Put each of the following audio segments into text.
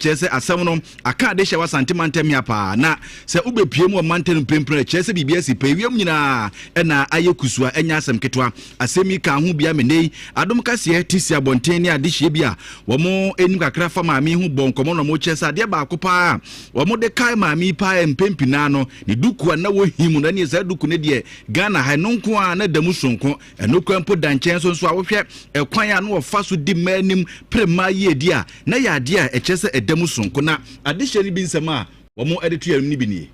kyerɛ sɛ asɛm no aka adehyɛ wɔ Asante mantam ya paa. Na sɛ wobɛpue mu wɔ mantam no mprempren a, kyerɛ sɛ biribi asi pɛ. Ewiem nyinaa na ayɛ kusuu a ɛnyɛ asɛm ketewa. Asɛm yi kaa ho bi ama nnɛyi Adom Kaseɛ te si abɔnten ne adehyeɛ bi a wɔn nim kakra fa maame yi ho bɔ nkɔmmɔ na wɔkyerɛ sɛ adeɛ baako paa a wɔde kae maame yi paa mpɛn pii naa no ne duku a na wɔhim no ɛneɛ saa duku no deɛ Ghana ha ɛno nko a na da mu soronko. Ɛno kora mpo da nkyɛn nso nso a wohwɛ ɛkwan a na wɔfa so di mmaa anim pere mmaa yiedie a na yɛ adeɛ a ɛkyerɛ sɛ ɛda mu soronko. Na adehyeɛ no bi nsɛm a wɔde to yɛn anim no bi nie.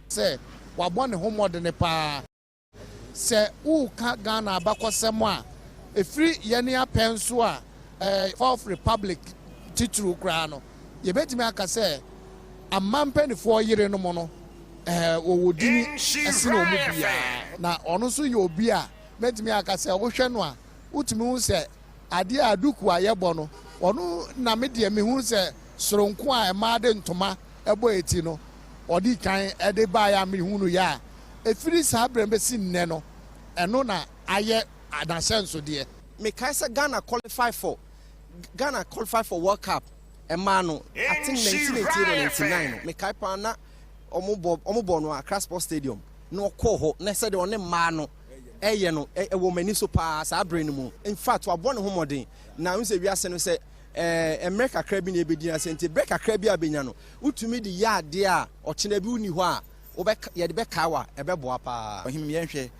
Sɛ wabɔ ne ho mmɔdene paa. Sɛ woreka Ghana abakɔsɛm a, ɛfiri yɛne apɛn so a Fourth Republic titiriw koraa no, yɛbɛtumi aka sɛ aman mpanimfoɔ yerenom no, wɔwɔ dini sene wɔn mu biara. Na ɔno nso yɛ obi a mɛtumi aka sɛ wohwɛ no a, wotumi hu sɛ adeɛ a duku a yɛbɔ no, ɔno na me deɛ mehu sɛ soronko a mmaa de ntoma bɔ eti no, ɔdi kan de baeɛ a mehunuiɛ a, ɛfiri saa berɛ no bɛsi nnɛ no, ɛno na ayɛ n'ahyɛnsodeɛ. Mekae sɛ Ghana qualify for Ghana qualify for World Cup mmaa no I think 1998 or 99 no mekae paa na wɔn bɔ wɔn bɔ no Accra Sports Stadium na ɔkɔɔ hɔ na sɛdeɛ ɔne mmaa no ɛyɛ no ɛwɔ m'ani so paa saa bere no mu. In fact wabɔ ne ho mmɔden na n sɛ wiase no sɛ ɛɛ mmerɛ kakra bi na ebedi ase nti berɛ kakra bi a benya no wotumi de yɛ adeɛ a ɔkyena bi wonni hɔ a wobɛ yɛde bɛkae wa ɛbɛboa paa. Ɔhene yɛnhwɛ.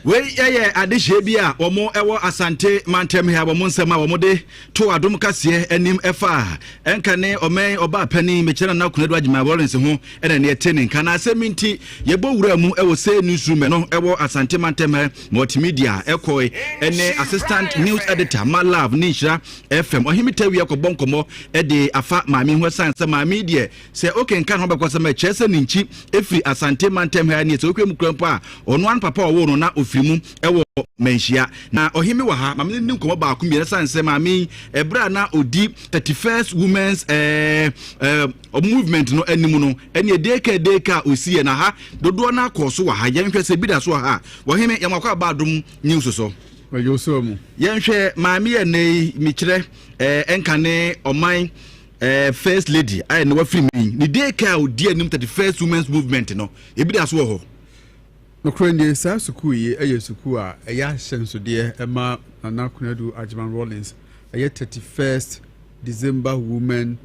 Wei yɛ adehyeɛ bi a wɔn wɔ Asante mantam ha, wɔn nsɛm a wɔn de to adom kaseɛ anim ɛfa ɛnka ne ɔmɛn ɔbaa panin mekyerɛ Nana Konadu Agyemang Rawlings ho ɛna ne ɛte ne nka na asɛm nti yɛbɔ wura mu ɛwɔ sɛ newsroom no ɛwɔ Asante mantam ha multimedia ɛkɔe ɛne assistant news editor ma love ne nhyira FM Ɔhene Tawia kɔbɔ nkɔmmɔ ɛde afa maame ho ɛsan sɛ maame deɛ Sɛ wokenkan ho abakɔsɛm a, ɛkyerɛ sɛ ne nkyi firi Asante mantam ha nie. Sɛ wohwɛ mu koraa mpo a, ɔno ara ne papa a ɔwoo no na ɔfiri mu wɔ Manhyia. Na Ɔheme wɔ ha, ma me ne no nni nkɔmmɔ baako mmienu ɛsiane sɛ maame yi, ɛberɛ a na ɔdi 31st Women's eh, eh, movement no anim no, ɛneɛ daycare daycare a ɔsiiɛ na ha dodoɔ no akɔɔ so wɔ ha. Yɛnhwɛ sɛ bi da so wɔ ha a. Ɔheme, yɛn wakɔ aba adom news so. Yɛnhwɛ maame yɛ nnɛ yi, mekyerɛ eh, ɛnka ne ɔman Eh, first lady a ɛna wafiri mu yi ne day care a ɔdi anim 31st women's movement no ebi da so wɔ hɔ. Nokorɛ nie, saa sukuu yi yɛ sukuu a ɛyɛ ahyɛnsodeɛ ma Nana Konadu Agyeman Rawlings, ɛyɛ 31st December Women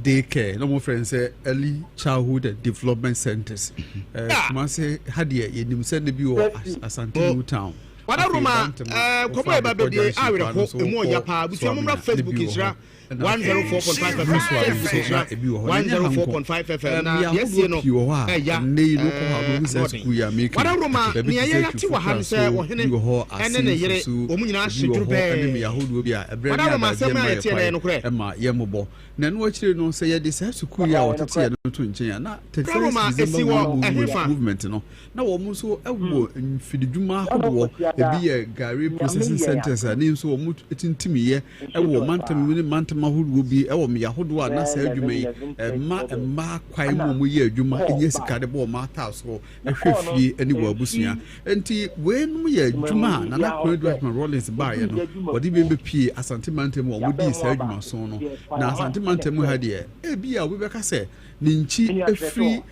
Day Care, na wɔfrɛ no sɛ Early Childhood and Development Centers. Eh, Kumase ha deɛ yɛnim sɛ ne bi wɔ Asante New Town. Wada Roma eh, kɔmɔ ɛba bɛdie awerɛho emu ɔya paa abusua mommra Facebook nhyira 104.5 FM Facebook nhyira 104.5 FM na yɛsie no ɛya ɛnɔden Wada Roma nea yɛyɛ wɔ ha no sɛ ɔhene ɛne ne yere wɔn nyinaa hye duru bɛɛ Wada Roma asɛm a yɛteɛ no ɛyɛ nokorɛ. Ɛma yɛmmobɔ na ɛno akyire no sɛ yɛde saa sukuu yi a wɔtete yɛ no to nkyɛn a na 31st December movement no Na wɔn nso wɔ mfididwuma ahodoɔ, ebi yɛ gari processing centres a ne nso wɔn tintimiiɛ wɔ mantam mu ne mantam ahodoɔ bi wɔ mmea ahodoɔ a na saa adwuma yi ɛma mmaa kwan mu wɔn yɛ adwuma nya sika de bɔ wɔn ataasoɔ hwɛ fie ne wɔn abusua. Nti weinom yɛ adwuma a Nana Konadu Agyeman Rawlings baeɛ no wɔde bi bɛpie Asante mantam mu a wɔdii saa adwumason no. Na Asante mantam mu ha deɛ ebi a obi bɛka sɛ Ne nkyi firi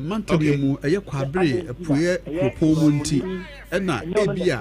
mantam yi mu, ɛyɛ Kwaabere apueɛ kuropɔn mu nti, ɛna ebia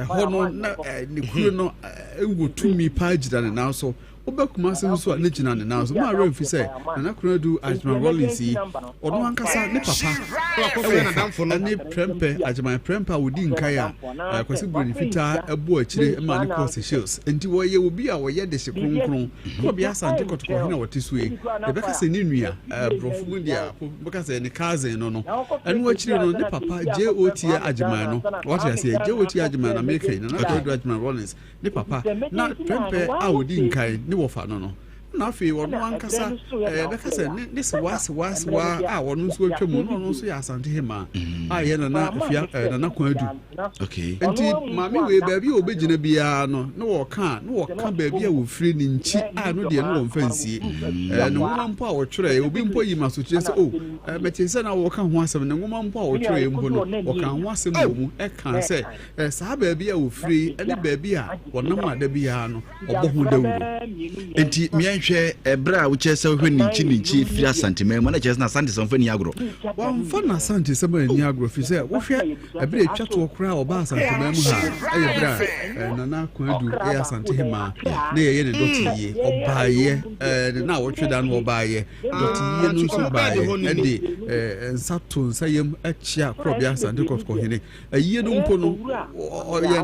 ɛhɔ no na ne kuro no wɔ tumi paa gyina ne nan so. Woba Kumase nso a, ne gyina ne nan so. Maa werɛ mfi sɛ Nana Konadu Agyeman Rawlings yi, ɔno ankasa ne papa wɔ fa ne Prɛmpɛ, Agyeman Prɛmpɛ a ɔdi nkae a Kwasi Buroni Fitaa bɔɔ akyire maa no kɔɔ Seychelles. Enti wɔyɛ obi a ɔyɛ dehye kronkron. Kɔbea Asante Kɔtɔkɔ hene a ɔte so yi, yɛbɛka sɛ ne nua, borɔfo mu deɛ a, bɛka sɛ ne cousin no no. Ɛno akyiri no, ne papa J.O.T. Agyeman no, wate aseɛ, J.O.T. Agyeman na meka yi, Nana Kwadu Agyeman Rawlings, ne papa, na prɛmpɛ a ɔdi nkan ne wɔfa no no. Na afei ɔno ankasa, yɛbɛka sɛ ne, ne sewa, sewa, sewa a ɔno nso atwa mu, na ɔno nso yɛ Asante Hemaa. a ɛyɛ Nana Afia eh, Nana Kwadu. Okay. Nti maame wei baabi a ɔbɛgyina biara no na wɔka a na wɔka baabi a wɔfiri ne nkyi a no deɛ no wɔmfa nsie. Mm. Eh, ne nwoma mpo a wɔtwerɛeɛ obi mpo yi ma sokyerɛ sɛ o oh, eh, mete sɛ na wɔka ho asɛm ne nwoma mpo a wɔtwerɛeɛ mpo no wɔka ho asɛm wɔ mu ɛka sɛ eh, saa baabi a wɔfiri ne baabi a wɔnam a da biara no ɔbɔ ho dawuro. Enti meɛnhwɛ ɛberɛ a wokyerɛ sɛ wohwɛ ninkyi ninkyi firi Asanteman mu na kyerɛ sɛ n'Asantesɛm fa ni agorɔ. Wamfa n'Asantesɛm anni agorɔ firi sɛ wohwɛ ɛberɛ a ɛtwa toɔ koraa a ɔbaa Asanteman mu ha a ɛyɛ berɛ a Nana Kwadu yɛ Asantehemaa na yɛyɛ ne dɔteyie ɔbaeɛ ne naawɔtwe da no ɔbaeɛ dɔteyie no nso baeɛ ɛde nsa to nsa yam kyea Korɔbea Asante Kɔtɔkɔhene Ayie no mpo no, ɔyɛ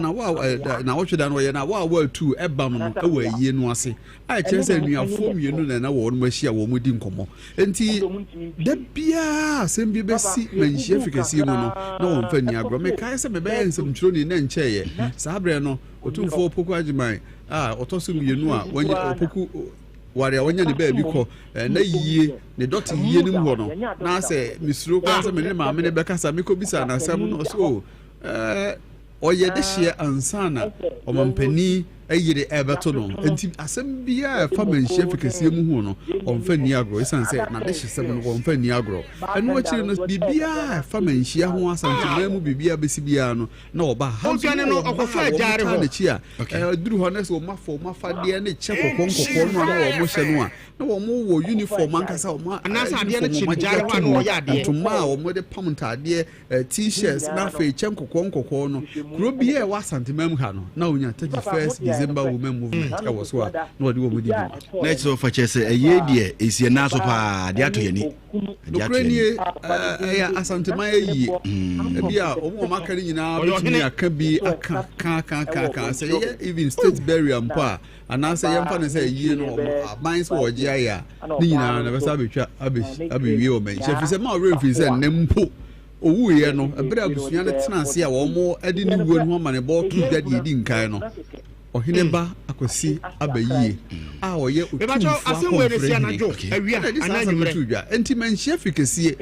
naawɔtwe da no, ɔyɛ na awa atu ɛbam no wɔ ayie no ase, a ɛkyerɛ sɛ anuafoɔ mmienu na na wɔn ahyia wɔn di nkɔmmɔ. Nti da biara asɛm bi bɛsi manhyia fi kɛseɛ mu no, na wɔn fa nni agorɔ. Mekae sɛ mebɛyɛ nsɛmtwerɛni na nkyɛeɛ. Saa berɛ no, Otumfoɔ Opoku Agyemang a ɔtɔ so mmienu a wanya Opoku ware a wanya ne baabi kɔ na yie ne dɔte yie no mu hɔ no na sɛ mesuro koraa sɛ mene maame no bɛkasa mekɔbisa no asɛm no ɔsɛ o ɔyɛ de hyeɛ ansa na ɔmampanin yere ɛbɛto no nti asɛm biara ɛfa manhyia fi kɛseɛ mu ho no ɔmfa nni agorɔ ɛsiane sɛ n'adehyesɛm no wɔmfa nni agorɔ ɛno akyiri no biribiara ɛfa manhyia ho asanteman mu biribiara bɛsi biara no na ɔba ha nso Ɔdwane no, na ɔba ɔkɔfaa a wɔn gyaare taa hɔ. n'akyi a ɛduru hɔ na sɛ wɔn afa wɔn afadeɛ ne kyɛ kɔkɔɔ nkɔkɔɔ no a na wɔn hyɛ no a na wɔn wɔ uniform ankasa wɔn Anaasɛ adeɛ no uniform kye wɔn gyaare agyegya hɔ a to na mu ɔyɛ adeɛ. ntoma a wɔn de pam ntaadeɛ t-shirts na afei kyɛ nkɔkɔɔ nkɔkɔɔ no kuro bi a ɛwɔ Asanteman mu ha no na onya 31st December Women Movement ɛwɔ so a na wɔde wɔn di dwuma. Na ɛkyerɛ ɔfa kyerɛ sɛ ɛyɛ deɛ ɛsi ɛnan so paa deɛ ato yɛn ani. Nokorɛ nie, ɛyɛ Asanteman ayie. Mm. Ebi a wɔn a wɔaka no nyinaa bɛtumi aka bi aka ka ka ka ka sɛ yɛyɛ even state burial mpo a anaasɛ yɛmfa no sɛ ayie no wɔn aban sɛ wɔgye ayɛ a ne nyinaa na bɛsa abɛtwa abɛwie wɔn manhyia firi sɛ ma ɔwerɛ mfiri sɛ nnɛ mpo owuiɛ no ɛberɛ a abusua no tena ase a wɔn de ne wuo no ho amanebɔ to dwa deɛ ɛdi nkan no Ɔhene ba Akwasi Abayie a ɔyɛ Mepakyɛw, Otumfoɔ asɛm wei no si Akɔmfrɛ hene anadwo, awia, na ɛde saa anaa asɛm no anwummerɛ? too dwa. Enti manhyia Fikesie,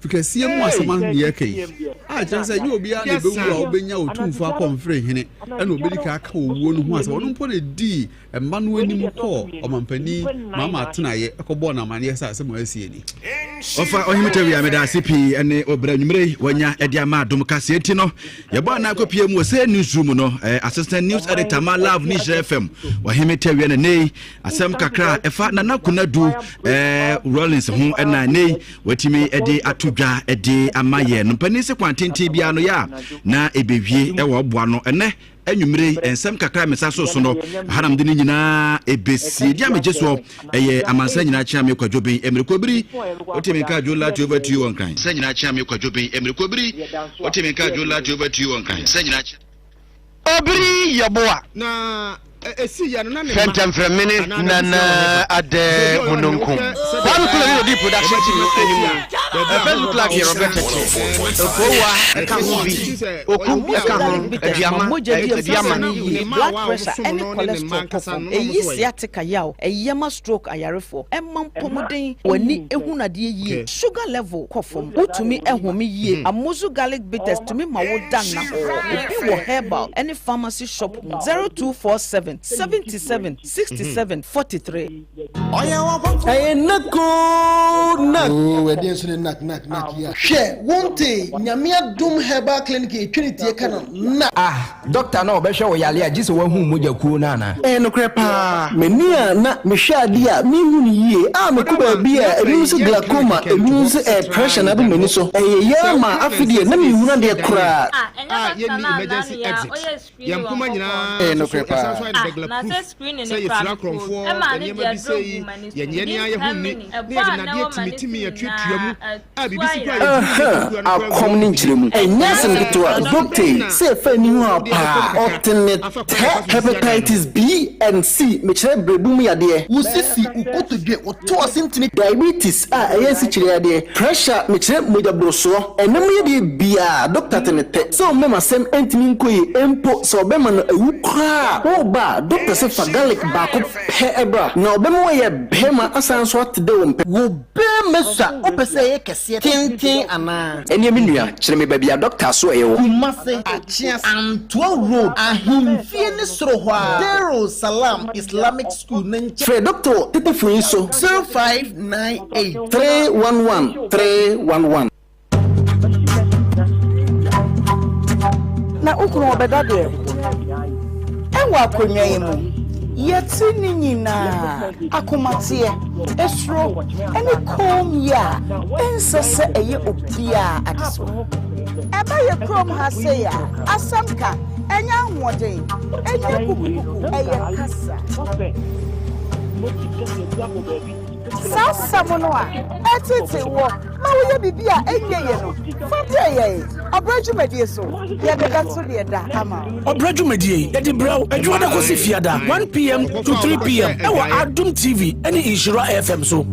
Fikesie mu asɛm a nea ɛka yi, a ɛkyerɛ sɛ ɛnyɛ obiara na Yes, ɛbɛwu sir. a ɔbɛnya Otumfoɔ Akɔmfrɛ hene ɛna ɔbɛdi kan aka owuo no ho asɛm. Ɔno mpo na ɛdii mma no anim kɔɔ Ɔmampanin Mahama atenaeɛ kɔbɔɔ no amaneɛ sɛ asɛm a asie ni. Ɔfa ɔhene tawia meda ase pii ɛne ɔbrɛ anwummerɛ yi wanya ɛde ama adom kaseɛ nti no yɛbɔ anaa kɔpie mu wɔ sɛ newsroom no eh, assistant news editor ma love ne nhyira fm ɔhene tawia na nei asɛm kakra ɛfa nana konadu eh, rollins ho ɛna nei watumi ɛde ato dwa ɛde ama yɛ no mpanin se kwan tenten biara no yɛ a na ɛbɛwie ɛwɔ ɔboa no ɛnɛ Anwummere yi, nsɛm kakra a me nsa so so no, ɛha na mede ne nyinaa ɛbɛsie. Deɛ a megye soɔ ɛyɛ amansan nyinaa kyea me Kwadwo Ben Mmereko Biri. Wote me nka Adwo Lati over to you wɔ Nkran. Sɛ nyinaa kyea me Kwadwo Ben Mmereko Biri. Wote me nka Adwo Lati over to you wɔ Nkran. Sɛ nyinaa kyea. Obiri Yeboah. Na ɛsii yɛ no na ne mma Fɛntɛmfrɛmene anaa n'abusua wɔ Nana hefa? Adɛ Sɛ obi a ɔyɛ ɔhene Mununkum. wohwɛ sɛdeɛ Kwame Kule ne na ɔdii production wɔbɛtena team no ase anim. a baabi a Facebook ahɔhoɔ Live ba yɛ wɔtena Robert Tete. ne Okowa ne ka ho kɛseɛ bi. nti sɛ ɔyɛ Oku obi a ka ho. ɔwɔ Garlic bitters ma Aduama, mogya di eh, Aduama. afurusa na no ne yie, mma blood a pressure wɔsom ne no ne ne mma cholesterol kɔ ankasa fam, no na wɔn ɛyi nso wɔyɛ. sciatica yaw, ɛyɛ ma stroke ayarefoɔ, ɛma mpɔmuden, w'ani hunu adeɛ yie, sugar level kɔ fam, wotumi home yie. Amuzu garlic bitters tumi ma wo da nnahɔɔ. Ebi wɔ herbal ne pharmacy shop mu. 0247 77 67 43. Ɛyɛ nak oo nak. Oo ɛdeɛn nso ne nak nak nak yi a. Hwɛ wontee Nyame adom herbal clinic a yɛtwa ne tie ka no nak. Ah doctor na ɔbɛhwɛ wo yale a gye sɛ wahu mogya kuo no anaa? Ɛyɛ nokorɛ paa. M'ani a na mehwɛ adeɛ a menhu no yie a mekɔ baabi a ebinom se glaucoma ebinom nso ɛyɛ pressure na aba m'ani so. Ɛyɛ yɛ ara maa afe deɛ na menhunu adeɛ koraa. Ah ɛnyɛ a doctor yɛnni no a emergency naano yi ara exit. ɔyɛɛ screening Yɛn wɔ mpoma nkɔkɔɔ nyinaa no. Ɛyɛ nso so, nokorɛ yɛasan paa. nso ayɛ no Ah burglar na proof sɛ screening sɛ no yɛfira koraa mekɔɔ bi akorɔmfoɔ, ɛmaa ne nneɛma deɛ bi aduro sei, guu m'ani so yɛnyɛ within nea yɛho 10 nni, minutes na ɛbɔ yɛde a na nnadeɛ ɛwɔ m'ani so timitimi atuatua mu nyinaa a atu biribi si koraa a ayera. yɛntumi nyɛ Ahaa, kuruwa no koraa akɔm nwura ne mu. nkyerɛmu. Ɛnyɛ asɛm ketewa. Doctor yi, sɛ ɛfa ani ho a paa, ɔte ne tɛ. Hepatitis B and C, mekyerɛ berɛbo mu yadeɛ. Wo sisi, wo kotodwe, wo to ase ntini. Diabetes a ɛyɛ nsikyire yadeɛ. Pressure, mekyerɛ mogya borosoɔ. Ɛnam yadeɛ biara, doctor te ne tɛ. Sɛ wo mɛma sɛm ɛntumi nkɔ yie mpo, sɛ ɔbɛma no awu koraa a, woreba a, doctor se fa garlic baako pɛ bra, na ɔbɛma woayɛ bɛɛma asan nso ate dɛ wo mpɛ. Wo bɛɛma sua wopɛ sɛ ɛyɛ. ayɛ kɛseɛ tenten anaa? Ɛneɛ me nua, kyerɛ me baabi a dɔkta asoɛeɛ wɔ. Kumase, Akyease, Antoa Road, Ahemfie ne soro hɔ ara, Darul Salam Islamic School no nkyɛn. Frɛ dɔkta wɔ tetefon yi so, 0598 311 311. Na wo kunu ɔbɛda deɛ ɛwɔ akonnwa yi mu. Yɛte ne nyinaa, akomateɛ, esuro, ne kommyɛ a ɛnsɛ sɛ ɛyɛ obiara adesoa. Ɛba yɛ kurom ha sei a, asɛm ka, ɛnyɛ ahoɔden, ɛnyɛ kukukuku, ɛyɛ kasa. Saa asɛm no a ɛtete woɔ ma woyɛ biribi a ɛnyɛ yie no, fa brɛ yɛn Ɔbrɛ dwumadie so. Yɛde bɛto deɛ da ama wo. Ɔbrɛ dwumadie yi, yɛde brɛ wo Adwuada kɔsi Fiada, 1 pm to 3 pm ɛwɔ Adom TV ne Nhyira FM so.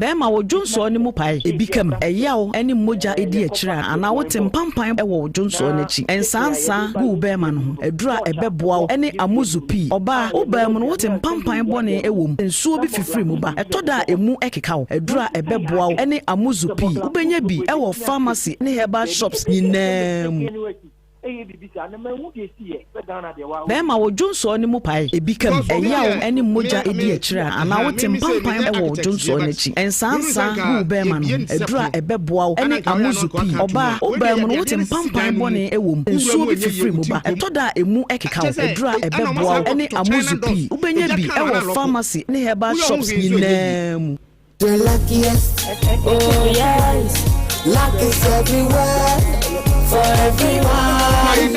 Bɛɛma wo dwonsɔɔ no mu pae, ebi ka mu, ɛyaw ne mogya di akyire a, anaa wote mpampan wɔ wo dwonsɔɔ no akyi. Nsaansaa gu wo bɛɛma no ho. Aduru a ɛbɛboa wo ne amuzu pii. Ɔbaa, wo baa mu no wote mpampan bɔne wɔ mu, nsuo bi fifiri mu ba, ɛtɔ da a emu keka wo. Aduru a ɛbɛboa wo ne amuzu pii. Wobɛnya bi wɔ pharmacy ne herbal shops nyinaa mu. Bɛɛma wo dwonsɔɔ no mu pae, ebi ka mu, ɛyaw ne mogya di akyire a, anaa wote mpampan wɔ wo dwonsɔɔ no akyi. Nsaansaa gu wo bɛɛma no ho. Aduru a ɛbɛboa wo ne amuzu pii. Ɔbaa, wo baa mu no wote mpampan bɔne wɔ mu, nsuo bi fifiri mu ba, ɛtɔ da a emu keka wo. Aduru a ɛbɛboa wo ne amuzu pii. Wobɛnya bi wɔ pharmacy ne herbal shops nyinaa mu. The luckiest, oh yes, luck is everywhere for everyone. Yeah.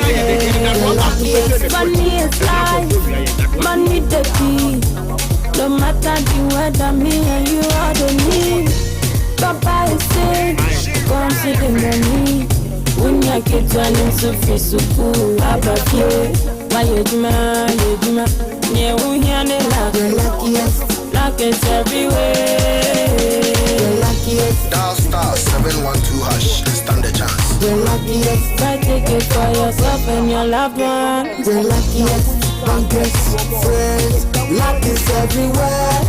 The luckiest. Money is life, money the key. No matter the weather, me and you are the need. Papa is sick, come see the money. Unya ketewa ne nso firi sukuu aba fie. Wayɛ adwuma, yɛ adwuma, nea ɛho hia ne luck. The luckiest, Luck is everywhere. the luckiest, Dial star 712 hash and stand a chance. the luckiest, Buy ticket for yourself and your loved ones. the luckiest. Bankers, friends, luck is everywhere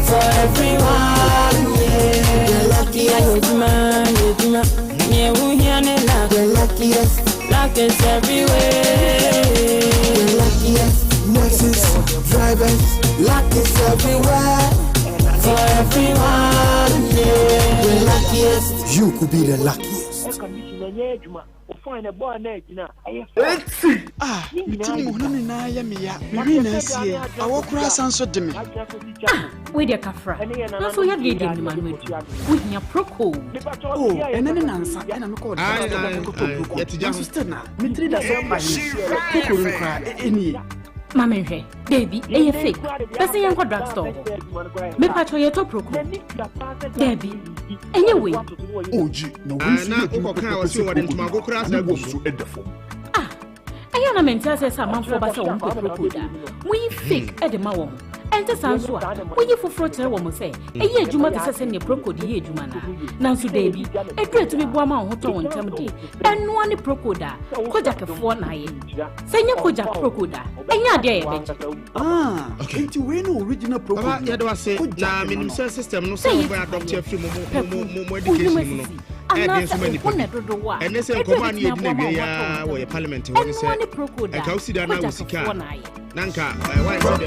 For everyone, yeah. The luckiest, Wayɛ adwuma, yɛ adwuma, nea ɛho hia ne luck. the luckiest, Luck is everywhere. the luckiest. Nurses, drivers, luck is everywhere For everyone, yeah. The luckiest. You could be the luckiest. Ah, me ti ne me honam nyinaa yɛ me ya. Me hwene na asie. Awɔ koraa san so de me. Ah, wei deɛ kafra. Nanso woyɛ deɛ deɛ menim ano adu. Wohia procold. Oh, ɛnɛ ne nansa ɛna mekɔɔ drugstore bɛ kɔtɔ procold. Nanso still na me tiri da so pae me. Procold no koraa ɛnie. Ma menhwɛ. Daabi, ɛyɛ fake. Bɛsɛ yɛnkɔ drugstore hɔ. Mepakyɛw yɛtɔ procold. Daabi, ɛnyɛ wei. Ogyi na wei nso na yɛ adwuma wokɔka a pɛpɛpɛ wɔse sɛ wɔde koko ntomago no koraa na saa ne gu bo mu. nso da fam. Ah, ɛyɛ na mente aseɛ sɛ amanfoɔ ba sɛ wɔn pɛ procold a, moyi fake de ma wɔn. Ɛnte saa nso a, moyi foforɔ kyerɛ wɔn sɛ ɛyɛ adwuma te sɛ sɛnea procold yɛ adwuma no a. Nanso daabi, aduru a ɛtumi boa ma wo ho tɔ wo ntɛm deɛ, ɛnoa ne procold a Kojakfoɔ na ayɛ. Sɛ ɛnyɛ Kojak procold a, ɛnyɛ adeɛ a yɛbɛgye. Ah, enti wei ne original Papa procold no. yɛda wo ase Kojak na no menim no. sɛ system no Sɛ sɛ ɛyɛ wobɛ adopt tipaeɛ, afiri mo mo pɛku, mo mo mo wo education nnwuma mu no sisi, ɛyɛ den anaasɛ nso ma wo nipa ho bi na ɛdodo wo a, ɛne sɛ aduru a nkɔmmɔ a ne ɛbɛtumi yɛdi no aboa ma awie wo ho atɔ yi wo ara wɔ ntɛm yɛ no, parliament hɔ ne ɛnoa sɛ ne procold a ɛnka wosi da na wo sika Kojakfoɔ a na ayɛ. na nka eh, wayɛ sɛ deɛ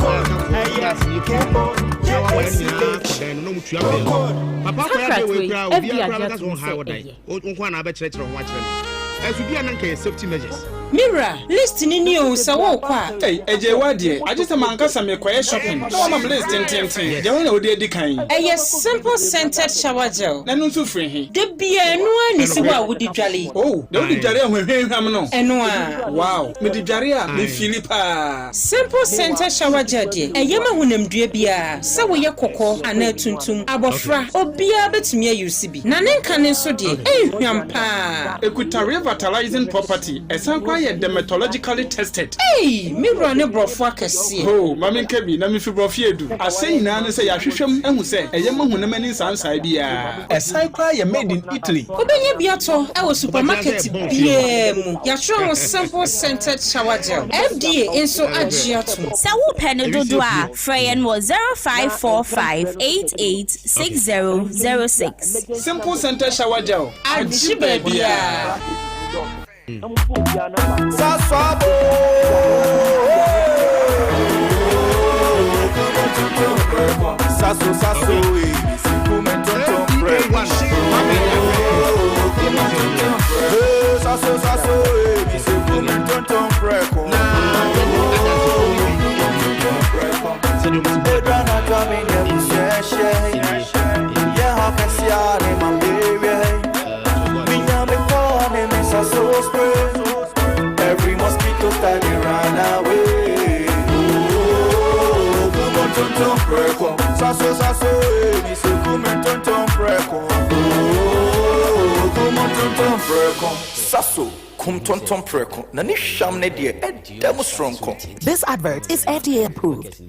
ɔyɛ gas ne firi mu na waware nyinaa kɔ dan no na ɔmutua bɛn papa Saa akɔyɛ adeɛ kratoɔ wei yi, koraa FDA obiara koraa agye bɛka sɛ atom ɔnha sɛ wɔ dan ɛyɛ. wo nko a na abɛkyerɛkyerɛ ho akyerɛ no ɛso bi a na nka yɛ safety measures Me wura, list no ni o, sɛ worekɔ a. Ei, Agyei w'adeɛ, agye sɛ m'ankasa merekɔyɛ shopping na woama me list tententen, deɛ wo na wode adi kan yi? Ɛyɛ Simple Scented Shower Gel. Na ɛno nso firi he? Da biara, ɛno ara na ɛsi hɔ a wode dware yi. Oh, deɛ wode dware a hwahwahwam no? Ɛno ara. Wow, mede dware a, me feeli paa. Simple Scented Shower Gel deɛ, ɛyɛ ma honamdua biara, sɛ woyɛ kɔkɔɔ anaa tuntum, abɔfra, obiara bɛtumi a use bi. Na ne nka no nso deɛ, ɛnhwam paa. Ɛkuta river. vitalizing property. Ɛsan koraa yɛ dermatologically tested. Ei! Me wura ne borɔfo akɛseɛ. Hoo, ma menka bi, na mefi borɔfo edu. Asɛ nyinaa ne sɛ yɛahwehwɛ mu ahu sɛ ɛyɛ ma honam ani nsaansae biara. Ɛsan koraa yɛ made in Italy. Wobɛnya bi atɔ wɔ supermarket biara mu. Yɛatwerɛ ho Simple Scented Shower Gel. FDA nso agye atom. Sɛ wopɛ no dodoɔ a, frɛ yɛn wɔ 0545 88 6006. Simple Scented Shower Gel, agye baabiara. Every mosquito start to run away. Oh, kumontonton preko. Saso saso, eh, mi se kumontonton preko. Oh, kumontonton preko. Saso, kumtonton preko. Na ne hwam ne deɛ ɛda mu soronko. This advert is FDA approved.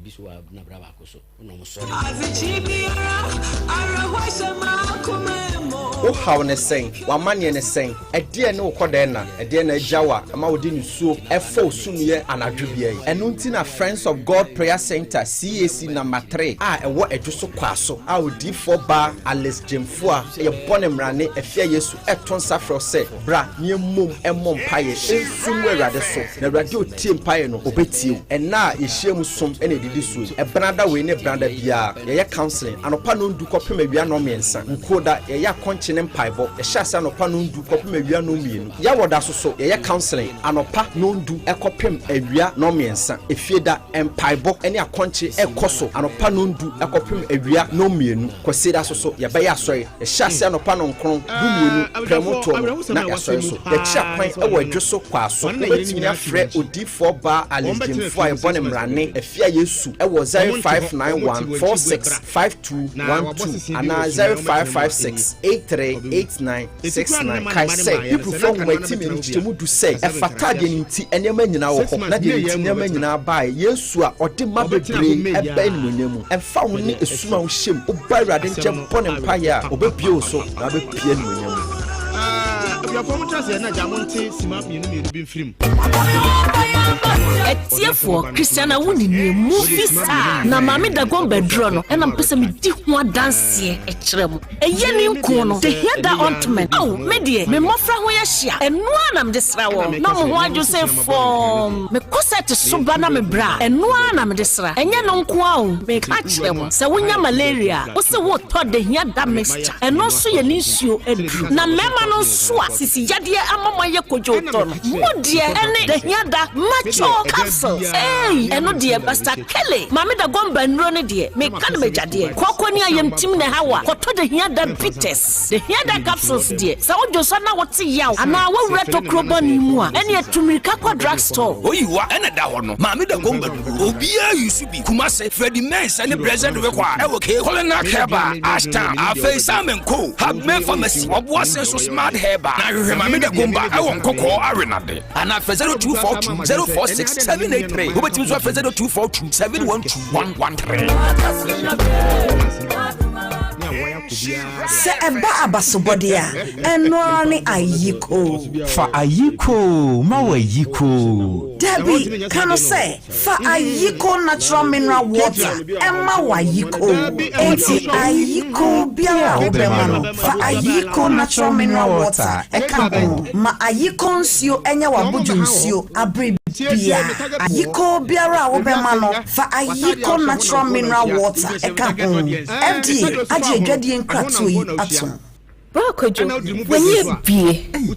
Wo haw ne sɛn? W'amanneɛ ne sɛn? Ɛdeɛn ne wo kɔdɛɛ nna? Ɛdeɛn na agya wo a ɛma wode nisuo fɔ wo sumiiɛ anadwo biara yi? Ɛno nti na Friends of God Prayer Centre, CAC Number 3 a ɛwɔ Adwo-so Kwaaso a Odiyifoɔ Baa Alice Gyamfua yɛbɔ ne mmrane Afia Yesu ɛto nsa frɛ wo sɛ bra na yɛmmom mmɔ mpaeɛ nsu ngu Awurade so, na Awurade a ɔtie mpaeɛ no, ɔbɛtie wo. Ɛnna a yɛhyia mu som na ɛdidi soɔ yi, Ɛbenada wei ne Benada biara, yɛyɛ counseling anɔpa nnɔndu kɔpem awia nnɔnmiɛnsa. Wukuoda, yɛyɛ akɔnkye ne mpaebɔ, yɛhyɛ aseɛ anɔpa nnɔndu kɔpem awia nnɔnmienu. Yawɔda nso so, yɛyɛ counseling anɔpa nnɔndu kɔpem awia nnɔnmiɛnsa. Efieda, mpaebɔ ne akɔnkye kɔ so anɔpa nnɔndu kɔpem awia nnɔnmienu. Kwasieda nso so, yɛbɛyɛ asɔre. Yɛhyɛ aseɛ anɔpa nnɔnkron, dumienu, prɛmo toɔ no, na yɛasɔre nso. Yɛkyerɛ akwan wɔ Adwo so Kwaaso. Wobɛtumi afrɛ Odiyifoɔ Baa Alice Gyamfua a yɛbɔ no mmrane, Afia Yesu, wɔ 0591 46 5212 anaa 0556 83 89 69. Kae sɛ, Hebrifoɔ nwoma ti mmienu nkyekyɛmu du sɛ, Ɛfata deɛ ne nti nneɛma nyinaa wɔ hɔ, na deɛ ne nti nneɛma nyinaa baeɛ, Yesu a ɔde mma bebree ba animuonyam mu. Ɛmfa ho ne esum a wohyɛ mu, woba Awurade nkyɛn bɔ no mpaeɛ a, ɔbɛbue wo so na wabɛpue animuonyam mu. Abusuafoɔ mo tra aseɛ na gya mo nte sima mmienu mmienu bi mfiri mu. Atiefoɔ, Christiana wo ni nie, movie star na Maame Dagon bɛdurɔ no ɛna mpɛ sɛ medi ho adanseɛ kyerɛ mo. Ɛyɛ ne nko no, the hair da ointment. Ao, me deɛ, me mmɔfra ho yɛ hye a, ɛno ara na mede sra wɔn, na wɔn ho adwo sɛ fɔmm. Mekɔ sɛte so ba na mebrɛ a, ɛno ara na mede sra. Ɛnyɛ ɛno nko ara o, meka akyerɛ mo, sɛ wonya malaria a, wose woretɔ the hair da mixture, ɛno nso yɛ ne nsuo aduru. Na mmarima no nso a sisi yadeɛ ama moayɛ kodwootɔ no, mo deɛ ɛne the hair da macho capsules. Ei, ɛno deɛ, Pastor Kelly, Maame da gɔmba nnuro no deɛ, meka no m'agyadeɛ. Kooko ne ayamtim na ɛha wo a, kɔtɔ Dehiada bitters. Dehiada capsules deɛ, sɛ wodwo nsa na wote yaw anaa woawura tokuro bɔne mu a, ɛneɛ tu mmirika kɔ drug store. Oyiwa ɛna ɛda hɔ no maame da gomba duro obiaa use bi Kumase Freddie Mensah ne Blessed Wekwa ɛwɔ K Colonel Herbal Ashtown afei Simon Co Habme Pharmacy Ɔboase nso Smart Herbal na hwehwɛ maame da gomba ɛwɔ Nkɔkɔɔ Awenade. Anaa frɛ 0242 046 783. Wobɛtumi nso afrɛ 0242 712 113. Sɛ ɛba abasobɔdeɛ a, ɛno ara ne ayikoo. Fa ayikoo ma w'ayikoo. Dabi, ka no sɛ, Fa Ayiko Natural Mineral Water ma w'ayikoo. Enti ayikoo biara a wobɛma no, fa Ayiko Natural Mineral Water ka ho. Ma ayikoo nsuo nyɛ w'abodwo nsuo abere biara. Ayikoo biara a wobɛma no, fa Ayiko Natural Mineral Water ka ho. FDA agye adwadie nkratoɔ yi atom. Bra Kwadwo, w'ani abue.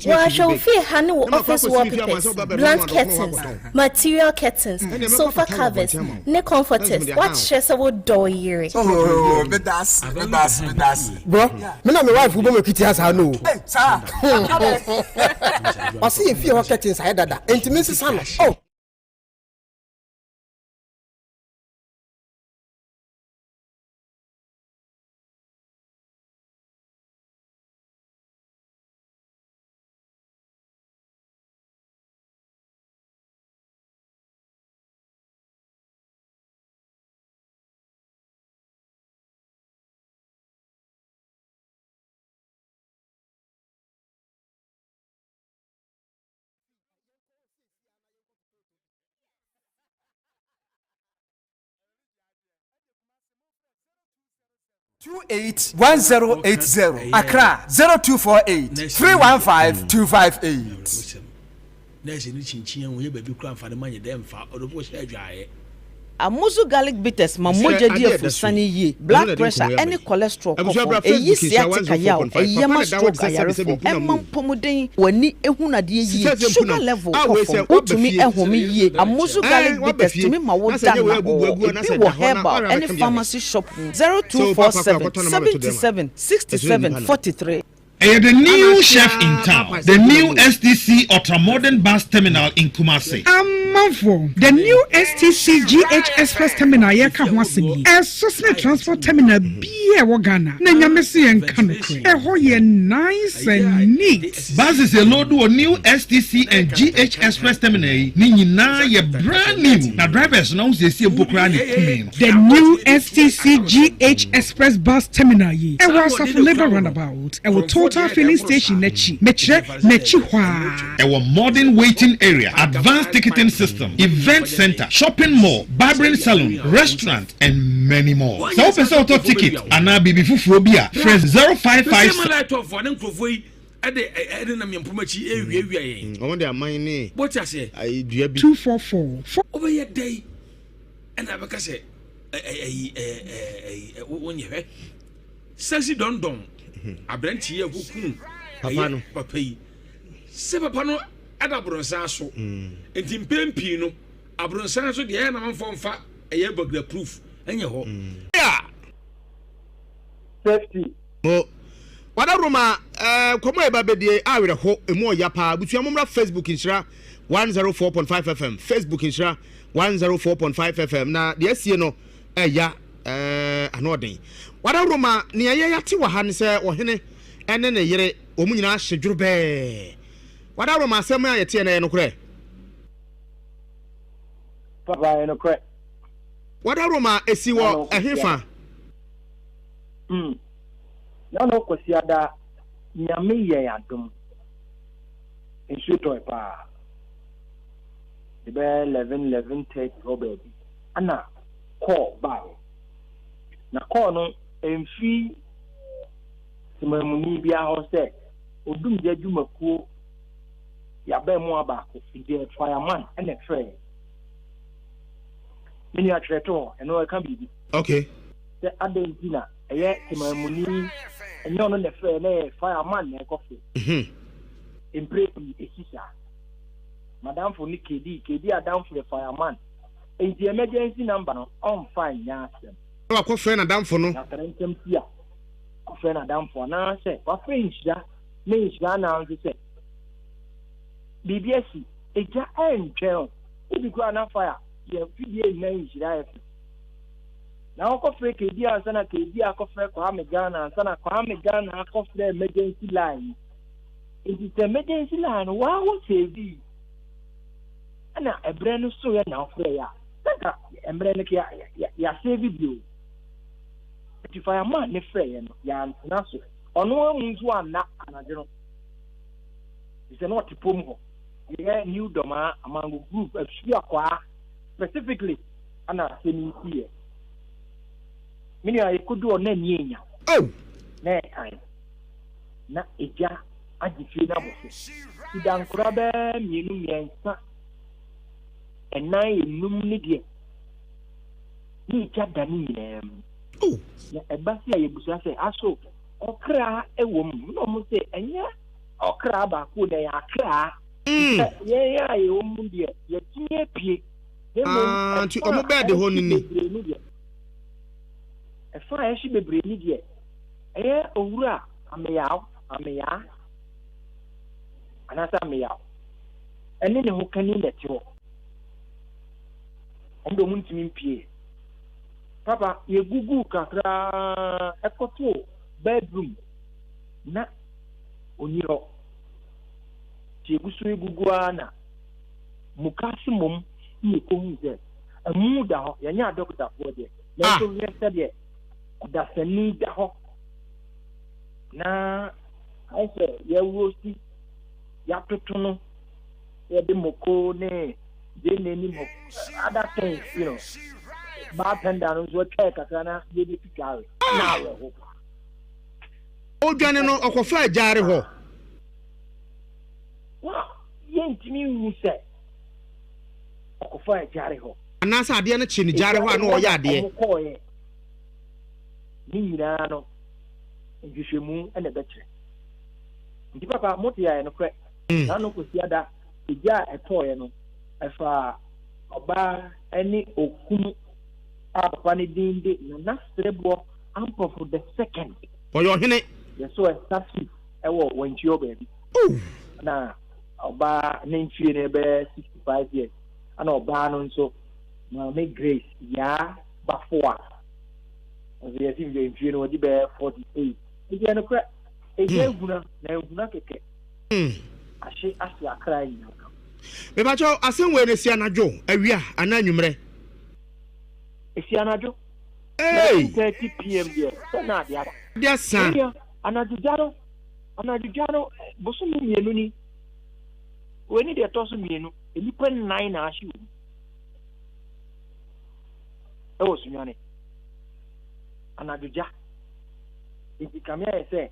Wɔahwɛ wo fie ha ne wo office wallpapers, blunt curtains, material curtains, sofa covers, ne comforters. Woakyerɛ sɛ wodɔ wo yere. Oh, meda ase, meda ase, meda ase. Bro, me na me wife bɔ me kiti asa no. Hey, saa. Ɔse yɛ fie hɔ curtains ayɛ dada, enti me nsesa no. Oh. 281080 Accra 0248 315 258. Nɛɛse no kyinkyin a wɔnyɛ baabi koraa mfa no ma nyɛ dɛ mfa ɔde kɔ hyɛ adwaeɛ. Amuzu garlic bitters ma Sɛ mogya di adeɛ a ɛda so afurusane yi, yie, ɛno blood na ɛde pressure nkɔmmɔ yi aba ne yi. cholesterol kɔ Abusua fam, bra ɛyi Facebook nhyira sciatica yaw, 104.5 ɛyɛ papa ma na ɛda hɔ stroke te sɛ sɛbesɛbe ayarefoɔ, mpunam ɛma no o. mpɔmuden, w'ani hunu adeɛ Te yie, sɛ sɛ sugar mpunam level a kɔ wei fam, sɛ woaba wotumi fie home yie. Amuzu ɛɛ garlic woaba bitters fie tumi ma wo na sɛ da ɛnyɛ wei nnahɔɔ. abubu agu hɔ na Ebi sɛ wɔ ɛda hɔ na herbal woara ne bɛka bi ahwɛ. pharmacy shop mu. Sɛ wo papa koraa 0247 kɔtɔ nam abɛto dɛm a, 77 ɛso yɛ 67 nnipa nam. 43. Ɛyɛ the new chef in Anaa town, papa the sɛ new mpunam o. STC ultra-modern bus terminal in Kumasi. Amanfoɔ, the new STC GH Express Terminal a yɛreka ho asɛm yi, ɛso sene transport terminal biara a ɛwɔ Ghana. Na Nyame se yɛnka nokorɛ, ɛhɔ yɛ nice and neat. Buses a load wɔ new STC and GH Express Terminal yi ne nyinaa yɛ brand new, na drivers no ahosiesie mpo koraa na ɛtumi no. The new STC GH Express Bus Terminal yi, ɛwɔ Asafo Labour Runabout, ɛwɔ Total Filling Station no akyi, mekyerɛ, n'akyi hɔ ara. Ɛwɔ modern waiting area, advanced ticketing system, event centre, shopping mall, barbering salon, restaurant and many more. Sɛ wopɛ sɛ wotɔ ticket anaa biribi foforɔ bi a, frɛ 0556. Wɔn de aman ne ayi dua bi. 244 4. Wobɛyɛ dɛn ɛna abɛka sɛ ɛyi ɛyi wonyɛ hwɛ sɛsi dɔndɔn aberante yi a ɔkɔkum Papa no. ɛyɛ papa yi sɛ papa no ɛda abrɔnsan so nti mpɛn pii no abrɔnsan so deɛ ɛyɛ na manfoɔ mfa ɛyɛ burglar proof ɛnyɛ hɔ. Safety. Mo Wada Roma eh, nkɔmmɔ a ɛba bɛdie awerɛho, ɛmu ɔya paa. Abusua mommra Facebook Nhyira 104.5 FM, Facebook Nhyira 104.5 FM na deɛ asie no ɛya eh, ano ɔden. Wada Roma, nea yɛyate wɔ ha ne sɛ ɔhene ɛne ne yere wɔn nyinaa hye dworobɛɛ. Wada Roma, asɛm a yɛteɛ no ɛyɛ nokorɛ? Papa, ɛyɛ nokorɛ. Wada Roma, ɛsi wɔ ɛhefa? Hmm. Nano Kwasiada, Nyame yɛn adom, nsuo tɔe paa. De bɛyɛ 11, 11:30 hɔ baabi, ɛna call baeɛ. Na call no ɛmfiri temamuni biara hɔ sɛ Odumgya adwumakuo yɛabaamua baako, nti ɛyɛ fireman ɛna ɛfrɛɛ. Me nua twerɛ to hɔ, ɛno ɛka biribi. Okay. Sɛ adɛn nti na ɛyɛ temanmuni ɛnyɛ ɔno na ɛfrɛɛ na ɛyɛ fireman na ɛkɔfrɛ. Mprɛ pii ɛsi saa. Madamfo ne KD, KD adamfo yɛ fireman. Enti emergency number no ɔmfa nyɛ asɛm. Na wakɔfrɛ n'adamfo no. Na sɛ ntɛm si a, kɔfrɛ n'adamfo anaasɛ wafrɛ nhyira na nhyira announce sɛ biribi asi. Egya ɛntwɛn o. Ebi koraa na fire yɛ fidie nna nhyira FM. Na wɔkɔfrɛ KD ansa na KD akɔfrɛ Kwame Ghana ansa na Kwame Ghana akɔfrɛ emergency line no. Nti sɛ emergency line no waa wo save yi ɛna ɛberɛ no so yɛ na wofrɛ yɛ a sɛ nka mmerɛ no yɛasave bio. Nti fireman ne frɛ yɛ no yɛantena so. Ɔno amu nso anna anadwo no. Sɛ na ɔte pom hɔ. Yɛ New Dɔmaa Amango Group Asuakwaa Specifically ana asɛm yi siiɛ. Me nua yɛkɔdu hɔ na ani anya. Oh! Na ɛkan. Na egya agye fie no abɔ so. Nti da nkora bɛɛ mmienu mmiɛnsa ɛnan enum ne deɛ na egya da ne nyinaa mu. Oh! Na ɛba si a yɛbisa sɛ aso ɔkra ɛwɔ mu? Na wɔn sɛ ɛnyɛ ɔkra baako na ɛyɛ akra. Sɛ yɛn a yɛwɔ mu deɛ, yɛatumi apue, na mmom Ah, nti ɛfa ɔmo a bɛɛde hɔ no ɛhye ni. bebree no deɛ, ɛfa a ɛhye bebree no deɛ, ɛyɛ Owura Ameyaw, Ameyaa, anaasɛ Ameyaw, ɛne ne hokani na ɛte hɔ. Wɔn deɛ wɔntumi mpue. Papa, yɛguguu kakraa ɛkɔtoo bedroom na ɔnni hɔ. Nti yɛgu so regugu ara na mukaase mmom na yɛkɔhuu sɛ amu da hɔ. Yɛnyɛ adɔkotafoɔ deɛ, nanso hwɛ sɛdeɛ ɔdasani da hɔ na ayɛ sɛ yɛrosti, yɛatoto no, yɛde moko ne gyeene ne moko, other things, you know. Bartender no nso ɔtwɛɛ kakra na yɛbɛtwitware. Na awerɛho paa. Ɔdwane no ɔkɔfaa gyaare hɔ. Wa yɛntumi nhu sɛ ɔkɔfaa gyaare hɔ. Anaasɛ adeɛ no kye no gyaare hɔ a na ɔreyɛ adeɛ. Wɔn kɔɔeɛ ne nyinaa no nhwehwɛmu na ɛbɛkyerɛ. Nti papa mote a ɛnokorɛ. Mm. N'ano Kwasiada egya a ɛtɔɔeɛ no ɛfaa ɔbaa ne okunu a papa no din de Nana Sereboɔ Ampofo the second. Ɔyɛ ɔhene. Yɛso ɛsa fi ɛwɔ Wantwi hɔ baabi. Na ɔbaa ne mfie no bɛyɛ 65 years. Ɛna ɔbaa no nso Maame Grace Yaa Bafoa. Nso yɛsi mfie no wɔdi bɛyɛ 48. Nti ɛnokorɛ egya ehuna na ehuna kɛkɛ. Ahye ahye akra nyinaa. Mepakyɛw, asɛm wei no esi anadwo, awia, anaa anwummerɛ? Esi anadwo. Hey! 11:30 pm deɛ sɛ na ade aba. Ade asa. Onua, anadwo gya no, anadwo gya no, bosome mmienu ni. Wei ne deɛ ɛtɔ so mmienu. Nnipa nnan na ahye wɔ mu. Ɛwɔ Sunyani. Anadwo gya. Nti kame ayɛ sɛ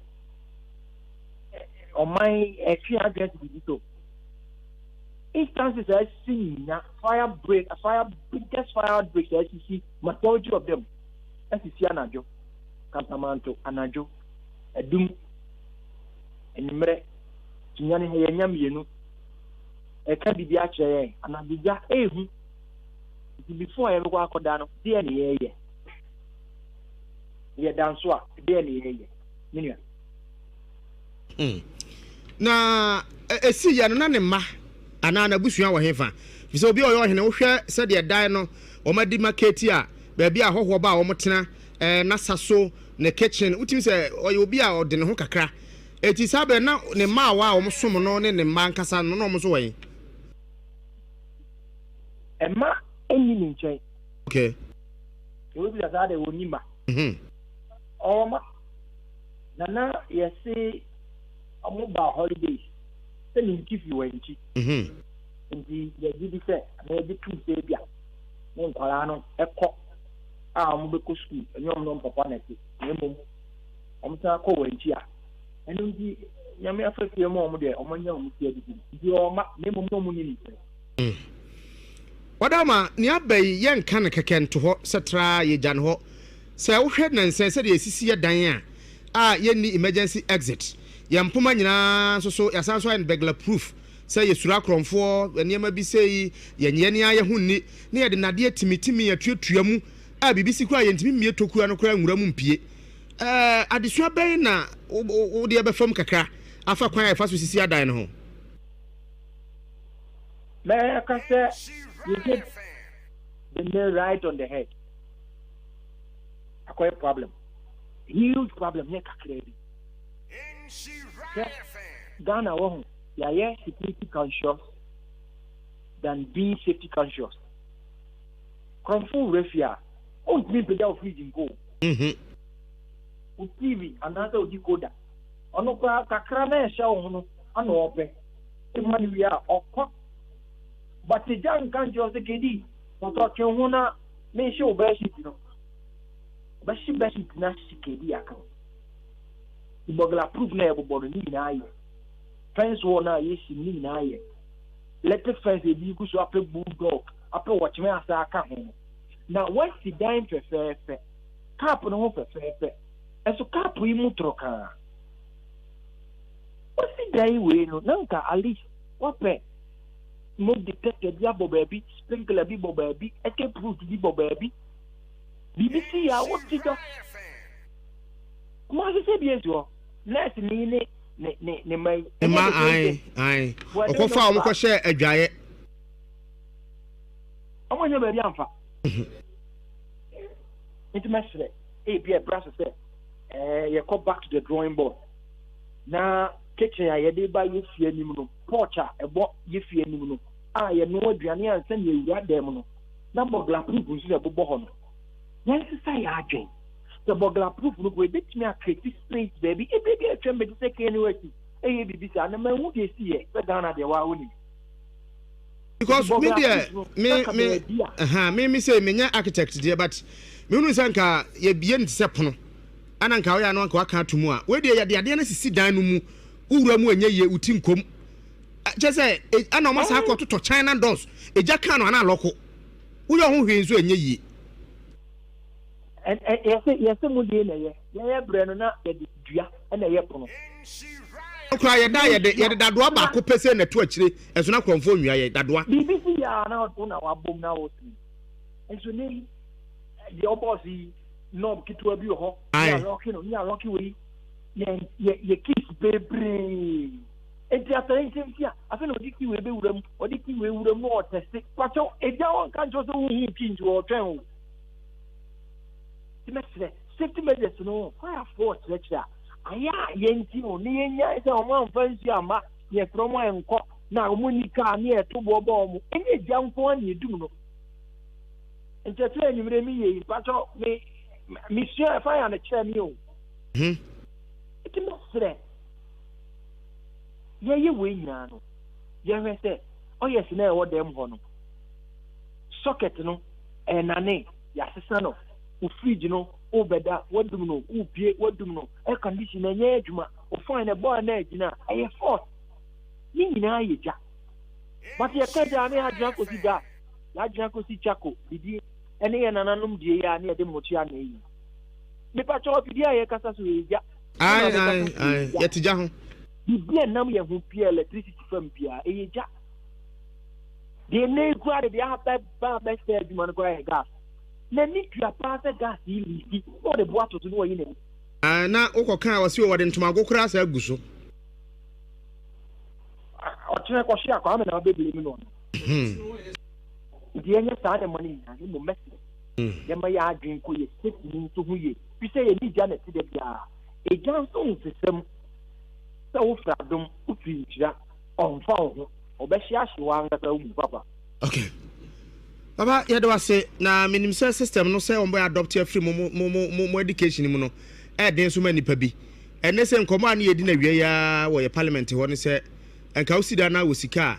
ɔman ɛtwe adwene si biribi so. Instances a asisi nyina, fire break, fire biggest fire outbreaks a asisi, majority of them asisi anadwo, Kantamanto anadwo, Adum anwummerɛ, Sunyani ha yɛanya mmienu. Ɛka biribi akyerɛ yɛn, anadwo gya ɛɛhu. Nti before yɛbɛkɔ akɔda no, deɛ ne yɛyɛ? Yɛda nso a, deɛ ne yɛyɛ? Me nua. Hmm. Na esi yɛ no na ne mma anaa n'abusua wɔ hefa? Fisɛ obi a ɔyɛ ɔhene wohwɛ sɛdeɛ dan no wɔn adi ma keti a baabi a ahɔhoɔ ba a wɔn tena ɛɛ n'asa so ne kitchen wotumi sɛ ɔyɛ obi a ɔde ne ho kakra eti saa bɛrɛ na ne mma a wɔn som no ne ne mma ankasa no na wɔn nso wɔ he? Mma nni ne nkyɛn. Okay. Ebi bisa saa de wɔn ni mma. Mhm. Ɔwɔ mma. Na na yɛse ɔmo ba holidays sɛ ne nkyi fi wɔn nkyi. Nti yɛgye di sɛ anaa yɛgye tum sɛ ebia ne nkwadaa no ɛkɔ a ɔmo bɛkɔ sukuu ɛnyɛ ɔmo ne ɔmo papa na ɛte na mmom ɔmo san kɔ wɔn akyi a ɛno nti nyame afa fie mu ɔmo deɛ ɔmo anya ɔmo ti adidi nti ɔma na mmom na ɔmo nni ne nkyɛn. Ɔdama nea aba yi yɛnka no kɛkɛ nto hɔ sɛ traa yɛgya no hɔ. Sɛ wohwɛ nnansa yi sɛdeɛ yɛsisi yɛ dan a a yɛnni emergency exit, yɛn mpoma nyinaa nso so yɛasan nso ayɛ no burglar proof sɛ yɛsuro akorɔmfoɔ, nneɛma bi sei, yɛn yɛn ara yɛn ho nni, na yɛde nnadeɛ timitimi atuatua mu a biribi si koraa a yɛntumi mmue tokua no koraa nwura mu mpue. Ɛɛ adesua bɛn na wode ɛbɛfam kakra afa kwan a yɛfa so sisi adan no ho? Mɛka sɛ you hit the nail right on the head. Akɔyɛ problem. Huge problem nyɛ kakraa bi. Sɛ Ghana wɔ ho yɛayɛ security conscious than being safety conscious. Korɔmfo wura fie a, ɔntumi mpagya wo fridge nkɔ o. Mhm. Wo TV anaasɛ wo decoder. Ɔno koraa kakra na ɛhyɛ wo ho no ana ɔpɛ. Ɛma no wie a ɔkɔ. But gya nka nkyerɛ wo sɛ KD, pɔtɔ twe wo ho na menhye wo bedsheet no. Ɔbɛhye bedsheet no ahye KD aka ho. Nti burglar proof na yɛbobɔ no ne nyinaa yɛ. Fence wall no a yɛsi no ne nyinaa yɛ. Electric fence a ebi gu so apɛ bulldog, apɛ wɔkyeme asa aka ho no. Na woasi dan fɛfɛɛfɛ, cap no ho fɛfɛɛfɛ, ɛso cap yi mu toro kaa. Woasi dan wei no, na nka at least woapɛ smoke detector bi abɔ baabi, sprinkler bi bɔ baabi, escape route bi bɔ baabi. Biribi si yɛ a wote dɔ. Kumasi sɛ bi esi hɔ. Nurse ni ne ne ne ne mma yi. Ne mma ae ae. Ɔkɔfa wɔn kɔhyɛ adwaeɛ. Wɔn nyɛ baabi amfa. Nti mɛsrɛ ebi ɛbra so sɛ ɛɛ yɛkɔ back to the drawing board na kitchen a yɛde ba yɛ fie anim no porch a ɛbɔ yɛ fie anim no a yɛnoa aduane ansa na yɛwura dan mu no na burglar proof nso na ɛbobɔ hɔ no yɛnsesa yɛ adwen sɛ burglar proof no kɔ ebetumi akreti space baabi ebi bi atwam bɛte sɛ KNUST ɛyɛ biribi saa na mahu deɛ esi yɛ sɛ Ghana deɛ waa wonim. Because me deɛ me me ɛhan me me sɛ menyɛ architect deɛ but me hunu sɛ nka yɛbie no te sɛ pono ɛna nka ɔyɛ ano anka waka ato mu a wei deɛ yɛde adeɛ no sisi dan no mu wowura mu ɛnyɛ yie wo ti nkom kyɛ sɛ ɛna ɔma saa akɔ totɔ China doors egya kan no ana alɔko woyɛ ho hwee nso ɛnyɛ yie. Yɛsɛ yɛsɛ mu deɛ na ɛyɛ yɛyɛ brɛ no na yɛde dua ɛna ɛyɛ pono. Koraa yɛda yɛde yɛde dadoa baako pɛ sɛ na ɛto akyire ɛso na korɔmfoɔ nwia yɛ dadoa. Biribi si yɛ a na wo na wabom na wosene nso ne deɛ ɔbɔɔ so yi knob ketewa bi wɔ hɔ ne alɔke no ne alɔke wei yɛ yɛ yɛ keys bebree nti asɛre nkyɛn a afei na ɔde key wei bɛwura mu ɔde key wei wura mu na ɔtɛste pakyɛw egya wɔn nka nkyɛn sɛ wohu key nti ɔretwɛn o ti mɛsrɛ safety measures no firefoɔ kyerɛkyerɛ a ayɛ a yɛnti o ne yɛnya sɛ wɔn amfa nsuo amma yɛfrɛ wɔn a nkɔ na wɔn ni kaa ne yɛto boɔ bɔ wɔn ɛnyɛ egya nko ara na yɛdum no nkyɛkyerɛ enyimire mi yɛ yi mpakyɛw me mesua fire no kyerɛ me o nti mɛsrɛ yɛyɛ wei nyinaa no yɛhwɛ sɛ ɔyɛ si na ɛwɔ dɛm hɔ no socket no ɛnane yɛasesa no wo fridge no wobɛda wadum no wopie wadum no air condition na ɛnyɛ adwuma wo fan na ɛbɔ a na agyina ɛyɛ fault ne nyinaa yɛ gya but yɛka gya ne yɛadwene akɔsi gas yɛadwene akɔsi charcoal bidie ɛne yɛ nananom die yɛ a ne yɛde mmokyea na ɛyi mepa kyɛw afidie a yɛkasa so yɛ gya. Ayi ayi ayi yɛte gya ho. Biribi a nam yɛn ho bia electricity fam bia ɛyɛ gya. Deɛ nne yi koraa de deɛ abɛba abɛsɛ adwuma no koraa yɛ gas. N'ani tua paa sɛ gas yi liiki na ɔde bo ato so na wayi n'ani. Ah, na wokɔ kan a wɔsi wɔde ntomago koraa saa gu so. Ɔkyerɛ kɔhye akɔ ama na wabɛbile mu no ɔno. Nti yɛnyɛ saa nneɛma no nyinaa na mmom mɛsrɛ yɛma yɛ adwene nkɔ yɛ safety no nso ho yie fi sɛ yɛne gya na ɛte da biara egya nso nsesa mu sɛ wofiri adom wofiri nhyira ɔmfa wo ho ɔbɛhye ahye wo ankasa wo mu papa. Okay. Papa yɛde wase na menim sɛ system no sɛ wɔn bɛ adopt afiri mo mo mo mo mo education mu no ɛden so ma nipa bi ɛnɛ sɛ nkɔmɔ a ne yɛdi na wia ya wɔ yɛ parliament hɔ ne sɛ nka wosi da na wɔ sika a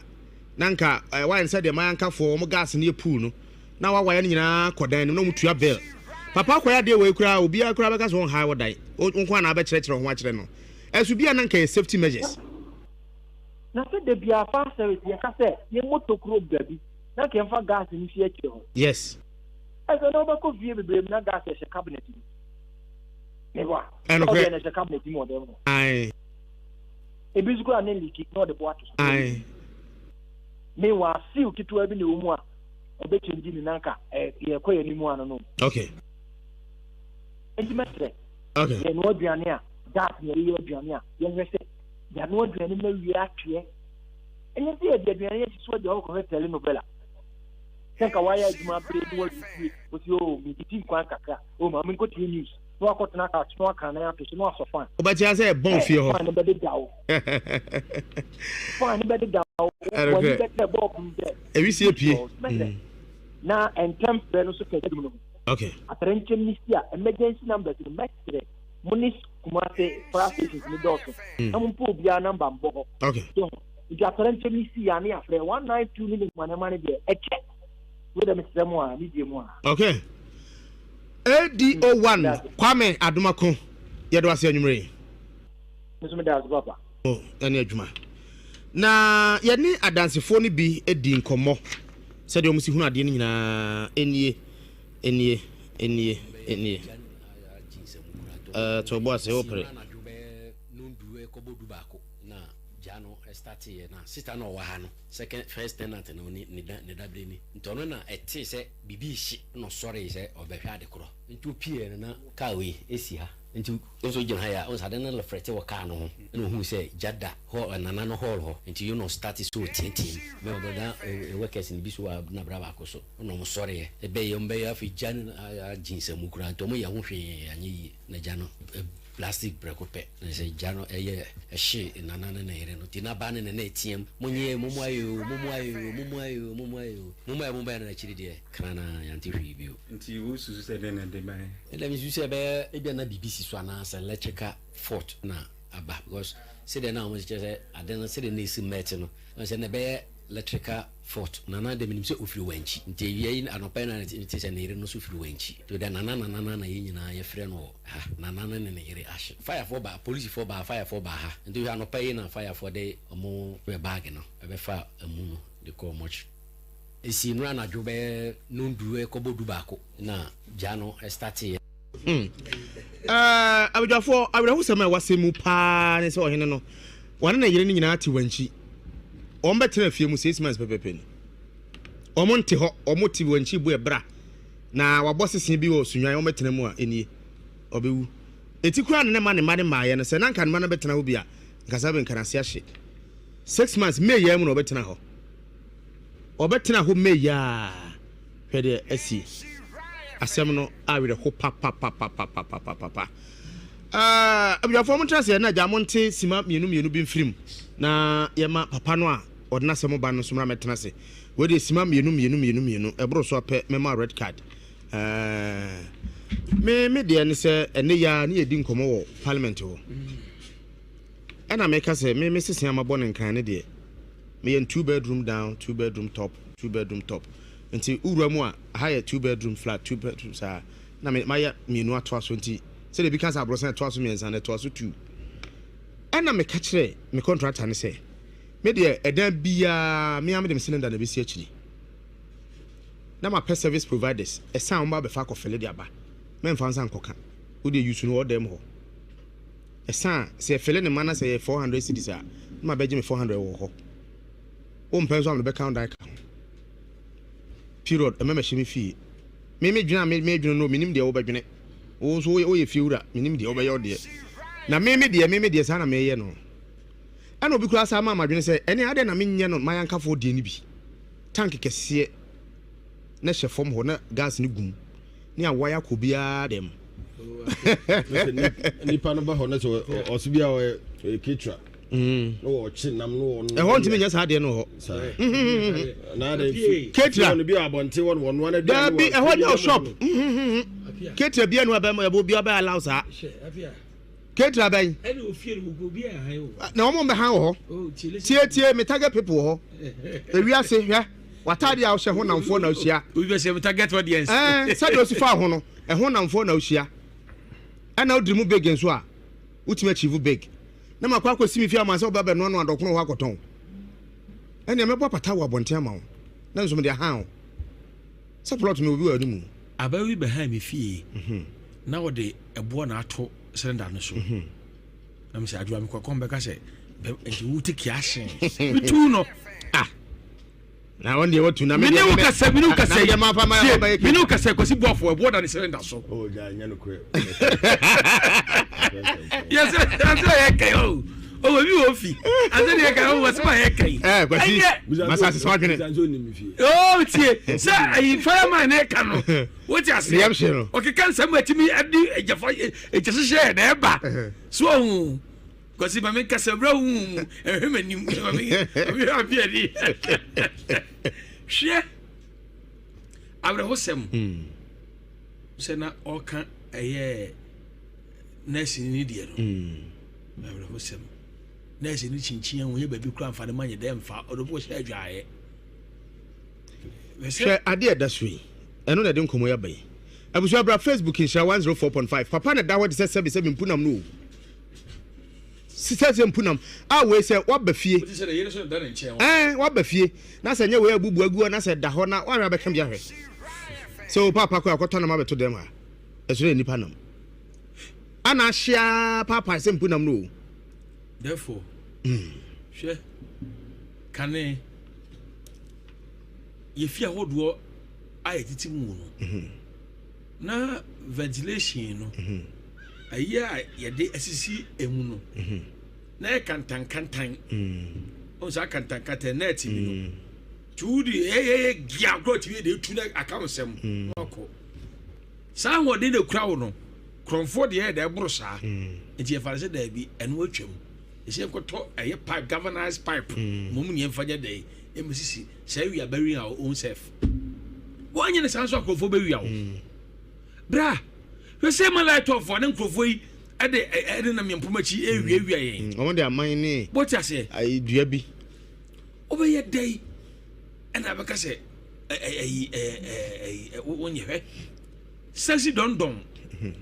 na nka eh, wayɛ no sɛ deɛ mayankafoɔ wɔn gas no yɛ pool no na wawaya no nyinaa kɔ dan no na wɔn tua bill papa akɔyɛ adeɛ wei koraa obiara koraa bɛka sɛ wɔn ha wɔ dan wo nko ana abɛkyerɛkyerɛ ho akyerɛ no ɛso bi a na nka yɛ safety measures. Na sɛ da biara fire service yɛka sɛ yɛmmɔ tokuro baabi na nka yɛmfa gas no si akyire hɔ. Yes. Ɛsɛ na wobɛkɔ fie bebree mu na gas ɛhyɛ cabinet mu. Meboa. Ɛnokorɛ. Ɔdeɛ na ɛhyɛ cabinet mu wɔ dɛm hɔ. Aye. Ebi nso koraa ne leaki na ɔde bo ato so. Aye. Meanwhile, seal ketewa bi na ɛwɔ mu a ɔbɛkyɛngyi ne nanka yɛkɔ yɛn anim ano no. Okay. Nti mɛsrɛ. Okay. Yɛnoa aduane a gas na yɛde yɛ aduane a yɛhwɛ sɛ yɛanoa aduane no awie atweɛ. Ɛnyɛ sɛ yɛde aduane asi so agya hɔ kɔhwɛ telenovela. Sɛ nka wayɛ adwuma bere ne wadu fie wosi o oh, medidi nkwan kakra o oh, maame nkɔtie news na wakɔtena couch na waka nan ato so na wasɔ fan. Wobɛte ase ɛbɔn fie hɔ. Fan no bɛdeda wo. Fan no bɛdeda wo. W'ani bɛtɛ bɔɔl mu sɛ. Ewi si epie. Na ntɛm frɛ no so kɛse dum no. Okay. Atɛrɛnkyɛm ni si a emergency numbers no mɛsrɛ mo ne Kumase fire stations ni dɔɔso. Na mo mpo obiara number mbɔ hɔ. Okay. So nti atɛrɛnkyɛm ni si a ne yɛafrɛ 192 ne ne mmanema no deɛ ɛkyɛ. Wo dɛ mesrɛ mo a ne die mu a. Okay. ADO1 Kwame Adomako yɛde wase anwummere yi. Nso meda ase papa. O ɛne adwuma. Na yɛne adansefoɔ no bi di nkɔmmɔ sɛdeɛ wɔn si hunu adeɛ no nyinaa nie nie nie nie. Ɛɛ to bo ase wopere. Gya no starteeɛ na sister no a ɔwɔ ha no second first tenant no ne ne da ne dabere ni nti ɔno na ɛtee sɛ biribi rehye na ɔsɔree sɛ ɔbɛhwɛ ade korɔ nti ɔpieeɛ no na car wei si ha nti nso gyina ha yi a ɔhu sɛ ade no reflect wɔ car no ho ɛna ɔhuu sɛ gya da hall nana no hall hɔ nti yei na ɔstarte sɛ ɔteateam mɛ ɔbɛda workers no bi so wɔ na bra baako so ɛna ɔmo sɔreeɛ ɛbɛyɛ ɔmo bɛyɛ afei gya no agye nsamu koraa nti ɔmo yɛ ho hwee anyɛ yie na gya no Plastic prɛko pɛ na sɛ gya no ɛyɛ ɛhye nana ne ne yere no nti na ba ne ne na ɛteam monyɛ mommoa yɛ oo mommoa yɛ oo mommoa yɛ oo mommoa yɛ oo mommoa yɛ mommoa yɛ na akyiri deɛ kra na yɛante hwee bio. Nti wo susu sɛ dɛn na ɛde baeɛ? Me deɛ me susu sɛ ɛbɛyɛ ebia na biribi si so anaa sɛ electrical fault na aba because sɛdeɛ na wɔn kyerɛ sɛ ade no sɛdeɛ na esi mɛte no wɔn sɛ na ɛbɛyɛ. Electrical fault. Nana deɛ menim sɛ ɔfiri Wankyi. Nti awia yi anɔpa yi na mete sɛ ne yere no nso firi Wankyi. Nti ɔde Nana Nana na yɛn nyinaa yɛfrɛ no wɔ ha. Nana no ne ne yere ahye. Firefoɔ baa, polisifoɔ baa, firefoɔ baa ha. Nti hwɛ anɔpa yi na firefoɔ de wɔn bag no bɛfaa amu no de kɔɔ mortuary. Ɛsii nnora anadwo bɛyɛ nondu rekɔbɔ dubaako na gya no starteeɛ. Hmm. Eh, abadwafoɔ, awerɛhosɛm a ɛwɔ asɛm mu paa ne sɛ ɔhene no, wɔne ne yere no nyinaa te wankyi. Wɔn bɛtena fie mu six months pɛpɛpɛ ni. Wɔn nte hɔ, wɔn te wankyi bu ɛbra. Na wabɔ sese bi wɔ sunwan, wɔn bɛtena mu a, enie, ɔbɛwu. Eti koraa ne ne ma ne mma ne mmaeɛ no, sɛ na nka ne mma no bɛtena hɔ bi a, nka saa bɛ nka n'ase ahye. Six months, May yɛ mu na ɔbɛtena hɔ. Ɔbɛtena hɔ May yɛ a. Hwɛ deɛ asi. Asɛm no awerɛho papapapapapapapa. Ah, abusuafoɔ mo ntena aseɛ na agya mo nte sima mmienu mmienu bi mfiri mu na yɛma papa no a ɔde n'asɛm ba no nso mmra mɛtena ase. Wei deɛ sima mmienu mmienu mmienu mmienu ɛboro so apɛ mɛma red card. Eh, me me deɛ ne sɛ ɛnɛ yi ara ne yɛdi nkɔmmɔ wɔ parliament hɔ. Ɛna meka sɛ me me sese a mabɔ no nkran ne deɛ meyɛ no two bedroom down two bedroom top two bedroom top nti wowura mu a aha yɛ two bedroom flat two bedroom saa na me mayɛ mmienu atoa so nti sɛdeɛ ebi ka sɛ aborɔsan ɛtoa so mmiɛnsa no ɛtoa so two ɛna meka kyerɛ me contractor no sɛ me deɛ ɛdan biara me ara mede me cylinder na ɛbɛsi akyiri na mapɛ service providers ɛsan wɔn ba bɛfa akɔfɛle de aba mɛmfa nsa nkɔka wodeɛ use no wɔ dɛm hɔ Ɛsa a, sɛ yɛfele ne ma na sɛ ɛyɛ 400 cedis a, na mabɛgye me 400 wɔ hɔ. Wompɛ nso a mede bɛka wo dan ka ho. Period. Ɛmɛ mɛhyɛ me fie. Me me dwene a me medwene no, menim deɛ wobɛdwene. Wo nso woyɛ woyɛ fie wura, menim deɛ wobɛyɛ wo deɛ. Na me me deɛ, me me deɛ saa na meyɛ no. Ɛna obi koraa saa maa madwene sɛ, ɛne adɛn na menyɛ no mayankafoɔ deɛ no bi. Tank kɛseɛ na hyɛ fam hɔ na gas no gum. ne awae akɔ obiara dɛm. Nipa no ba hɔ na sɛ ɔso bi a ɔyɛ ketra mm. na ɔkye nam no ɔno. Ɛhɔ ntumi nyɛ saa adeɛ no hɔ. Ketra daabi ɛhɔ nyɛ shop ketra bia no abɛn ɛbɔ obi abɛ allow saa. Ketra bɛn? Na wɔn bɛ han wɔ hɔ. Oh, tie tie me target people wɔ hɔ. Ewiase hwɛ w'ataade a wohyɛ ho namfoɔ na ohyia. Obi bɛ sɛ me target audience. Ɛɛ sɛdeɛ osi fa ho no ɛho namfoɔ na ohyia. Ɛna wodiri mu big nso a wotumi achieve big. Na makɔ akɔsi me fie ama sɛ wobɛ bɛnoa no adɔkono hɔ akɔtɔn. Ɛnea mɛbɔ apata wɔ abɔnten ama wo. Na nso mede ahan wo. Sɛ plot mi obi wɔ anim. Abayewa bi bɛhan me fie na ɔde ɛboɔ na ato cylinder no so. Na mesɛ adwoa mekɔ kɔm bɛka sɛ nti wo take action. Metu no. Ah. Na wɔn deɛ wɔtu na mene wo kasa mene wo kasa yi mene wo kasa kwasi boafo ɛboɔ da ne cylinder so. Oh, gya nyɛ no korɛ. Yɛsɛ yɛsɛ yɛ kɛ o. Ɔwɔ bi wɔ fi. Ase deɛ ka wɔ sɛ ma yɛ kɛ yi. Ɛɛ kwasi masa asesa wadwene. Oo tie sɛ ayi fireman na ɛka no wote aseɛ ɔkeka nsɛm a ɛtumi ɛde ɛgyafa ɛgyahyehyɛ na ɛba so ɔho kwasi ma menka sɛ berɛ wo mu ɛhwɛ m'anim ma mehwɛ apeani hwɛ awerɛhosɛm sɛ na ɔka ɛyɛ nɛɛse ni deɛ no awerɛhosɛm nɛɛse no kyinkyin a wɔnyɛ baabi kora mfa no ma nyɛ dɛ mfa ɔde bɔ hyɛ adwaeɛ hwɛ adeɛ ɛda so yi ɛno na ɛde nkɔmmɔ yi aba yi abusua bra facebook nhyira 104.5 papa na da hɔ te sɛ sɛbi sɛbi mpunam no o sɛ sɛ mpunam a wei sɛ waba fie ɛɛ waba fie na sɛ nyɛ wei abubu agu na sɛ da hɔ na wahwɛ abɛka bi ahwɛ sɛ o paapa kɔ akɔtɔ nam abɛto dɛm ha ɛso yɛ nipa nam ana ahyia paapa sɛ mpunam no o Therefore, hwɛ, kane yɛfi ahodoɔ a yɛtete mu no, na ventilation no, ɛyɛ a yɛde asisi emu no, na yɛ kantankantan. Ɔn saa kantankantan na ɛte bi no. Nti wode ɛyɛ gia korɔ tumi de etu na aka wo nsɛm na wakɔ. Saa ahoɔden na ekura wo no, korɔmfoɔ deɛ ɛyɛ dɛ ɛboro saa. Nti yɛfa no sɛ daabi, ɛno atwam. Ɛsɛ yɛnkɔtɔ ɛyɛ pipe, galvanized pipe, mmom ne yɛmfa nyɛ dɛn, ɛmmɛsisi saa wia burying our own self. Woanyɛ ne saa nso a nkurɔfoɔ bɛwia wo. Bra, hwɛ sɛ ma light off a ne nkurɔfoɔ yi ɛde ɛde nam yɛn mpoma akyi ɛrewiawia yɛn. Wɔn de aman ne Wote aseɛ? ayi dua bi. Wobɛyɛ dɛn? Ɛna abɛka sɛ ɛyi ɛyi wonyɛ hwɛ. Sɛsi dɔndɔn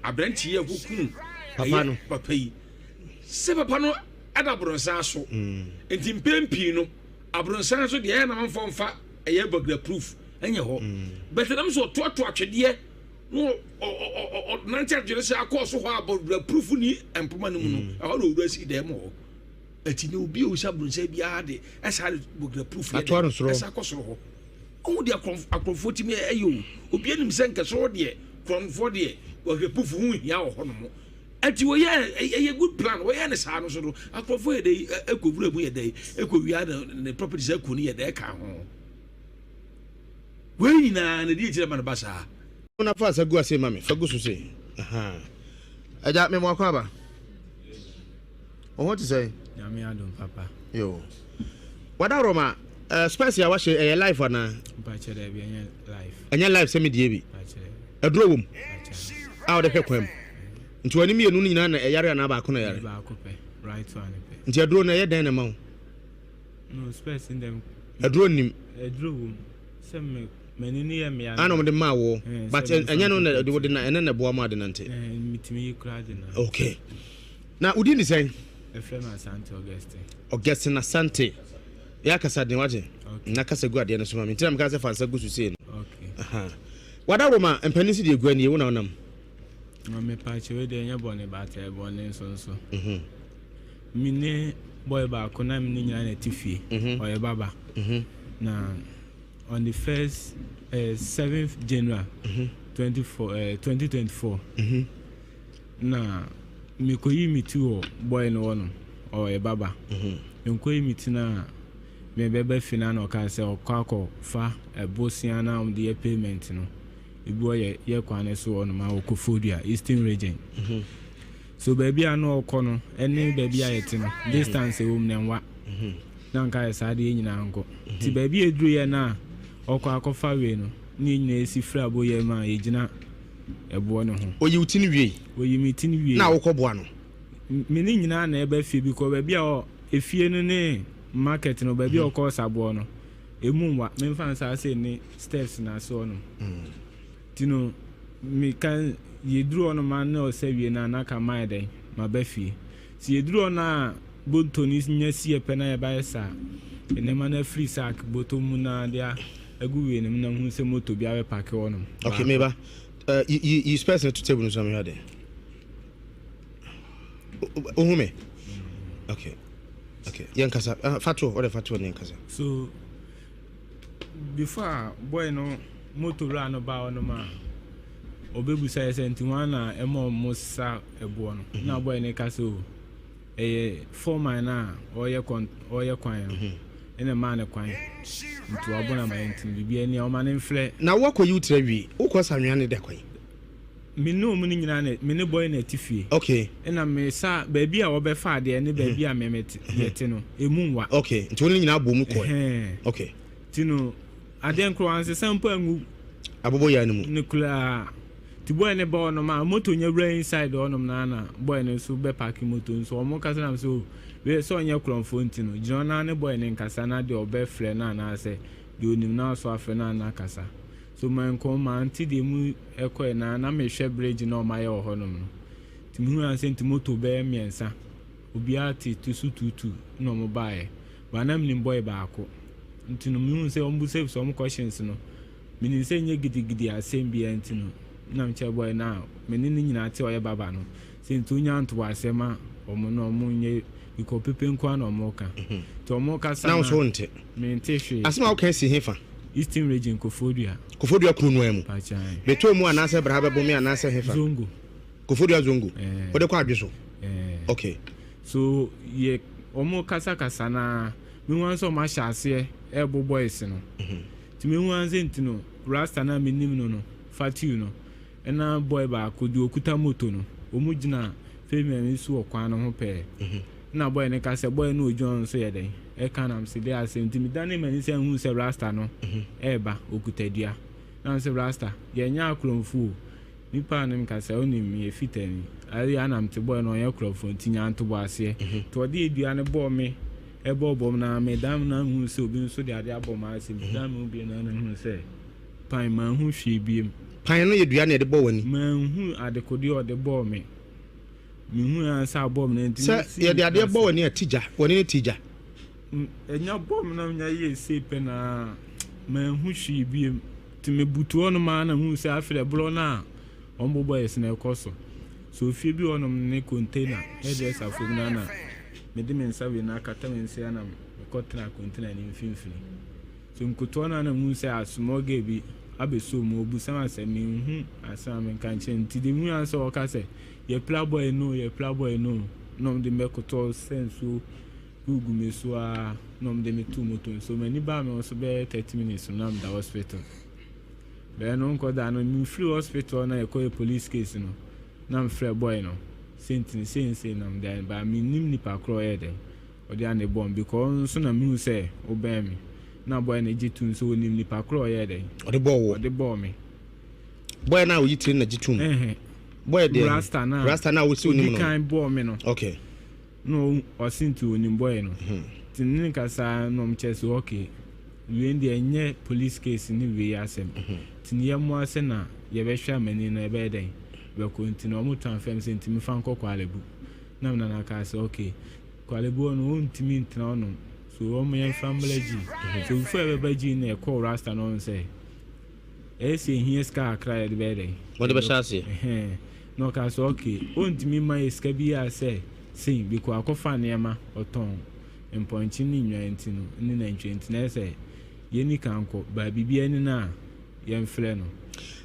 aberanteɛ yi a ɔkɔkuu Papa no. papa yi sɛ papa no ɛda abrɔnsan so nti mpɛn pii no abrɔnsan so deɛ ɛyɛ na manfoɔ mfa ɛyɛ burglar proof ɛnyɛ hɔ bɛtɛ nam so ɔtoatoa atwedeɛ na ɔnante atwedeɛ sɛ akɔɔ so hɔ a burglar proof ni mpoma no mu no ɛhɔ na owura si dɛm hɔ ɛti ne obi a ɔsi abrɔnsan biara de ɛsa de burglar proof yɛ Atoa no soro. ɛsa kɔ soro hɔ. Wohu deɛ akorɔmf akorɔmfoɔ tumi yɛ o. Obiara nim sɛ nka soro deɛ korɔmfoɔ deɛ wɔhwɛ pufu ho hia wɔ hɔnom. Ɛnti wɔyɛ ɛyɛ good plan wɔyɛ ne saa no so no akorɔmfoɔ yɛ dɛ ɛkɔ wura mu yɛ dɛ ɛkɔ wia ne ne properties ɛkɔ ne yɛ dɛ ɛka ho. Wei nyinaa na ɛdi akyire ma no ba saa. Na fa asa gu ase ma me fa gu so sei ahaa agya me mo akɔ aba wo ho te sɛn. Nyame adom papa. Yo wada roma uh, spurs a wahyɛ ɛyɛ life anaa. Mpakyɛ dɛ bi ɛnyɛ life. Ɛnyɛ life sɛ me die bi. Aduro wom a wɔde hwɛ kwan mu. Nti wɔn mmienu no nyinaa na ɛyare anaa baako na ɛyare. Baako pɛ right one pɛ. Nti aduro no ɛyɛ dɛn na ɛma wo. No spurs ndɛm. Aduro nim. Aduro wom sɛ me m'ani no yɛ mmea. Ana wɔde maa woɔ but ɛnyɛ no na ɛde wode na ɛnɛ na ɛboa ma ade nante. Metumi yi koraa de na. Okay. Na wodin de sɛn? Ɛfrɛ me Asante Augustine. Augustine Asante. Yɛ akasa den wate. Na kasa gu adeɛ no so ma me. Nti na meka sɛ fa nsa gu so sei no. Okay. Wada Roma mpanin si deɛ gu anie wo na wonam. Na me pa kyerɛ deɛ ɛnyɛ bɔne but ɛyɛ bɔne nso nso. Mhm. Me ne boy baako na me ne nyinaa na ɛte fie. Mhm. Ɔyɛ baba. Mhm. Na on the first uh, 7th January mm -hmm. 24 uh, 2024. Mm -hmm. Na mekoyi me ti wɔ boy no hɔ no, ɔyɛ barber. Mekoyi me ti no a, mebɛba fie no a na ɔkaa sɛ ɔkɔ akɔ fa bosea no a wɔde yɛ payment no, ebi wɔ yɛ yɛ kwan no so hɔ nom a wɔ Koforidua, Eastern Region. So baabi a na ɔkɔ no ne baabi a yɛte no, distance ɛwɔ mu no ɛnwa. Na nka yɛ saa de yɛn nyinaa nkɔ. Nti baabi a ɛduruiɛ no a ɔkɔ akɔfa wei no, na yɛn nyinaa yɛsi firi aboyɛ mu a yɛgyina ɛboɔ no ho. Oyi wo ti no wiei. Oyi me ti no wiei. Na wokɔ boa no. Me ne nyinaa na ɛba fie because baabi a ɔ efie no ne market no baabi a ɔkɔ saboɔ no emu nwa memfa nsa ase ne steps na ase hɔ nom. Ti no meka yɛduru hɔ nom a na ɔsɛ wie no a na ka mayɛ dɛn maba fie. Sɛ yɛduru hɔ no a boto no nya si yɛ pɛ na yɛbayɛ saa nneɛma no afiri sack bɔtɔ mu na de agu wei no mu na mehu sɛ moto bi abɛpake hɔ nom. Okay, meba. Uh, yi yi yi spɛs no to table no so na mehwɛ ade. Ohu me. Okay. Okay. Yɛn kasa. Uh, fa to, ɔde fa to ne kasa. So before a boy no moto wura no ba hɔ nom a ɔbɛbusa yɛ sɛ nti wɔn na ɛma ɔmo sa ɛboɔ no. Na boy no ka sɛ o ɛyɛ foreman no a ɔyɛ kɔn ɔyɛ kwan no ɛna ɛmaa no kwan nti wabɔ no amanneɛ nti no biribiara ni a ɔma no mfrɛ. Na woakɔyi wo tiri awie, wokɔ sa anwea no da kwan? Me ne wɔn nyinaa na me ne boy na ɛte fie. Okay. Ɛna me sa baabi a wɔbɛfa adeɛ ne baabi a me me te yɛte no emu nwa. Okay, nti wo ne nyinaa bɔ mu kɔɛ. Ɛhɛn. Okay. Ti no adeɛ nkoro ansesa mpo angu. Aboboyaa no mu. No koraa. Nti boy no ba hɔnom a moto nya wura inside hɔnom no ara na boy no nso bɛ parke moto nso wɔn kasa nam sɛ oh wei sɛ ɔnyɛ korɔmfoɔ nti no gyina hɔ na ne boy no nkasa na deɛ ɔbɛ frɛ no anaasɛ deɛ onim no aso afrɛ no ana kasa so mankɔ mante deɛ mu ɛkɔɛ na na mehwɛ bridge na ɔmayɛ wɔ hɔnom no nti mehunu ara sɛ nti moto bɛyɛ mmiɛnsa obiara te to so tuutu na wɔn baeɛ ba na menim boy baako nti no mehunu sɛ wɔn busabisa wɔn questions no Menim sɛ ɛnyɛ gidigidi asɛm biara nti no na mekyerɛ boy no a me ne no nyinaa te a ɔyɛ barber no sɛ nti onya ntoboaseɛ ma wɔn na wɔn nyɛ because pepe nko ara na wɔn reka nti wɔn rekasa na nso wonte mente hwee. Asɛm a woka si hefa? Eastern Region Koforidua. Koforidua kuro no ara mu? Pakyan. Betoo mu anaasɛ Braha bɛbome anaasɛ hefa? Zongo. Koforidua Zongo. Ɛɛ. Wode kɔ Adwe so? Ɛɛ. Okay. So yɛ wɔn kasakasa na mehu ara sɛ wɔn ahyɛ aseɛ ɛrebo boys no. Nti mehu ara sɛ nti no rasta no a menim no no Fatiu no ɛna boy baako deɛ ɔkuta moto no wɔn gyina pavement no so wɔ kwan no ho pɛɛ ɛna boy no ka sɛ boy no ɔgyina hɔ no nso yɛ dɛn ɛka na mese deɛ asɛm nti medane m'ani sɛ nhuu sɛ rasta no ɛreba ɔkuta dua na mese rasta yɛnyɛ akorɔmfo o nipa a ne meka sɛ wonim meyɛ fitani ayɛ a na mete boy no ɔnyɛ korɔmfo nti nya ntoboaseɛ nti ɔde dua no bɔɔ me. Ɛbɔɔ bɔm na medan na mehu sɛ obi nso de adeɛ abɔ m'ase. Medan me ho bio na mehu sɛ pan manhu hwee biom. Pan no yɛ dua na yɛde bɔ w'ani. Manhu adekodeɛ a ɔde bɔɔ me. Mehu ara sɛ abɔ me na nti Sɛ yɛde adeɛ bɔ w'ani a ti gya, w'ani no ti gya. Ɛnya bɔɔ me na menya yɛɛ sei pɛ na manhu hwee biom. Nti mebutu hɔnom ara na mehu sɛ afei deɛ borɔ no a wɔbobɔ yɛ sɛ na ɛkɔ so. So fie bi wɔ hɔnom ne container hairdresser foɔ bi na na mede me nsa wei no akata me nsa na mekɔtena container no mfimfini. So nkotoɔ no a na mehu sɛ a small girl bi abɛsɔ mu, ɔbisa me asɛm, menhu asɛm a menka nkyerɛ no. Nti deɛ mehu ara sɛ ɔka sɛ yɛpira boy no, yɛpira boy no, na wɔde me bɛkotɔ sɛ nsuo gugu me so ara na wɔde me too moto no so. M'ani baa me ho so bɛyɛ 30 minutes no na meda hospital. Bɛyɛ no nkɔda no, mefiri hospital na yɛkɔyɛ police case no, na mefrɛ boy no, sei nti no, sei ne sei na mede ayɛ, but mennim nipa korɔ ɔyɛɛ dɛn. Ɔde ane bɔɔ me because ɔno nso na mehu sɛ ɔbɛn me. Na boy no gye tom sɛ ɔnim nipa korɔ a ɔyɛɛ dɛn. Ɔde bɔɔ wo. Ɔde bɔɔ me. Boy no a ɔyi tiri na gye tom. Ɛhɛn. Boy deɛ. Rasta no a. Rasta no a ɔsi onim no. Ɔdi kan bɔɔ me no. Okay. Na ɔsi nti onim boy no. Nti ne ne kasa na ɔmo kyerɛ sɛ okay wei deɛ ɛnyɛ police case ne wei asɛm. Nti ne yɛmmoa sɛ na yɛbɛhwɛ amani no ɛbɛyɛ dɛn bɛkɔ nti na ɔmo transfer me sɛ nti mefa nkɔ Korle Bu. Na me nana kaa sɛ okay Korle Bu hɔ no ɔntumi ntena hɔ nom so ɔmo yɛmfa mmra G. So before yɛbɛba G no na yɛkɔɔ Rasta no hɔ sɛ ɛyɛ sɛ yɛhia sika kakra a yɛde bɛyɛ dɛn? Wɔde bɛhyɛ aseɛ. Ɛhɛn. Na ɔkaa sɛ okay ɔntumi mma yɛ sika biara sɛ sei because akɔfa nneɛma ɔtɔn mpɔnkye ne nnwan nti no ne nantwie nti na ɛyɛ sɛ yɛnni kan nkɔ but biribiara ni no a yɛmfrɛ no.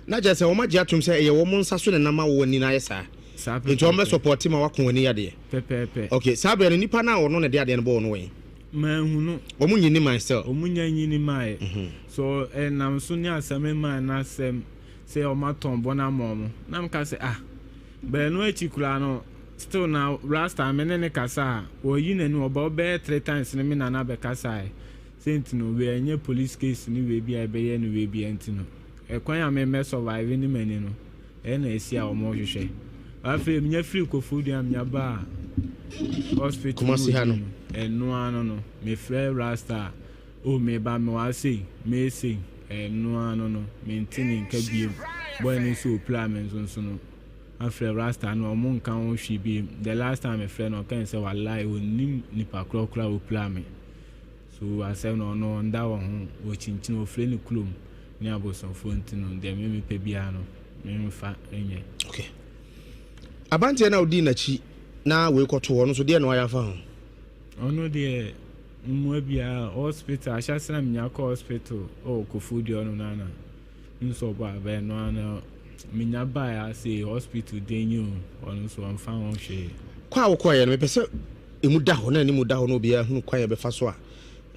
Na kyerɛ sɛ wɔn agye atom sɛ ɛyɛ wɔn nsa so na ɛnam a wɔn ani no ayɛ saa. Saa Nti wɔn bɛ pɛpɛɛpɛ. sɔpɔte ma wako wɔn ani yadeɛ. Pɛpɛɛpɛ. Okay, saa berɛ no nipa no a ɔno na ɛde adeɛ no bɔɔ no wɛn? Manhu no. Wɔn nyini mae still. Wɔn nya nyini maeɛ. So ɛnam so ne asɛm maa no asɛm sɛ wɔn atɔn bɔ no ama wɔn. Na meka sɛ ah, but ɛno akyi koraa no still na Rasta me ne no kasa a, ɔyi n'ani ɔba ɔbɛyɛ 3 times ne me nana bɛkasaeɛ. Sɛ nti no wei ɛnyɛ police case ne wei bi a ɛbɛyɛ no wei bia nti no ɛkwan a me mɛ survive ne m'ani no ɛna ɛsi a wɔn rehwehwɛ. Afei menya firi Koforidua menya baa hospital Kumasi ha no. Ɛno ano no mefrɛ Rasta a oh meba mewɔ ha sei meyɛ sei ɛno ano no mente ne nka biem. Boy no nso ɔpira me nso nso no afrɛ Rasta no ɔmo nka ho hwee biem. The last time mefrɛ no ɔkae sɛ wallahi ɔnnim nipa korɔ koraa a ɔpira me. So asɛm no ɔno ɔnda wɔ ho ɔkyinkyini ɔfiri ne kurom ne abosomfoɔ nti no deɛ me mepɛ biara no memfa nyɛ. Okay. Abanteɛ no a wodii n'akyi na wei kɔto hɔ no nso deɛ na wayɛ afa ho? Ɔno deɛ mmoa biara hospital ahyɛse na menya kɔ hospital ɔwɔ Koforidua no na na nso ɔbɔ abɛn no ana menya baeɛ ase hospital den yi o ɔno nso ɔmfa ho hwee. Kɔ a wokɔeɛ no mepɛ sɛ emu da hɔ na anim da hɔ na obiara hunu kwan a yɛbɛfa so a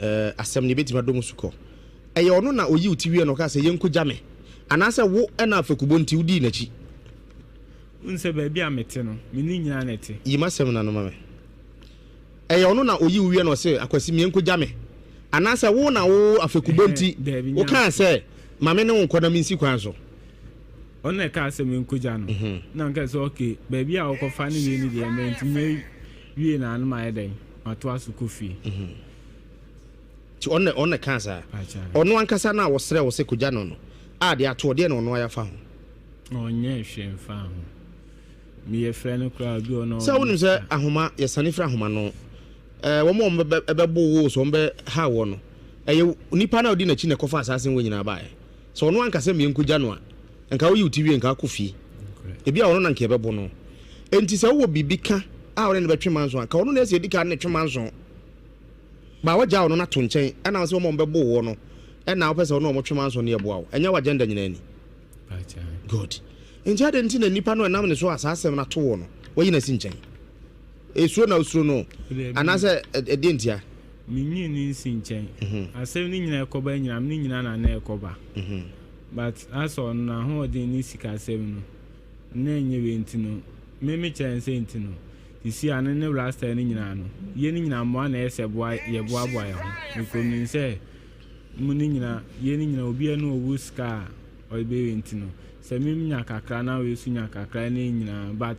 eh, asɛm no yɛbɛtumi adɔ mu sukɔ. Ɛyɛ ɔno na ɔyi wo ti wie na ɔkaa sɛ yɛnkɔgya me anaasɛ wo na afekubɔ nti wodii n'akyi? Wohu sɛ baabi a mete no, me ne nyinaa na ɛte. Yi m'asɛm no ano ma me. Ɛyɛ ɔno na ɔyi wo wie na ɔse Akwasi meɛnkɔgya me anaasɛ wo na wo afekubɔ nti wokaa sɛ ma me ne wo nkɔ na mensi kwan so? Ɔno na ɛkaa sɛ menkɔgya no. Na meka sɛ okay, baabi a wɔkɔfa no wie no deɛ mantumi awie na ano mayɛ dɛn matoa so kɔ fie. Nti ɔno na ɔno na ɛkaa saa? Ɔno ankasa no a ɔsrɛ wo sɛ kɔgya no no a deɛ ato ɔdeɛ na ɔno ayɛ afa ho? Ɔnyɛɛ hwee mfaa ho. Meyɛ frɛ no koraa obi wɔ no Sɛ wonim sɛ ahoma yɛsane firi ahoma no ɛɛ wɔn a wɔn bɛbo wo sɛ wɔn bɛ ha wɔ no ɛyɛ nipa no a ɔdi n'akyi na ɛkɔfa asaase wɔ nyinaa baeɛ. Sɛ ɔno anka sɛ meɛnkɔgya no a, nka woyi wo ti wie nka akɔ fie. Ebi a ɔno na nka yɛbɛbo no. Enti sɛ wowɔ biribi ka a wone no bɛtwe manso a, nka ɔno na ɛsɛ ɛdi kan ne twe manso. Ba wagya ɔno no ato nkyɛn ɛna wo sɛ wɔn a wɔbɛbo woɔ no ɛna wopɛ sɛ ɔno a wɔtwe manso no yɛboa wo. Ɛnyɛ w'agenda nyinaa ni. Good. Enti adɛn nti na nipa no ɛnam ne so a saa asɛm no ato woɔ no, wayi no asi nkyɛn? Esuro na osuro no anaasɛ ɛdeɛ ntia? Menyii no nsi nkyɛn. Asɛm no nyinaa ɛkɔba nyinaa, me ne nyinaa na na ɛkɔba. But asɛ ɔno n'ahoɔden ne sikasɛm no, na ɛnyɛ wei nti no, me mekyerɛ no sɛ nti no, sisi a no ne rasta no nyinaa no, yɛn nyinaa mmoa na ɛyɛ sɛ boa yɛboaboa yɛn ho. Because menim sɛ mo no nyinaa, yɛn nyinaa obiara ne ɔwɔ sika a ɔde bɛyɛ wei nti no, sɛ me nya kakra na wei nso nya kakra ne yɛn nyinaa but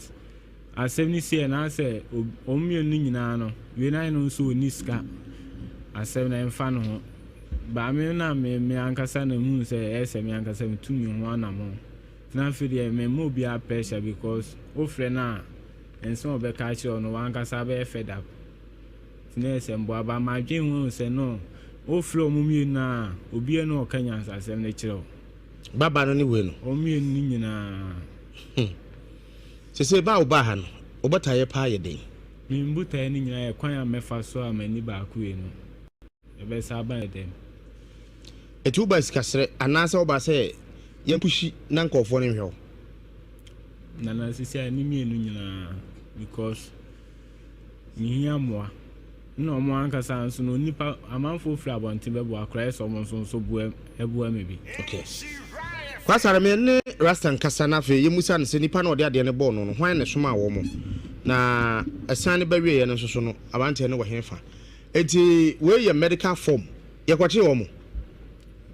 Asɛm no siiɛ na sɛ wɔn mmienu no nyinaa no, wei na no nso ɔnni sika. asɛm no ɛmfa ne ho. But me na me me ankasa na mehuu sɛ ɛyɛ sɛ me ankasa metu me ho anamɔn. Nti na afei deɛ memma obiara pressure because wofrɛ no a nsɛm a ɔbɛka akyerɛ wo no w'ankasa bɛyɛ fed up. Nti na ɛyɛ sɛ mboa but madwen ho ahu sɛ no wofrɛ wɔn mmienu no a obiara ni hɔ a ɔka nyansasɛm no kyerɛ wo. Baba no ne wei no. Wɔn mmienu no nyinaa. Hmm. Sese ba a wobaa ha no, wo botaeɛ paa yɛ dɛn? Me botaeɛ no nyinaa yɛ kwan a mɛfa so a m'ani baako wei no, ɛbɛsa aba yɛ dɛm. Eti wobaa sikasrɛ anaasɛ wobaa sɛ yɛnpushi na nkurɔfoɔ no nhwɛ wo? Nana sisi a ne mmienu nyinaa because mehia mmoa. Nna ɔmo ankasa nso no nnipa amanfoɔ firi abɔnten bɛboa koraa ɛsɛ ɔmo nso nso boa boa me bi. Okay. Kwasare me ne Rasta nkasa na afei yɛmmusa no sɛ nipa no a ɔde adeɛ no bɔɔ no no hwan na ɛsomaa wɔn na ɛsan no ba wieɛ no nso so no abanteɛ no wɔ hefa enti wei yɛ medical form yɛkɔkyee wɔn.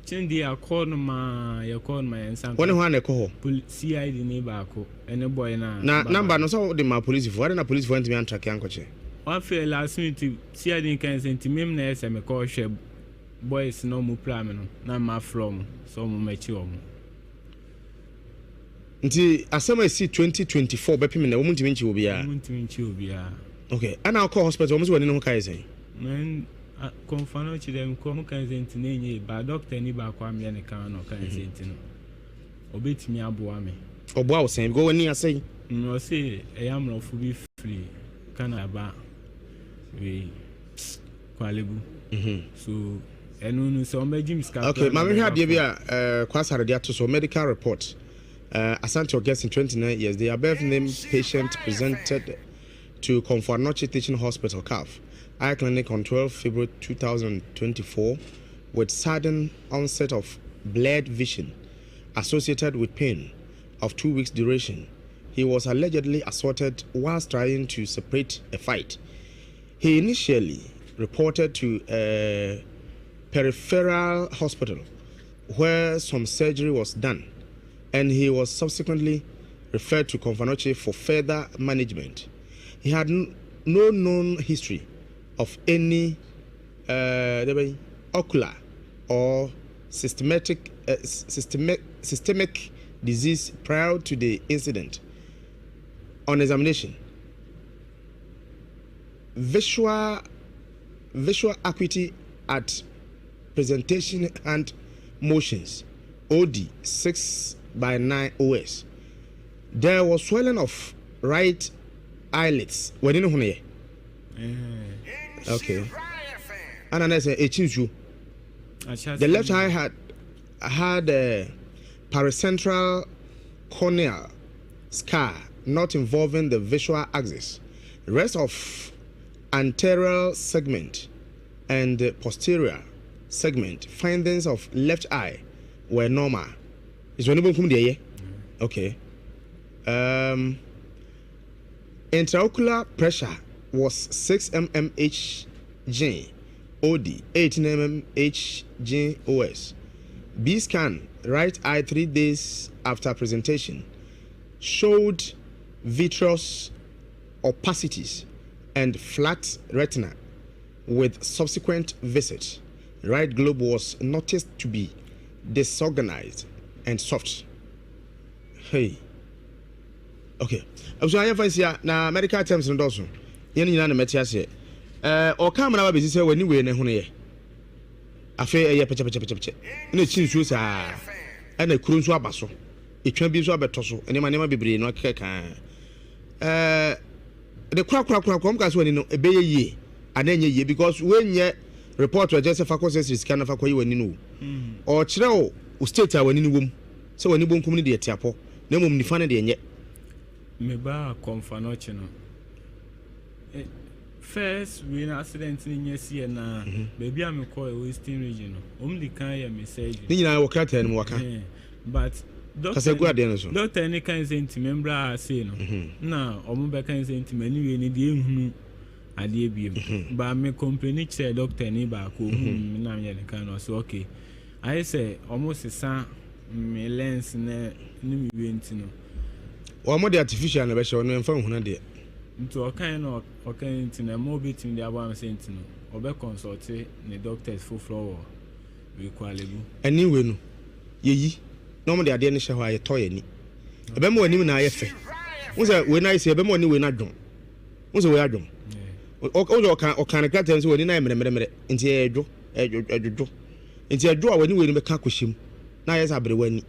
Kyen deɛ yɛakɔ no maa yɛkɔɔ no ma yɛn nsa nka. Wɔne hwan na ɛkɔ hɔ? Poli CID ni baako ɛne boy no a. Na number no sɛ wode maa polisifoɔ adɛn na polisifoɔ antumi antrake ankɔkyɛ? Wafei last minute CID no kae sɛ nti mem na ɛyɛ sɛ mekɔ hwɛ boys no a ɔmo pira me no na mafrɛ ɔmo sɛ ɔmo mmɛkye ɔmo. Nti asɛm a ɛsii 2024 bɛpem nnɛ wɔn ntumi nkye obiara? Wɔn ntumi nkye obiara. Okay, ɛna wokɔɔ hospital wɔn sɛ w'ani no ho ka yɛ sɛn? Man, kɔnfa no kyerɛ me kɔ ho kan sɛ nti na ɛnyɛ yie ba doctor ni baako a meyɛ ne kan na ɔka sɛ nti no ɔbɛtumi aboa me. Ɔboa wo sɛn because w'ani asɛe? Ɔse ɛyɛ amorɔfo bi firi Canada ba wei Korle-Bu so ɛno no sɛ ɔmbɛgye me sika Okay, ma mehwɛ adeɛ bi a eh, Kwasare de ato so medical report uh, Asante Augustine 29 years the above name patient presented to Komfo Anokye Teaching Hospital CAF Eye Clinic on 12 February 2024 with sudden onset of blurred vision associated with pain of two weeks duration. He was allegedly assaulted whilst trying to separate a fight. He initially reported to a peripheral hospital where some surgery was done and he was subsequently referred to Komfo Anokye for further management. He had no known history of any uh, ocular or systematic, uh, systemic, systemic disease prior to the incident. On examination, visual, visual acuity at presentation and motions, OD 6 by 9 OS. There was swelling of right eyelids. W'ani no hono yɛ? Okay. Ana na sɛ ekyi nsuo. The left eye had had a paracentral corneal scar not involving the visual axis. Rest of anterior segment and posterior segment findings of left eye were normal. Is w'ani benkum deɛ yɛ? Okay. Um, intraocular pressure was 6 mmHg OD, 18 mmHg OS. B scan, right eye three days after presentation, showed vitreous opacities and flat retina with subsequent visit. Right globe was noticed to be disorganized and soft. Hey. Okay. Abusua yɛmfa nsia na medical terms no dɔɔso. Yɛn nyinaa na mɛte aseɛ. Ɛɛ ɔka amena ba bɛsi sɛ w'ani wei ne hono yɛ. Afei ɛyɛ pɛkyɛpɛkyɛpɛkyɛ ɛna ɛkyi nsuo saa ɛna kuro nso aba so. Etwa bi nso abɛtɔ so nneɛma nneɛma bebree no akeka kaa. Ɛɛ de korakorakorakora wɔn ka sɛ w'ani no ɛbɛyɛ yie anaa ɛnyɛ yie because wɔnyɛ report ɛkyerɛ sɛ fa kɔ sɛ sika na fa kɔ yi w'ani no o. Ɔkyerɛ wo state a w'ani no wɔ mu sɛ w'ani bonkum no deɛ te apɔ na mmom nifa no deɛ nyɛ. Mebaa Komfo-Anokye no, eh, first wei no accident no nya siiɛ no a, baabi a mekɔɔ ɛwɔ Eastern region no, wɔn di kan yɛ me surgery. Ne nyinaa wɔ krataa no mu waka. Eh, but Kasa gu adeɛ no so. Doctor no kan sɛ nti membra ha sei no, na wɔn bɛka sɛ nti m'ani wei no deɛ nhunu adeɛ biem. But me complaini kyerɛɛ doctor ni baako, ohuu me na meyɛ ne kan no, ɔsɛ okay. Ayɛ sɛ ɔmo sesa me lens no ne me wie nti no. Wɔn de artificial na ɛbɛhyɛ hɔ no ɛnfa nhunu adeɛ. Nti ɔkae na ɔkae nti no ɛma obetumi de aboa me sɛ nti no ɔbɛ kɔnsɔlte ne doctors foforɔ wɔ Korle-Bu. Ani wei no yɛyi na wɔde adeɛ no hyɛ hɔ a yɛtɔ yɛn ani. Ɛbɛma w'anim na ayɛ fɛ. Wohu sɛ wei no ayɛ sei ɛbɛma w'ani wei no adwon. Wohu sɛ wei adwon. Wohu sɛ ɔka ɔka ne krataa mu sɛ w'ani no ayɛ mmerɛmmerɛmmerɛ nti ɛdwo ɛdwodwo. Nti ɛdwo a w'ani wei no bɛka akɔhyɛ mu na ayɛ sɛ aberewa ani.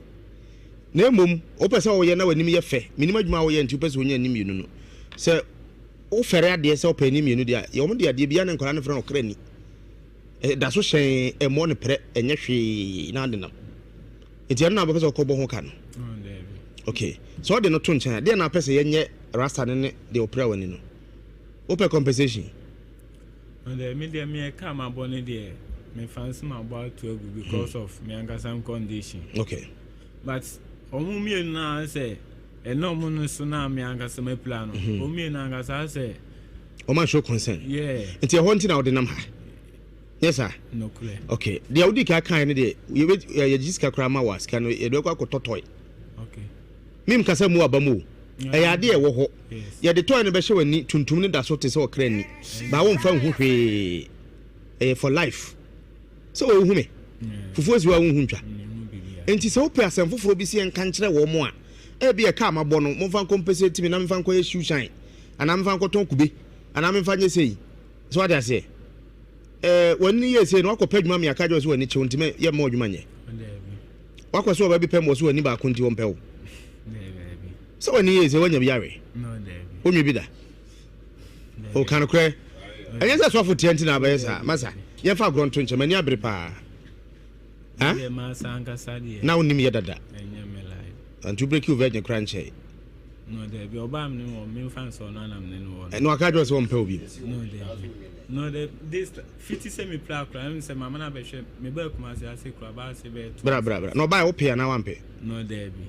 Na mmom wopɛ sɛ woyɛ na w'anim yɛ fɛ. Menim adwuma a woyɛ nti wopɛ sɛ wonya ani mmienu no. Sɛ wofɛre adeɛ sɛ wopɛ ani mmienu deɛ a, wɔn de adeɛ bi a na nkwadaa no frɛ no ɔkra ani. Ɛda so hyɛn, ɛmmɔ no prɛ, ɛnyɛ hwee na ade nam. Nti ɛno na wobɛpɛ sɛ wokɔbɔ ho ka no? Okay. Sɛ ɔde no to nkyɛn a, deɛ na wopɛ sɛ yɛnyɛ rasta no ne deɛ ɔpira w'ani no? Wopɛ compensation? No deɛ, me deɛ meɛ kaa mabɔ no deɛ, mefa nso mabɔ ato agu because hmm. of me ankasa m condition. Okay. But ɔmo mmienu naa sɛ ɛna ɔmo no so na me ankasa mapira no, hmm. ɔmo mmienu ankasa sɛ Ɔma show concern. Yeah. Nti ɛhɔ nti na wode nam ha. Nyɛ saa? Nokorɛ. Okay. Deɛ wodi kan kae no deɛ, yɛbɛ yɛgye sika koraa ma wo a, sika no yɛde bɛkɔ akɔtɔ toy. Okay. Mim kasa mu aba mu o. Ɛyɛ adeɛ ɛwɔ hɔ. Yɛde toy no bɛhyɛ w'ani, tuntum no da so te sɛ ɔkra ani. Baa womfa nhu hwee. Ɛyɛ for life. Sɛ wɔhu me. Fufuo si hɔ a wonhu ntwa. Nti sɛ wopɛ asɛm foforɔ bi sɛ yɛnka nkyerɛ wɔn a, ebia ɛka a mabɔ no, momfa nkɔmpɛsɛti me na memfa nkɔyɛ shoe shine. anaa memfa nkɔtɔn kube anaa memfa nyɛ sei so wate aseɛ ɛɛ w'ani yɛ sei na wakɔpɛ adwuma mi aka kyerɛ sɛ w'ani kyew nti mɛ yɛ mma adwuma nyɛ wakɔ sɛ ɔbaa bi pɛ mu wɔ so w'ani baako nti wɔmpɛ wo sɛ w'ani yɛ sei w'anya bi awe wonwe bi da ɔka nokorɛ ɛnyɛ sɛ sɔfo teɛ nti na abɛyɛ saa masa yɛmfa agorɔ nto nkyɛn m'ani abere paa na wonim yɛ dada nti wobreaki wo virgin koraa nkyɛe No dabi ɔbaa me ne wɔ me nfa nsɛ ɔno anam ne no wɔ no. Ɛna waka kyerɛ sɛ ɔmpɛ obi. No dabi no dabi this fiti sɛ me pira kora ɛmu sɛ maama na bɛhwɛ me ba Kumasi ase kora ba ase bɛyɛ to. Bra bra bra na ɔbaa wopɛ anaa wampɛ. No dabi.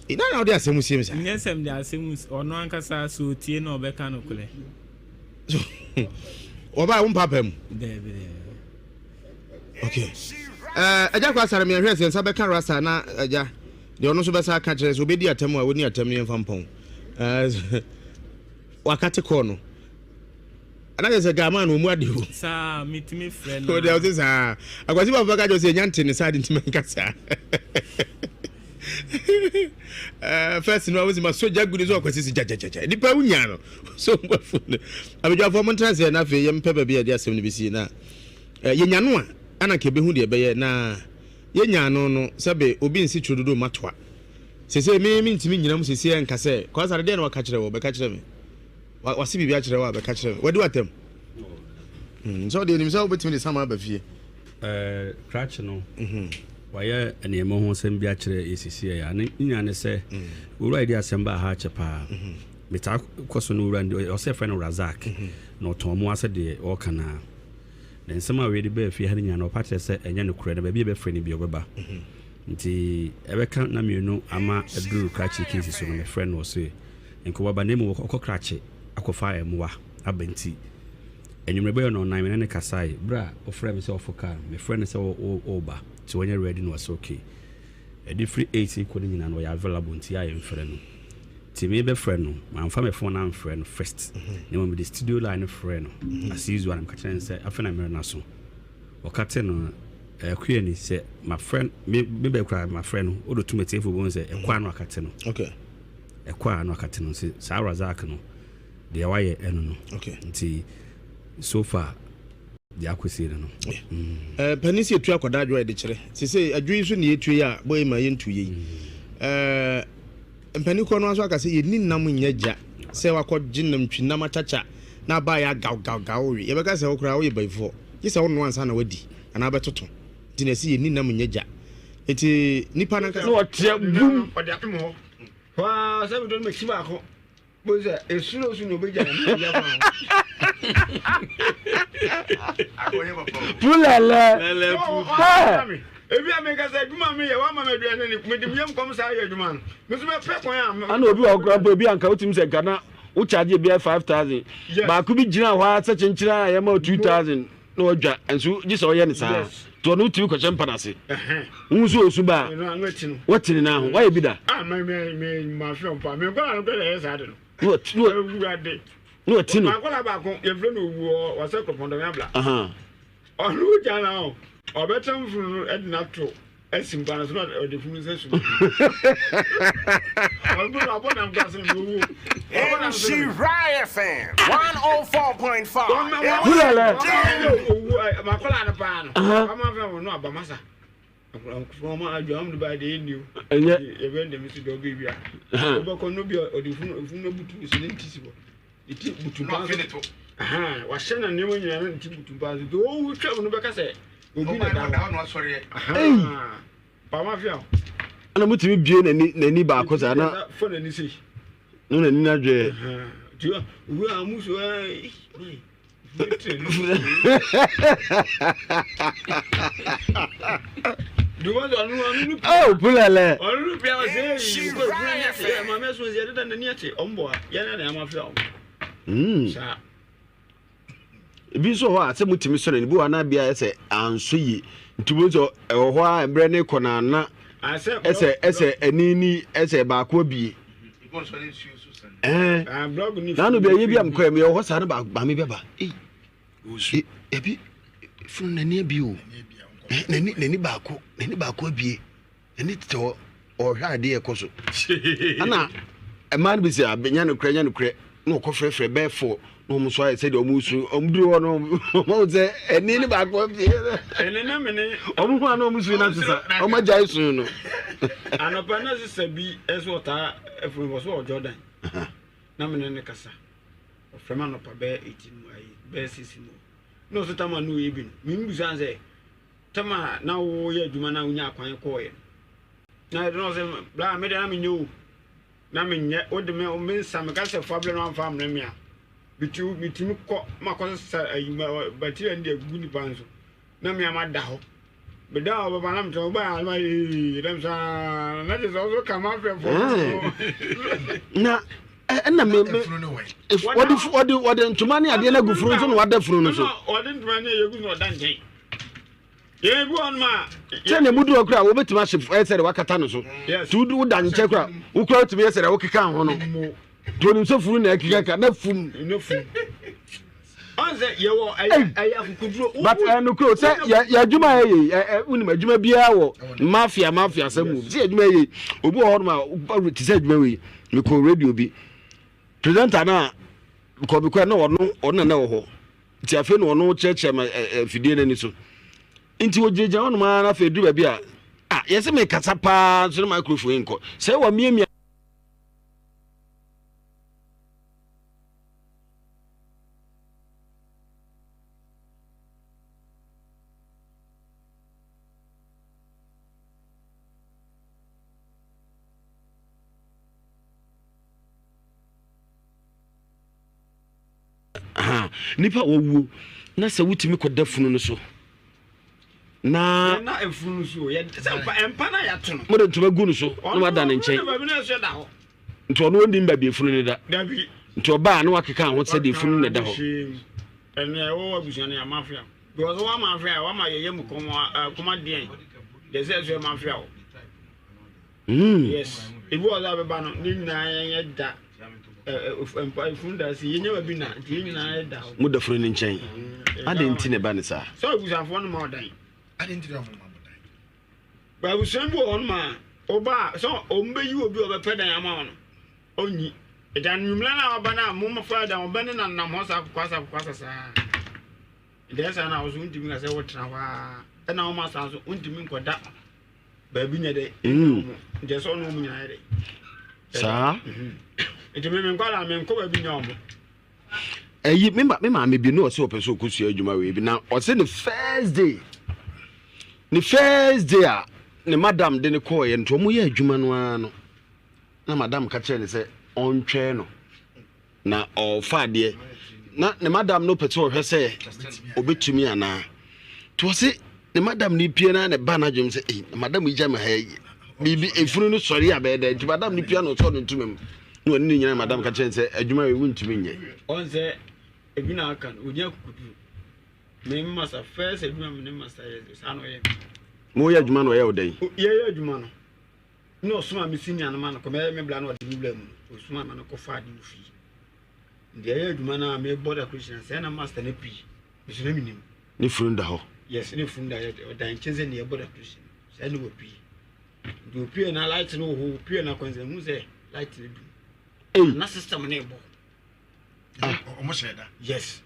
Ina na ɔde asɛm sie mi sa. Nyɛ sɛm de asɛm ɔno ankasa so otie na ɔbɛka no korɛ. Ɔbaa wo mpaapa mu. Dabi dabi. Okay. Ɛɛ agya kɔ asare mi ɛhwɛ sɛ nsa bɛka rasa na agya. Deɛ ɔno nso bɛsa aka kyerɛ sɛ obɛdi atam a ɔni atam no yɛmfa mpɔn wakate kɔɔ no ana kyerɛ sɛ gama no ɔmu ade o saa metumi frɛ no ɔde ɔse saa akwasi baako bɛka kyerɛ sɛ ɛnya nte ne saa de ntumi nka saa first no a wosi ma sogya gu ne so akwasi si gyagyagyaga nipa wonya no so mbafo no abadwafoɔ mo ntena sɛ na afei yɛmpɛ baabi a yɛde asɛm no bɛsie na yɛnya no a ana nka ɛbɛhu deɛ ɛbɛyɛ na Yɛnya ano no, sɛbe obi nsi torododo mma toa. Seesei me, mentumi nnyina mu seesei nka sɛ, Kwasare, deɛn na waka kyerɛ wo? Bɛka kyerɛ me. Wa, wase biribi akyerɛ wo a, bɛka kyerɛ me. Wadi w'atɛm. Mm, sɛ ɔdeɛ nim sɛ wobɛtumi de sama aba fie. Eh, krakye no, mhm. wayɛ nneɛma ho asɛm bi akyerɛ yɛ sisi yɛ a, ne nyinaa ne sɛ, mm. owura yi de asɛm baa ha akyɛ paa. Mhm. Metaa kɔ so no owura, ɔsɛ frɛ no Razak, mhm. na ɔtɔn mo asɛ deɛ ɔreka naa. Na nsɛm a wei de baa fie ha no nyinaa no, ɔpa kyerɛ sɛ ɛnyɛ nokorɛ, na baabi a yɛbɛfrɛ no biara ɔbɛba. Nti ɛbɛka nna mmienu ama aduru krakye case so no, mefrɛ no ɔse nka waba na mmom ɔkɔ krakye akɔfa mmoa aba nti anwummerɛ bɛyɛ nnɔnnan me ne no kasae. Berɛ a ɔfrɛɛ me sɛ ɔfo kaa no, mefrɛ no sɛ ɔreba nti wanyɛ ready na ɔse okay. Ɛde firi 8 rekɔ no nyinaa no ɔyɛ available nti a yɛmfrɛ no. Nti me bɛfrɛ no, mamfa me phone amfrɛ no first, na mmom mede studio line no frɛɛ no as usual na meka kyerɛɛ no sɛ afei na mmerɛ no aso. Ɔka te no, Akua ni, sɛ mafrɛ me me bɛ koraa mafrɛ no, wode to m'atiefo bɛhu sɛ ɛkɔ a na waka te no. Okay. Ɛkɔ a na waka te no, nti saa Razak no, deɛ wayɛ ɛno no. Okay. Nti so far deɛ akɔsie no no. Mm. Panin sɛ yɛtu akwadaa adwo a yɛde kyerɛ. Sese adwo yi nso ne yɛtue yi a bɔyɛ ma yɛntu yei. Mm. Mpanin korɔ no ara nso aka sɛ yɛnni nnam nyɛ gya sɛ wakɔgye nantwi nam akyakya na aba ayɛ agawgawgaw we. Yɛbɛka sɛ wo koraa woyɛ bayifoɔ. Gye sɛ wonoa ansa na woadi anaa wobɛtoto. Nti na ɛse yɛnni nam nyɛ gya. Nti nipa no ankasa. Na ɔteɛ bum. Ɔde apem hɔ. Hɔ ara sɛ medɔ no makyi baako. Bohu sɛ esu na osu na obegya ne ne yɛ fa ho. Pulɛlɛ. Hɛ. Ebi a meka sɛ adwuma mi yɛ wama me aduane ne mede me yam kɔm saa yɛ adwuma no. Me nso mɛpɛ kwan a. Ana obi wɔ hɔ koraa mpo ebi anka wotumi sɛ nka na wo charge ebi ayɛ 5000. Baako bi gyina hɔ ara sɛ kyenkyere a yɛma wo 2000 na wadwa nso gye sɛ ɔyɛ ne saa. Nti ɔno wotumi kɔhyɛ mpa no ase. Wohu sɛ ɔsu ba a watene no ho. Wayɛ bi da? Ah, me me me ma fɛ mpa. Me nkɔla no kɔla yɛ saa de no. Awurade. Na wati no. Akwadaa baako yɛfrɛ no owu ɔsɛ kɔpɔn dɔm abla. Ɔno gya na o ɔbɛtɛm funu no ɛde no ato asi mpa no so na ɔde funu sɛ sum. Ɔno abɔ nam kora sɛ owu. Ɔbɔ nam sɛ Nhyira FM 104.5. Wúlẹ̀lẹ̀. Owu makɔla no paa no. Ɔmo afɛn wɔn no abamasa. Ɛnyɛ. Ɛna motumi bie n'ani n'ani baako saa na na n'ani no adwɛ. Oh, pulɛlɛ. Hmm. Ebi nso hɔ a sɛ mutumi sɔrɔ no bi wɔ anaa bia ɛsɛ anso yie nti mo nso ɛwɔ hɔ a mmerɛ ne kɔ na ana ɛsɛ ɛsɛ ɛni ni ɛsɛ baako abie. Ɛɛ n'ano bi ɛyɛ bi a mekɔ yɛ hɔ saa no maame bi aba ei ebi funu n'ani abie o n'ani n'ani baako n'ani baako abie n'ani tete hɔ ɔhwɛ adeɛ ɛkɔ so ɛna mmaa no bi sɛ abɛnya no korɛ nya no korɛ na ɔkɔ frɛfrɛ bɛɛ fɔ na wɔn nso ayɛ sɛdeɛ wɔn su wɔn duru hɔ no wɔn sɛ ɛni ne baako abie wɔn ho ano wɔn su na sisa wɔn agya su no. Anɔpa na sista bi nso ɔtaa ɛfiri wɔ so wɔ Jordan na me ne ne kasa ɔfrɛ me anɔpa bɛyɛ 18 mu ayi bɛyɛ 6 mu na ɔso tama no yɛ bi no me mbusa sɛ tama na woyɛ adwuma na wonya akwan kɔɔyɛ no na ɛde no sɛ bla me de na menyɛ o na menyɛ wode me me nsa meka sɛ fa blɛ no amfa amrɛ me a metumi kɔ makɔ sesa ayi batiri no de agu nipa nso na me ama da hɔ meda hɔ bɛba na metɛ woba a ma ee dɛm saa na kyerɛ sɛ ɔso ka ma afɛfo na ɛna me me wɔde wɔde wɔde ntoma ne adeɛ no agu funu so na wada funu no so wɔde ntoma ne agu so na ɔda nkyɛn yɛn bi wɔn ma sɛ na emu duro kura wobɛtumi ahyɛ ɛsɛ de wakata no so tu woda nkyɛn kura wokura wotumi ɛsɛ de wokeka ho no Nti onim sɛ funu na ɛkeka na fum. Na fum. Ɔn sɛ yɛwɔ ɛyɛ ɛyɛ akokoduro. But ɛyɛ nokoro sɛ yɛ yɛ adwuma yɛ yɛ ɛ ɛ wonim adwuma biara wɔ mafia mafia sɛ mu sɛ adwuma yɛ yɛ obi wɔ hɔ nom a te sɛ adwuma wei mekɔ radio bi presenter no a mekɔ mekɔ na ɔno ɔno na na ɛwɔ hɔ nti afei na ɔno kyerɛkyerɛ ma ɛ ɛ fidie n'ani so nti ogyinagyina hɔ nom ara na afei duru baabi a ah yɛsɛ mekasa paa nso ne microphone yi nkɔ sɛ wɔ miamia. Nipa a wawuo na sɛ wotumi kɔda funu no so na na efunu no so yɛ sɛ mpa mpa na yɛato no mode ntoma gu no so na wada ne nkyɛn nti ɔno ɔnnim baabi efunu no da nti ɔbaa na wakeka ho sɛ deɛ efunu no da hɔ ɛnna ɛwɔ abusua no yɛ amafia because wɔn amafia wɔn ama yɛyɛ mu kɔn kɔn adeɛ deɛ sɛ ɛsɛ amafia o. Mm. Yes. Ebi wɔ hɔ a bɛba no, ne nyinaa yɛn da mpa efunu da si yɛnyɛ baabi na nti yɛn nyinaa yɛ da hɔ. Mo da funu ne nkyɛn. Adɛn nti na ɛba ne saa? Sɛ abusuafoɔ no ma ɔdan. Adɛn nti na wɔn ma ɔdan? Ba abusua bi wɔ hɔ no ma ɔba a sɛ wɔn bɛyi obi a ɔbɛpɛ dan ama wɔn no ɔnyi. Ɛdan nwumla no a ɔba no a mo ma fa dan ɔbɛ ne nanam hɔ saa kokwasa kokwasa saa. Nti ɛsa na ɔso ntumi ka sɛ wɔtena hɔ a ɛna wɔn asa nso ntumi nkɔda. baabi nyɛ dɛ mm. nti ɛsɛ ɔne ɔmu nyinaa yɛ dɛ saa mhm. nti me menkɔla menkɔ baabi nyɛ ɔmo ɛyi me ma me maame bi no ɔsɛ ɔpɛ sɛ ɔkɔsua adwuma wei bi na ɔsɛ ne first day ne first day a ne madam de ne kɔɔyɛ nti ɔmo yɛ adwuma no ara no na madam ka kyerɛ ne sɛ ɔntwɛn no Na ɔrefa adeɛ na ne madam no pɛ sɛ ɔhwɛ sɛ ɔbɛtumi anaa nti ɔse ne madam no pie na ne ba no adwene sɛ ei madam yi gya me ha yi biribi efunu no sɔre a bɛyɛ dɛ nti madam no pia na ɔsɔ no ntoma mu na ɔne ne nyina madam ka kyerɛ sɛ adwuma wei wontumi nyɛ. Ɔn sɛ ebi na aka no onya kukuduru me masa first adwuma me ne masa yɛ saa na ɔyɛ me. Mo yɛ adwuma na ɔyɛ wo dɛn? Yɛyɛ adwuma no. Na ɔsoma me senior no ma no kɔ mɛyɛ me bla na ɔde me wura mu no ɔsoma ma no kɔfa ade wɔ fie. Nti ɛyɛ adwuma no a mebɔ decoration sɛ na master no pii meso na menim. Ne funu da hɔ. Yes, ne funu da yɛ ɔda nkyɛn sɛ nea ɛbɔ decoration sɛ ne wɔ pii. Nti opie na light no wɔ hɔ opie na kwansa hu sɛ light no dum. Na system no ɛbɔ. Ah. Ɔmo hyɛ da. Yes.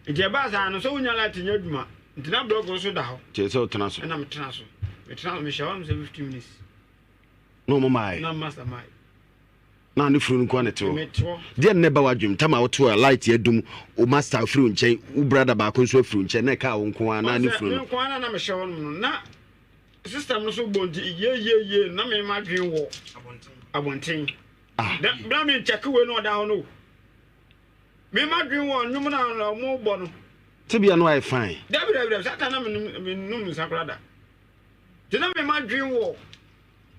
Nti ɛbaa saa no sɛ wonya light nyɛ adwuma nti na blɔk nso da hɔ. Kyerɛ sɛ wotena so. Ɛna metena so. Metena so mehyɛ hɔ nom sɛ 15 minutes. Na ɔmo maae. Na master maae. Na ne funu nko na te hɔ. Deɛ nnɛ ba w'adwene tam a wote hɔ a light adum wo master afiri wo nkyɛn wo brother baako nso afiri wo nkyɛn na ɛkaa wo nko ara na ne funu no. Me nko ara na mehyɛ hɔ nom no na system no so bɔ nti yeyeye na me madwene wɔ abɔnten. Ah. Da bra me nkyɛke wei na ɔda hɔ no. Me ma dwen wɔ nnwom na ɔmo bɔ no. Tebea no ayɛ fine. Dabi dabi dabi satan na me num nsa koraa da. Te na me ma dwen wɔ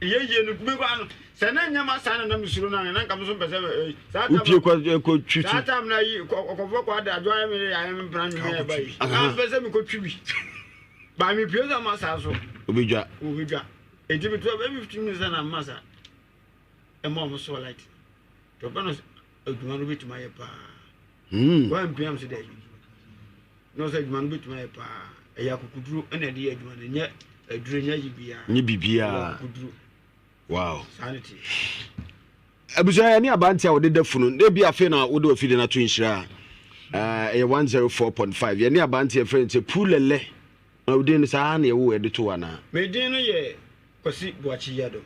yeye no me koraa no sɛ na nyɛ ma saa na na me suro na na nka me so mpɛ sɛ eh, saa tam Wopie kɔ kɔ twi saa tam na yi ɔkɔfo kɔ ada adwo ayɛ me ayɛ me mpena nwom yɛ ba yi. Na mpɛ sɛ me kɔ twi bi. Ba me pie sɛ ma saa so. Obedwa. Obedwa. Enti me to bɛ 15 minutes na ma saa. ɛma wɔn sɔɔ light nti ɔbɛ no adwuma no bɛtumi ayɛ paa hmm. wampia m sɛ daabi na ɔsɛ adwuma no bɛtumi ayɛ paa ɛyɛ akokoduro ɛna ɛde yɛ adwuma no nyɛ aduro nyɛ yi biara nyɛ biribiara akokoduro wow saa ne te abusua yɛ ne aberante a wɔde da funu na ebi afei na wode wafidi no ato nhyira a ɛyɛ 104.5 yɛne aberante yɛfrɛ no sɛ pulɛlɛ na wodin no saa na yɛwo yɛde to anaa medin no yɛ Kwasi Boakye Yiadom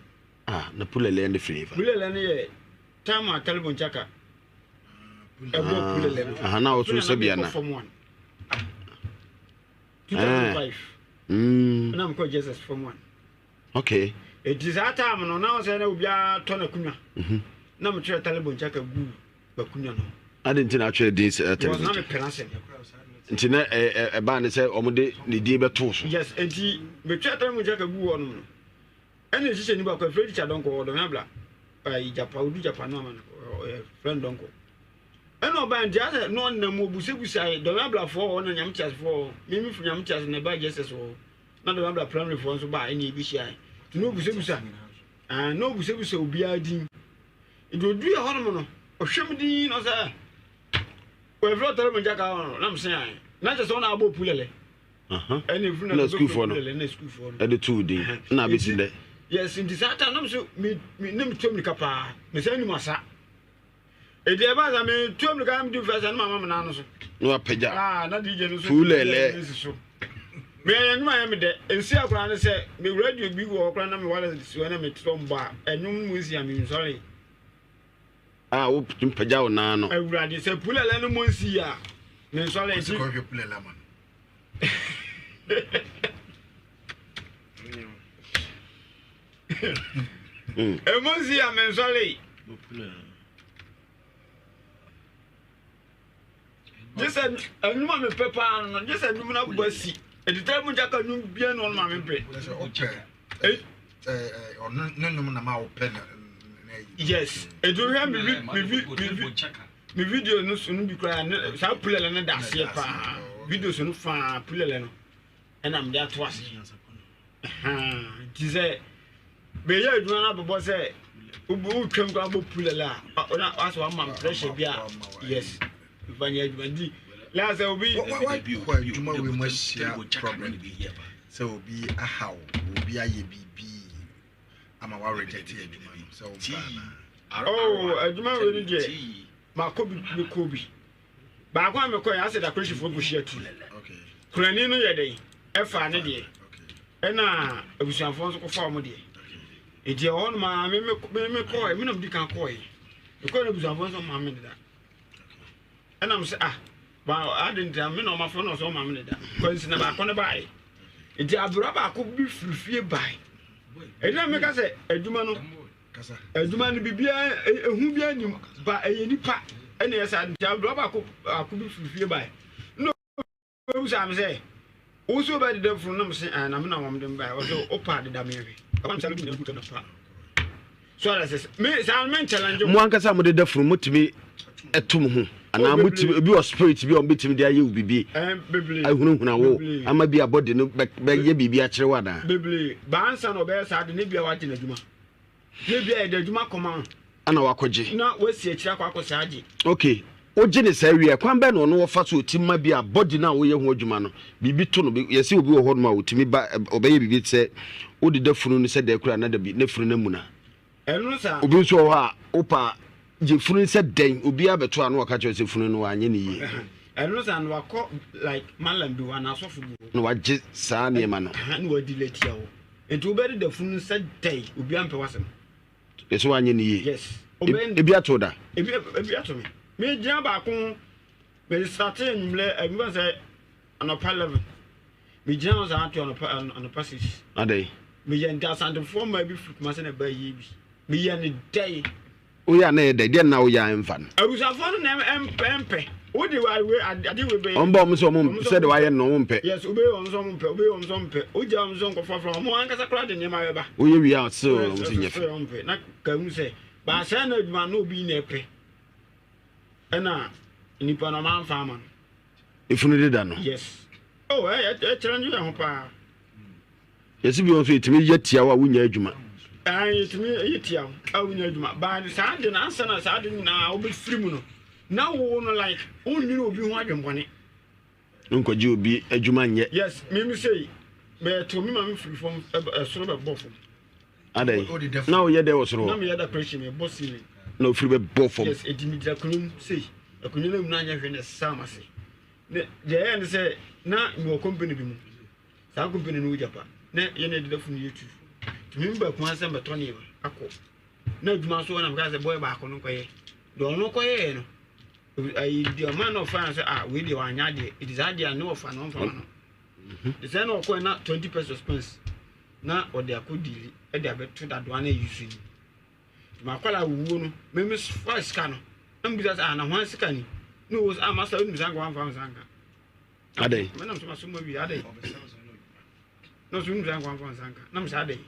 Ah, na Pulelɛ no firi hefa? Pulelɛ no yɛ time a Talibon Chaka ɛbɔ ah, Pulelɛ no. Aha, na ɔso sɛ bia na. Form 1. 2005. Mm. Na mekɔ Jesus form 1. Okay. Eti saa time no na ɔsɛ na obiara tɔ n'akonnwa. Mhm. Na metwerɛ Talibon Chaka gu m'akonnwa no. Adi nti na atwerɛ din sɛ Talibon Chaka. Na mepɛ n'asɛm. Nti na ɛbaa ne sɛ wɔde ne din bɛtoo so. Yes, enti metwerɛ Talibon Chaka gu hɔ nom no. Ɛna ehyehyɛ ni baako efrɛ teacher dɔnkɔ wɔ dɔn abla ayi japa odu japa no ama no ɔyɛ friend dɔnkɔ ɛna ɔbaa nti asɛ na ɔnam obusabusa dɔn ablafoɔ wɔ na nyame teasefoɔ wɔ mimi firi nyame tease na ɛbaa jesus wɔ na dɔn abla primary foɔ nso baa ɛna ebi hyia nti na obusabusa ɛɛ na obusabusa obiara din nti odu yɛ hɔnom no ɔhwɛ mu din na ɔsɛ wɔfrɛ ɔtɔrɔ mu nkyaka hɔ no na mesɛn ayɛ na kyɛ sɛ ɔna abɔ pulɛlɛ Na sukuufoɔ no de too din na abɛsi nnɛ. Yes, nti saa ta nam so me me na metu mmirika paa mesan nim asa eti ɛba sa metu mmirika na medu fɛ sɛ ne mama me nan no so na wapagya ah na DJ no so fuulɛlɛ nsi so meyɛ nnwuma yɛ me dɛ nsi akora ne sɛ me radio bi wɔ hɔ koraa na me wireless si hɔ na me trɔ mbɔ a ɛnwom mu nsi a me nsɔre a wotumi pagya wo nan no awurade sɛ pulɛlɛ no mo nsi a me nsɔre nti kɔhwɛ pulɛlɛ ama no Emu nsi a mensɔre. Gye sɛ nnwom a mepɛ paa no gye sɛ nnwom no abɔ asi. Ɛtitire mu gya ka nnwom bia na ɔno ma mepɛ. Ɔno ne nnwom na ma wopɛ na Yes. Ɛti wohwɛ me me me Me video no so no bi koraa ne saa pulɛlɛ no da aseɛ paa videos no faa pulɛlɛ no ɛna mede ato ase nti sɛ meyɛ adwuma no abobɔ sɛ wotwam koraa bɔ pulɛlɛ a na wasɛ wama pressure bi a yes mfa nyɛ adwuma nti laa sɛ obi wakɔ adwuma wei mu ahyia problem bi sɛ obi ahaw obi ayɛ biribi ama wa reject adwuma no sɛ wo ba na. Oh, adwuma wei no deɛ makɔ bi mekɔ bi baako a mekɔ yɛ asɛ dakorehyifoɔ kɔhyia tu kurani no yɛ dɛn ɛfaa ne deɛ ɛna abusuafoɔ nso kɔfa wɔn deɛ nti ɛwɔ hɔ nom a me me mekɔɛ me na medi kan kɔɛ mekɔɛ no abusuafoɔ nso maa me deda ɛna me sɛ ah ba adi nti me na ɔma fo na ɔsɛ ɔma me deda kwansi na baako no baeɛ nti abura baako bi firi fie bae ɛdi na meka sɛ adwuma no adwuma no biribiara ehu biara nim ba ɛyɛ nipa ɛna ɛyɛ saa nti abura baako baako bi firi fie bae na ɔbisa me sɛ wo so wobɛdeda funu na mese ah na me na wɔn de mbae ɔsɛ wopɛ adeda me hwɛ ɛwɔ me sɛ me nyina na pa so ara sɛ me saa me challenge mo ankasa mo deda funu motumi ɛto mo ho anaa motumi ebi wɔ spirit bi a wɔn betumi de ayɛ wo bibi ahunahuna wo ama bi abɔde no bɛyɛ biribi akyerɛ wo anaa bebree baansa na ɔbɛyɛ saa de ne bia wagye n'adwuma. Na ebi a yɛde adwuma kɔma wo. Ɛna wakɔgye. Na wasi akyire akɔ akɔ saa agye. Ok, wogye ne saa wie a, kwan bɛn na ɔno ɔfa so ɔtumi ma bi a body no a woyɛ ho adwuma no, biribi to no, yɛse obi wɔ hɔnom a ɔtumi ba, ɔbɛyɛ biribi te sɛ wodeda funu no sɛ dɛn koraa na dabi, na funu no amuna. Ɛno saa. Obi nso wɔ hɔ a, wopɛ a, gye funu no sɛ dɛn, obiara bɛto a na waka kyerɛ wo sɛ funu no wanyɛ no yie. Ɛno saa na wakɔ like mallam bi hɔ anaa asɔfo bi hɔ. Na wagye saa nneɛma no. Na wadi atia wo. Nti wobɛdeda funu no sɛ dɛn, obiara mpɛ w'asɛm. Yɛsɛ wanyɛ ne yie. Yes. Ebi ato da. Ebi ebi ato me. Me gyina baako ho. Me starte anwummerɛ ebi ba sɛ anɔpa 11. Me gyina hɔ saa to anɔpa anɔpa 6. Adɛn? Me yɛ nti asantefoɔ mmaa bi firi Kumasi na ɛba yie bi. Me yɛ ne dɛn. Woyɛ a na ɛyɛ dɛn? Deɛ na woyɛ a ɛmfa no. Abusuafoɔ no na ɛmpɛ mpɛ. Wode ade wei bɛyɛ. Wɔn ba wɔn sɛ wɔn sɛ de wayɛ no wɔn mpɛ. Yes, wobɛyɛ wɔn sɛ wɔn mpɛ, wobɛyɛ wɔn sɛ wɔn mpɛ. Wogya wɔn sɛ nkɔfo afra wɔn ankasa koraa de nneɛma bɛba. Woyɛ wie a sɛ wɔn sɛ nyɛ fɛ. Wɔn mpɛ na ka hu sɛ baasa na adwuma na obi na ɛpɛ. Ɛna nipa na ɔman fa ama no. Efunu deda no. Yes. Oh, ɛ ɛ kyerɛ ne yɛ ho paa. Yɛsi bi wɔn nso yɛtumi yɛ tiawa a wonya adwuma. Ɛn yɛtumi yɛ tiawa a wonya adwuma. Baa saa de no ansa na saa de nyinaa wobɛfiri mu no na wo no like wonnwene obi ho adwembɔne. Nkɔgye obi adwuma nyɛ. Yes, mimi sei mɛto me ma me firi fam ɛsoro bɛbɔ fam. Adɛn na woyɛ dɛ wɔ soro hɔ? Na meyɛ decoration mebɔ ceiling. Na ofiri bɛbɔ fam. Yes, eti megyina akonnwa mu sei akonnwa no mu na anyɛ hwee na ɛsesa m'ase. Ne deɛ ɛyɛ ne sɛ na mewɔ company bi mu. Saa company no wɔ gyapa na yɛn adidafo no yɛ tu. Nti me ba kuma sɛ mbɛtɔ nneɛma akɔ. Na adwuma nso na meka sɛ boy baako no nkɔyɛ. Deɛ ɔno kɔyɛɛ no, ayi deɛ ɔma na ɔfa no sɛ ah wei deɛ wanyɛ adeɛ. Nti saa adeɛ a ne ɔfa no ɔmfa ma no. Nti sɛ na ɔkɔɛ na 20 pesos pence na ɔde akɔ diili ɛde abɛto dadoa na ɛyi so yi. Nti makɔla wuo no me me fa sika no na mbisa sɛ ah na hwan sika ni? Na ɔwɔ sɛ ah masa wonim saa nka wamfa wo nsa nka. Adɛn? Menam so maso ma wie adɛn? Na ɔso wonim saa nka wamfa wo nsa nka. Na mesɛ adɛn?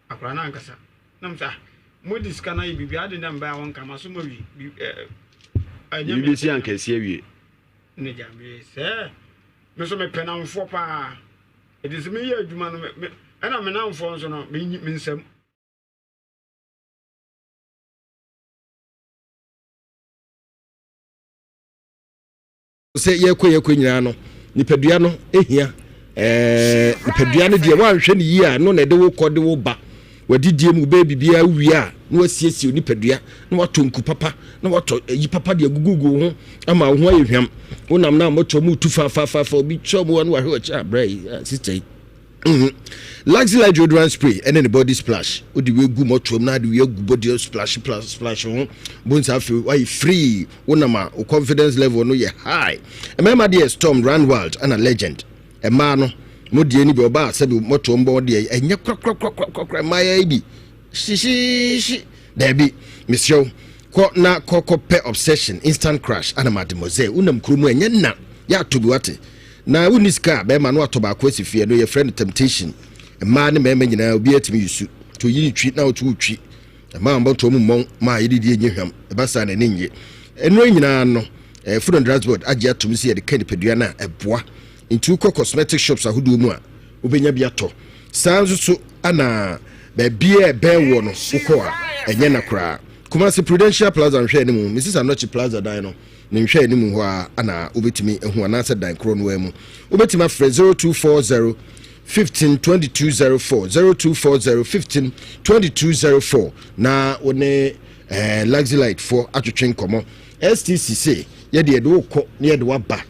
Akwadaa no ankasa. Na mesɛ ah mode sika no ayɛ biribi adɛn na mbaa wɔnka maso ma wie. Biribi si anka asi awie. Ne gya meyɛ sɛ me nso mepɛ namfoɔ paa. Ɛti sɛ meyɛ adwuma no ɛna me namfoɔ nso no me nsam. Sɛ yɛkɔ yɛkɔ nyinaa no nipadua no hia ɛɛ nipadua no deɛ woanhwɛ no yie a no na ɛde wo kɔ de wo ba wadidie mu bɛyɛ biribiara wie a na wasiesie nipadua na watɔ nku papa na watɔ ayi papa de agugugu wo ho ama wo ho ayɛ hwam wonam na mmɔtɔ mu tu fafafafa obi kyerɛ mu na wahwɛ wakyi abrɛ yi sista yi Mm-hmm. Luxy Light deodorant spray ɛne ne body splash. Wode wei gu mɔtoam na ade wei agu body splash splash splash ho. Bonsa afei wayɛ free. Wonam a wo confidence level no yɛ high. Mmarima deɛ Storm, Run Wild ɛna Legend. Mmaa no mo deɛ ni bi ɔbaa sɛbi mɔtoam bɔ deɛ ɛnyɛ korakorakorakorakora mmaa yɛ bi hyihyiihyi. Daabi mesrɛ wo kɔ na kɔ kɔ pɛ obsession instant crush ana mademoiselle wonam kuro mu ɛnyɛ nna yɛ atɔ bi wate. Na wonni sika a, bɛrima no atɔ baako asi fie, ɛno yɛfrɛ no temptation. Mmaa ne mmarima nyinaa obiara tumi yusu. Nti oyi twi na ɔto twi. Mmaa mbɔtoɔ mu mmɔn ma yɛde die nye hwam. Ɛba saa na ɛne nye. Ɛno nyinaa no, eh, Food and Drugs Board agye atom sɛ yɛde ka nipadua no a ɛboa. Nti wokɔ cosmetic shops ahodoɔ mu a, wobɛnya bi atɔ. Saa nso so ana baabiara ɛbɛn woɔ no wokɔ a, ɛnyɛ na koraa. Kumasi Prudential Plaza nhwɛ anim, Mrs. Anokye Plaza dan no, Ne nhwɛanim hɔ ara na wobɛtumi ahu anaasɛ dan korɔ no ara mu. Wobɛtumi afrɛ 0240 15 2204 0240 15 2204 na wo ne eh, Luxelite foɔ atwetwe nkɔmmɔ. STC se yɛde yɛde wokɔ na yɛde waba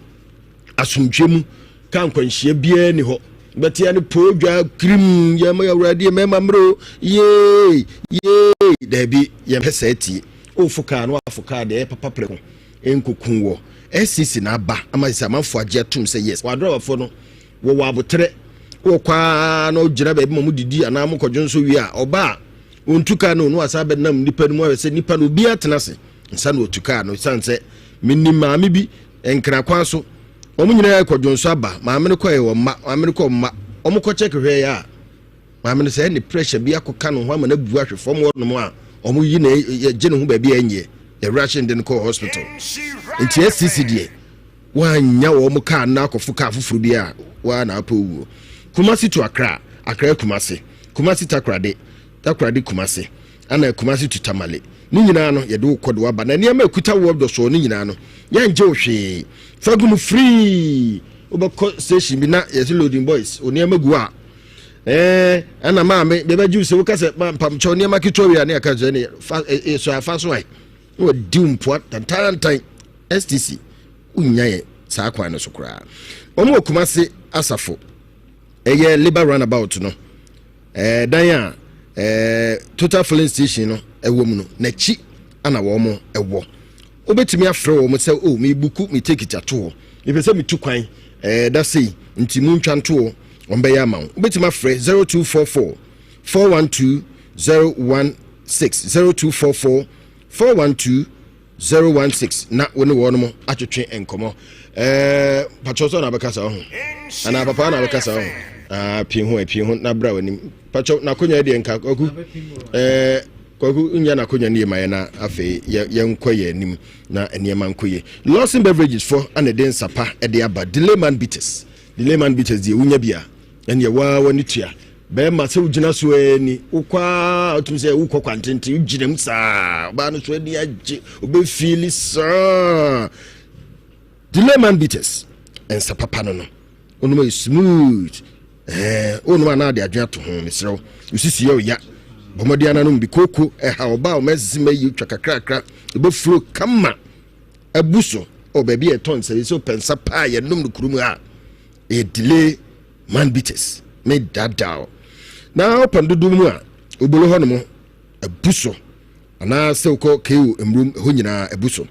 asomdwe mu ka nkwanhyia biara ni hɔ bɛtea no poo dwa kirim yɛma awurade mmarima mmerɛ o yee yee daabi yɛmpɛ saa tie wofo kaa no afo kaa deɛ ɛyɛ papa prɛko nkoku wɔ SCC na aba ama sɛ amanfoɔ agye atum sɛ yes wɔadrɔbafoɔ no wɔwɔ aboterɛ wɔ kwaa na ɔgyina baabi ma mo didi anaa mo kɔdwo nso wie a ɔba a ɔntu kaa no no asa bɛnam nipa no mu ayɛ sɛ nipa no obiara tena ase nsa na ɔtu kaa no ɛsiane sɛ menim maame bi Nkra kwan so, wɔn nyinaa kɔ dwonso aba, maame no kɔɛ wɔn mma, maame no kɔ mma, wɔn kɔ check hwɛ yɛ a, maame no sɛ ne pressure bi akɔka ne ho ama no abu ahwe fam hɔ nom a, wɔn yi na yɛgye ne ho baabi a ɛnyɛ, yɛ rush de no kɔɔ hospital. Nti STC deɛ, wɔanya wɔn kaa no akɔfo kaa foforɔ bi a, wɔa na apɛ owuo. Kumasi to Accra, Accra Kumasi, Kumasi Takoradi. Takoradi Kumase ana Kumase to Tamale ne nyinaa no yɛde wo kɔ de waba na nneɛma ɛkuta woɔ dɔsɔɔ ne nyinaa no yɛngye wo hwee fa gu mu free wobɛkɔ station bi na yɛsɛ loading boys wo nneɛma gu a ɛɛ ɛna maame bɛbɛgye wo sɛ woka sɛ mpamkyɛw nneɛma ketewa wei a ne yɛka sɛ ne fa ɛsɔ afa so ae na wadi wo mpoa tantantan STC wonya yɛ saa kwan no so koraa wɔn wɔ Kumase asafo ɛyɛ labour runabout no ɛɛ dan a ɛɛ total filling station no ɛwɔ mu no n'akyi ana wɔn ɛwɔ wobɛtumi afrɛ wɔn sɛ o oh, mebuku me ticket ato hɔ mepɛ sɛ metu kwan ɛɛ da sei nti mu ntwa nto hɔ wɔn bɛyɛ ama wo wobɛtumi afrɛ 0244 412 016 0244 412 016 na wo ne wɔnom atwetwe nkɔmmɔ. Ɛɛ pakyɛw sɛ na abɛkasa ho anaa papa na abɛkasa ho aa pii ho pii ho na bra w'anim pakyɛw n'akonya deɛ nka kwaku ɛɛ kwaku nya n'akonya no yie ma yɛ na afei yɛ yɛnkɔ yɛ anim na nneɛma nkɔ yie. Lawson Beverages fo ana de nsapa de aba Delayman Bitters Delayman Bitters deɛ wonya bi a ɛneɛ waa w'ani tua Bɛrima sɛ wogyina so ara ni, wokɔ ara wotumi sɛ wokɔ kwantenten, wogyina mu saa, ɔbaa no so ani agye, obɛfiili saa. Delay man bitters, nsa papa no no, wonom ayɛ smooth, ɛɛ wonom anaa de adwene ato ho, mesrɛ wo, osisi yɛ ɔya, bɔ mmɔden ananom bi, kooko ɛha ɔbaa ɔma asisi ma yi twa kakrakra, ɛbɛfuro kama, abu so, ɔ baabi a ɛtɔ nsa yi sɛ wopɛ nsa paa yɛnom no kurom a, ɛyɛ delay man bitters me dadaw na wopɛ dodo mu a obolo hɔ nom abu so anaa sɛ wokɔ ko mmurom ɛhɔ nyinaa abu so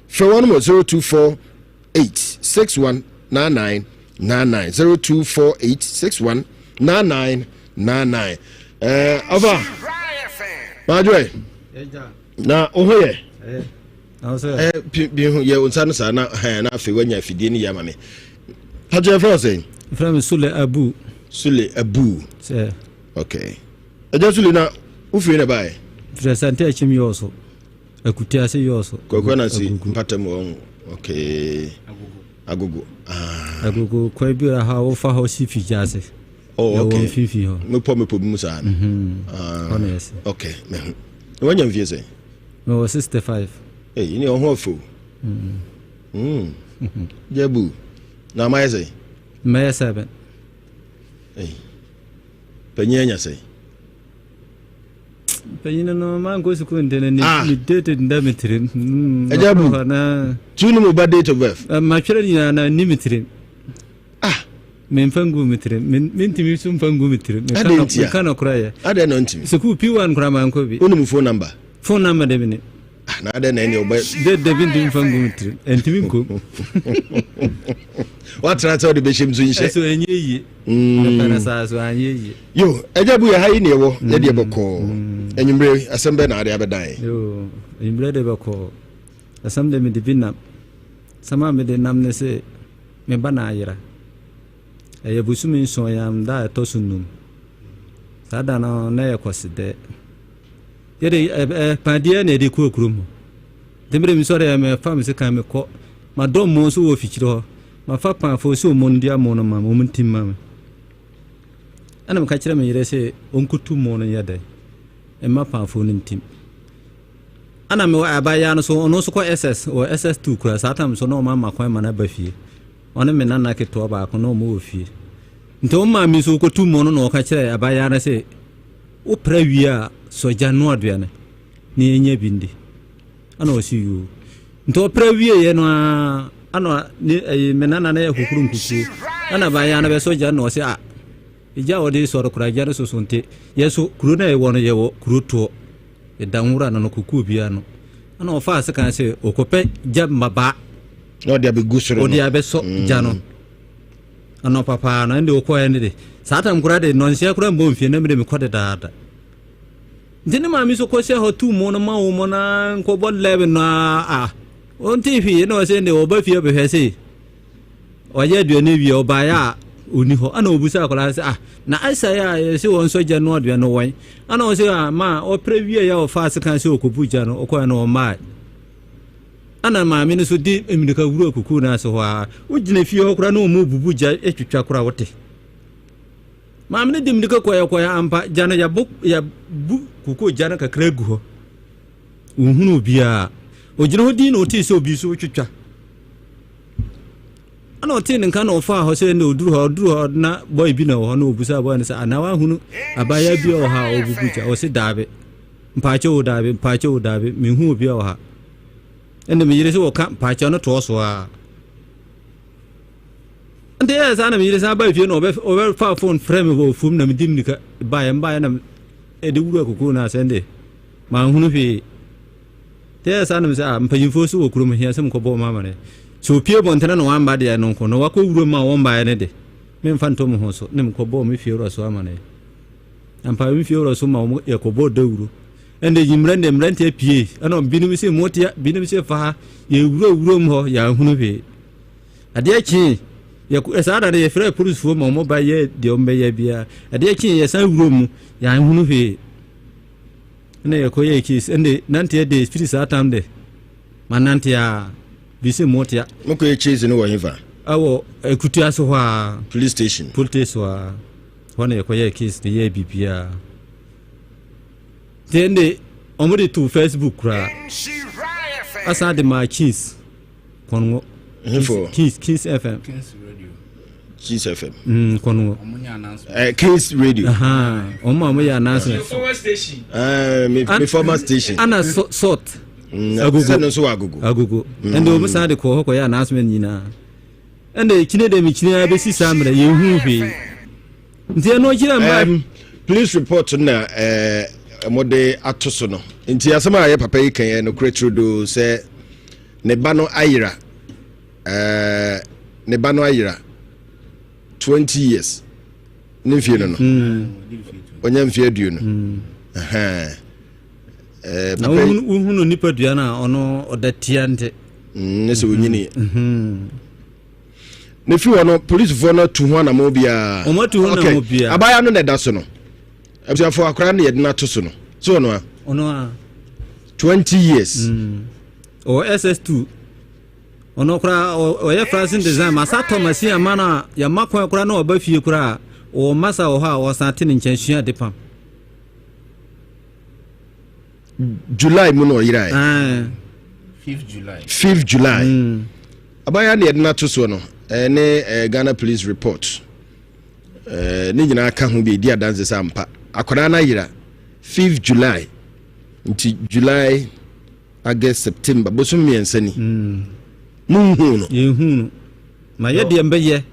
frɛ wɔn wɔ 0248 61 99 99 0248 61 99 99 ɛɛ ɔfa maadwoɛ na wo ho yɛ Bi ho yɛ nsa no saa na na afei wanya afidie no yɛ ama me. Pakyɛ yɛfrɛ wo sɛn? Yɛfrɛ me Sule Abu. Sule Abu. Sɛ. Okay. Agya Sule na wofiri na baeɛ? Firi Asante Akyem Yɔɔso. Akute ase Yɔɔso. Kwaku Anansi mpatam wɔ okay. Agogo. Ah. Agogo kwan bi wɔ ha wofa hɔ si figya ase. Oh, okay. Ɛwɔ mfimfini hɔ. Mepɔ mepɔ bi mu saa no. Mhm. Ah. Hɔ na yɛsi. Okay, mehu. Na wanya mfie sɛn? Mewɔ 65. Ei, ne ɔho ɔfɛ o. Mm. Jabu. Na mayɛ sɛn? Mɛyɛ 7. Ei. Panyin anya sɛn? Panyin no mankɔ sukuu nti no ne date nda me tirim. Agya bu. Tu ne mu ba date of birth. Matwerɛ nyinaa na nni me tirim. Ah. Memfa ngu me tirim. Mentumi nso mfa ngu me tirim. Adɛn ntia? Meka nɔkorɛ yɛ. Adɛn na ɔntumi? Sukuu P1 koraa mankɔ bi. Wonim phone number? Phone number de menim. Ah, na adɛn na ɛne ɔbɛ. De dabi ntumi mfa ngu me tirim. Ɛntumi nkom. Watena sɛ wode bɛhyɛ m so nhyɛ. Ɛso ɛnyɛ yie. Mepɛ no saa so anyɛ yie. Yo, agya bu yɛ ha yi ne ɛwɔ yɛdeɛ bɔkɔɔ. Anwummerɛ asɛm bɛn na ade abɛdan? Yo, anwummerɛ de bɔkɔɔ. Asɛm de mede bi nam. Asɛm a mede nam ne se Me ba na ayera. Ɛyɛ bosome nson yam da a ɛtɔ so num. Saa da no na ɛyɛ Kwasida. Yɛde ɛ padeɛ na yɛde kɔɔ kurom hɔ. Nti mede mesɔre ɛ mefa me sekan mekɔ. Madɔ mmo nso wɔ fikyire hɔ. Mafa paafo sɛ ɔmo ndua mo no ma me, ɔmo ntim ma me. Ɛna meka kyerɛ me yere sɛ ɔnkotu mo no nyɛ dɛ mma paafo no ntim. Ana mewɔ abaayaa no so, ɔno nso kɔ SS, wɔ SS2 kura, saa tam so na ɔma ama kwan ma no aba fie. Ɔne me nana ketewa baako na ɔmo wɔ fie. Nti ɔmo maame nso kɔtu mmɔ no na ɔka kyerɛ abaayaa no sɛ, wopra wie a, sɔ gya noa aduane na yɛnya bi ndi. Ana ɔsi yoo. Nti ɔpra wieɛ no ara, ana ne ɛyi me nana no yɛ hohoro nkukuo. Ana abaayaa no bɛsɔ gya na ɔse a, gya a ɔde sɔ no koraa gya no soso nti, yɛ so kuro no a yɛwɔ no yɛwɔ kuro toɔ. Yɛda nwura no no kukuo biara no. Ɛna ɔfaa sekan sɛ ɔkɔpɛ gya mmabaa. Na ɔde abɛgu soro no. Ɔde abɛsɔ mm. gya no. Anɔpa paa no ɛnde ɔkɔɛ no de saa tam koraa de nɔnsia koraa mbɔ mfie na mede mekɔ dedaada. Nti ne maame nso kɔhyɛ hɔ tu mu no ma wo mu na nkɔbɔ 11 no a ɔnte hwee na ɔsɛ ne ɔba fie bɛhwɛ se Ɔyɛ aduane wie ɔbaeɛ a ɔni hɔ ɛna ɔbusa akwadaa sɛ ah na Aisha yɛ a yɛsɛ wɔn nso gya no aduane no wɔn ɛna ɔsɛ ah ma ɔpere wie yɛ ɔfa ase kan sɛ ɔkɔbu gya no ɔkɔɛ no ɔmmae ɛna maame no so de mmirika wura kuku no ase hɔ a wogyina fie hɔ koraa na wɔn bubu gya atwitwa koraa wote. Maame no de mmirika kɔeɛ kɔeɛ ampa gya no yɛbo yɛbu kokoo gya no kakra gu hɔ. Ɔnhunu obiara. Ɔgyina hɔ din na ɔtee sɛ obi so retwitwa. Ɛna ɔtee ne nka na ɔfaa hɔ sɛ na ɔduru hɔ ɔduru hɔ na bɔe bi na wɔ hɔ na ɔbusaa bɔe no sɛ anaa wahunu abaayewa bi wɔ ha a ɔbubu gya. Ɔse daabi. Mpaakyɛ o daabi mpaakyɛ o daabi menhu obi wɔ ha. Ɛna me yere sɛ wɔka mpaakyɛ no toɔ so a. Nti ɛyɛ saa na me yere san baa fie na ɔbɛfa phone frɛ me wɔ fam na medi mmirika baeɛ mbaeɛ na ɛde wura kokoo no asɛn de manhunu hwee. Nti ɛyɛ saa na mesɛ ah mpanyimfoɔ so wɔ kurom hia sɛ mekɔbɔ wɔn amanneɛ. Sɛ opie bɔntene na wamba deɛ no nko na wakɔ wuram a wɔmbaeɛ no de memfa nto me ho so ne mekɔbɔɔ me fiewura so amanneɛ. Ampa me fiewura so ma wɔn yɛkɔbɔɔ dawuro. Ɛnde nyimmerɛ ne mmeranteɛ pie ɛna binom sɛ motia binom sɛ fa ha yɛwura wuram hɔ yɛanhunu hwee. Adeɛ kyee, yɛ saa da no yɛfrɛɛ polisifoɔ ma wɔn ba yɛ deɛ wɔn bɛyɛ biara. Adeɛ kyee yɛsan wura mu, yɛanhunu hwee. Ɛna yɛkɔ yɛ case, ɛnde nanteɛ de firi saa tam de, ma nante a, bi sɛ motia. Mokɔ yɛ case no wɔ hefa? Ɛwɔ Akutu ase hɔ a. Police station. Police station hɔ a. Hɔ na yɛkɔ yɛ case de yɛ biribiara. Nti ɛnde wɔn de to Facebook koraa. Asan de maa Kings. Kɔngo. Hefo. Kings Kings FM. Kings Radio. Kings FM. Kɔngo. Eh, Kings Radio. Wɔn a wɔyɛ announcement. Former station. Eh, me, me former station. Ana so, salt. Agogo. Sɛ no nso wɔ agogo. Agogo. Ɛnde wɔn san de kɔɔ hɔ kɔyɛ announcement nyinaa. Ɛnde kyinɛ dɛ mi kyinɛ abɛsi saa mmerɛ yɛn hu hwee. Nti ɛno akyiri mma. Um, police report na ɛɛ eh, wɔde ato so no. Nti asɛm a yɛ papa yi kan yɛ no korɛ turodoo sɛ. Ne ba no ayera eh, ne ba no ayera 20 years ne mfie no no ɔnya mfie aduonu mm. eh, na wohunu nipadua no a ɔno ɔda tia nte mm, ne sɛ ɔnyini mm-hmm. ne firi hɔ no polisifoɔ no atu ho anamɔ biara okay. abaya no na ɛda so no abusuafoɔ akora no yɛde no ato so no so ɔno a ɔno a 20 years mm. Ɔwɔ SS2. Ɔno koraa ɔyɛ fashion design. Masa tɔ machine ama no a yɛma kwan koraa na ɔba fie koraa ɔwɔ masa wɔ hɔ a ɔsan te ne nkyɛn sua ade pam. July mu na ɔyerae. Fifth July. Fifth July. Mm. Abaya ne yɛde no ato soɔ no ɛne eh, Ghana Police report eh, ne nyinaa ka ho bi ɛdi adanse sɛ ampa akwadaa no ayera fifth July nti July August, September, bosom mmiɛnsa ni. Mm. Munhu no. Yɛnhu no. Ma yɛ deɛ mbɛyɛ.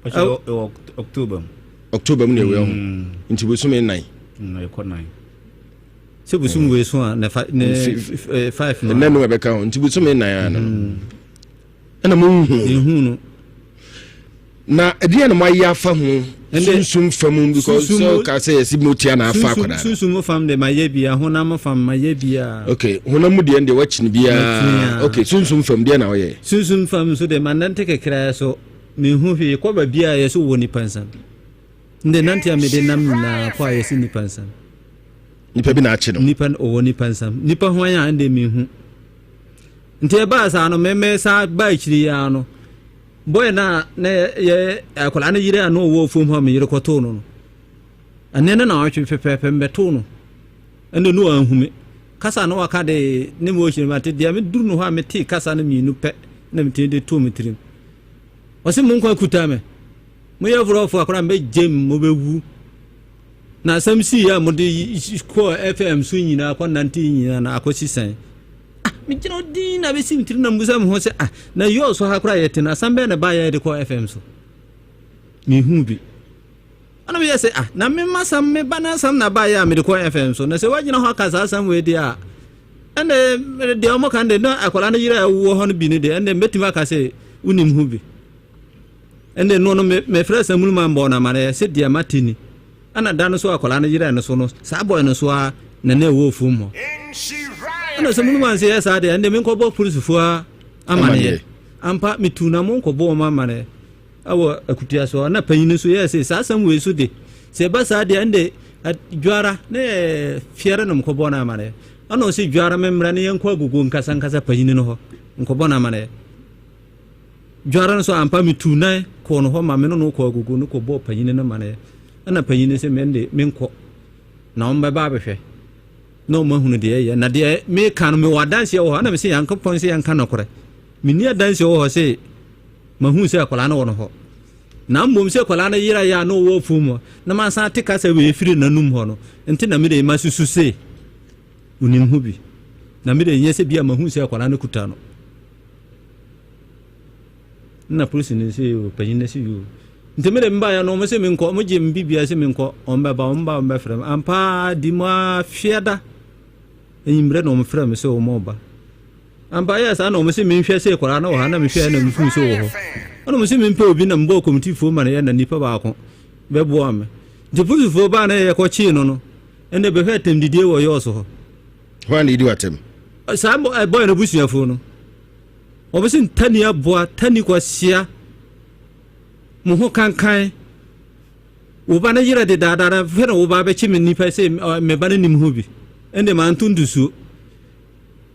Ɛwɔ October mu. October mu na ɛwɔ ho. Mm. Nti bosom nnan. Mm, ɛkɔ nan. Sɛ bosom wei so a na fa ne eh, five no. Ɛnna no ɛbɛka ho. Nti bosom nnan ano no. Ɛna monhu no. Yɛnhu no. Na ɛdeɛ na moayɛ afa ho sunsum fam because sɛ ɔka sɛ yɛsi mu tia na afa akwadaa no. Sunsum fam de mayɛ bia honam fam mayɛ bia. Okay honam mu deɛ deɛ wakyini biara okay sunsum fam deɛ na ɔyɛ. Sunsum fam nso de manante kakra so mehu hwee kɔ baabi a yɛsɛ wɔ nipa nsam. Nde nante a mede nam nyinaa kɔ a yɛsɛ nipa nsam. Nipa bi na akye no. Nipa ɔwɔ nipa nsam nipa ho a ɛnde mehu. Nti ɛbaa saa no mɛmɛ saa baa akyiri yi ara no bɔyɛ no a na yɛ akwadaa no yere a na ɔwɔ fam hɔ a me yere kɔtoo no no ɛnɛ no na ɔtwe pɛpɛɛpɛ mbɛtoo no ɛnna no anhu me kasa na waka de ne mu ɔhyɛ mu ate deɛ meduru no hɔ a metee kasa no mmienu pɛ na metumi de too me tirim ɔse mo nkwa kuta me moyɛ vorɔfo akora mbɛgyem mobɛwu na asɛm sii a mode kɔɔ fm so nyinaa kɔ nante nyinaa na akɔsi sɛn Ah, megyina hɔ dinn na bɛsi me tirim na mbusa me ho sɛ, ah, na yɔɔ so ha koraa yɛte no, asɛm bɛn na ɛbaeɛ a yɛde kɔɔ FM so? Mehu bi. Ɛna meyɛ sɛ, ah, na me masɛm, me ba no asɛm na baeɛ a mede kɔɔ FM so. Na sɛ woagyina hɔ aka saa asɛm wei deɛ a, ɛnna deɛ wɔn kan deɛ na akwadaa no yere a ɛwɔ hɔ no bi no deɛ, ɛnna mɛtumi aka sɛ wonim ho bi. Ɛnna no no mefrɛ Samuluma mbɔɔ no amaneɛ sɛ deɛ mate ni. Ɛna da no so akwadaa no yerɛɛ no so no, saa bɔe no so ara na na ɛwɔ fam hɔ. Ɛna sɛ munum anse yɛ saa deɛ, ɛnde menkɔbɔ polisifoɔ amaneɛ. Ampa, metuu na monkɔbɔ wɔn amaneɛ ɛwɔ akutua so. Ɛna panyin no nso yɛɛ sɛ saa asɛm wei so de, sɛ ɛba saa deɛ, ɛnde dwara ne fiɛre nom kɔbɔ no amaneɛ. Ɛna ɔsɛ dwara memmra ne yɛnkɔ agogo nkasa nkasa panyin no hɔ nkɔbɔ no amaneɛ. Dware no so ampa, metuu nan kɔɔ no hɔ ma me ne no kɔɔ agogo no kɔbɔɔ panyin no amanneɛ. Ɛna panyin no sɛ me de menkɔ na wɔn bɛba abɛhwɛ na wɔn ahunu deɛ ɛyɛ na deɛ meka no mewɔ adanseɛ wɔ hɔ ɛna mesɛ Nyankopɔn sɛ yɛnka nɔkorɛ menni adanseɛ wɔ hɔ sɛ mahu sɛ akwadaa no wɔ no hɔ na mmom sɛ akwadaa no yera yɛ a na ɔwɔ afuom hɔ na masan ate kasa wei firi n'anum hɔ no nti na mede masusu se onim ho bi na mede nyɛ sɛ bi a mahu sɛ akwadaa no kuta no Nna polisini no se yoo, panyin no se yoo. Nti me de mebaeɛ no, wɔn se menkɔ, wɔn gye me biribiara se menkɔ, wɔn bɛba, wɔn ba wɔn bɛfrɛ me. Ampa ara di mu ara fiada enyimmerɛ na wɔn frɛ me sɛ wɔn reba. Ampa yɛ saa na wɔn se menhwɛ se akwadaa no wɔ ha na mehwɛ na mehuu sɛ wɔ hɔ. Ɛna wɔn se mempɛ obi na mebɔɔ kɔmitifoɔ ma no yɛ na nipa baako bɛboa me. Nti polisifoɔ baa na yɛkɔkyee no no, ɛnna bɛhwɛ atɛmdidie wɔ yɔɔso hɔ. Hwan na edi w'atɛm? Saa bɔyɛ no abusuafoɔ no. Wɔn se ntani aboa, tani kwasia, mo ho kankan. Wo ba no yerɛ dedaada na fɛ na wo ba bɛkye me nipa sɛ me ba no nim ho bi. Ɛnde ma nto ntosuo.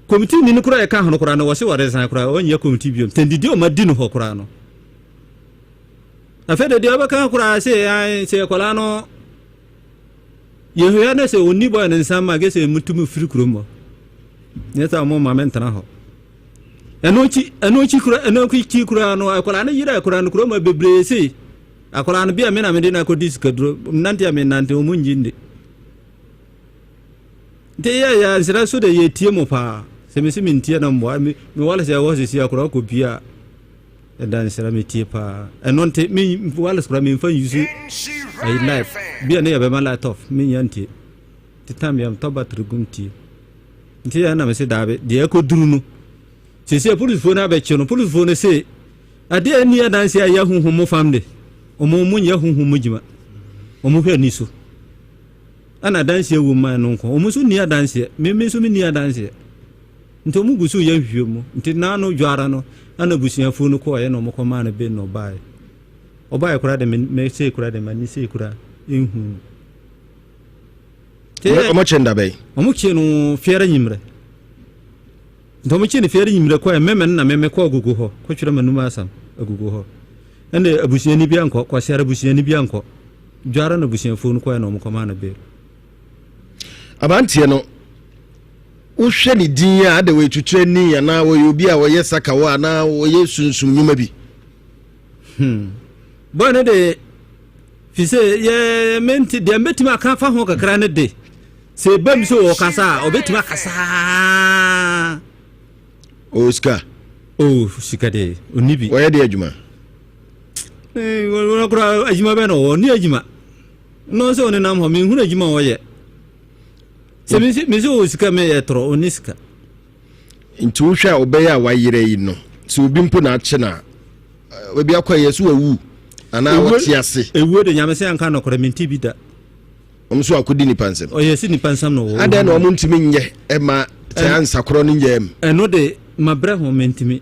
Komiti ni no koraa ɛka ho no koraa no wɔse wɔresan koraa ɔnyɛ komiti biom. Tɛndidi ɔma di no hɔ koraa no. Afei de deɛ ɔbɛka koraa sɛ sɛ akwadaa no Yɛhwɛ na sɛ ɔnni bɔyɛ no nsa ma gye sɛ mutumi firi kurom hɔ. Nyɛ sɛ ɔmo ma mentena hɔ. Ɛno akyi ɛno akyi kura ɛno akyi kura no akwadaa no yerɛ akwadaa no kurom hɔ bebree sei. Akwadaa no bi a me na mede no akɔdi sikaduro nante a menante ɔmo ngye ndi. Nti yɛ yɛ nsrɛ so de yɛtie mo paa. Sɛ mesi mentie na mmoa me me wale sɛ ɛwɔ sisi akwadaa kɔ pie a. Ɛda nsra me tie paa. Ɛno nti me wireless koraa memfa use ayi live bi a ne yɛbɛma light off menya ntie. Nti time yɛ tɔ battery gum tie. Nti yɛ na me se daabi deɛ ɛkɔduru no sisi apolisifoɔ no abɛkye no polisifoɔ no se adeɛ ɛni adanse a ɛyɛ huhum mo fam de ɔmo mo nyɛ huhum mo gyima ɔmo hwɛ ani so ɛna adanseɛ wɔ mu ma ɛno nko ɔmo nso nni adanseɛ me me nso me nni adanseɛ. Nti ɔmo gu so yɛ nhwehwɛmu. Nti naano dwoara no ɛna abusuafoɔ no kɔɔeɛ na ɔmo kɔmaa no bail na ɔbaeɛ. Ɔbaeɛ koraa de me me sei koraa de m'ani sei koraa nhuu no. Nti Ɔmo kye no da bɛn? Ɔmo kye no fiara nyimmerɛ. Nti ɔmo kye no fiara nyimmerɛ kɔɛ mɛmɛ no na mɛmɛ kɔ agogo hɔ kɔtwerɛ m'anum asɛm agogo hɔ. Ɛna abusuani bi ankɔ, Kwasiara abusuani bi ankɔ. Dwoara na abusuafoɔ no kɔɛ na ɔmo kɔmaa no bail. Aberanteɛ no wohwɛ ne din a ada wɔyɛ tuturani anaa wɔyɛ obi a wɔyɛ sakawa anaa wɔyɛ sunsum nnwuma bi. Hmm. Bɔɔ no de fi sɛ yɛ mente deɛ mbɛtumi aka afa ho kakra no de sɛ ɛbam sɛ wɔkasa a ɔbɛtumi akasa. O sika. O sika de ɔnni bi. Wɔyɛ de adwuma. Wɔn koraa adwuma bɛn na ɔwɔ ɔnni adwuma. No sɛ ɔnenam hɔ menhunu adwuma a ɔyɛ. Sɛ mesi mesi wɔ sika mi yɛ tɔrɔ ɔni sika. Nti wohwɛ a ɔbɛyɛ a wayerɛ yi no sɛ obi mpo na akye na baabi akɔ yɛ so wawu anaa wɔte ase. Ewuo de nyame sɛ anka nɔkorɛ mente bi da. Wɔn nso akɔdi nipa nsam. Ɔyɛ si nipa nsam na ɔwɔ. Adɛn na wɔn ntumi nyɛ ɛma sɛ ansakorɔ no nyɛ mu. Ɛno de mabrɛ ho mentumi.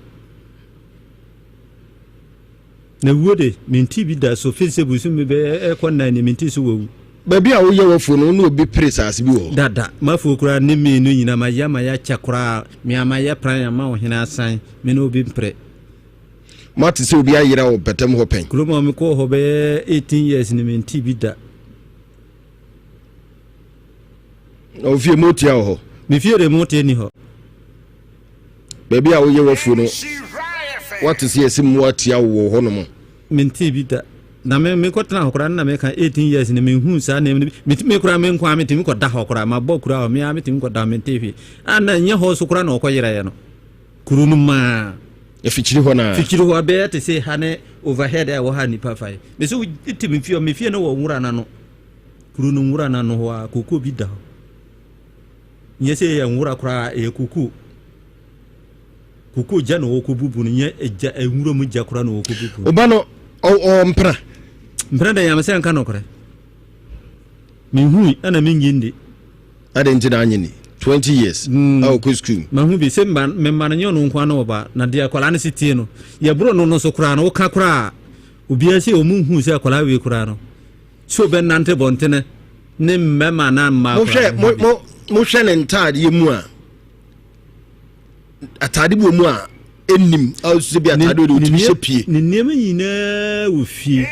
Na wuo de, mentee bi da, so firi sɛ bosome bɛyɛ ɛrekɔ nnan nie, mentee sɛ wawu. Baabi a woyɛ w'afuo no, wo ne obi pere saase bi wɔ hɔ? Dada, m'afuo koraa ne me no nyinaa, mayɛ ama yɛakyɛ koraa, me ara mayɛ pran ama ɔhene asan, me ne obi mpere. Moate sɛ obi ayera wɔ mpɔtam hɔ pɛn? Kurom a mekɔɔ hɔ bɛyɛ 18 years no, mentee bi da. Na wo fie motia wɔ hɔ? Me fie de motia ni hɔ. Baabi a woyɛ w'afuo no, woate sɛ yɛsi mmoa tia wo wɔ hɔnom? Mentee bi da. Na me mekɔtena hɔ koraa no na meka 18 years no menhuu saa nneɛma no bi. Metumi koraa me nko ara metumi kɔda hɔ koraa. Mabɔ kura hɔ me ara metumi kɔda hɔ mentee hwee. A na ɛnyɛ hɔ so koraa na ɔkɔyeraeɛ no. Kuro no mu ara. Afikyiri hɔ no ara. Fikyiri hɔ bɛyɛ te sɛ ha ne overhead a ɛwɔ ha nnipa fa yi. Mese wote me fie hɔ, me fie no wɔ nwura no ano. Kuro no nwura no ano hɔ a kookoo bi da hɔ. Nyɛ sɛ ɛyɛ nwura koraa, ɛyɛ kokoo. Kokoo gya na wɔkɔbubu no, nyɛ gya, nwura mu gya koraa na wɔkɔbubu no. Ɔba no, ɔwɔ mpena? Mpena deɛ nyame sɛ nka nokorɛ. Menhui ɛna mennye nni. Adɛn nti na anye ni? 20 years mm. a ɔkɔ sukuu. Mahu bi sɛ mma mma no nyɛ ɔno nko ano ɔba na deɛ akwadaa no si tie no yɛboro no no so koraa no woka koraa obiara sɛ ɔmu nhu sɛ akwadaa wei koraa no sɛ ɔbɛnante bɔntene ne mmarima anaa mmaa koraa. Mohwɛ mo mohwɛ ne ntaadeɛ mu a ataade bi wɔ mu a ɛnnim a ɔsɛ bi ataade ɔde ɔtumi hyɛ pie. Ne nneɛma nyinaa wɔ fie.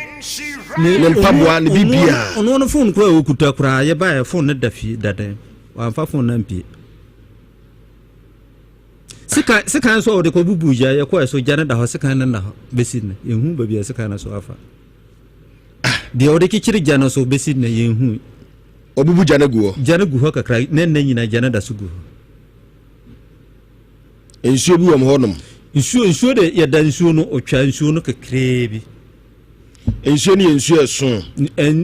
Ne mpaboa ne biribiara. Ɔno no phone koraa a ɔkuta koraa yɛbaeɛ phone no da fie da dɛn wamfa phone no ampie. Sekan sekan nso a wɔde kɔ bubu gya yɛkɔɛ so gya no da hɔ sekan no da hɔ bɛsi nnɛ yɛnhu baabi a sekan no so afa. Deɛ wɔde kyekyere gya no so bɛsi nnɛ yɛnhu. Ɔbubu gya no gu hɔ. Gya no gu hɔ kakra ne nnɛ nyinaa gya no da so gu hɔ. Nsuo bi wɔ hɔ nom. Nsuo nsuo de yɛda nsuo no ɔtwa nsuo no kakraa bi. Nsuo no yɛ nsuo ɛso.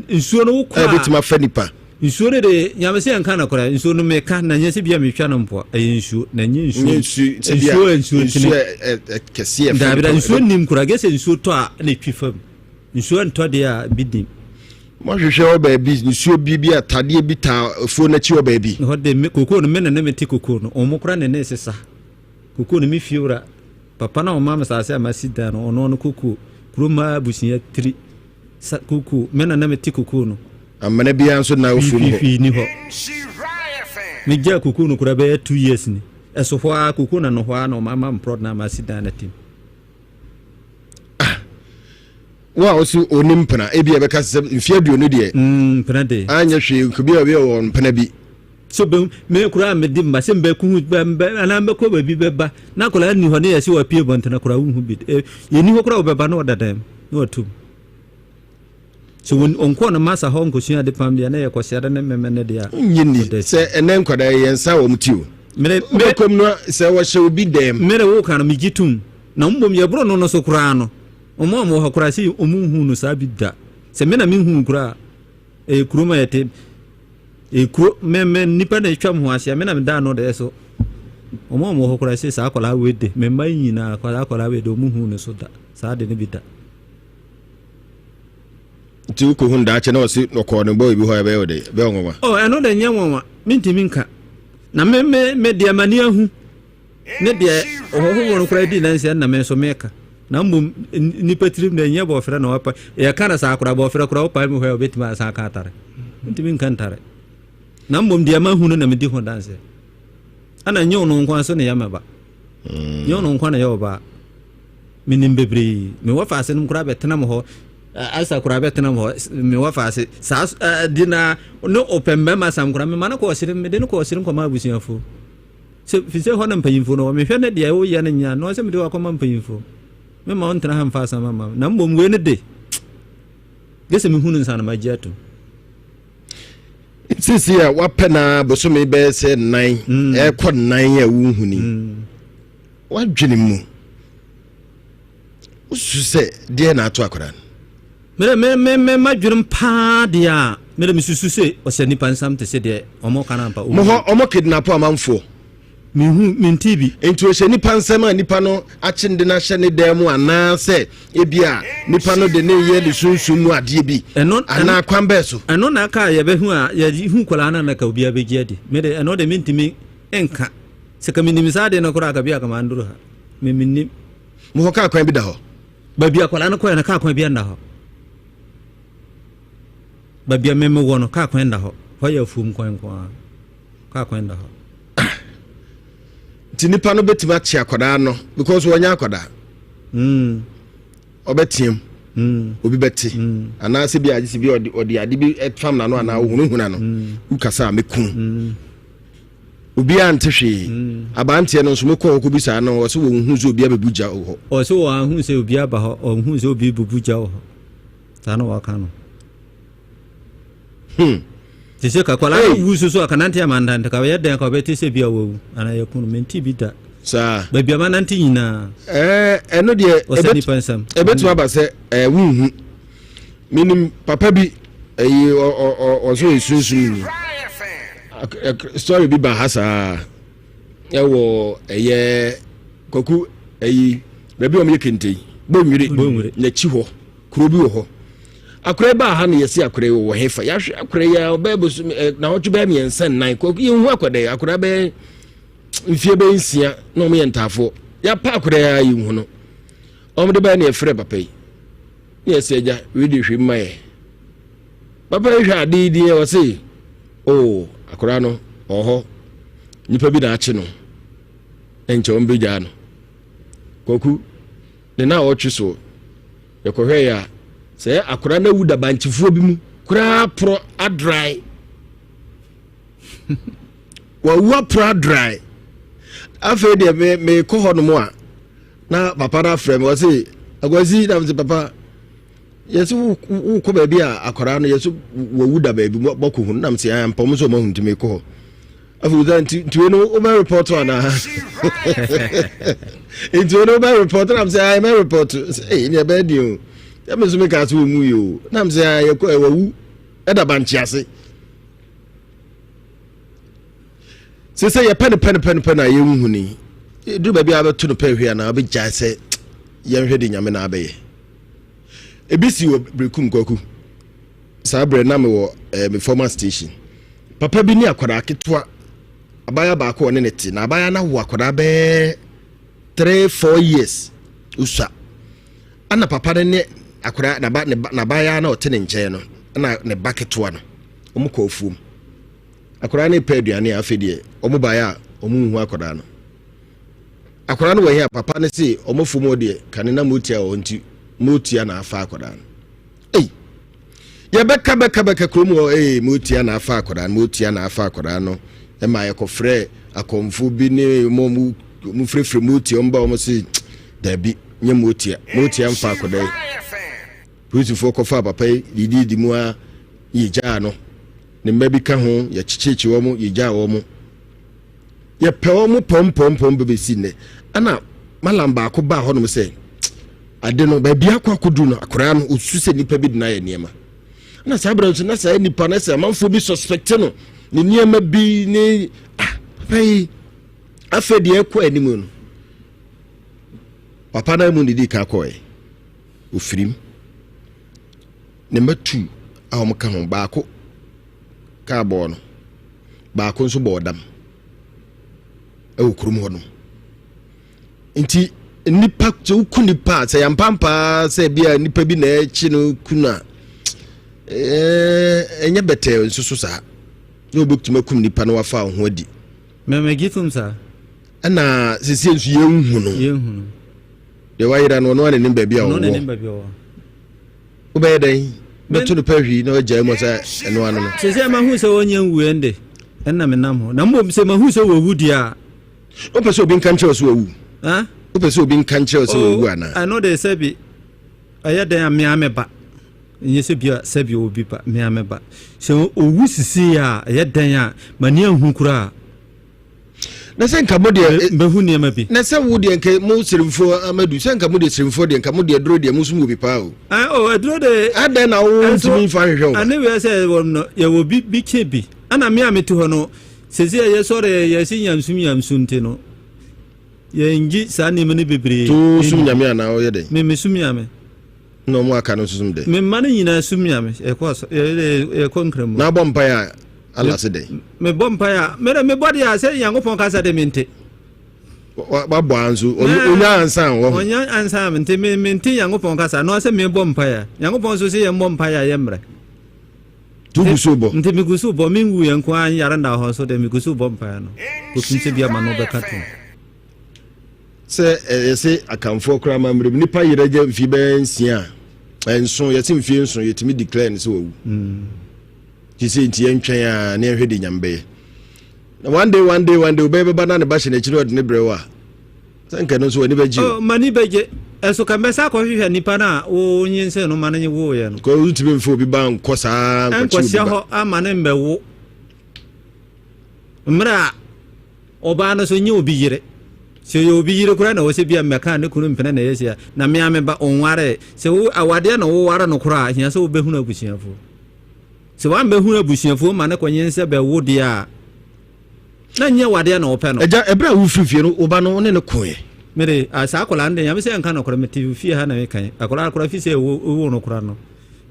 Nsuo no wokɔ a. Ɛbɛtumi afa nipa. Nsuo no de nyame sɛ yɛnka no koraa nsuo no meka na nyɛ sɛ bia metwa no mpoa ɛyɛ nsuo na nyɛ nsuo nsuo nsuo ntene kɛseɛ daabi da nsuo nim koraa gye sɛ nsuo tɔ a na ɛtwi fam nsuo ntɔ deɛ a bi nim. Mohwehwɛ hɔ baabi nsuo bi bi atadeɛ bi taa afuo no akyi hɔ baabi. Hɔ de me kokoo no me na ne mete kokoo no wɔn koraa ne ne sesa kokoo no me fie wura papa na ɔma me saase a masi dan no ɔno no kokoo kurom ha abusua tiri sa kokoo me na na mete kokoo no. Amena biara nso na ofuom hɔ. Hwii ni hɔ. Megyaa kokoo no koraa bɛyɛ 2 years ni. Ɛso hɔ ara kokoo na no hɔ ara na ɔma ama me plot na masi dan no atim. Ah, wo a wosi onim mpena ebi a ɛbɛka sɛ mfe 20 deɛ. Mpena de. Anyɛ hwee nkobi a obi a wɔ mpena bi. So bɛ me koraa mede mma sɛ mbɛko bɛ anaa mbɛkɔ baabi bɛba na akwadaa nni hɔ ne yɛsɛ wapue bɔntene koraa wonhu bi yɛnni hɔ koraa wɔbɛba na ɔda dan mu na watum. So wɔn ɔnkɔɔ no masa hɔ nkosua ade pam deɛ na yɛ kɔsiada ne mmɛmɛ ne deɛ a. Nye ni sɛ ɛnɛ nkwadaa yi yɛn nsa wɔn ti o. Mere mere kɔm no sɛ wɔhyɛ obi dɛm. Mere wo kan no megye tum na mbom yɛ boro no no so koraa no wɔn a wɔwɔ hɔ koraa sɛ wɔn nhu no saa bi da sɛ me na me hu koraa ɛyɛ kurom a yɛte ɛyɛ kuro me me nipa na atwa me ho ahyia me na me da ano deɛ so wɔn a wɔwɔ hɔ koraa sɛ saa akwadaa wei de me mma nyinaa akwadaa akwadaa wei de wɔn hu no so da saa de no bi da. Nti wokɔhu no daakye na ɔse ɔkɔɔ ne bɔɔ bi hɔ a ɛbɛyɛ wo dɛ ɛbɛyɛ nwanwa. Oh, ɛno de nyɛ nwanwa mentumi nka na me me me deɛ m'ani ahu ne deɛ ɔhɔhoɔ no koraa di nansia na me nso meka na mmom nnipa tirim deɛ nyɛ bɔɔfrɛ na wapa yɛka no saa koraa bɔɔfrɛ koraa wopae mu hɔ a wobɛtumi asan aka atare ntumi nka ntare na mmom deɛ mahu no na medi ho danseɛ ɛna nyɛ ɔno nko so ne yɛ mɛba nyɛ ɔno nko na yɛ ɔbaa Menim bebree. Me wɔfaase nom koraa bɛtena mo hɔ. Asa koraa bɛtena mo hɔ. Me wɔfaase. Saa di na ne ɔpɛ mmarima sam koraa. Mema no kɔ ɔsere. Mede no kɔ ɔsere nkɔma abusuafo. Sɛ fi sɛ hɔ na mpanyimfo no wɔ. Mehwɛ ne deɛ woyɛ no nyɛ no sɛ mede wakɔma mpanyimfo. Mema wo ntena ha mfa asɛm ama. Na mmom wei no de. Gye sɛ mehu no nsa na magye atom. Sisi a wapɛ na bosome bɛyɛ sɛ nan ɛkɔ nan a wonhuni. W'adwene mu, wosusu sɛ deɛ na ato akwadaa no? Mede me me me m'adwenem paa deɛ a mede mesusu sɛ ɔhyɛ nipa nsam te sɛ deɛ ɔmo ka no ampa. Mo hɔ ɔmo kidnap amanfoɔ? Mehu mente bi. Nti ɔhyɛ nipa nsam a nipa no akye no de no ahyɛ ne dan mu anaasɛ ebi a nipa no de ne yɛ ne sunsum mu adeɛ bi anaa kwan bɛɛ so? Ɛno na aka a yɛbɛhu a yɛhu kwadaa no a na ka obiara bɛgye adi. Mede ɛno de mentumi nka. Sɛ ka menim saa adeɛ no koraa ka bi a ka manduru ha. Me mennim. Mo hɔ kaa kwan bi da hɔ? Baabi akwadaa no kɔɛ no kaa kwan bi nda hɔ. Baabi a me mewɔ no kaa kwan nda hɔ. Hɔ yɛ afuom kwan nko ara. Kaa kwan nda hɔ. Nti nipa no bɛtumi akye akwadaa no because wɔnyɛ akwadaa. Ɔbɛteam. Obi bɛte. Anaasɛ bi a agye sɛ bi ɔde ade bi fam n'ano anaa ohunahuna no. Wokasa a mɛku. Obiara nte hwee. Aberanteɛ no nso mokɔɔ hɔ kɔbisaa no, ɔse wɔnhuu sɛ obi abɛbu gya wɔ hɔ. Ɔse wɔanhu sɛ obi aba hɔ, ɔnhuu sɛ obi rebubu gya wɔ hɔ. Saa na wɔka no. Te sɛ kakwadaa no wu so so a kanante ama nante ka ɔyɛ dɛn ka ɔbɛte sɛ bi a wawu anaa yɛku no mente bi da. Saa. Baabi a manante nyinaa. Ɛɛ ɛno deɛ ɔsɛ nipa nsam. Ɛbɛtumi aba sɛ ɛɛ wonhu. Menim papa bi ɛyi ɔ ɔ ɔ ɔso yɛ sunsum ni. Story bi ba ha saa ɛwɔ ɛyɛ kwaku ɛyi baabi a wɔyɛ kente yi bonwire n'akyi hɔ kuro bi wɔ hɔ akora yi baa ha na yɛsi akora yi wɔ hefa yɛahwɛ akora yi a ɔbɛyɛ bosom ɛ naawɔtwe bɛyɛ 3 4 kwaku yɛn hu akwadaa yi akora bɛyɛ mfie bɛyɛ 6 na wɔn yɛ ntaafoɔ yɛapa akora yi a yɛn hu no wɔn de bɛyɛ na yɛfrɛ papa yi na yɛsɛ agya wei de hwɛ mu ma yɛ. Papa yi hwɛ ade yi din a ɔse oh akwadaa no ɔwɔ hɔ nipa bi na akye no ɛnkyɛ wɔn bɛgyaa no. Kwaku, ne na ɔtwe soɔ. Yɛkɔhwɛeɛ a, sɛ akwadaa no awu da bankyefoɔ bi mu koraa porɔ adrae. Wawu aporɔ adrae. Afei deɛ me mekɔ hɔ nom a, na papa no afrɛ me, ɔse, Akwasi, na mese papa, yɛse wokɔ baabi a akwadaa no yɛse wawu da baabi bɔkɔ hu no, na mese ampa ɔmo sɛ ɔmo ahu nti mekɔ hɔ. Afei sɛ nti nti wei no wobɛ report anaa nti wei no wobɛ report nam sɛ ayɛ mɛ report ee ne ɛbɛyɛ den o sɛ me nso meka sɛ wɔnwu yi o nam sɛ ayɛ kɔ wawu ɛda bankye ase sɛ sɛ yɛpɛ no pɛ no pɛ no pɛ no a yɛnhu ni duru baabi a wobɛto no pɛ hwɛ anaa wobɛgyae sɛ yɛnhwɛ de nyame na abɛyɛ ebi si wɔ berekum kwaku Saa berɛ na mewɔ eh, me former station. Papa bi ne akwadaa ketewa, abaayewa baako ɔne ne te, na abaayewa no awo akwadaa bɛɛ 3 4 years osua. Ɛna papa no ne akwadaa n'aba ne ba n'abaayewa na ɔte ne nkyɛn no, ɛna ne ba ketewa no, wɔn kɔ afuom. Akwadaa no repɛ aduane a afei deɛ wɔn baeɛ a wɔn nhu akwadaa no. Akwadaa no wɔ he a papa no se wɔn afuom hɔ deɛ kane na motia wɔ hɔ nti motia na afa akwadaa no. Ei! Yɛbɛka bɛka bɛka kurom hɔ ee motia na afa akwadaa no motia na afa akwadaa no ɛma yɛkɔfrɛ akɔmfo bi ne mo mo mo frɛfrɛ motia wɔn ba wɔn se daabi nyɛ motia motia mfa akwadaa yi polisifoɔ kɔfa papa yi dididi mu a yɛgyaa no ne mma bi ka ho yɛkyekyekye wɔn yɛgyaa wɔn yɛpɛ wɔn pɔmpɔmpɔm bɛbɛsi nnɛ ɛna malam baako baa hɔnom sɛ ade no baabi akɔ akɔduru no akwaraa no ɔsu sɛ nnipa bi de no ayɛ nneɛma na saa berɛ nso na saa nnipa no sɛ amanfoɔ bi suspecte no ne nneɛma bi ne ah papa yi afei deɛ ɛkɔ anim no papa no mu ne di ka kɔɛ ofirim ne mma tu a wɔn ka ho baako kaa bɔɔ no baako nso bɔɔ dam ɛwɔ kurom hɔ nom nti nipa sɛ woku nipa a sɛ yɛampampaa sɛ bi a nipa bi na ɛkyi no ku no a ɛnyɛ bɛtɛɛ nso so saa na wobɛtumi akum nipa na wafa wo ho adi mɛmɛgye tom saa ɛna sesie nso yɛnhu no yɛnhu no deɛ wayera no ɔno ane nim baabi a ɔwɔ Wobɛyɛ dɛn? Bɛto no pɛ hwii na wagyae mu sɛ ɛno ano no. Sɛ sɛ mahu sɛ ɔnyɛ nwu ɛnde ɛnna menam hɔ. Na mmom sɛ mahu sɛ wawu deɛ a. Wopɛ sɛ obi nka nkyerɛ wo sɛ wawu? Wopɛ sɛ obi nka nkyerɛ wo sɛ wawu anaa? Ɛno de sɛbi ɛyɛ dɛn a mea me ba. Ɛnyɛ sɛ bi a sɛbi obi ba mea me ba. Sɛ owu sisi a ɛyɛ dɛn a m'ani anhu koraa. na sɛ nka mo deɛ mbɛhu nneɛma bi na sɛ wo deɛ nka mo serimfoɔ amadu sɛ nka mo deɛ serimfoɔ deɛ nka mo deɛ aduro deɛ mo nso mo wɔ bi paa o ɛn o aduro de adɛn na wo ntumi nfa nhwehwɛ wo ɛne wia sɛ wɔ no yɛwɔ bi bi kye bi ɛna me a mete hɔ no sɛsi a yɛsɔre yɛsi nyamsum nyamsum nti no yɛngye saa nneɛma no bebree to sum nyame anaa ɔyɛ dɛn me me sum nyame na ɔmo aka no nso sum dɛn me mma no nyinaa sum nyame yɛkɔ yɛkɔ nkramu na abɔ mpaeɛ a Allah se dɛn? Mebɔ mpaeɛ a, mede mebɔ deɛ a sɛ Nyankopɔn kasa de mente. Wabɔ anso, onya ansa wɔ ho. Onya ansa mente, mente Nyankopɔn kasa, no sɛ mebɔ mpaeɛ a. Nyankopɔn nso sɛ yɛmmɔ mpaeɛ a yɛmmerɛ. Tugu so bɔ. Nti megu so bɔ, menwu yɛ nko ara nyare nda hɔ nso deɛ megu so bɔ mpaeɛ no. Kɔpem sɛ bi ama no bɛka tom. Sɛ yɛse Akanfoɔ koraa amammerɛ mu, nipa yerɛ gya mfie bɛyɛ nsia a, nson, yɛse mfie nson, yɛtumi declare no sɛ wawu. Mm. Te sɛ nti yɛntwɛn a na yɛnhwɛ deɛ Nyame bɛyɛ. Na one day one day one day wobɛyɛ bɛba na ne ba hyɛ n'akyi na ɔde ne brɛ wo a, sɛ nka no nso w'ani bɛgye o. Oh, m'ani bɛgye. Ɛso ka mɛsa akɔhwehwɛ nipa no a wonyinsɛn no ma no woeɛ no. Kɔ wontumi mfa obi ba nkɔ saa nkɔkye obi ba. Nkɔhyɛ hɔ ama ne mbɛwo. Mmerɛ a ɔbaa no so nyɛ obi yere. Sɛ ɔyɛ obi yere koraa na ɛwɔ sɛ bia mmɛka ne kunu mpene na ɛyɛ sia. Na me a me ba ɔnwaree. Sɛ wo awadeɛ na woware no koraa a, hia sɛ wobɛhunu abusuafoɔ. Sɛ wammɛhunu abusuafoɔ ma no kɔnyinsɛ bɛwo deɛ a, na nyɛ wadeɛ na ɔpɛ no. Agya, ɛberɛ a wofiri fie no, wo ba no, wo ne no koeɛ? Me de, ah, saa akwadaa no de, Nyame sɛ nka nokorɛ, mete fie ha na meka yi, akwadaa koraa fi sɛ ɛwoo no koraa no,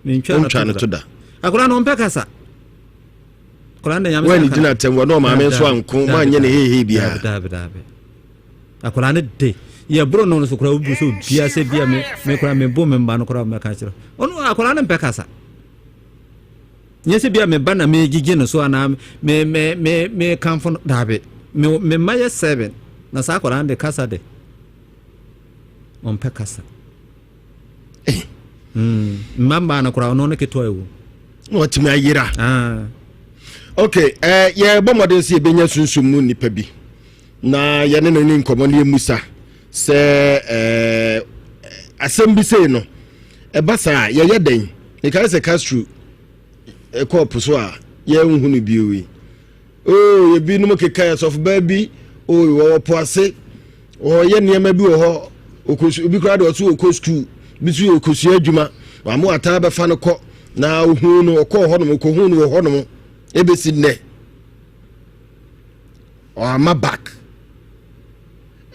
mentwa no to da. Akwadaa no ɔmpɛ kasa. Akwadaa no de, Nyame sɛ nka. Woanni atɛm, wɔne ɔmaame nso anko, moanyɛ ne heihei biara. Daabi, daabi. Akwadaa no de, yɛboro no no so koraa, wobu sɛ obia sɛ bia me, me koraa mebo me mma no koraa mɛka kyerɛ. Ɔno akwadaa no mpɛ kasa. Nyɛ sɛ bia me ba na megyegye no so anaa me me me mekamfo no daabi. Me me mma yɛ seven na saa akwadaa no de kasa de. Ɔmpɛ kasa. Mm, mma mmaa no koraa ɔno ne ketewa ɛwɔ. Na watumi ayera. Ah. Ok, eh, yɛbɔ mmɔden sɛ yɛbɛnya sunsum mu nnipa bi na yɛne no ne nkɔmmɔ ne yɛmmusa sɛ eh, asɛm bi sei no ɛba saa yɛyɛ dɛn? Mekae sɛ Castro ɛkɔɔ po so a yɛnhu no bio yi. Oh, ebinom keka asɔfobaa bi, oh, wɔwɔ po ase, wɔyɛ nneɛma bi wɔ hɔ, ɔkɔ obi koraa de ɔso ɔkɔ sukuu, bi nso ɔkɔsua adwuma, maame wataa bɛfa no kɔ, na ohun no, ɔkɔɔ hɔnom, ɔkɔhun no wɔ hɔnom, ebesi nnɛ, ɔama back.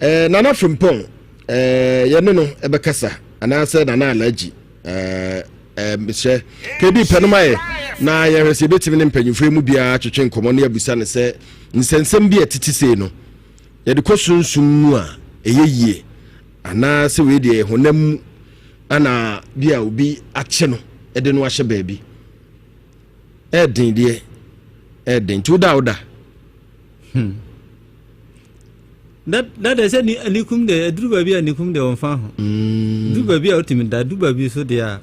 Eh, Nana Frimpong, eh, yɛne no ɛbɛkasa, anaasɛ Nana Alhaji, eh, eh, mesrɛ, kɛdi pɛ no ma yɛ, na yɛhwɛ sɛ yɛbɛtumi ne mpanyimfoɔ mu biara twetwe nkɔmmɔ ne abusa no sɛ nsɛnsɛm bi a ɛtete sei no, yɛde kɔ sunsum mu a ɛyɛ yie, anaasɛ wei deɛ honam mu ana bi a obi akye no de no ahyɛ baabi. Ɛɛden deɛ, ɛɛden. Nti woda a woda. Hmm. Da da de sɛ nikum de aduru baabi a nikum de ɔmfa ho. Mm. Duru baabi a wotumi da, duru baabi so deɛ a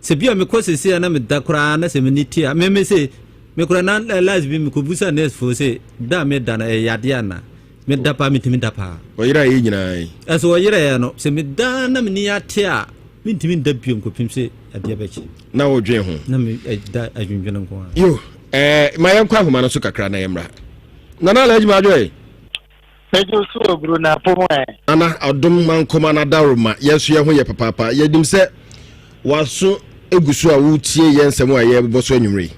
sɛ bi a mekɔ sese a na meda koraa na sɛ mene ti a meme se mekora na eh, last bi mekɔbusa nurse foɔ sɛ da a meda no ɛyɛ yadeɛ ana meda paa metumi da paa. Ɔyere a yɛ nyinaa yi. Ɛso ɔyere yɛ no sɛ meda na mene ate a mentumi nda biom kɔpem sɛ adeɛ bɛkye. Na wodwen ho. Na meda adwendwene nko ara. Yo, eh, ma yɛnkɔ ahoma no so kakra na yɛmmra. Nana Alhaji Madwoe. Mɛgye wo so wɔ Brunafo ho ɛ. Nana Adom Mankoma na Dawuruma yɛn nso yɛn ho yɛ papaapa. Yɛnim sɛ w'aso gu so a woretie yɛn nsɛm a yɛrebobɔ so anwummere yi.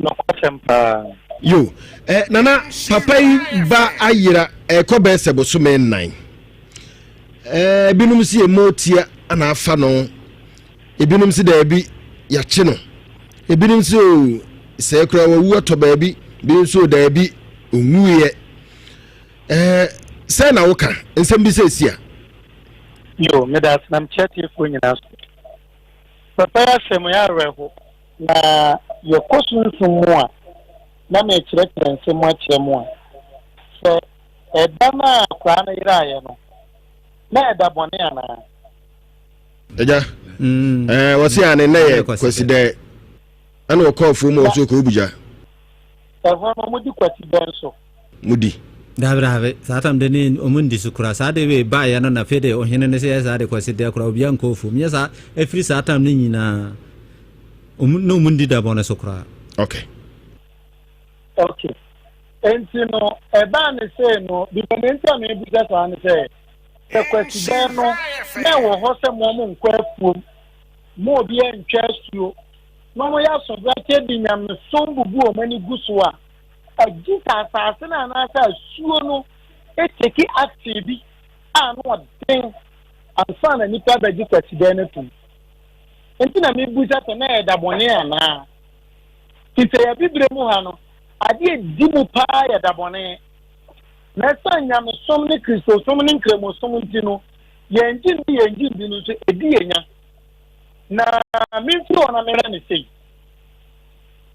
Nokwasɛm paa. Yo, eh, Nana, papa yi ba ayera ɛkɔ bɛyɛ sɛ bosome nnan. Eh, ebinom si emu tia na afa no. Ebinom si daabi, yɛakye no. Ebinom si o, sɛ koraa wawu atɔ baabi. Ebinom si o, daabi, onwuiɛ. Eh, sɛ na woka nsɛm bi sɛ esi a. Yo, meda ase na mekyia tiefoɔ nyinaa so. Papa yi asɛm yɛ awerɛho na yɛkɔ sunsum mu a na mekyerɛkyerɛ nsɛm mu akyerɛ mu a sɛ ɛda no a akwaraa no yeraeɛ no na ɛda bɔne anaa? Agya, mm. eh, wɔse a ne nnɛ yɛ kwasi dɛ ɛna ɔkɔ afuo mu ɔso kɔ obugya. Ɛhɔ no wɔdi kwasi dɛ nso. Mudi. Daabi daabi saa tam de ne ɔmo ndi so koraa saa de wei baayɛ no na afei de ɔhene no sɛ yɛ saa de kwasi dɛ koraa obiara nkɔ afuom nyɛ saa ɛfiri saa tam no nyinaa ɔmo na ɔmo ndi da bɔne so koraa. Okay. Okay. Enti no, ɛbaa ne sei no, because nea nti a mebisa saa ne sɛ, sɛ Kwasidan no, na ɛwɔ hɔ sɛ mo mo nkɔ afuom, mo obiara ntwa asuo, na wɔyɛ asobrakye de nyamesom bubu wɔn ani gu so a, agye sɛ asase no anaasɛ asuo no teki action bi a na ɔden ansa na nnipa bɛgye Kwasidan no atum. Nti na mebisa sɛ na ɛyɛ da bɔne anaa? Te sɛ yɛn abibire mu ha no, adeɛ a ɛdi mu paa yɛ da bɔne. Na ɛsiane nyamesom ne Kristosom ne Nkramosom nti no, yɛn gye nni yɛn gye nni no nso, ɛdi yɛn nya. Na memfiri hɔ na mehwɛ no sei.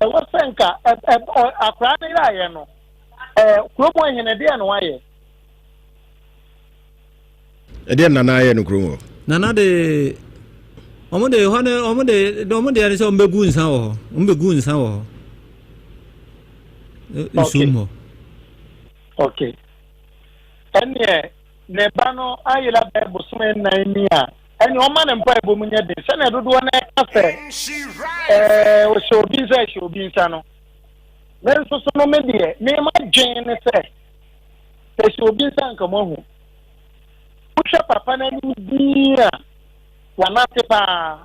Ɛwɔ sɛ nka akwaraa no yeraeɛ no, kurom hɔ hene deɛ na wayɛ? Ɛdeɛ nana ayɛ no kurom hɔ. Nana de wɔn de hɔ ne wɔn de wɔn deɛ ne sɛ wɔn bɛgu nsa wɔ hɔ wɔn bɛgu nsa wɔ hɔ nsuom hɔ. Okay. Ɛneɛ ne ba no ayera bɛyɛ bosome nnan ni a ɛneɛ ɔma ne mpaebɔ mu nyɛ den sɛdeɛ dodoɔ no ɛka sɛ ɛɛ ɔhyɛ obi nsa ɛhyɛ obi nsa no me nso so no me deɛ me ma dwen ne sɛ ɛhyɛ obi nsa nka mo ahu Wohwɛ papa no anim dinn a, wanante paa,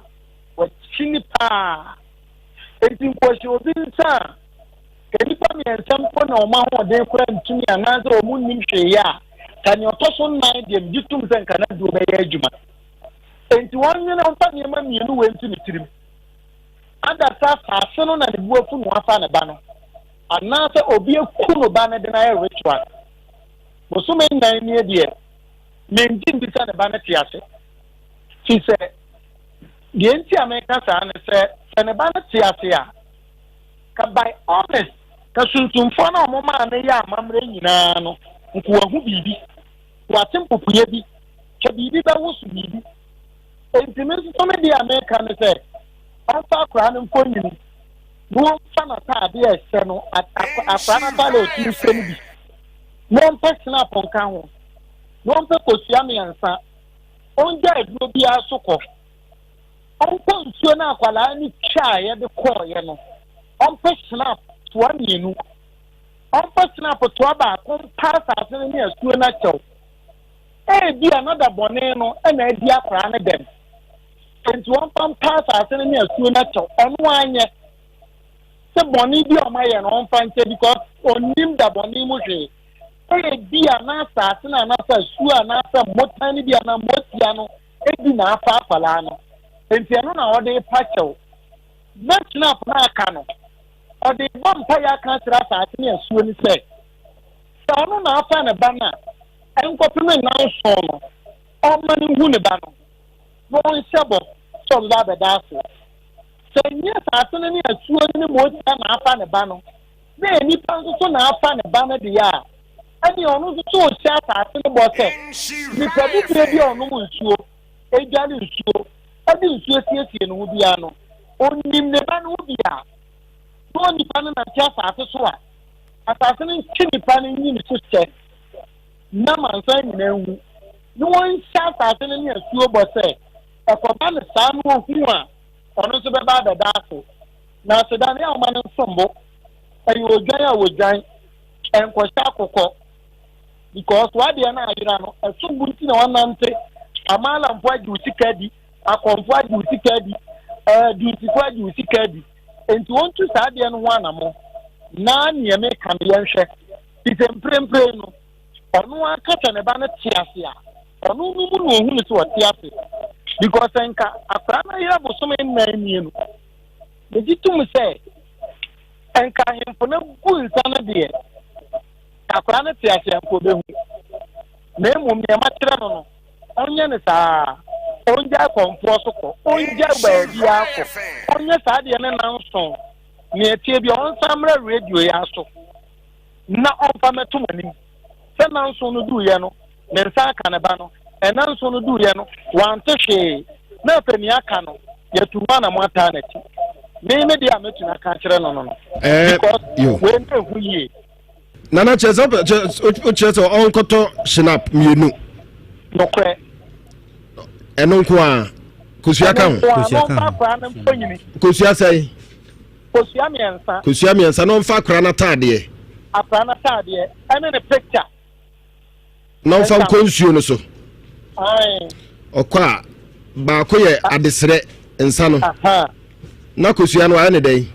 wakyini paa. Enti nka ɔhyɛ obi nsa a, ka nnipa mmiɛnsa mpo na wɔn ahoɔden koraa ntumi anaasɛ wɔn nnim hwee yɛ a, ka nea ɔtɔ so nnan deɛ megye tom sɛ nka n'aduro bɛyɛ adwuma. Enti wɔnwene ɔmfa nneɛma mmienu wei nto ne tirim. Ada sɛ asase no na ne bo afu na wafa ne ba no, anaasɛ obi aku no ba no de no ayɛ ritual. Bosome nnan nie deɛ, mengye ndi sɛ ne ba no te ase. Firi sɛ, deɛ nti a meka saa ne sɛ, sɛ ne ba no te ase a, ka by all means, ka sunsumfoɔ no a wɔmaa no yɛ amammerɛ nyinaa no, nka wɔahu biribi, wɔate mpopoeɛ bi. Kyɛ biribi bɛwoso biribi. Enti me nso me deɛ a meka ne sɛ, ɔmfa akwadaa no mfonini na ɔmfa n'ataadeɛ a ɛhyɛ no, akwadaa no atadeɛ a ɔtumi hyɛ no bi, na ɔmpɛ snap nka ho, na ɔmpɛ kosua mmiɛnsa, ɔngya aduro biara so kɔ, ɔnkɔ nsuo no akwadaa no twaeɛ de kɔɔeɛ no, ɔmpɛ snap toa mmienu, ɔmfa snap toa baako mpa asase no ne asuo no akyɛw. Ebia na da bɔne no na adi akwadaa no dɛm, enti wɔmfa mpa asase no ne asuo no akyɛw. Ɔno anyɛ sɛ bɔne bi a ɔmayɛ no ɔmfa nkyɛ because ɔnnim da bɔne mu hwee. Ebia na asase no anaasɛ asuo anaasɛ mmotan no bi anaa mmoatia no bi na afa akwadaa no, enti ɛno na ɔde repa kyɛw. Na snap no aka no, ɔde rebɔ mpaeɛ aka akyerɛ asase ne asuo no sɛ, Sɛ ɔno na afa ne ba no a, ɛnkɔpem nnanson no, ɔmma no nhu ne ba no, na ɔnhyɛ bɔ sɛ ɔbɛba abɛda ase. Sɛ ɛnyɛ asase no ne asuo no ne motia na afa ne ba no, na ɛyɛ nnipa nso so na afa ne ba no deɛ a, ɛnneɛ ɔno nso so ɔhyɛ asase no bɔ sɛ, nipa bibire bi a ɔnom nsuo, dware nsuo, de nsuo siesie ne ho biara no, ɔnim ne ba no ho bi a, na onipa no nante asase so a, asase no ntwe nipa no nyi ne so hyɛ na amansan nyinaa nhu, na wɔnhyɛ asase no ne asuo bɔ sɛ, ɛkɔba no saa na ɔhu a, ɔno nso bɛba abɛda ase. Na aseda no, yɛ a ɔma no nsom bo. Ɛyɛ odwan a wɔdwan, ɛnkɔhyɛ akokɔ. Because w'adeɛ no ayera no, ɛsom bo nti na wɔnante. Amaalamfoɔ agye wo sika adi, akɔmfoɔ agye wo sika adi, ɛɛ dunsifoɔ agye wo sika adi. Enti wɔntu saa adeɛ no ho anamo na neɛ meka no yɛnhwɛ. Fi sɛ mprempren no, ɔno ankasa ne ba no te ase a, ɔno no mu na ɔhu no sɛ ɔte ase. Because sɛ nka akwadaa no ayera bosome nnan nie no, megye tom sɛ nka ahemfo no gu nsa no deɛ, akwadaa no te ase a nka ɔbɛhu. Na mmom nea makyerɛ no no, Ɔnyɛ no saa. Ɔngyae kɔmfoɔ so kɔ. Ɔngyae baabiara kɔ. Ɔnyɛ saa deɛ no nnanson. Nea ɛteɛ biara, ɔnsan mmra radio yi ara so na ɔmfa mmɛto mo anim sɛ nnanson no duruiɛ no, ne nsa aka ne ba no. Nnanson no duruiɛ no, wante hwee. Na afei nea aka no, yɛatu ho anammɔn ataa n'akyi. Me, me deɛ a mɛtumi aka akyerɛ no no no. Ɛɛ, Because yo. wei no ɛho yie. Nana kyerɛ sɛ wokyerɛ sɛ ɔnkɔtɔ shinap mmienu. Nokorɛ. Ɛno nko a kosua ka ho. Kosua ka ho. Kosua sɛn. Kosua mmiɛnsa. Kosua mmiɛnsa na ɔmfa akora n'ataadeɛ. Akora n'ataadeɛ ɛne ne picture. Na ɔmfa nkɔ nsuo no so. Ɔkɔ a baako yɛ adesrɛ nsa no. Na kosua no ayɛ ne dɛn?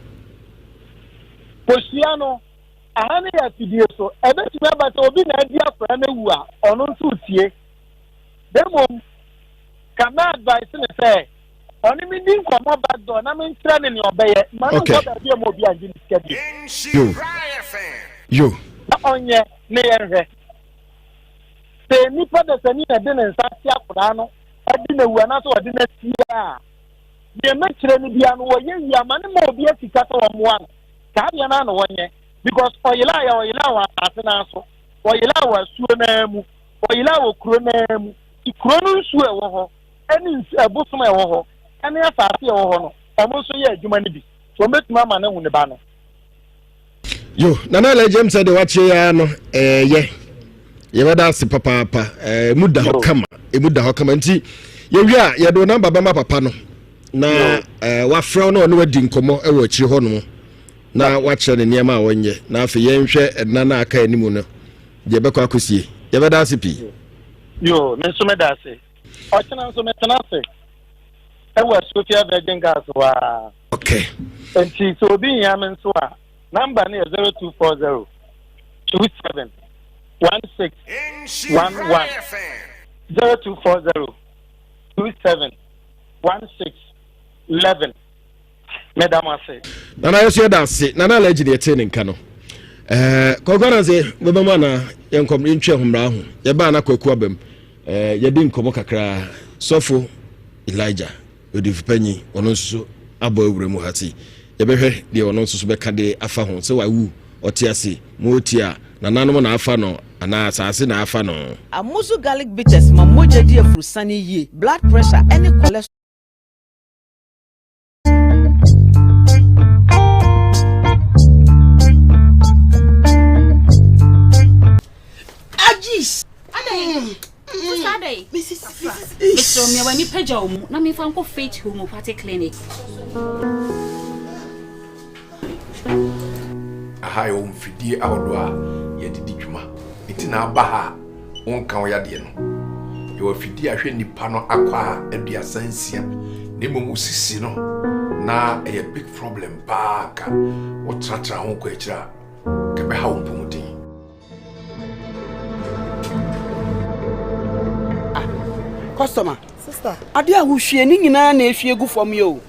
Kosua no. Aha no yɛ afidie so. Ɛbɛtumi aba sɛ obi na adi akwadaa no awu a, ɔno nso retie. Na mmom, ka mɛ advice no sɛ, ɔne me di nkɔmmɔ back door na menkyerɛ no nea ɔbɛyɛ. Mma no nkɔ baabi a ma obi angye ne sika bio. Yo. Yo. Na ɔnyɛ ne yɛnhwɛ. Sɛ nnipa dasani na ɛde ne nsa ate akwadaa no adi no awu anaasɛ ɔde no asie a, deɛ mɛkyerɛ no biara no wɔyɛ wie a, ma no ma obi asika sɛ ɔmmoa no. Saa deɛ no ara na wɔnyɛ because ɔyelaa yɛ ɔyelaa wɔ asase no ara so, ɔyelaa wɔ asuo no ara mu, ɔyelaa wɔ kuro no ara mu. Nti kuro no nsuo a ɛwɔ hɔ ne nsu ɛbosom a ɛwɔ hɔ ne asase a ɛwɔ hɔ no, wɔn nso yɛ adwuma no bi. Nti wɔbɛtumi ama no ahu ne ba no. Yo, Nana Elaine James sɛ deɛ wakyerɛ yi ara no ɛyɛ yɛbɛda ase papaapa ɛmu da hɔ kama ɛmu da hɔ kama nti yɛwie a yɛde wo namba bɛma papa no na eh, wafrɛ wo na ɔne wadi nkɔmmɔ wɔ akyiri hɔ nom na wakyerɛ ne nneɛma a ɔnyɛ na afei yɛnhwɛ ɛna no aka anim no deɛ ɛbɛkɔ akɔsie yɛbɛda ase pii. Yo, me nso meda ase. Ɔkyena nso metena ase ɛwɔ Asuofia Virgin Gas hɔ ara. Okay. Nti sɛ obi hia me nso a, number no yɛ 0240 27 16 11 0240 27 16 11 meda mo ase. Nana yɛso yɛda ase nana alagye deɛ ɛtee ne nka no eh, kɔkɔ na sɛ bɛbɛ mu anaa yɛnkɔ yɛntwe ahommra ho yɛbaa na kwaku abam eh, yɛdi nkɔmmɔ kakraa sɔfo Elijah odifipanyi ɔno nso so abɔ awura mu ha ti yɛbɛhwɛ deɛ ɔno nso so bɛka de afa ho sɛ wawu ɔte ase mu ɔti a nananom na afa no. anaa asase na afa no. Amuzu garlic bitters ma mogya di afurusane yie, blood pressure ne cholesterol. Agis! Adɛn? Sista adɛn? Mesrɛ wo mia w'ani pagya wo mu na memfa nkɔ Faith Homeopathic Clinic. Aha yɛwɔ mfidie ahodoɔ a yɛde di dwuma nti na aba ha a wonka wo yadeɛ no. Yɛwɔ afidie a hwɛ nipa no akwaa 36 na mmom wo sisi no na ɛyɛ big problem paa nka wotratra ho kɔ akyire a nka ɛbɛha wo mpɔmuden. Ah, customer. Sister. Ade a wohwie ne nyinaa na ehwie gu fam yi o.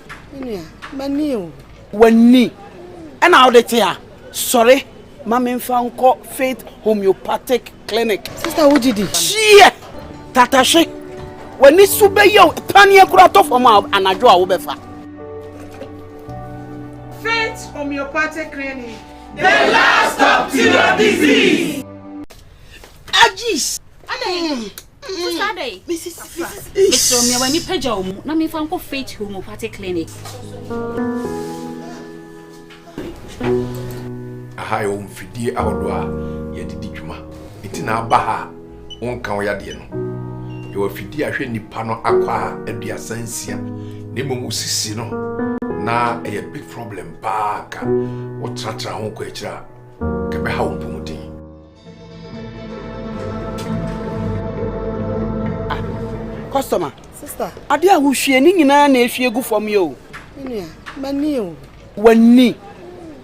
Nua, m'ani o. W'ani. Ɛna wode te a, sɔre ma memfa nkɔ Faith Homeopathic Clinic. Sister, wogye di? Hyeɛ! Tatahwe, w'ani so bɛyɛ o, paneɛ koraa tɔ fam a anadwo a wobɛfa. Faith Homeopathic Clinic. The last stop to your disease. Agis. Adɛn? Sista adɛn? Mesrɛ wo mia w'ani pagya wo mu na memfa nkɔ Faith Homeopathic Clinic. Aha yɛwɔ mfidie ahodoɔ a yɛde di dwuma nti na aba ha a wonka wo yadeɛ no. Yɛwɔ afidie a hwɛ nipa no akwaa 36 na mmom wo sisi no na ɛyɛ big problem paa nka wotratra ho kɔ akyire a nka ɛbɛha wo mpɔmuden. Ah, customer. Sister. Ade a wohwie ne nyinaa na ehwie gu fam yi o. Me nua, m'ani o. W'ani.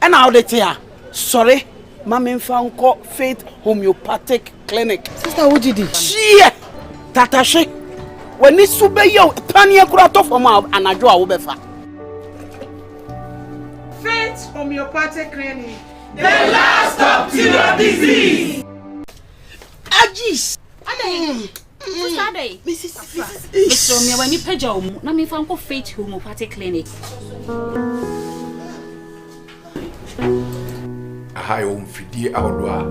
Ɛna wode te a, sɔre ma memfa nkɔ Faith Homeopathic Clinic. Sister, wogye di? Hyeɛ! Tatahwe, w'ani so bɛyɛ wo paneɛ koraa tɔ fam a anadwo a wobɛfa. Faith Homeopathic Clinic. The last stop to your disease. Agis! Adɛn? Sista adɛn? Mesrɛ wo mia w'ani pagya wo mu na memfa nkɔ Faith Homeopathic Clinic. Aha yɛwɔ mfidie ahodoɔ a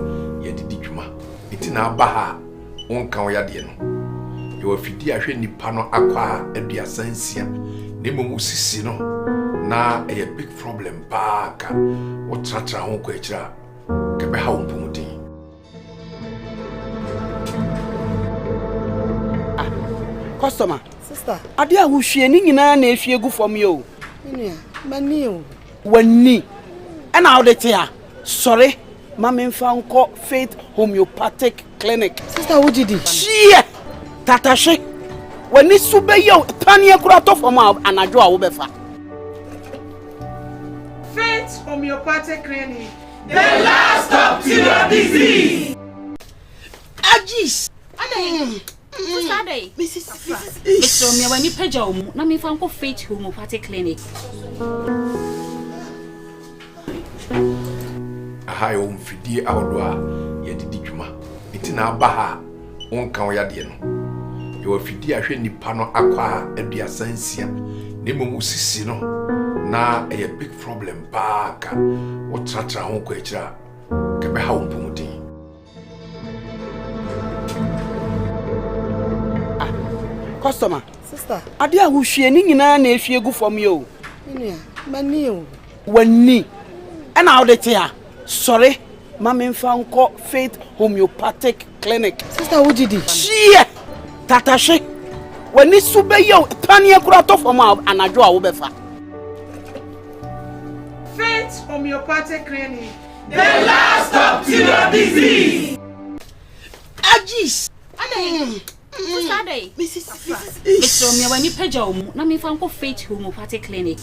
yɛde di dwuma nti na aba ha a wonka wo yadeɛ no. Yɛwɔ afidie a hwɛ nipa no akwaa 36 na mmom wo sisi no na ɛyɛ big problem paa nka wotratra ho kɔ akyire a nka ɛbɛha wo mpɔmuden. Ah, customer. Sister. Ade a wohwie ne nyinaa na ehwie gu fam yi o. Me nua, m'ani o. W'ani. Ɛna wode te a, sɔre ma memfa nkɔ Faith Homeopathic Clinic. Sister, wogye di? Hyeɛ! Tatahwe, w'ani so bɛyɛ wo paneɛ koraa tɔ fam a anadwo a wobɛfa. Faith Homeopathic Clinic. The last stop to your disease. Agis. Adɛn? Sista adɛn? Mesrɛ wo mia w'ani pagya wo mu na memfa nkɔ Faith Homeopathic Clinic. Aha yɛwɔ mfidie ahodoɔ a yɛde di dwuma nti na aba ha a wonka wo yadeɛ no. Yɛwɔ afidie a hwɛ nipa no akwaa 36 na mmom wo sisi no na ɛyɛ big problem paa nka wotratra ho kɔ akyire a nka ɛbɛha wo mpɔmuden. Ah, customer. Sister. Ade a wohwie ne nyinaa na ehwie gu fam yi o. Me nua, m'ani o. W'ani. Ɛna wode te a, sɔre ma memfa nkɔ Faith Homeopathic Clinic. Sister, wogye di? Hyeɛ! Tatahwe, w'ani so bɛyɛ wo paneɛ koraa tɔ fam a anadwo a wobɛfa. Faith Homeopathic Clinic. The last stop to your disease. Agis! Adɛn? Sista adɛn? Mesrɛ wo mia w'ani pagya wo mu na memfa nkɔ Faith Homeopathic Clinic.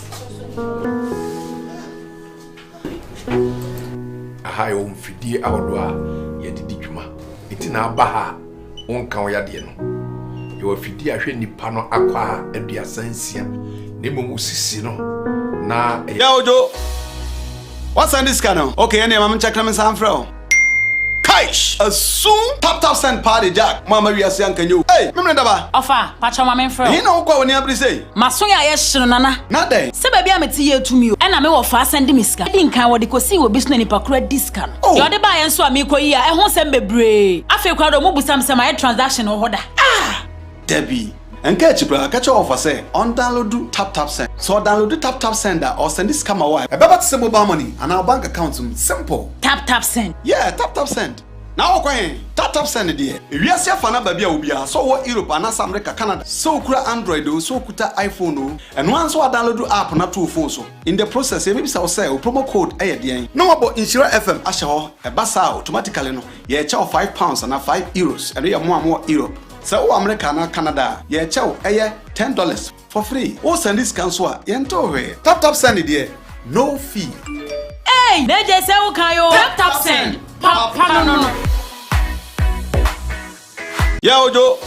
Aha yɛwɔ mfidie ahodoɔ a yɛde di dwuma nti na aba ha a wonka wo yadeɛ no. Yɛwɔ afidie a hwɛ nipa no akwaa 36 na mmom wo sisi no na ɛyɛ. Yɛ Ojo, woasan de sika no? Okay, ɛnneɛ ma menkyɛke na mensan mfrɛ wo. Kai! Kaish! Asum! Tap tap send paa de Jack mo ama wiase anka nyɛ o. Ei! Memene daba! Ɔfa, pakyɛw ma menfrɛ wo. Ɛhe na wokɔ a w'ani abere sei? M'aso yɛ ayɛ hye no Nana. Na dɛn? Sɛ baabi a mete yɛ tumi o. Ɛna me wɔfa asan de me sika. Edi nkan wɔde kosii wɔ bi so na nipa koro adi sika no. Oh! Deɛ ɔde baeɛ nso a meekɔ yi a ɛho nsɛm bebree. Afei koraa deɛ ɔmo busa me sɛ mayɛ transaction wɔ hɔ da. Ah! Dabi. Nka akyi koraa, ka kyerɛ wɔfa sɛ ɔndownloadu TapTapSend. Sɛ ɔdownloadu TapTapSend a, ɔresɛnde sika ma wo a, ɛbɛba te sɛ mobile money anaa wo bank account mu. Simple! TapTapSend. Yeah, TapTapSend. Na wokɔ he? TapTapSend deɛ, ewiase afa no aba bi a obiara, sɛ ɔwɔ Europe anaasɛ America, Canada, sɛ okura Android oo, sɛ okuta iPhone oo, ɛno ara nso woadownloadu app no ato wo phone so. In the process, yɛbɛbisa wo sɛ, wo promo code yɛ deɛn? Na woabɔ Nhyira FM ahyɛ hɔ. Ɛba saa a, automatically no, yɛrekyɛ wo £5 anaa €5. Ɛno yɛ mo a mowɔ Europe. Sɛ wowɔ Amerika anaa Canada a, yɛrekyɛ wo, ɛyɛ $10 for free. Wo sɛnde sika nso a, yɛntew hwee. Tap tap send deɛ, no fee. Eii na gye sɛ wo kan oo. Tap tap send, papa no no. Yeah Ojo,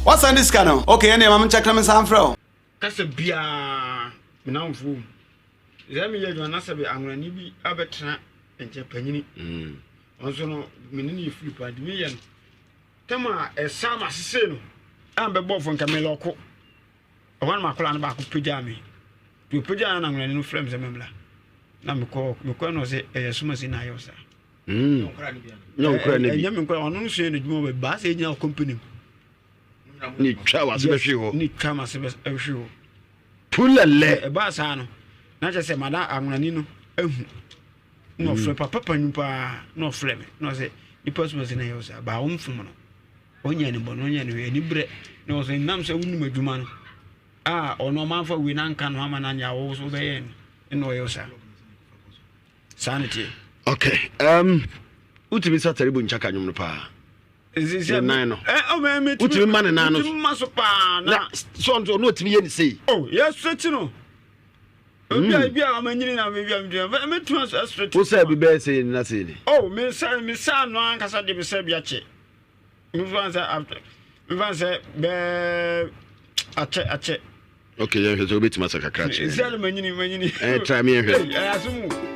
wa sɛnde sika no? Okay ɛneɛ ma me nkyɛke na me nsan mfrɛ wo. Kasa biara me namfo wɔ mu. Sɛ meyɛ adwuma na sɛ anwonani bi abɛtena nkyɛn panyini. Ɔno nso no me ne no yɛ firi paa nti meyɛ no. Tam a ɛsaa m'asese no a mebɛbɔɔ fam nka melɔko. Ɛhɔ na m'akwadaa no baako pagyaa me. Nti ɔpagyaa no na nwonani no frɛ me sɛ memmra. Na mekɔ mekɔ na ɔsɛ ɛyɛ somasi na ayɛ wo saa. Mm. Nyɛ nkora no bi. Ɛnyɛ me nkora ɔno no sua n'adwuma wɔ baa sɛ ɛgyina company mu. Ne twa w'ase bɛhwe hɔ. Ne twa m'ase bɛhwe hɔ. Pulɛlɛ. Ɛbaa saa no na kyerɛ sɛ mada anwonani no ahu. Na ɔfrɛ papa panyin paa na ɔfrɛ me na ɔsɛ nipa soma sɛ na ɛyɛ ɔsa baa wɔn fom no ɔnyɛ ne bɔ no ɔnyɛ ne hwɛ ani brɛ na ɔsɛ nam sɛ wonim adwuma no a ɔno ɔmanfa wei na nka no ama na nyɛ awo so bɛyɛ no na ɔyɛ ɔsa saa ne teɛ. Okay um, wotumi sa taribu nkyaka nnwom no paa ne nan no wotumi ma ne nan no so na so ɔno ɔtumi yɛ ne sei oh yɛsɛ no Ebi a mm. ebi a ɔma nyini na ebi a medua mɛtumi asrɛ. Wo sɛ bi bɛyɛ sɛ na sɛ ni. Oh me sɛ me sɛ ano ankasa de me sɛ bi akyɛ. Mefa sɛ after mefa sɛ bɛɛ akyɛ akyɛ. Okay yɛn hwɛ sɛ wobɛtumi asɛ kakra kyerɛ. Sɛ manyini manyini. Eh try me yɛn hwɛ. Ɛyɛ asom.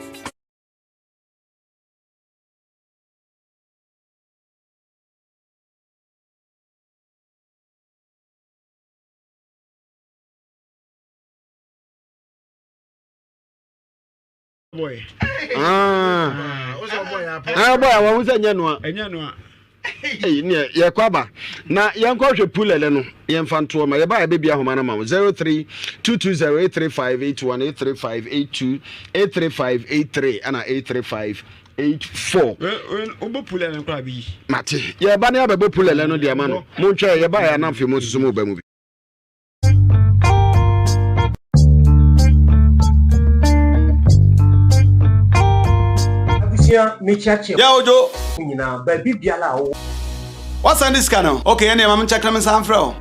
Ah. Ah, boy, wɔn sɛ nyɛ noa. Ɛnyɛ noa. Ɛyi neɛ yɛkɔ aba na yɛnkɔ hwɛ pulɛlɛ no yɛmfa ntoɔ ma yɛba yɛbɛbi ahoma no ma wo 03 220 835 81 835 82 835 83 ɛna 835 84. Wobɔ pulɛlɛ no koraa bi. Mate yɛba ne abɛbɔ pulɛlɛ no deɛ ma no montwɛ yɛba yɛ anamfei mo nso so mo ba mu bi. Abusua mekyiakyia Yeah, Ojo. mo nyinaa baabi biara a wowɔ. Wasan de sika no? Okay, ɛnneɛ ma menkyɛke na mensan mfrɛ wo.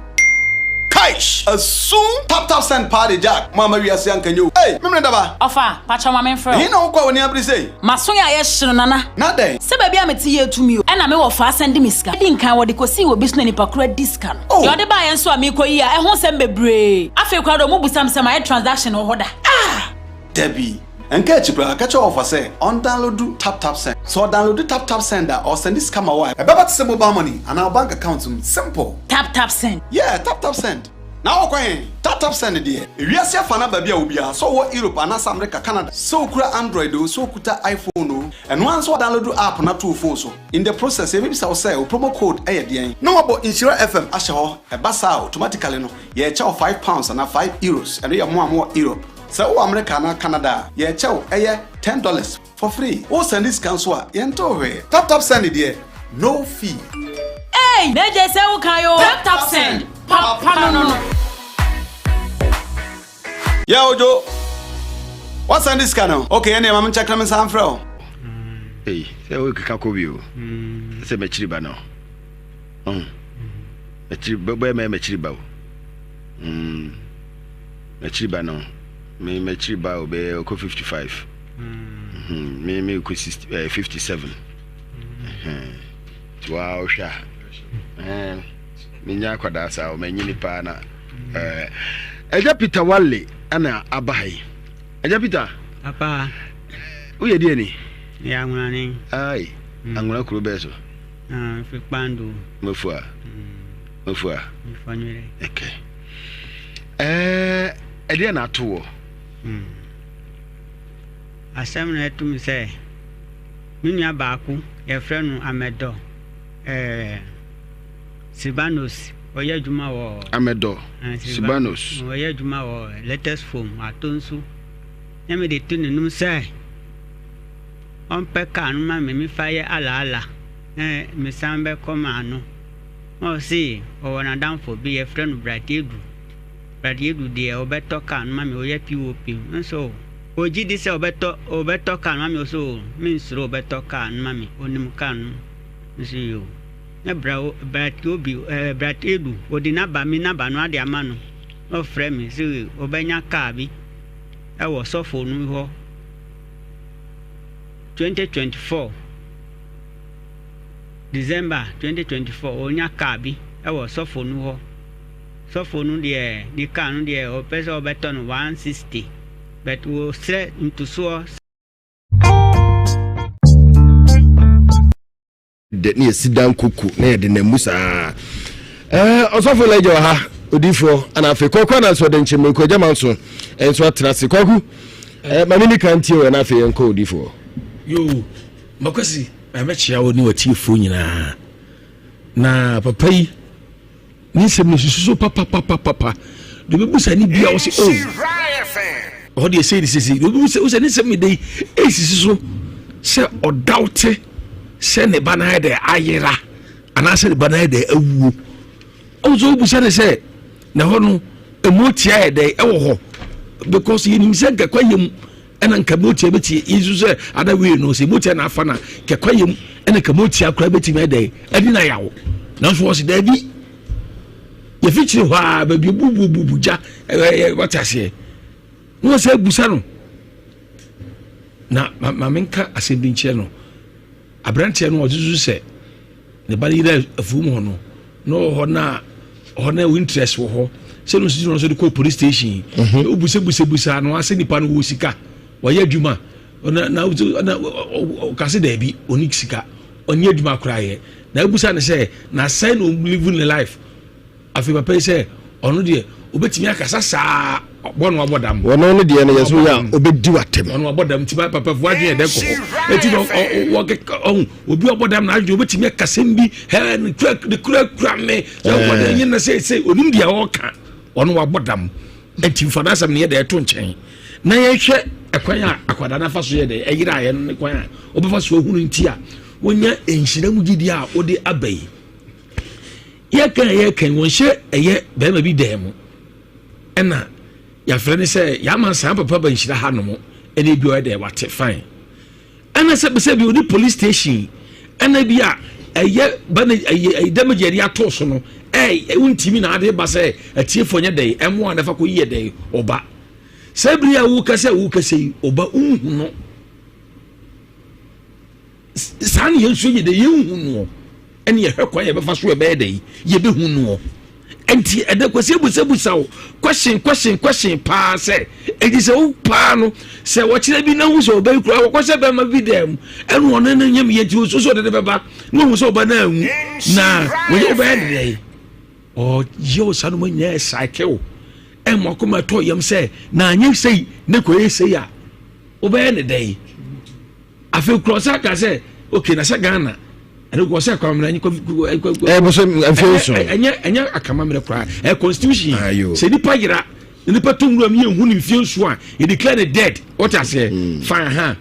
Kaish! Asum! Tap tap send paa de Jack, mo amma wiase anka nyɛ o. Ei! Memene daba! Ɔfa, pakyɛw ma menfrɛ wo. Ɛhe na wokɔ a w'ani abere sei? M'aso yɛ ayɛ hye no Nana. Na dɛn? Sɛ baabi a mete yɛ tumi o. Ɛna me wɔfa asan de me sika. Edi nkan wɔde kosii wɔ bi so na nipa koro adi sika no. Oh! Deɛ ɔde baeɛ nso a meekɔ yi a ɛho nsɛm bebree. Afei koraa deɛ ɔmo busa me sɛ mayɛ transaction wɔ hɔ da. Ah! Dabi. Nka akyi koraa, ka kyerɛ wɔfa sɛ ɔndownloadu TapTapSend. Sɛ ɔdownloadu TapTapSend a, ɔresɛnde sika ma wo a, ɛbɛba te sɛ mobile money anaa wo bank account mu. Simple! TapTapSend. Yeah, TapTapSend. Na wokɔ he? TapTapSend deɛ, ewiase afa no aba bi a obiara, sɛ ɔwɔ Europe anaasɛ America, Canada, sɛ okura Android oo, sɛ okuta iPhone oo, ɛno ara nso woadownload app no ato wo phone so. In the process, yɛbɛbisa wo sɛ wo promo code yɛ deɛn? Na woabɔ Nhyira FM ahyɛ hɔ. Ɛba saa a, automatically no, yɛrekyɛ wo £5 anaa €5. Ɛno yɛ mo a mowɔ Europe. Sɛ wowɔ America anaa Canada a, yɛrekyɛ wo, ɛyɛ $10. For free. Wo sɛnde sika nso a, yɛntew hwee. Tap tap send deɛ, no fee. Eii na gye sɛ wo kan oo. Tap tap send, papa no no. Yeah Ojo, wa sɛnde sika no? Okay ɛneɛ ma me nkyɛke na me nsan mfrɛ wo. Ei, sɛ wokeka kɔ bio. Sɛ m'akyiri ba no. Ɔho. M'akyiri bɛyɛ mɛyɛ m'akyiri ba o. Mm. M'akyiri ba no. Me m'akyiri ba o bɛyɛ ɔkɔ 55. Mm-hmm. Me me kɔ 60 eh, 57. Mm-hmm. Nti waa wohwɛ a. Eh, menya akwadaa saa o manyini paa na. Eh, Ɛgya Peter Wale ɛna aba ha yi. Ɛgya Peter. Papa. Woyɛ deɛ ni? Yɛ anwonane. Ai. Anwona kuro bɛɛ so? Ah, fi Kpando. Mafua. Mafua. Mefua nwere. Okay. Ɛɛ, ɛdeɛ na ato wɔ? Asɛm na ɛto me sɛ, me nua baako, yɛfrɛ no Amɛdɔ, ɛɛ, Silvanus, ɔyɛ adwuma wɔ. Amɛdɔ, Silvanus. Ɔyɛ adwuma wɔ Latest Foam, ato nso. Na mede to n'anim sɛ. Ɔmpɛ car no ma me mefa yɛ alaala na mesan bɛkɔ m'ano. Na ɔse ɔwɔ n'adamfo bi yɛfrɛ no Bright Edu. Bright Edu deɛ ɔbɛtɔ car no ma me ɔyɛ POP. Nso ɔgye di sɛ ɔbɛtɔ ɔbɛtɔ car no ma me ɔse o mensuro ɔbɛtɔ car no ma me ɔnim car no. Nso yoo. Na bra Bright Obi eh, Bright Edu ɔde naba me naba no ade ama no na ɔfrɛ me se ɔbɛnya car bi ɛwɔ sɔfo no hɔ. 2024 December 2024 ɔnya car bi wɔ sɔfo no hɔ. Sɔfo no deɛ ne car no deɛ ɔpɛ sɛ ɔbɛtɔ no 160 but wɔsrɛ ntosoɔ. De ne yɛsi dan koko na yɛde nam mu saa ɛɛ ɔsɔfo Elijah wɔ ha odiifoɔ ana afei kɔkɔ ana nso ɔde nkyɛn mmiriko agya ma nso nso atena ase kɔku ɛɛ maame ni kan tie wɔ na afei yɛn kɔ odiifoɔ. Yoo makwasi mɛkyia wo ne watiefoɔ nyinaa na papa yi Ne nsɛm no susu so papapapapa. Deɛ ɔbɛbusa ne bia ɔsɛ o oh. ɔhɔ deɛ sei ne sisi. Deɛ ɔbɛbusa ɔsɛ ne nsɛm de esisi so sɛ ɔdaw te sɛ ne ba no ayɛ dɛ ayera anaasɛ ne ba no ayɛ dɛ awuo. Ɔwɔ sɛ ɔbusa ne sɛ na hɔ no emu tia yɛ dɛ ɛwɔ hɔ because yɛnim sɛ nkɛkwa yɛ mu ɛna nka motia bɛtie yi nso sɛ ada wei no sɛ motia na afa na kɛkwa yam ɛna nka motia koraa bɛtumi ɛdɛn ɛde na yawo nanso wɔ se daabi yɛfikyiri hɔ a baabi bubububu gya ɛyɛ wate aseɛ na wɔ sɛ abusa no na ma menka asɛm bi nkyerɛ no Aberanteɛ no ɔsusu sɛ ne ba no yera afuom hɔ no na ɔwɔ hɔ na ɔhɔ na interest wɔ hɔ sɛ no susu no nso de kɔ police station mhm. wobusabusabusa no asɛ nipa no wɔ sika wɔyɛ adwuma na na na ɔka sɛ daabi ɔni sika ɔnyɛ adwuma koraa yɛ na abusa no sɛ na sɛn na ɔlive ne life Afei papa yi sɛ ɔno deɛ obetumi akasa saa bɔ no abɔ dam. Ɔno ne deɛ no yɛ so yɛ a obedi w'atɛm. Ɔno abɔ dam nti papa fo adwene yɛ dɛ kɔ hɔ. Eti no ɔkeka ɔho obi ɔbɔ dam na adwene obetumi akasa bi hɛɛ ne kura ne kura kura me. Sɛ ɔbɔ dam yɛ na sɛ sɛ onim deɛ ɔka ɔno wabɔ dam. Eti nfa n'asɛm no yɛ dɛ ɛto nkyɛn na yɛhwɛ ɛkwan a akwadaa n'afa so yɛ dɛ ɛyere ayɛ no ne kwan a ɔbɛfa so ohunu nti a wonya nhyira mu gyidi a wode aba yi. Yɛka a yɛka yi wɔnhyɛ ɛyɛ bɛrima bi dan mu ɛna yɛafrɛ no sɛ yɛama saa papa ba nhyira ha nom ɛna ebi ɔyɛ dɛ wate fine ɛna sɛ sɛ bi ɔne police station ɛna bi a ɛyɛ ba na ɛyɛ ɛyɛ damage yɛde ato so no ɛyɛ wontumi na ade ba sɛ atiefoɔ nyɛ dɛ ɛmoa na ɛfa kɔ yɛ dɛ ɔba sɛ bere a wokasa wokasa yi ɔba nhu no. Saa na yɛn nso yɛ dɛ yɛnhu noɔ ɛne yɛhwɛ kwan yɛbɛfa so ɛbɛyɛ dɛ yɛbɛhu noɔ nti ɛdɛ kwasi ebusabusa wo question question question paa sɛ eti sɛ wo paa no sɛ wɔkyerɛ bi na hu sɛ ɔbɛyi kura wɔkɔ sɛ bɛrima bi dɛm mu ɛna ɔno no nyɛ meyɛ nti osu sɛ ɔde ne bɛba na ohu sɛ ɔba no anwu na wɔyɛ ɔbɛyɛ ne dɛ ɔyɛ ɔsa no mu nyɛ cycle ɛmo akoma ɛtɔ yam sɛ na anyɛ sɛyi ne kɔ yɛ sɛyi a wobɛyɛ ne dɛ Afei kura ɔsan ka sɛ okay na sɛ Ghana ɛno kɔ sɛ akwammerɛ ɛnyɛ ɛbɔsɔ mfe nson ɛnyɛ ɛnyɛ akamammerɛ koraa ɛyɛ constitution sɛ nipa yera nipa to nwura mu yɛ nhu ne mfe nson a yɛ declare ne dead wɔte aseɛ hmm. fine ha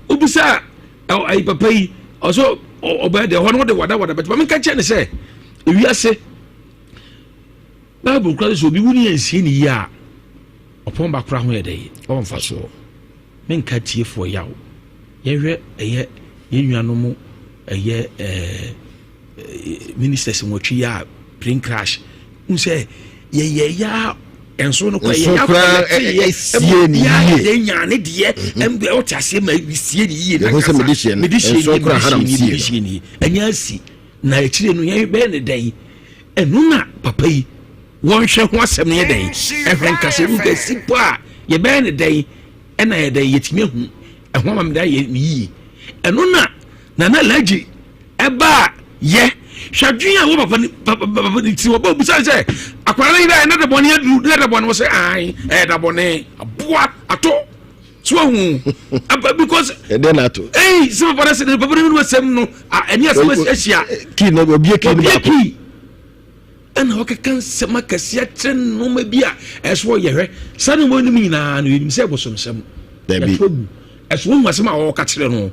obisa ɛyi papa yi ɔsɔ ɔbɛyɛ deɛ hɔ no wɔde wada wada bɛtɛ maame nka kyerɛ ne sɛ ewiase bible kura sɛ obi wu ne yɛn nsie ne yie a ɔpɔn ba kora ho yɛ dɛ ɔnfa soɔ. Menka atiefoɔ yaw. Yɛnhwɛ ɛyɛ yɛn nuanom ɛyɛ ɛɛ ministers nwɔtwe yi a plane crash. N sɛ yɛyɛ ya nso no kora yɛyɛ akɔlɛte yɛ ɛma obiara yɛ dɛ nyaa ne deɛ ɛmbɛ ɔte aseɛ ma sie ne yie na kasa mede hyɛ nie mede hyɛ nie ɛnyɛ asi na akyire no yɛn bɛyɛ ne dɛn ɛno na papa yi Wɔnhwɛ ho asɛm no yɛ dɛn? Ɛhwɛ nkasa mu kɛse po a yɛbɛyɛ ne dɛn ɛna yɛ dɛn yɛtumi ahu ɛho amammerɛ ayɛ ne yie. Ɛno na Nana Alhaji Ɛba a yɛ hwɛ adwene a wɔ papa ne papa papa ne ti wɔbɔ obusa sɛ akwadaa no yere a ɛna da bɔne aduru na ɛda bɔne wɔ sɛ ae ɛyɛ da bɔne aboa ato so ahu aba because ɛdɛ na ato ɛyi sɛ papa no sɛ papa no asɛm no ɛne asɛm ahyia kii na obie kii no baako kii ɛna wɔkeka nsɛm akɛseɛ akyerɛ nneɛma bi a ɛso ɔyɛ hwɛ saa nneɛma no mu nyinaa no yɛnim sɛ ɛbosomsɛm ɛto agu ɛso wɔhu asɛm a wɔka kyerɛ no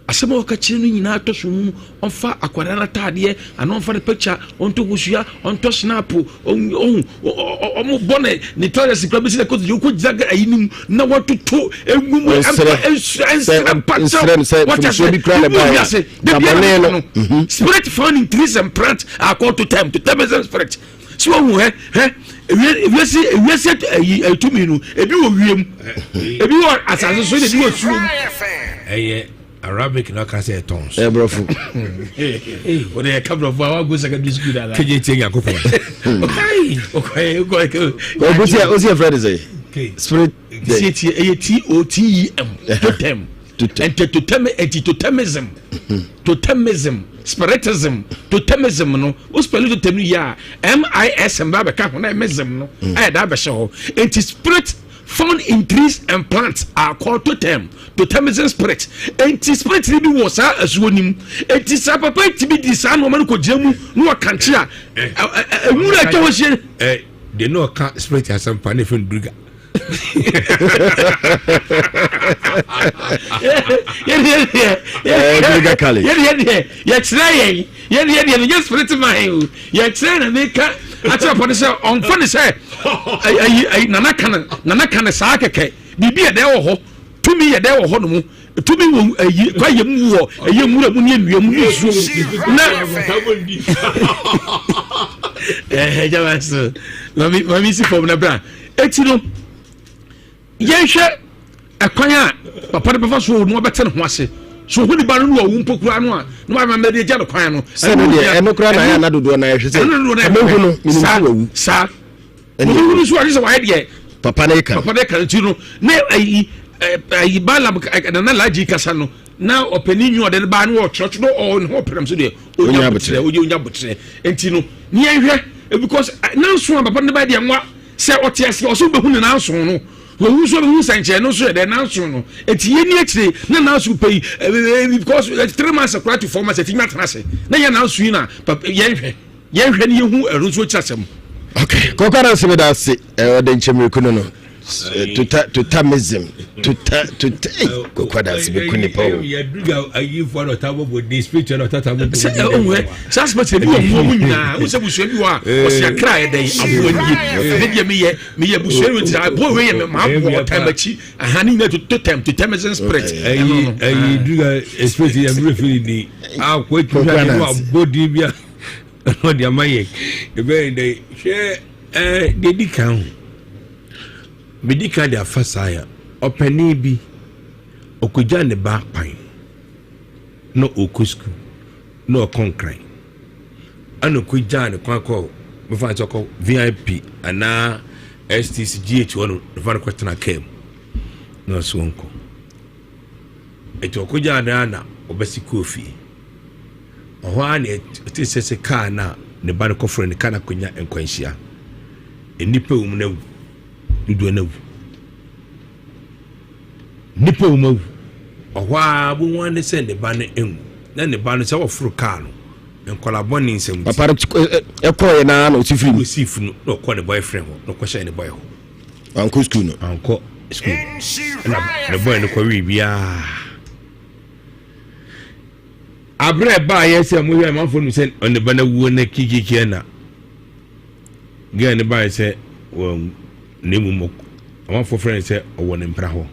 Asɛm a ɔka kyerɛ no nyinaa tɔ so mu, ɔmfa akwadaa no ataadeɛ anaa ɔmfa ne picture, ɔntɔ kosua, ɔntɔ snap, ɔhu, ɔmo bɔ ne ne toilet kura bɛsi na kɔtɔ ɔkɔ gyina ayi no mu na wɔtoto egu mu ɛmpa nsrɛ nsrɛ mpakyɛw wɔkyɛ sɛ ebi wɔ wiase debi ɛna no mhm. spirit found in trees and plants are called totem totemism spirit si wɔn hu hɛ hɛ ewiase ewiase ayi tumi no ebi wɔ wiem ebi wɔ asase so ebi wɔ suo mu. ɛyɛ arabic na ɔka sɛ ɛtɔn so. ɛyɛ borɔfo. o de yɛ ka borɔfo a wa go secondary school dada. keje tie nyankopɔn. o si o si yɛ fɛ de sɛ. spirit. si tie ɛyɛ t o t e m totem. Totem. Nti totem nti totemism. Totemism, spiritism, totemism no, wo spell totem no yie a, M I S M ba bɛka ho na mism no ɛyɛ da abɛhyɛ hɔ. Nti spirit found in trees and plants are called totem, totemism spirit. Nti spirit no bi wɔ saa asuo no mu. Nti saa papa yi tumi di saa nneɛma no kɔgyina mu na wɔkankye a, nwura atwa hɔ ahyia. Deɛ na ɔka spirit asɛmpa ne fɛn duriga. Yɛdeɛ yɛkyerɛ yɛn yɛdeɛ deɛ no nyɛ spirit man o yɛkyerɛ na meka akyerɛ pɔ no sɛ ɔmfa ne sɛ ayi ayi nana ka no nana ka no saa kɛkɛ biribi yɛ dɛ wɔ hɔ tumi yɛ dɛ wɔ hɔ nom tumi wɔ ayi kwaeɛ mu wɔ ɛyɛ nwura mu ne nnua mu ne nsuo mu na ɛɛ gyama so mami mami si fam na bra eti no yɛnhwɛ ɛkwan a papa no bɛfa so no ɔbɛte ne ho ase so ohun ne ba no no ɔwu mpo kura no a na wama mɛde agya no kwan no. Sɛ no deɛ ɛno kura na ayɛ ana dodoɔ na ɛhwɛ sɛ ɛmɛhu no menim sɛ wawu. Saa obi hu no so ɔde sɛ wayɛ deɛ. Papa no ka. Papa no ka nti no na ayi ayi Balaam nana Alhaji kasa no na ɔpanin nwi ɔde no baa no ɔtwerɛtwerɛ ɔwɔ ne ho ɔpɛrɛm so deɛ onya abotrɛ onya onya abotrɛ nti no ne yɛnhwɛ because nanso a papa no ba deɛ nwa sɛ ɔte ase ɔsɛ wobɛhu ne nanso no wɔhu nso bɛhu sɛnkyɛn no nso yɛ dɛ nanso no eti yɛ ni akyire na nanso pɛ yi because 3 months koraa to 4 months ɛti nya tena ase na yɛ nanso yi na yɛnhwɛ yɛnhwɛ ne yɛhu ɛno nso akyiri asɛm. Okay, kɔkɔ na nsɛm da ase ɔde nkyɛmiriku no no tota totamism tota tota kɔkɔ da ase bɛku nipa o. Sɛ ɔwɛ saa spirit ebi wɔ mmoa mu nyinaa wo sɛ busua bi wɔ a ɔsi akra yɛ dɛ aboa nie ne deɛ meyɛ meyɛ busua bi ti aboa wei yɛ maa aboa ɔtan m'akyi aha ne nyinaa totem totemism spirit. Ɛyi ɛyi duga spirit yɛ mi refiri ni akɔ etu hwɛ adi wa bɔ di bi a. Ɛna ɔde ama yɛn. Ɛbɛyɛ dɛ hwɛ ɛɛ deɛ di kan ho. Medi kan de afa saa ya. Ɔpanin bi ɔkɔgya ne ba kwan na ɔkɔ sukuu na ɔkɔ nkran. Ɛna ɔkɔgyaa ne kwan kɔ mefa no sɛ ɔkɔ VIP anaa STC GH hɔ no mefa no kɔtena kaa mu na ɔso ɔnkɔ. Ɛti ɔkɔgyaa no ara na ɔbɛsi kɔɔ fie. Ɔhɔ ara na ɛte sɛ sɛ kaa no a ne ba no kɔfrɛ no kaa no akɔnya nkwanhyia. Nnipa wɔ mu no awu. Dodoɔ no awu. Nnipa wɔ mu awu. Ɔhɔ ara bohu ara ne sɛ ne ba no nwu. Na ne ba no sɛ wɔforo kaa no, nkwadaa bɔne nsɛm nti. Papa no ɛkɔɔyɛ naa na ɔsi firi mu. Ɔsi firi mu na ɔkɔ ne boyfriend hɔ na ɔkɔhyɛ ne boy hɔ. Ankɔ sukuu no. Ankɔ sukuu no. Ɛna ne boy no kɔwee biara. Aberɛ a ɛbaeɛ sɛ mohwɛ amanfoɔ nim sɛ ɔne ba no awuo no kikikiɛ na girl no baeɛ sɛ wɔn na mmom amanfoɔ frɛ no sɛ ɔwɔ ne mpena hɔ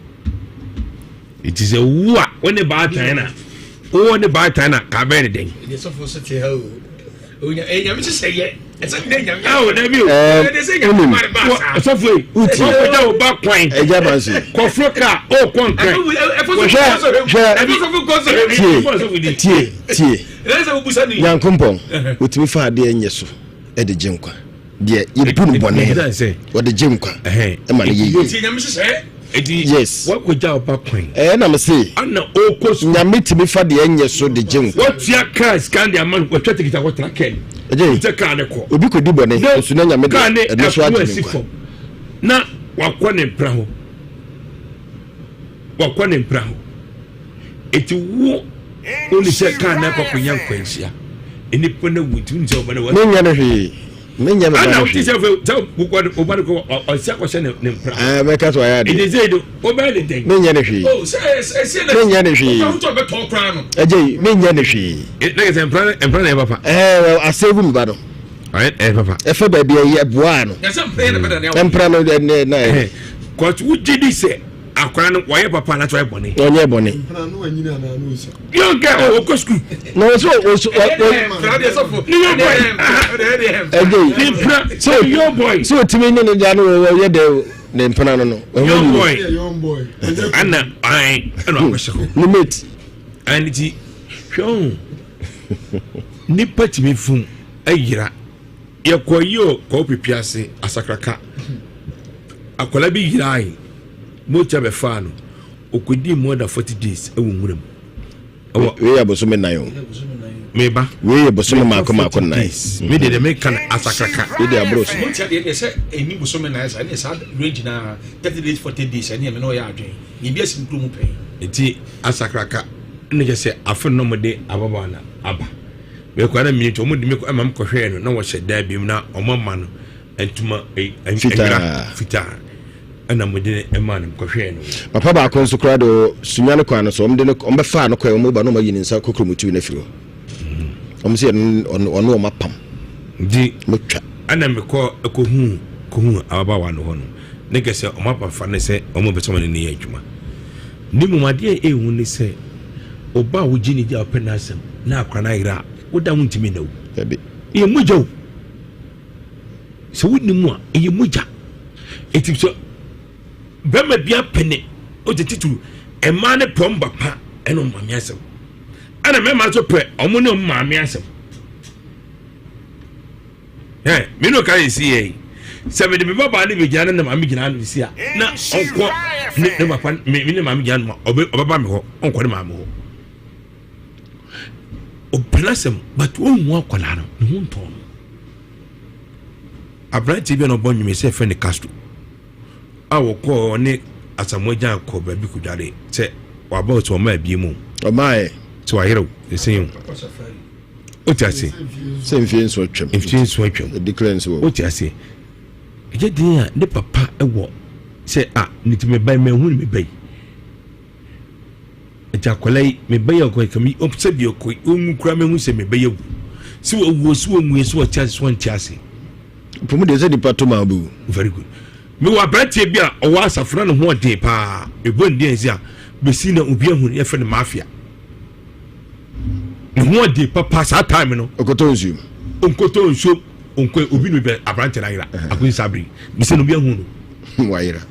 nti sɛ wo a wo ne baatan na wowɔ ne baatan na ka bɛyɛ ne dɛn Nyame hyehyɛ yɛ ɛsɛ dɛ nyame awo dabi o ɛsɛ sɛ nyame ma ne ba saa ɔsɔfo yi Uti. ɔkɔgya wo ba kwan Ɛgya ba nso. kɔforo kaa ɔkɔ nkran Hwɛ hwɛ tie tie tie Nyankopɔn otumi fa adeɛ nyɛ so ɛde gye nkwa deɛ yɛbu no bɔne no ɔde gye nkwa ɛma no yɛ yie. Nyame hyehyɛ. Eti yes. Wakɔgya ɔba kwan. Ɛɛ na mese. Ana ɔkɔ sukuu. Nyame tumi fa deɛ ɛnyɛ so de gye nkwa. Watua kaa sika de ama no watwa tikiti akɔtena kaa mu. Ɛgye. Sɛ kaa ne kɔ. Obi kɔdi bɔne nso na Nyame de ɛno so agye ne nkwa. Na wakɔ ne mpra hɔ. Wakɔ ne mpra hɔ. Eti wo woni sɛ kaa no akɔ akɔnya nkwanhyia. Nnipa no awu nti woni sɛ ɔba no. Menyɛ no hwee. Menyɛ me ba no hwee. Ana sɛ sɛ ɔba no kɔ ɔsi akɔhyɛ ne mpra. Ɛɛ mɛka sɛ ɔyɛ adeɛ. Eti sɛ do ɔbɛyɛ ne dɛn. Menyɛ no hwee. Oh, sɛ ɛsɛ na. Menyɛ no hwee. Ɔba wotɔ bɛtɔn koraa no. Ɛgye yi menyɛ no hwee. Ne kɛ sɛ mpra mpra na ɛyɛ papa. Ɛɛ asɛvu mi ba no. Ɔyɛ ɛyɛ papa. Ɛfɛ baabi ɛyɛ ɛboa no. Yɛsɛ mpra yɛ na bɛda ne awo. Mpra no ɛnɛ na yɛ. Kɔtu wogye di sɛ akwadaa no wɔyɛ papa anaasɛ ɔyɛ bɔne. Ɔnyɛ bɔne. Young girl ɔwɔ kɔ sukuu. Na wɔn so wɔn so wɔ. Ɛgye yi. Mpra so young boy. So otimi ne ne da no wɔ yɛ dɛ ne mpena no no. Young boy. Ɛna ayi ɛna ɔkɔhyɛ hɔ. Ne mate. Ɛne ti hwɛ o nipa tumi fun ayira yɛkɔ yi o kɔ pipi ase asakraka akwadaa bi yira ayi mogya bɛfaa no Ɔkɔdii more than 40 days wɔ nwura mu. Ɛwɔ wei yɛ bosome nan o. Meba. Wei yɛ bosome mako mako nan. Me deɛ deɛ meka no asakraka. Wei deɛ aboro so. Mo tia deɛ deɛ sɛ ɛni bosome nan sa ɛne saa range na 30 days 40 days ɛne ɛmɛ na ɔyɛ adwene. Biribi asi nkuro mu pɛn. Nti asakraka ɛna kyɛ sɛ afe no na wɔde ababaawa no aba. Mekɔ na mmienu nti wɔde me kɔ ɛma me kɔhwɛɛ no na wɔhyɛ dan bi mu na wɔn ama no ntoma nwera fitaa. Ɛna mo de maa no kɔhwɛɛ no. Papa baako nso koraa de Sunyani kwan no so, wɔn de no wɔn bɛfaa no kɔɛ, wɔn ba no wɔn ayi ne nsa kokuromoti no afiri hɔ. Wɔn sɛ ɔno ɔno wɔn apam. Nti wɔn atwa. Ɛna mekɔ kɔhu kɔhu ababaawa no hɔ no, ne kɛ sɛ wɔn apafa ne sɛ wɔn pɛ sɛ wɔn ne no yɛ adwuma. Ne mmom adeɛ a ɛhu ne sɛ ɔba a wogye ne di a ɔpɛ n'asɛm na akora no ayera a, woda ho ntumi nna wo. Dabi. Ɛyɛ mogya o. Sɛ wonni mu a, ɛyɛ mogya. Enti sɛ bɛrima bi apene ɔgye titiriw mmaa no pɛ ɔmo ba pa ɛne ɔmo maame asɛm ɛna mmarima nso pɛ ɔmo ne ɔmo maame asɛm ɛ me no ka yɛ si yɛ yi sɛ mede me babaa ne bɛgyina ne ne maame gyina no si a na ɔnkɔ ne ne papa me ne maame gyina no ma ɔbɛ ɔbɛba me hɔ ɔnkɔ ne maame hɔ ɔpɛ n'asɛm but ɔnhu akwadaa no ne ho ntɔn no. Aberanteɛ bi a na ɔbɔ nnwom sɛ yɛfrɛ no Castro a wɔkɔɔ ɔne Asamoah Gyan kɔ baabi kɔdware sɛ waba sɛ ɔma abie mu. Ɔmaeɛ. Sɛ wayerɛw ɛsɛn o. Wote ase. Sɛ mfie nso atwam. Mfie nso atwam. Declare nso wɔ. Wote ase. Ɛyɛ den a ne papa wɔ sɛ a ne ti meba yi mahu ne meba yi. Nti akwadaa yi meba yi akɔ kame sɛ bi ɔkɔ ɔnwu koraa mehu sɛ meba yi awu. Sɛ wɔwuo sɛ wɔnwuo sɛ wɔte ase sɛ wɔnte ase. Pɔmu deɛ sɛ nipa to ma ɔbɛwu. Very good. Mewɔ aberanteɛ bi a ɔwɔ asafo na ne ho ɔden paa. Mebɔ ne din ansi a bɛsi na obi ahu no yɛfrɛ no mafia. Ne ho ɔden papa saa time no. Ɔkɔtɔ nsuo. Ɔnkɔtɔ nsuo ɔnkɔ obi no bɛ aberanteɛ no ayera. Akosi saa bere bɛsi na obi ahu no. Wayera.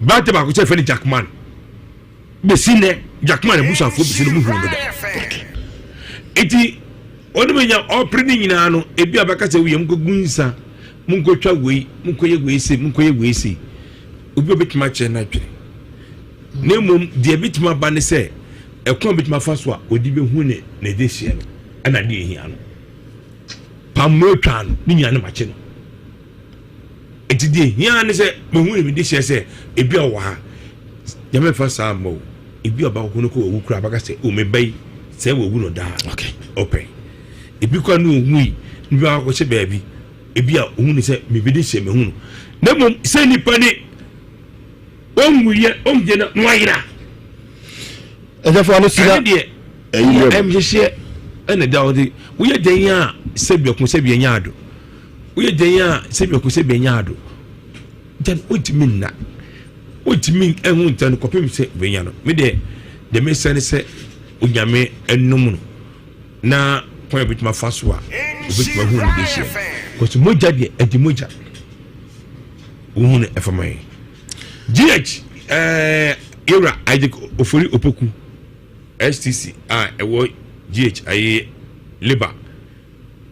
Aberanteɛ baako sɛ yɛfrɛ no Jackman. Bɛsi nnɛ Jackman abusuafoɔ bɛsi no mu hu no da. Eti ɔne mu nya ɔpere ne nyinaa no ebi a bɛka sɛ woyɛ monkɔgu nsa monkɔtwa wei monkɔyɛ wei sei monkɔyɛ wei sei obi a obɛtumi akyerɛ no adwene na mmom deɛ ɛbɛtumi aba ne sɛ ɛkwan a obɛtumi afa so a ɔde bɛhu ne ne de hyeɛ no ɛna deɛ ɛhia no pammo atwa no ne nyinaa no makye no Nti deɛ hia ne sɛ mehu ne mede hyɛ sɛ ebi a ɔwɔ ha nyame fa saa mma o ebi a ɔba no kɔ wawu koraa bɛka sɛ o meba yi sɛ wawu no daa ɔpɛ ebi kora ne ɔwu yi ne bi akɔhyɛ baabi ebi a ɔhu ne sɛ mebɛde hyɛ mehu no na mmom sɛ nipa ne ɔnwuyɛ ɔngye no na wayera ɛsɛfoɔ no sika ɛne deɛ ɛmhyehyeɛ ɛna da ɔde woyɛ dɛn a sɛbi ɔko sɛbi ɛnyɛ ado Woyɛ dɛn a sɛbi ɔko sɛbi ɛnyɛ ado. Gyan wontumi nna. Wontumi ɛho nta no kɔpem sɛ wobɛnya no. Me deɛ deɛ mesɛ ne sɛ onyame ɛnom no na kwan a obɛtumi afa so a obɛtumi ahu no de hyia. Kɔsi mogya deɛ ɛgye mogya. Wohu no ɛfama yɛn. GH ɛɛ yɛwura Isaac Ofori Opoku STC a ɛwɔ GH ayɛ Labour.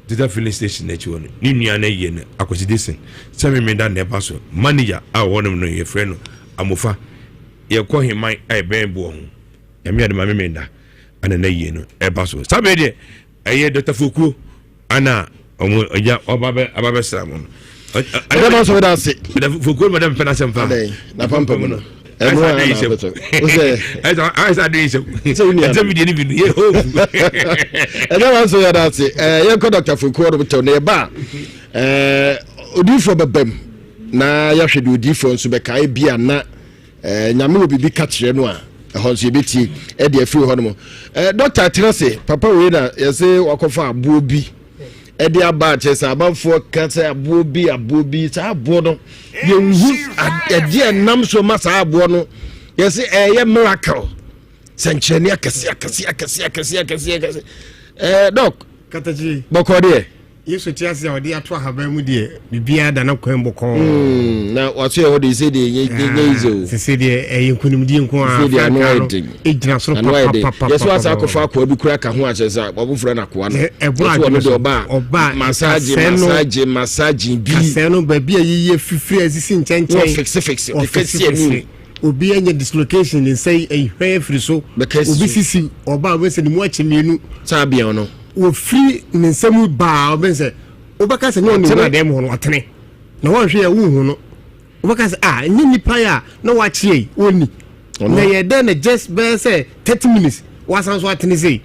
Teta filling station n'akyi hɔ no, ne nua no ayie no, Akwasi Dixon, sɛ Memenda na ɛba so. Manager a ɔwɔ hɔnom no, yɛfrɛ no Amofa yɛkɔ Heman a ɛbɛn boɔ ho. Nyame adom a Memenda ana na yie no ɛba so. Saa bere deɛ ɛyɛ Dr. Fokuo ana ɔmo agya ɔba bɛ aba bɛ sra mo no. Ɛdɛ ma sɔrɔ da ase. Ɛdɛ Fokuo ma dɛ mpɛ n'asɛm fa. Na pampa mu no. Ɛno a na apɛtɛ. Wosɛ. Ayɛ sɛ ade nsɛm. Ɛsɛ mi deɛ ni bi no yɛ hope. Ɛdɛ ma sɔrɔ da ase. Ɛɛ yɛn kɔ Dr. Fokuo ɔdom tɛw na yɛ ba ɛɛ odiifoɔ bɛbɛm na yɛahwɛ deɛ odiifoɔ nso bɛka ebi a na Eh, nyame wɔ biribi ka kyerɛ no a ɛhɔ nso yɛbɛtie ɛde afiri hɔ no mu eh, dɔkta tena se papa wei na yɛse wakɔfa aboɔ bi ɛde aba akyerɛ sɛ amanfoɔ ka sɛ aboɔ bi aboɔ bi saa aboɔ no yɛnhu ɛdeɛ ɛnam so ma saa aboɔ no yɛse ɛyɛ miracle sɛnkyerɛnne akɛse akɛse akɛse akɛse akɛse akɛse ɛɛ dɔk katakyi bɔkɔ deɛ yesu te ase a ɔde ato ahaban mu deɛ biribiara da no kwan bɔkɔɔ hmm, na waso yɛ hɔ de sɛ deɛ nyɛ yize o sese deɛ ɛyɛ nkonimdie nko a sese deɛ ano ayɛ den ɛgyina soro papapapa yɛsɛ wasa akɔfa akoa bi kura ka ho akyɛ sɛ wɔbofra no akoa no ɛboro adwene so ɔba ɔba massage massage massage bi kasɛɛ no baabi a yiyɛ fifiri a esisi nkyɛnkyɛn wɔ fixe fixe keka si anim Obi anya dislocation ne nsa yi ɛhwɛn afiri so. Obi sisi ɔba a wobɛsɛ ne mu akyɛ mmienu. Saa beɛn no. Wɔfiri ne nsa mu baa wobɛn sɛ wobɛka sɛ nyɛ ɔne wura dɛm hɔ no ɔtene na wɔnhwɛ yɛ wonhu no wobɛka sɛ ah nyɛ nipa yi a na wakyeɛ yi ɔnni na yɛ dɛn na just bɛyɛ sɛ 30 minutes wasan so atene sei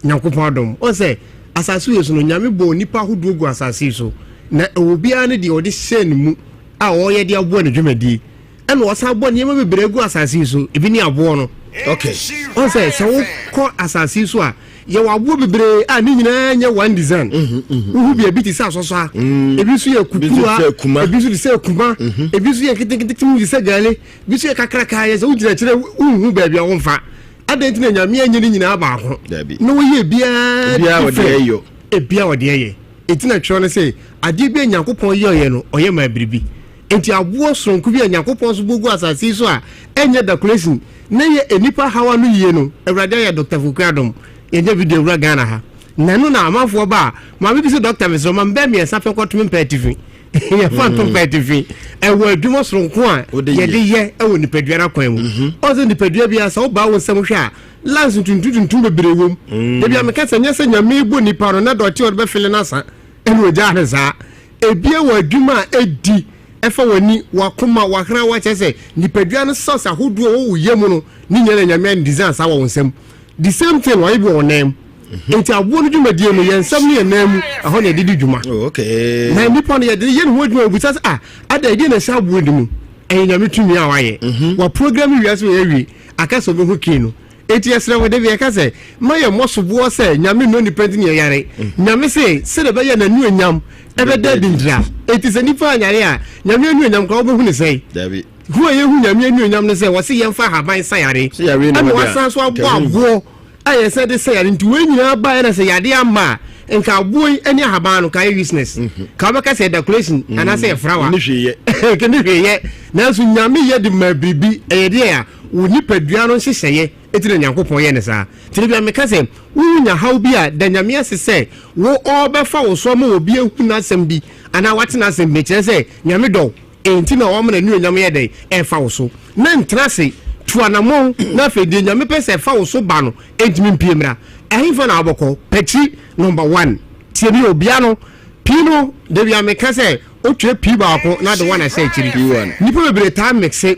Nyankopɔn adom ɔn sɛ asase wei so no Nyame bɔɔ nipa ahodoɔ gu asase yi so na ɛwɔ biara ne deɛ ɔde hyɛɛ ne mu a ɔyɛ de aboa ne dwumadie Ɛna ɔsan bɔ nneɛma bebree agu asase yi so, ebi ne aboɔ no. Okay. Ɔn sɛ sɛ wokɔ asase yi so a, yɛwɔ aboɔ bebree a ne nyinaa nyɛ one design. Mhm, mhm. Wohu bi ebi te sɛ asɔsɔa, mm. ebi nso yɛ kukuruwa, ebi nso te sɛ kuma, mhm. ebi nso yɛ nketenkete mu te sɛ gale, ebi nso yɛ kakraka yɛ sɛ wogyina akyire wonhu baabi a womfa. Adɛn nti na Nyame anyɛ ne nyinaa baako? Na wɔyɛ ebiara different. Ebiara ɔde ɛyɛ. Enti na twerɛ no sɛ adeɛ bi a Nyankopɔn yɛeɛ no ɔyɛ maa biribi. Enti aboɔ soronko bi a Nyankopɔn nso bɔ gu asase yi so a ɛnyɛ dakulɛsin na ɛyɛ nnipa haw ano yie no, Awurade ayɛ Dɔkta Foku adom, yɛnya bi de awura Ghana ha. Na ɛno na amanfoɔ ba a, maame bi sɛ dɔkta mesrɛ wo ma me bɛɛ mmiɛnsa pɛ nkɔto me mpɛ atifi. Yɛfa nto mpɛ atifi. Ɛwɔ adwuma soronko a yɛde yɛ wɔ nipadua no akwan mu. Mhm. Ɔn sɛ nipadua biara sɛ wobaa wo nsam hwɛ a, lines ntuntum tuntum bebree wom. Mm. Da bi a meka sɛ nyɛ sɛ Nyame bɔ nipa no na dɔte a ɔde bɛfele no asa ɛna ogyaa no saa. Ebia wɔ adwuma a edi ɛfa w'ani, w'akoma, w'ahrawa, kyerɛ sɛ nipadua no cells ahodoɔ a ɛwɔ wo yam no ne nyinaa na Nyame ayɛ no design saa wɔ wo nsam. The same thing wayɛ bi wɔ wo nan mu. Mhm. Nti aboɔ no dwumadie no yɛn nsam ne yɛn nan mu ɛhɔ na yɛde di dwuma. Oh, okay. Na nipa no yɛde yɛ ne ho adwuma obisa sɛ ah ada ɛdeɛ na ɛhyɛ aboɔ no mu. Ɛyɛ Nyame tumi a wayɛ. Mhm. Wa program wiase wɔ awie aka sɛ ɔbɛhu kii no. Enti yɛsrɛ wo, da bi yɛka sɛ, mma yɛmmɔ soboɔ sɛ Nyame nnɔ nnipa nti na yɛyare. Nyame se, sɛdeɛ ɛbɛyɛ n'anuonyam ɛbɛda adi ntira. Enti sɛ nnipa anyare a, Nyame anuonyam koraa wobɛhu no sɛn? Dabi. Hu a yɛhu Nyame anuonyam ne sɛ, wɔse yɛmfa ahaban sa yare, Sɛ yare ne ɛna hɔ deɛ a, wasan so abɔ nka ɛho aboɔ a yɛsɛ de sa yare. Nti wei nyinaa baeɛ na sɛ yadeɛ amma a, nka aboɔ yi ne ahaban no, nka ayɛ useless. Nka wobɛka sɛ ɛyɛ decoration anaasɛ ɛyɛ flower. Nni hwee yɛ. Nka nni hwee yɛ. Nanso Nyame yɛ de maa biribi, ɛyɛ deɛ a, Wo nipadua no nhyehyɛeɛ nti na Nyankopɔn yɛɛ no saa. Nti da biara meka sɛ, wo nya haw bi a, da Nyame ase sɛ wo ɔɔbɛfa wo so ama obi ahu n'asɛm bi anaa wate n'asɛm bi. Kyerɛ sɛ Nyame dɔ wo, enti na ɔma n'anuonyam yɛ dɛn? Ɛfa wo so. Na ntena ase, tu anamɔn na afei deɛ Nyame pɛ sɛ ɛfa wo so ba no ntumi mpue mmra. Ɛhefa na wobɛkɔ? Pakyi number one. Tie me o, bea no, pii no, da biara meka sɛ, wotwerɛ pii baako na de one ahyɛ akyiri. Nnipa bebree taa mixe.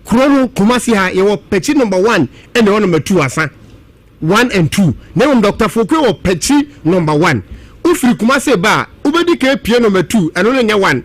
Kuro no Kumasi ha yɛwɔ Pakyi number one ɛna ɛwɔ number two asa one and two na mmom Doctor Fokoe wɔ Pakyi number one wofiri Kumasi ba a wobɛdi kan apue number two ɛno no nyɛ one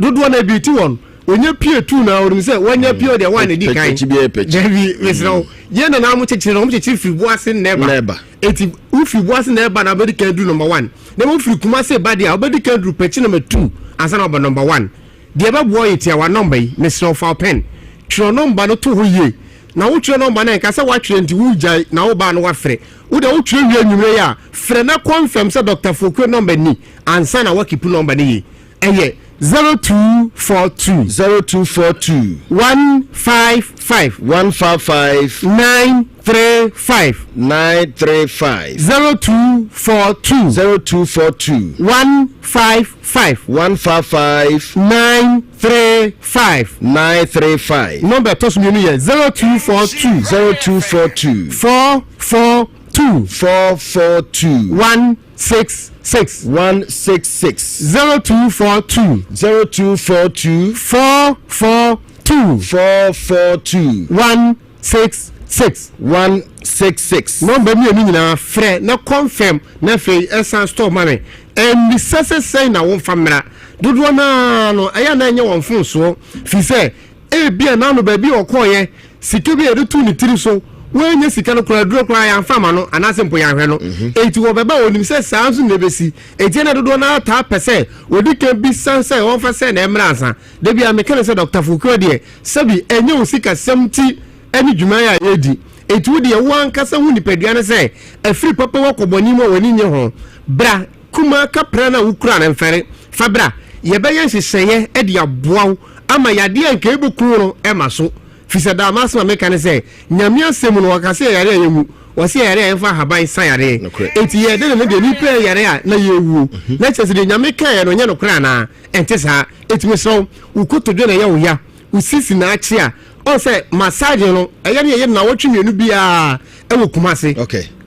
dodoɔ na ebi ti wɔn onye pue two na onim sɛ wanya pue deɛ one na edi kan dabi mesrɛ wo yɛn nana mo kyekyere no wɔn kyekyere firi boase na ɛba eti wofiri boase na ɛba na wobɛdi kan duru number one na mmom firi Kumasi ba deɛ a wobɛdi kan duru Pakyi number two ansa na waba number one. Deɛ ɛbɛboa wo yɛ tiawa nɔmba yi, mesrɛ wo fa wo pɛn twerɛ nɔmba no to hɔ yie. Na wotwerɛ nɔmba no a, nka sɛ woatwerɛ nti wogyae na wo ba no woafrɛ. Wo deɛ wotwerɛ wie anwummerɛ yi a, frɛ na kɔnfɛm sɛ Dɔkta Fokuo nɔmba ni ansa na woakipu nɔmba no yie. Ɛyɛ. 0242. 0242. 155. 155. 935. 935. 0242. 0242. 155. 155. 935. 935. Nɔmba ɛtɔ so mmienu yɛ 0242. 0242. 442. 442. 166. 166. 0242. 0242. 442. 442. 166. 166. Nɔmba mmienu nyinaa frɛ na confirm na afei ɛsan store ma me. Ɛmmisa sɛ sɛn na womfa mmra. Dodoɔ no ara no ɛyɛ na ɛnyɛ wɔn mfomsoɔ firi sɛ ebia n'ano baabi a ɔkɔɔeɛ sika bi a yɛde too ne tiri so wɔanya sika no koraa aduro koraa yɛamfa ama no anaasɛ mpo yɛanhwɛ no. Enti wɔbɛba a wɔnim sɛ saa nso na ɛbɛsi. Enti ɛna dodoɔ no ara taa pɛ sɛ wɔdi kan bisa sɛ wɔmfa sɛn na ɛmmra ansa. Da biara meka no sɛ Dɔkta Fokuo deɛ sɛbi ɛnyɛ wo sikasɛm nti ne dwuma yi a yɛredi. Enti wo deɛ wo ankasa hu nipadua no sɛ afiri papa mu akɔ bɔne mu a w'ani nnye ho. Bra kumaa kapra no a wokura no mfɛre. Fa bra, yɛbɛyɛ nhyehyɛeɛ de aboa wo ama yadeɛ a anka ɛbɛku wo no ɛmma so. Firi sɛ daa m'asɛm a meka ne sɛ, Nyame asɛm mu no wɔka sɛ yɛyare a yɛnwu, wɔse yɛyare a yɛmfa ahaban sa yareɛ. Enti yɛyɛ dɛn na ne deɛ nnipa yɛyare a na yɛwuo? Na kyerɛ sɛ deɛ Nyame kaeɛ no nyɛ nokorɛ anaa? Ɛnte saa. Enti mesrɛ wo, wo kotodwe na ɛyɛ wo ya, wo sisi na akye a, ɔn sɛ massage no ɛyɛ ne yɛyɛ nnawɔtwe mmienu biara ɛwɔ Kumasi.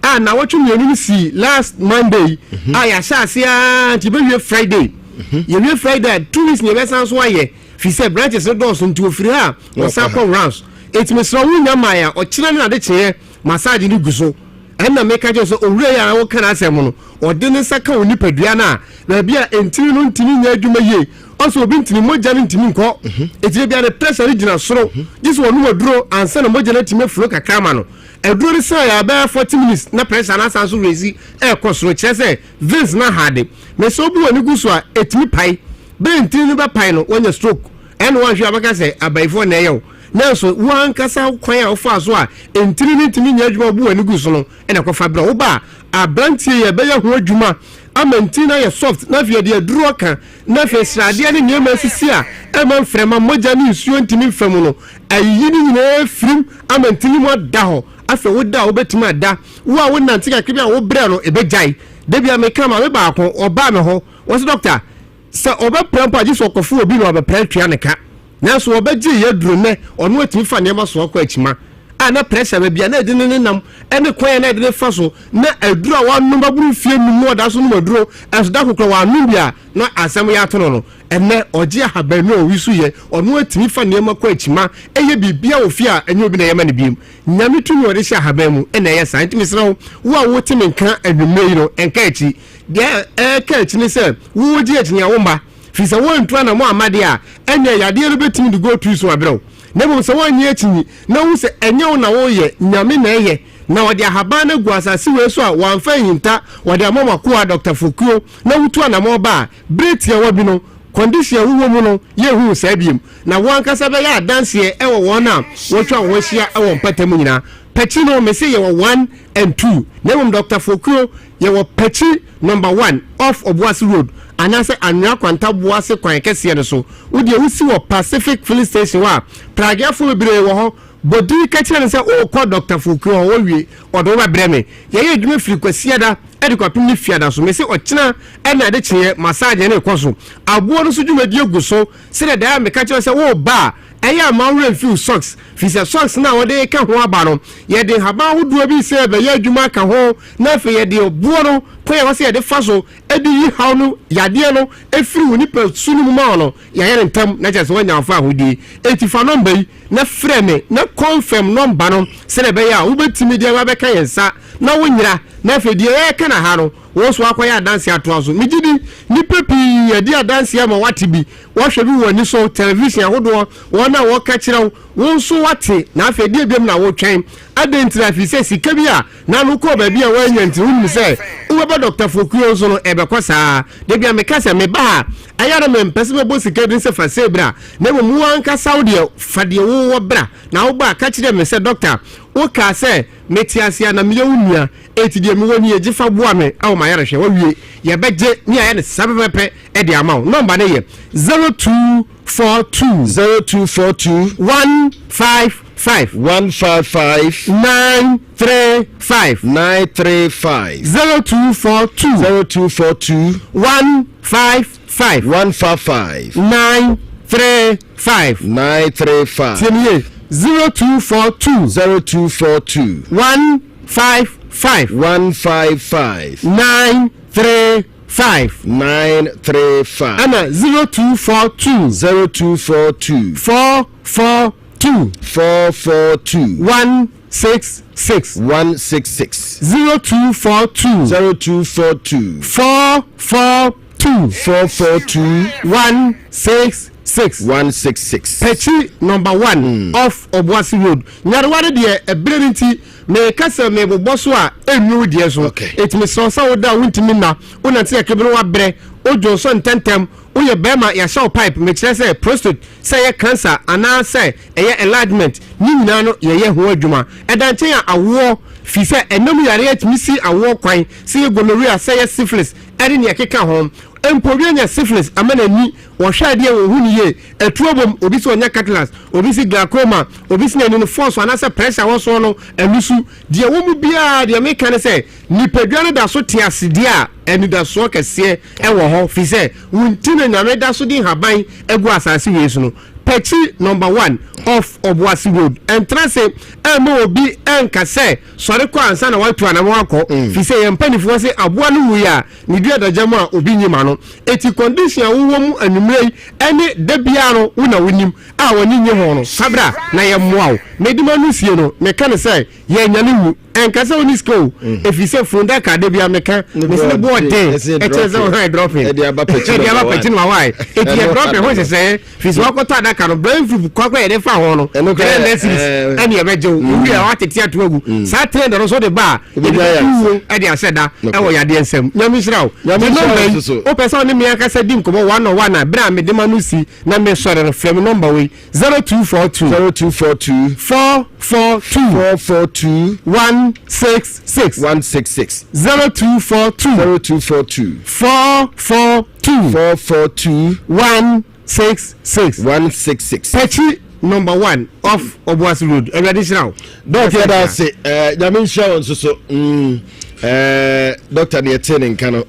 A nnawɔtwe mmienu no sii last Monday mhm. a yɛahyɛ ase ara nti yɛbɛwie Friday. Mhm. Yɛwie Friday a 2 weeks na yɛbɛsan so ayɛ fi sɛ branches no dɔɔso nti ofiri ha a wɔsan kɔ rounds. Eti mesrɛ wo nya mae a ɔkyena ne ade kyeeɛ massage no gu so. Ɛnna meka kyerɛ sɛ owura yi a woka n'asɛm no, ɔde ne nsa ka wo nipadua no a, baabi a ntini no ntumi nyɛ adwuma yie. Ɔsɛ obi ntini mogya no ntumi nkɔ. Eti baabi a ne pressure no gyina soro. Gye sɛ ɔnom aduro ansa na mogya no atumi aflow kakra ama no. Aduro no san yɛ a bɛyɛ 40 minutes na pressure no asan so raise ɛrekɔ soro. Kyerɛ sɛ veins no ahade. Na sɛ obu w'ani gu so a, etumi pae. Bere ntini no bɛpae no, woanya stroke. Ɛnna woanhwɛ a wobɛka sɛ abayifoɔ na ɛyɛ wo. Nanso, wo ankasa kwan a wofaa so a ntini no ntumi nyɛ adwuma a wobuu w'ani guu so no na ɛkɔfa brɛ wo. Woba a, aberanteɛ yi ɛbɛyɛ ho adwuma ama ntini no ayɛ soft na afei yɛde aduro aka na afei sradeɛ ne nneɛma asisi a ɛmma mframa, mogya ne nsuo ntumi mfa mu no, ayiyi ne nyinaa afirim ama ntini mu ada hɔ. Afei woda a wobɛtumi ada. Wo a wonante kakra bi a wobrɛ no, ɛbɛgyae. Da bi a meka maame baako, ɔbaa me hɔ, ɔse dɔkta, Sɛ ɔbɛpra mpo a, gye sɛ ɔkɔfa obi na wabɛpra atua ne ka. Nanso wɔbɛgyee yɛn aduru nnɛ, ɔno atumi fa nneɛma so akɔ akyima a na pressure baabi a na ɛde no nenam ne kwan a na ɛde no fa so, na aduru a wanom aboro mfeɛ nnum na ɔda so nom aduro, ɛnso da koro koraa wannom bi a na asɛm yɛ ato no no. Ɛnnɛ, ɔgye ahabannu a ɔwi so yɛ, ɔno atumi fa nneɛma kɔ akyima, ɛyɛ biribiara wɔ fie a ɛnyɛ obi na ɛyɛ ma no bio. Nyame tumi a ɔde hyɛ ahaban mu na ɛyɛ saa. Nti mesrɛ wo, wo a wote me nka anwummerɛ yi no, nka akyi. Deɛ ɛka akyi ne sɛ wogye akyi nea wo mma, firi sɛ woantu anammɔn amma deɛ a, ɛnneɛ yadeɛ no bɛtumi de go too soon abrɛ wo. Na mmom sɛ woannye akyinnye na wohu sɛ ɛnyɛ wo na woreyɛ, Nyame na ɛyɛ, na ɔde ahaban no agu asase wei so a wamfa anhinta, ɔde ama m'akoa Dɔkta Fokuo, na wotu anammɔn ba a, berɛ tiawa bi no, condition a wowɔ mu no, yɛnhu wo saa biom. Na wo ankasa bɛyɛ adanseɛ wɔ wɔn a wɔatwa wo ho ahyia wɔ mpata mu nyinaa. Pakyi no, mese yɛwɔ one and two, na mmom Dɔkta Fokuo, Yɛwɔ Pakyi Number One off Obuasi Road anaasɛ Anwea Kwanta Boase kwan kɛseɛ no so. Wo deɛ wosi wɔ Pacific Filling Station hɔ a, prageafoɔ bebree wɔ hɔ. Bɔ din ka kyerɛ no sɛ worekɔ Dɔkta Fokuo hɔ, wɔwie ɔde wo bɛbrɛ me. Yɛyɛ adwuma firi Kwasiada de kɔpem ne Fiada so. Mese ɔkyena na adekyeeɛ massage no rekɔ so. Aboɔ no nso dwumadie gu so. Sɛdeɛ daa meka kyerɛ wo sɛ woreba a, ɛyɛ a mma wo werɛ mfi wo socks, firi sɛ socks no a wɔde reka ho aba no, yɛde nhaban ahodoɔ bi sɛ ɛbɛyɛ adwuma aka ho, na afei yɛde boɔ no kwan a ɛwɔ sɛ yɛde fa so de yi haw no, yadeɛ no, firi wo nipa su no mu ma wo no, yɛayɛ no ntɛm na kyerɛ sɛ woanya wo fawohodie. Enti fa nɔmba yi na frɛ me na confirm nɔmba no sɛdeɛ ɛbɛyɛ a wobɛtumi de aba abɛka yɛn nsa na wonyera, na afei deɛ yɛreka no ha no, wo nso woakɔyɛ adanseɛ atoa so. Megye di nnipa pii adi adanseɛ ama woate bi. Woahwɛ bi wɔ w'ani so, television ahodoɔ, wɔn a wɔka kyerɛ wo, wo nso woate, na afei deɛ biom na wotwɛn? Adɛn ntira? Ɛfiri sɛ sika bi a na ano kɔɔ baabi a woannya nti, wonim sɛ wobɛba Dɔkta Fokuo nso no, ɛbɛkɔ saa. Da bi a meka sɛ meba ha a, ɛyɛ a na mempɛ sɛ mɛbɔ sika din sɛ fa sei bra, na mmom wo ankasa wo deɛ, fa deɛ wowɔ bra. Na woba a, ka kyerɛ me sɛ, Dɔkta, wokaa sɛ mete ase a na meyɛ wo nua, enti deɛ mewɔ nie, gye fa boa me wɔ m'ayarehwɛ. Wawie, yɛbɛgye ne yɛayɛ no saa pɛpɛpɛ de ama wo. Nɔmba no yɛ 0242. 0242. 155. 155. 935. 935. 0242. 0242. 155. 155. 935. 935. Tie me yie. 0242. 0242. 155. 155. 935. 935. Ɛna 0242. 0242. 442. 442. 166. 166. 0242. 0242. 442. 442. 166. 166. Pɛkyi number one off Obuasi road. Nyarewa no deɛ ɛberɛ no nti meka sɛ mebobɔ so a ɛnnu wo deɛ so. Enti mesrɛ wo sɛ woda a wontumi nna, wonante kakra bi na woabrɛ, wodwo nsɔ ntɛmntɛm, woyɛ barima yɛahyɛ wo pipe, mekyerɛ sɛ prostate, sɛ ɛyɛ cancer anaa sɛ ɛyɛ enlargement, ne nyinaa no yɛyɛ ho adwuma. Ɛda nkyɛn a awoɔ, firi sɛ ɛnna mu yareɛ tumi si awoɔ kwan, sɛ ɛyɛ gonorrhea, sɛ ɛyɛ syphilis ɛne nea ɛkeka ho. Mpo obi anya syphilis ama n'ani, wɔhwɛ adeɛ wɔnhu no yie, atuo bom, obi sɛ ɔnya cataract, obi sɛ glaucoma, obi sɛ n'ani no force anaasɛ pressure wɔ soɔ no ani so. Deɛ ɛwɔ mu biara, deɛ meka ne sɛ, nipadua no da so te ase deɛ a, anidasoɔ kɛseɛ wɔ hɔ, firi sɛ wo nti na Nyame da so de nhaban agu asase wei so no. Pɛkyi number one off Obuasi road. Ɛntena ase ɛmma obi ɛnka sɛ sɔre kɔ ansa na watu anamɔn akɔ, firi sɛ yɛn mpanifoɔ se aboa no wui a, ne dua da gya mu a obi nyi ma no. Eti condition a wowɔ mu anwummerɛ yi ɛne da biara no wo na wonim a w'ani nnye ho no, fa bra na yɛmmoa wo. Mede m'ano sie no, meka no sɛ yɛnyane nwu. Ɛnka sɛ wonni sika o, ɛfiri sɛ fundaka da biara meka, mese ne boɔ den, ɛkyɛn sɛ wohan dropping. Ɛde aba pɛkyi Ɛde aba pɛkyi no wawae. Eti yɛ dropping ho nhyehyɛeɛ, firi sɛ wakɔtɔ adaka no, brand food kɔ akɔ yɛde fa ho no, Ɛno koraa, 300 cedis ɛne ɛbɛgye wo. Wowie a woatete ato agu. Saa 300 no nso wode ba a, Wobɛnya yɛde ayaresa. wuo de ahyɛ da ɛwɔ yadeɛ nsam. Nyame nhyira wo. Nyame Gye nhyira nɔmba wo yi, nso so. wopɛ sɛ wo ne me ankasa di nkɔmmɔ one on one a, berɛ a mede ma no si na mesɔre no, frɛ me nɔmba wei, 0242 0242 442 442 166 166 0242 0242 442 442 166 166. Pɛkyi number one off Obuasi road. Awurade nhyira wo. Dɔk yɛda ase eh, nyame nhyira wo nso so mm, eh, dɔkta ne yɛtee ne nka no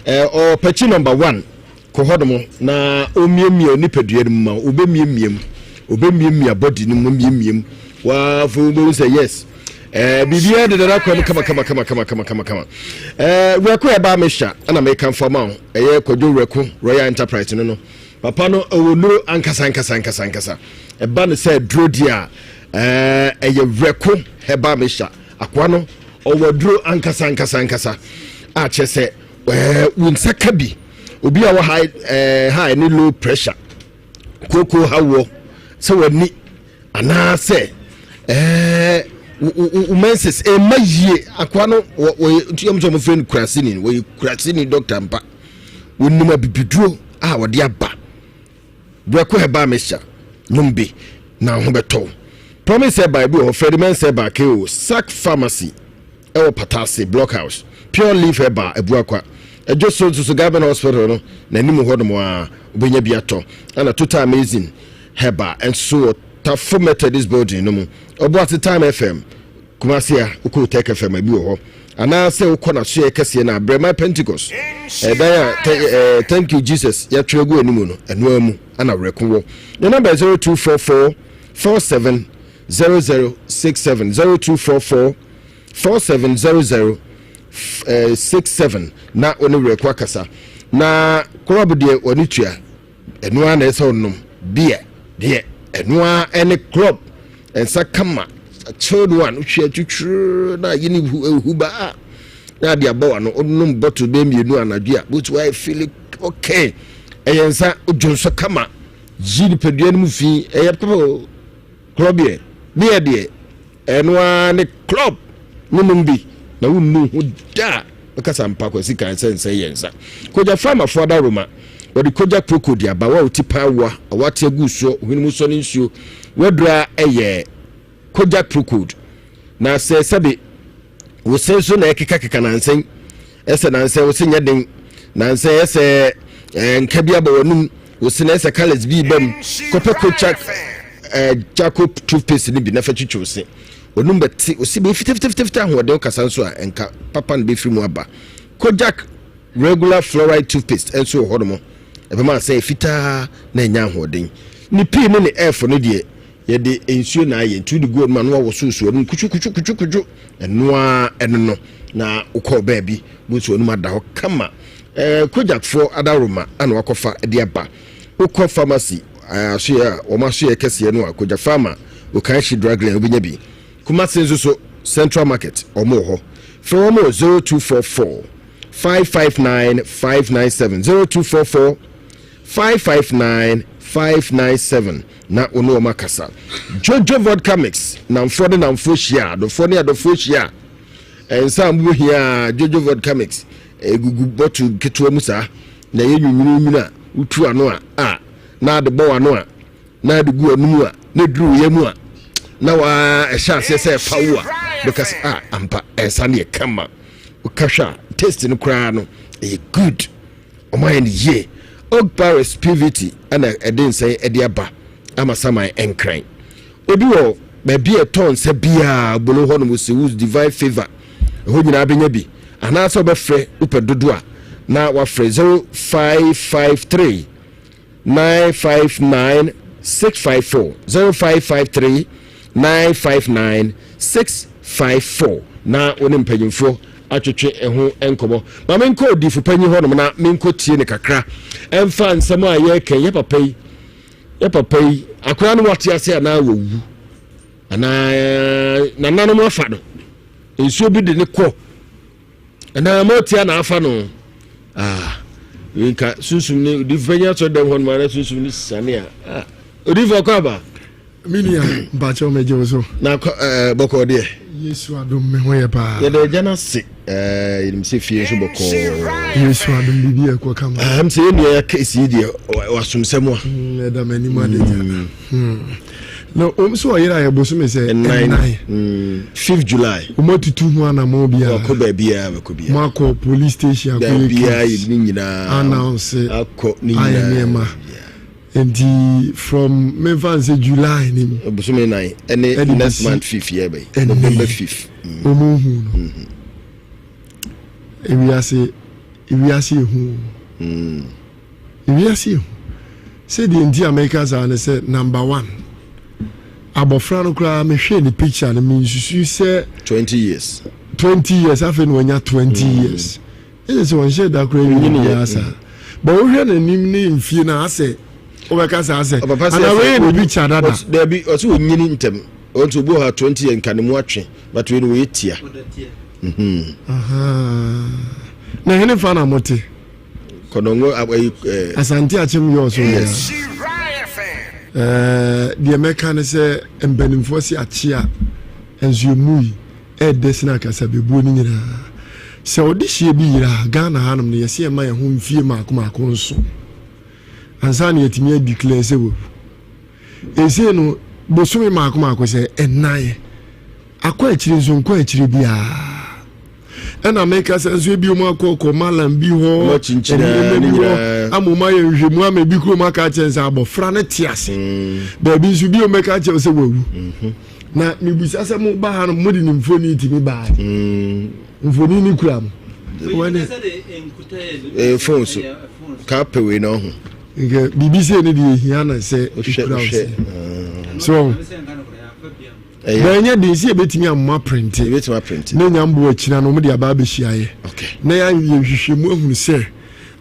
eh, ɔpɛkyi number one kɔ hɔ nom na ɔmmiamia nipadua no mu ma wobɛmiamia mu ɔbɛmiamia body no mu miamia mu waafo wobɛhu sɛ yes eh, biribiara deda no akwan mu kama kama kama kama kama kama kama eh, werɛko ɛbaa mehyɛ ɛna meka mfa ma wo ɛyɛ kwadwo werɛko royal enterprise no no Papa no ɔwɔ nnuro ankasa ankasa ankasa ankasa. Ɛba no sɛ aduro deɛ a, ɛɛ ɛyɛ Werɛko herbal mixture. Akoa no ɔwɔ aduro ankasa ankasa ankasa a kyerɛ sɛ ɛɛ wo nsa ka bi. Obi a wɔ high ɛɛ high ne low pressure, kooko ha wɔ sɛ w'ani anaasɛ ɛɛ wo menses ɛmma yie. Akoa no wɔ wɔyɛ nti yɛm sɛ wɔfrɛ no kuraseni no wɔyɛ kuraseni doctor mpa. Wɔnim abibiduro a wɔde aba. Brɛko herbal mixture, nom bi na wo ho bɛtɔ wo. Promise herbal bi wɔ hɔ, Ferdinand herbal KO, Sac Pharmacy ɛwɔ Patase Block House, Pure Leaf Herbal Abuakwa, Adwo so nso so Government Hospital no n'anim hɔ nom a wobɛnya bi atɔ. Ɛna Total Amazing Herbal nso wɔ Tafo Methodist Building no mu, Ɔboase Time FM. Kumasi a, wokɔ Otec FM a, ebi wɔ hɔ. Anaasɛ wokɔ n'asoɛe kɛseɛ no a, Brɛman Pentecost, ɛdan a eh, Thank you Jesus yɛatwerɛ agu anim no, ɛno ara mu ana werɛko wɔ. Ne namba yɛ 0244 47 0067, 0244 47 00 67 na wo ne werɛko akasa. Na kɔrɔb deɛ wɔne tua. Ɛno ara na ɛsɛ ɔnom beer deɛ ɛno ara ɛne club nsa kama chilled one wohwɛ twitwiri na ayi ne huba na ade abɔ wano ɔnom bottle bɛyɛ mmienu anadwo a bóti wayɛ feel okay. Ɛyɛ nsa dwonsɔ kama yi nipadua no mu fi ɛyɛ papa o. Club yɛ beer deɛ ɛno ara ne club no nom bi na wonnu ho da a bɛkasa mpa kwasi kan sɛ nsɛ yɛ nsa. Kogya farmafo adaworoma wɔde kogya proko de aba wa oti paa wa a wate agu soɔ ohwene mu sɔ ne nsuo wadura ɛyɛ kogya prokod na sɛ sɛbe Wo se nso na ɛkekakeka nansa yi. Ɛsɛ nansa wo se nyɛ den. Nansa ɛsɛ eh, nka bi abɔ w'anum. Wo se na ɛsɛ colours bi ba mu. Kɔpɛ Kochak eh, Jacob toothpaste no bi na fa twitwi wo se. W'anum bɛte, wo se bɛyɛ fitafitafitafita ahoɔden kasa nso a nka papa no bɛfiri mu aba. Kojak regular fluoride toothpaste nso wɔ hɔnom. Ɛbɛma asɛ yɛ fitaa na ɛnya ahoɔden. Ne pii ne ne ɛɛfo no deɛ Yɛde nsuo na ayɛ nti wode gu anum a na wawosowoso anum kutukutukutukutu ɛno ara ɛno no na wokɔɔ baabi bonso anum ada hɔ kama ɛɛ kojakfoɔ adaworoma ana wakɔfa de aba wokɔ pharmacy asoyɛ a wɔn asoyɛ kɛseɛ no a kojak pharma okanhyi drug lane wobɛnya bi kumase nso so central market wɔn wɔ hɔ frɛ wɔn wɔ 0244 559 597 0244 559 597 na wo ne wɔn akasa. Jojo Vodka Mix, Nnamfoɔ ne nnamfoɔ hyia, adɔfoɔ ne adɔfoɔ hyia a, nsa a mobɛhia Jojo Vodka Mix, ɛgugu bottle ketewa mu saa, na ɛyɛ nwunwununwunu a, wotu ano a, a, na ade bɔ w'ano a, na ade gu w'anomu a, na ɛduru wo yam a, na waa ɛhyɛ aseɛ sɛ ɛfa wo a, bɛka sɛ, a, ampa, ɛnsa no yɛ kama. Woka hwɛ a, taste no koraa no, ɛyɛ good. Wɔn ayɛ no yie. Oak Paris PVT na ɛde nsa yi de aba ama saman nkran. Obi wɔ baabi a ɛtɔ nsa biara bolo hɔ nom Sewus Divine Favour ɛhɔ nyinaa bɛnya bi anaasɛ wobɛfrɛ wopɛ dodo a na wafrɛ 0553 959 654 0553 959 654 na wo ne mpanyimfoɔ atwetwe ɛho nkɔmmɔ. Ma menkɔ odifo panyin hɔnom na menkɔ tie no kakra ɛmfa nsɛm a yɛreka yɛ papa yi yɛ papa yi akwadaa no wate ase anaa wawu anaa nananom afa no nsuo bi de ne kɔ Ɛnaa moatia na afa no. Ah, nka sunsum ne odifo panyin asɔre dɛm hɔ nom ara sunsum ne sane a. Ah, odifo akɔ aba. Me nua, mpakyɛw megye wo so. Na akɔ ɛɛ eh, bɔkɔɔ deɛ. Yesu adom me ho yɛ paa. Yɛda agya no ase. Ɛɛ yɛnim sɛ fie nso bɔkɔɔ. Yesu adom biribi ɛkɔ kama. Ɛm sɛ yɛn nua yɛ kesi deɛ wasomsɛm a. Mm, ɛda m'anim adagya. Mm. Hmm. Na wɔn nso ɔyere a yɛbosome sɛ ɛnan. Mm, fifth July. Wɔn atutu ho anamɔ biara. Wakɔ baabiara wakɔ biara. Mo akɔ police station akɔ yɛ case. Baabiara yɛ ne nyinaa. Announce. Akɔ ne nyinaa. Ayɛ nneɛma. Nti from mefa n sɛ July ni mu. Bosome nan ɛne next month fifth yɛ bɛyi. November fifth. Wɔn hu no. Mm-hmm. Ewiase ewiase ehu. Mm. Wiase ehu. Sɛ deɛ nti a meka saa ne sɛ number one, abɔfra no koraa mehwɛɛ ne picture no mensusu sɛ. 20 years. 20 years afei na wanya 20 mm. years. Ɛyɛ sɛ wɔnhyɛ da koraa nyini biara saa. Mm. But wohwɛ n'anim ne mfie no asɛ wobɛka saa sɛ ana wei ne picture dada. Dabi ɔsɛ onyini ntɛm. Ɔnti obi wɔ ha 20 years nka ne mu atwe but wei no wɔyɛ tia. Mhm. Na hene fa na mote? Kɔnɔngo ayi ɛɛ. Eh. Asante akyem yɛ ɔso yɛ. Ɛɛ deɛ mɛka ne sɛ mpanimfoɔ si akye a nso emu yi ɛɛdɛ sene akasa bebuo no nyinaa. Sɛ ɔde hyia bi yera Ghana hanom no yɛsi ɛma yɛn ho mfie mako mako nso ansa na yɛtumi adeclare sɛ wawu. Ɛsei no bosome mako mako sɛ ɛnan akɔ akyire nso nkɔ akyire biara. ɛna meka sɛ nso ebi wɔn akɔ kɔ malam bi hɔ nneɛma bi hɔ ama wɔn ayɛ nhwɛmu ama ebi kurom aka akyɛn sɛ abɔfra no te ase mm. baabi nso bi wɔn bɛka akyɛn sɛ wawu mm-hmm. na mebisa sɛ mo ba ha no mo de ne mfoni tumi baa mm. mfoni ne kura mo. Eh, phone so kaa pɛ wei na ɔho. Nka biribi sɛ ne deɛ ehia na sɛ ekura wo sɛ so. Na ɛnyɛ den sɛ yɛbɛtumi amoa prente na nya mboa akyina no wɔde aba abɛhyia yɛ na yɛayɛ nhwehwɛmu ahunu sɛ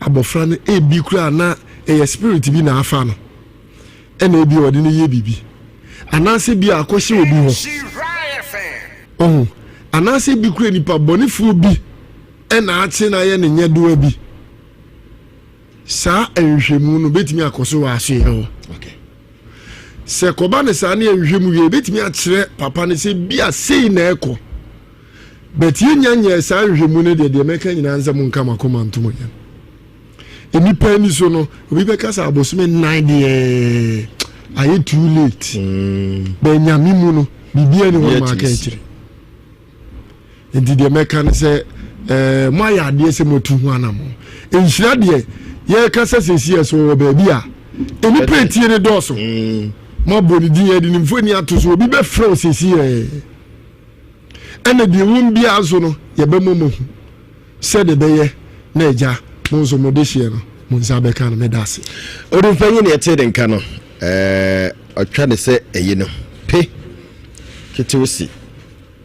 abɔfra no ebi koraa na ɛyɛ spirit bi na afa no ɛna ebi ɔde no yɛ biribi anaasɛ bi a akɔhyɛ obi hɔ ɔho anaasɛ bi kura nipa bɔnefoɔ bi ɛna akye na ayɛ ne nyɛdoa bi. Saa nhwehwɛmu no bɛtumi akɔ so wɔ asoɛeɛ hɔ. Sɛ kɔba no saa ne yɛhwehwɛ mu wie, ɛbɛtumi akyerɛ papa no sɛ bi a sei na ɛkɔ. But yɛnya nyɛɛ saa nhwehwɛmu no deɛ, deɛ mɛka nyinaa nsɛ mo nka mo akoma nto mo yam. Nnipa ani so no, obi bɛka sɛ abosome nnan deɛ ayɛ too late. Bɛ nyame mu no, biribiara ni hɔ no ma aka akyire. Nti deɛ mɛka ne sɛ ɛɛ moayɛ adeɛ sɛ moatu ho anamɔ. Nhyira deɛ yɛreka sɛ sɛsi yɛ so wɔ baabi a nnipa etie ne dɔɔso. Mm. Moabɔ ne din yɛde ne mfoni ato so obi bɛfrɛ wo sɛsi yɛ. Ɛna deɛ wɔm biara nso no yɛbɛma mo hu sɛdeɛ ɛbɛyɛ na agya mo nso mo dehyeɛ no mo nsa bɛka no meda ase. Odumpanyin na yɛtee ne nka no ɛɛ ɔtwa ne sɛ ɛyi no pe ketew si.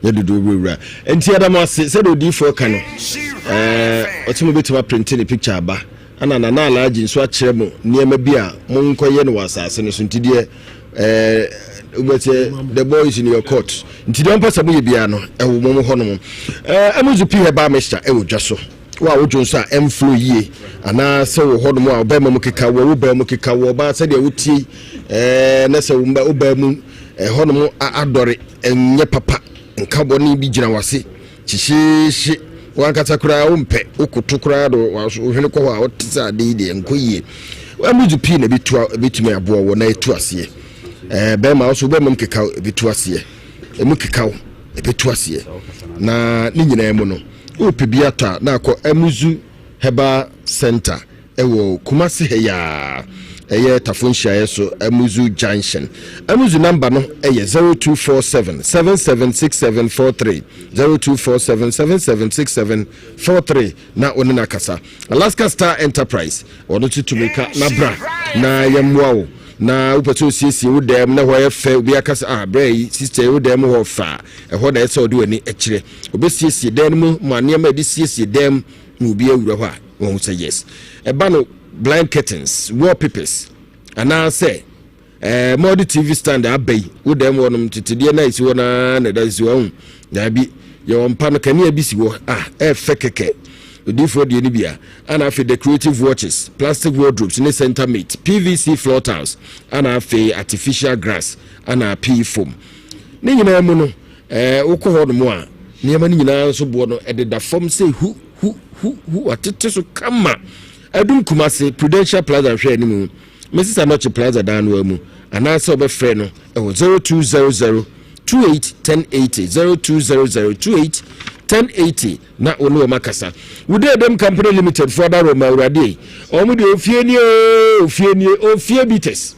Nyɛ dodoɔ wurawura. Nti yɛda mo ase sɛdeɛ odiyifoɔ ka no ɛɛ ɔsɛ mo bɛtumi aprinte ne picture aba ɛna Nana Alhaji nso akyerɛ mo nneɛma bi a monkɔyɛ no wɔ asase no so nti deɛ ɛɛ wobɛsɛ the boy is in your court nti deɛ ɔmpɛ sɛ moyɛ biara no ɛwɔ mo hɔ nom ɛɛ Amuzu P herbal mixture ɛwɔ dwa so wo a wodwo nso a ɛmflo yie anaa sɛ wɔ hɔ nom a ɔbɛrima mu keka wɔ wo baa mu keka wɔ ɔbaa sɛdeɛ wotie ɛɛ na sɛ wo baa mu ɛhɔ nom adɔre Ɛnyɛ papa, nka bɔne bi gyina w'ase hyehyeehye, w'ankasa koraa wompɛ, wokoto koraa de wo hwene kɔ hɔ a wote sɛ ade yi deɛ nkɔ yie. Ɛmuzu pii na ɛbɛtu ɛbɛtumi aboa wɔ na ɛtu aseɛ. Ɛɛ bɛrima wo so bɛrima mu kekaw ɛbɛtu aseɛ, ɛmu kekaw ɛbɛtu aseɛ. Na ne nyinaa mu no, wopɛ bi atɔ a na akɔ Amuzu Herbal Center. Ɛwɔ Kumasi ha yi ara, ɛyɛ Tafo nhyiaeɛ so, Amuzu Junction. Amuzu number no yɛ 0247 776743, 0247 776743 na wo ne no akasa. Alaska Star Enterprise, ɔno nso tu mirika na bra na yɛmmoa wo. Na wopɛ sɛ osiesie wo dan mu na hɔ yɛ fɛ, obi aka sɛ ah brɛ yi sister yi wo dan mu hɔ fɛ a, ɛhɔ na ɛsɛ sɛ ɔde w'ani kyerɛ. Obɛsiesie dan no mu ma nneɛma a yɛde siesie dan mu na obi awura hɔ a wɔn sɛ yes ɛba no blind curtains wallpapers anaasɛ ɛɛ eh, mɔde tv stand aba yi wo dɛm hɔ nom tetedeɛ na esi hɔ naa na ɛda si hɔ ahu daabi yɛwɔ mpa no kanea bi si hɔ a ɛɛfɛ kɛkɛ odiifoɔ deɛ no bi a ana afei decorative watches plastic wardrobes ne center mate pvc floor tiles ana afei artificial grass ana pii foam ne nyinaa mu no Ɛɛ, wokɔ hɔnom a, nneɛma no nyinaa nso boɔ no, ɛdeda fam sɛ hu, hu, hu, hu, wɔatete so kama. Adum Kumase, Prudential Plaza nhwɛ anim, Mrs. Anokye Plaza dan no ara mu, anaasɛ wobɛfrɛ no wɔ 0200 28 1080, 0200 28 1080 na wo ne wɔn akasa. Wudeedem Company Limited foɔ adaworoma awurade ei, wɔn deɛ ofie nie oo, ofie nie, ofie bitters.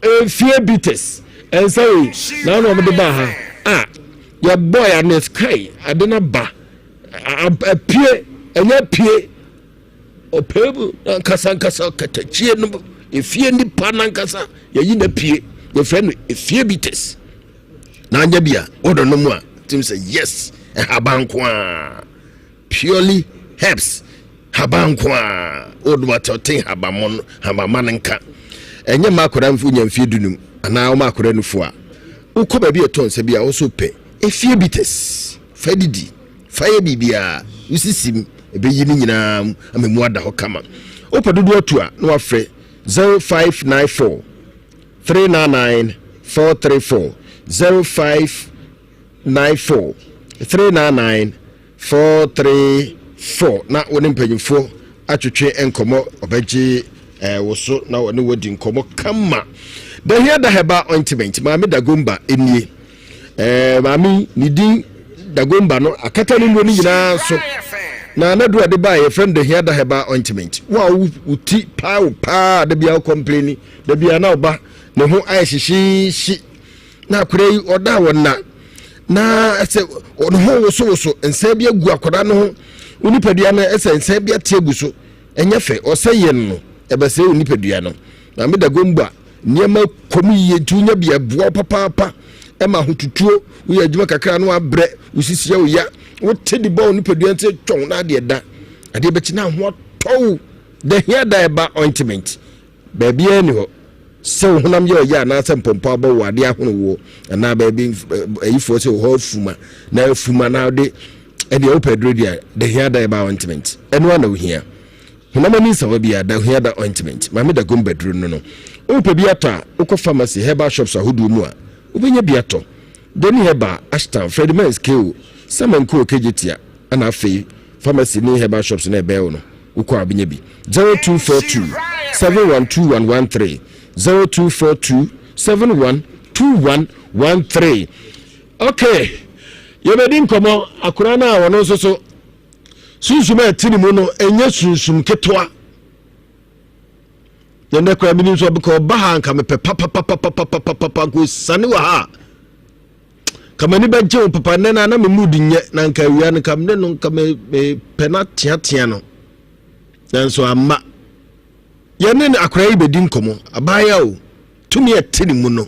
Efie bitters nsa wei na ɔna ɔmo de baa ha a yɛbɔɔ yɛ ano kai ade no aba apue ɛnyɛ apue ɔpɛ mu nankasa nkasa katakyie no efie nipa nankasa yɛyi na pue yɛfrɛ no efie bitters na anya bi a wɔdɔ no mu a tim sɛ yes ɛhaban nko a Purely herbs, haban nko ara, wodom atɛwten habamɔ habamma no nka. Ɛnyɛ mma akwadaa mfo nya mfie dunum anaa wɔma akwadaa nufu a. Wokɔ baabi a ɛtɔ nsa bi a wo nso pɛ efie bitters fa didi, fa yɛ biribiara, wosisi mu, ɛbɛyi ne nyinaa mu ama mu ada hɔ kama. Wopɛ dodoɔ atu a na wafrɛ 0594 399 434 0594 399 434 na wo ne mpanyimfoɔ atwetwe nkɔmmɔ ɔbɛgye eh, wo so na ɔne wadi nkɔmmɔ kama dahia da herbal ointment maame dagomba nie eh, maame ne din dagomba no akata ne nnuro no nyinaa so na anaduro ade baa yɛfrɛ no dahia da herbal ointment wo a wo ti paa wo paa da bia wo complaini da bia na ɔba ne ho ayɛ hyehyeehye na akwadaa yi ɔda a ɔna na ɛsɛ ne ho wosowoso nsa bi agu akwadaa no ho wo nipadua no ɛsɛ nsa bi ate agu so ɛnyɛ fɛ ɔsɛ yɛ no ɛbɛsɛ wo nipadua no maame da gomba nneɛma kɔm yie nti wonya bi ɛboa papaapa ɛma ahotutuo woyɛ adwuma kakra no abrɛ wosisi wo ya wote de bɔ wo nipadua nti twɔn na adeɛ da adeɛ bɛkyi na ho atɔ wo da hia da ɛba ointment Baabiara nni hɔ sɛ wo honam yɛ ɔyɛ anaasɛ mpɔmpɔ abɔ wo adeɛ ahono woɔ anaa baabi ayifoɔ sɛ hɔ afuma na afuma na wode ɛdeɛ wopɛ aduro deɛ the hia da ɛba ointment ɛno ana wohia. Honam ani nsawa biara, Dahuada ointment, Maame Dagom baduro no no. Wopɛ bi atɔ a, wokɔ pharmacy, herbal shops ahodoɔ mu a, wobɛnya bi atɔ. Danny Herbal, Ashtown, Freddie Mens, KO, Sam and Co, Kejetia, ɛna afei pharmacy ne herbal shops no a ɛbɛn wo no, wokɔ a wobɛnya bi. 0242 712113, 0242 712113. Okay, yɛbɛdi nkɔmmɔ akora no a ɔno nso so sunsum a ɛte ne mu no ɛnyɛ sunsum ketewa. Na nnɛ koraa menim sɛ ɔbɛka ɔba ha nka mepɛ papapapapapapa nka ɔsane wɔ ha ka m'ani bɛgye wo papa nnɛ no na me mood nyɛ na nka awia no nka mene no nka mepɛ no ateatea no nanso amma yɛne no akwaraa yi bɛdi nkɔmmɔ abaayɛ o tumi ɛte ne mu no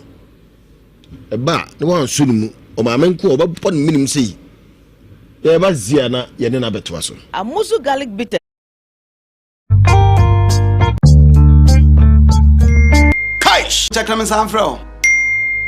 ɛba a na wanso ne mu ɔmaame nko ɔbɛbɔ ne menim sei yɛba zia na yɛne no abɛtoa so Amuzu garlic bitters. Kaish! Kyɛkrɛ me nsa mfrɛ wo.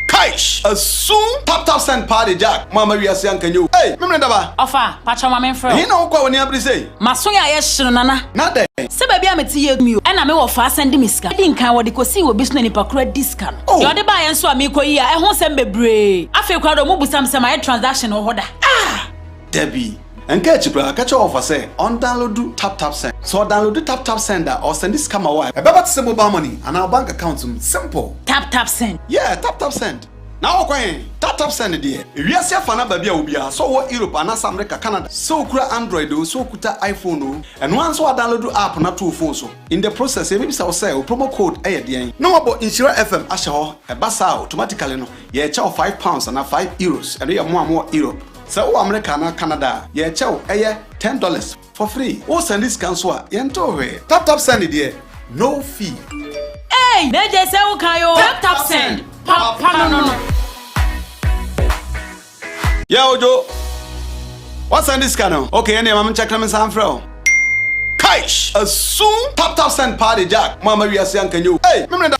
Kaish! Asum! Tap tap send paa de Jack mo ama wiase anka nyɛ o. Ei! Memene daba! Ɔfa, pakyɛw ma menfrɛ wo. Ɛhe na wokɔ a w'ani abere sei? M'aso yɛ ayɛ hye no Nana. Na dɛn? Sɛ baabi a mete yɛ mi o, ɛna me wɔfaa sɛnde me sika. Edi nkan wɔde kosii wɔ bi so na nipa koro adi sika no. Oh! Deɛ ɔde baeɛ nso a meekɔ yi a, ɛho nsɛm bebree. Afei koraa deɛ ɔmo busa me sɛ mayɛ transaction wɔ hɔ da. Ah! Dabi. Nka akyi koraa, ka kyerɛ wɔfa sɛ ɔndownloadu TapTapSend. Sɛ ɔdownloadu TapTapSend a, ɔresɛnde sika ma wo a, ɛbɛba te sɛ mobile money anaa wo bank account mu. Simple! TapTapSend. Yeah, TapTapSend. Na wokɔ he? TapTapSend deɛ, ewiase afa no aba bi a obiara, sɛ ɔwɔ Europe anaasɛ America, Canada, sɛ okura Android oo, sɛ okuta iPhone oo, ɛno ara nso woadownloadu app no ato wo phone so. In the process, yɛbɛbisa wo sɛ wo promo code yɛ deɛn? Na wɔabɔ Nhyira FM ahyɛ hɔ. Ɛba saa a, automatically no, yɛrekyɛ wo £5 anaa €5. Ɛno yɛ mo a mowɔ Europe. Sɛ wowɔ Amerika anaa Canada a, yɛrekyɛ wo ɛyɛ $10 for free. Wo sɛnde sika nso a, yɛntew hwee. Tap tap send deɛ, no fee. Eii na gye sɛ wo kan oo. Tap tap send, papa no no no. Yeah Ojo, wa sɛnde sika no? Okay ɛneɛ ma me nkyɛke na me nsan mfrɛ wo. Kaish! Asum! Tap tap send paa de Jack, mo amma wiase anka nyɛ o. Ei! Memene da.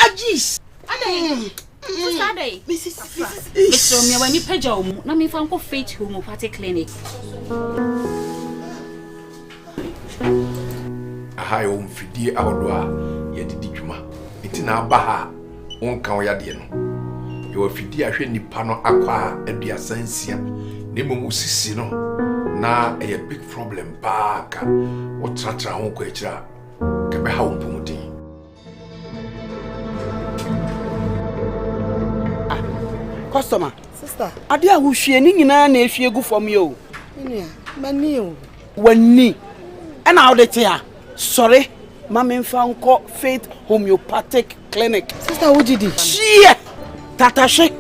Agis! Adɛn? Sista adɛn? Mesrɛ wo mia w'ani pagya wo mu na memfa nkɔ Faith Homeopathic Clinic. Aha yɛwɔ mfidie ahodoɔ a yɛde di dwuma nti na aba ha a wonka wo yadeɛ no. Yɛwɔ afidie a hwɛ nipa no akwaa 36 na mmom wo sisi no na ɛyɛ big problem paa nka wotratra ho kɔ akyire a nka ɛbɛha wo mpɔmuden. Customer. Sister. Ade a wohwie ne nyinaa na ehwie gu fam yi o. Nua, m'ani o. W'ani. Ɛna wode te ha. Sɔre ma memfa nkɔ Faith Homeopathic Clinic. Sister, wogye di? Hyeɛ! Tatahwe.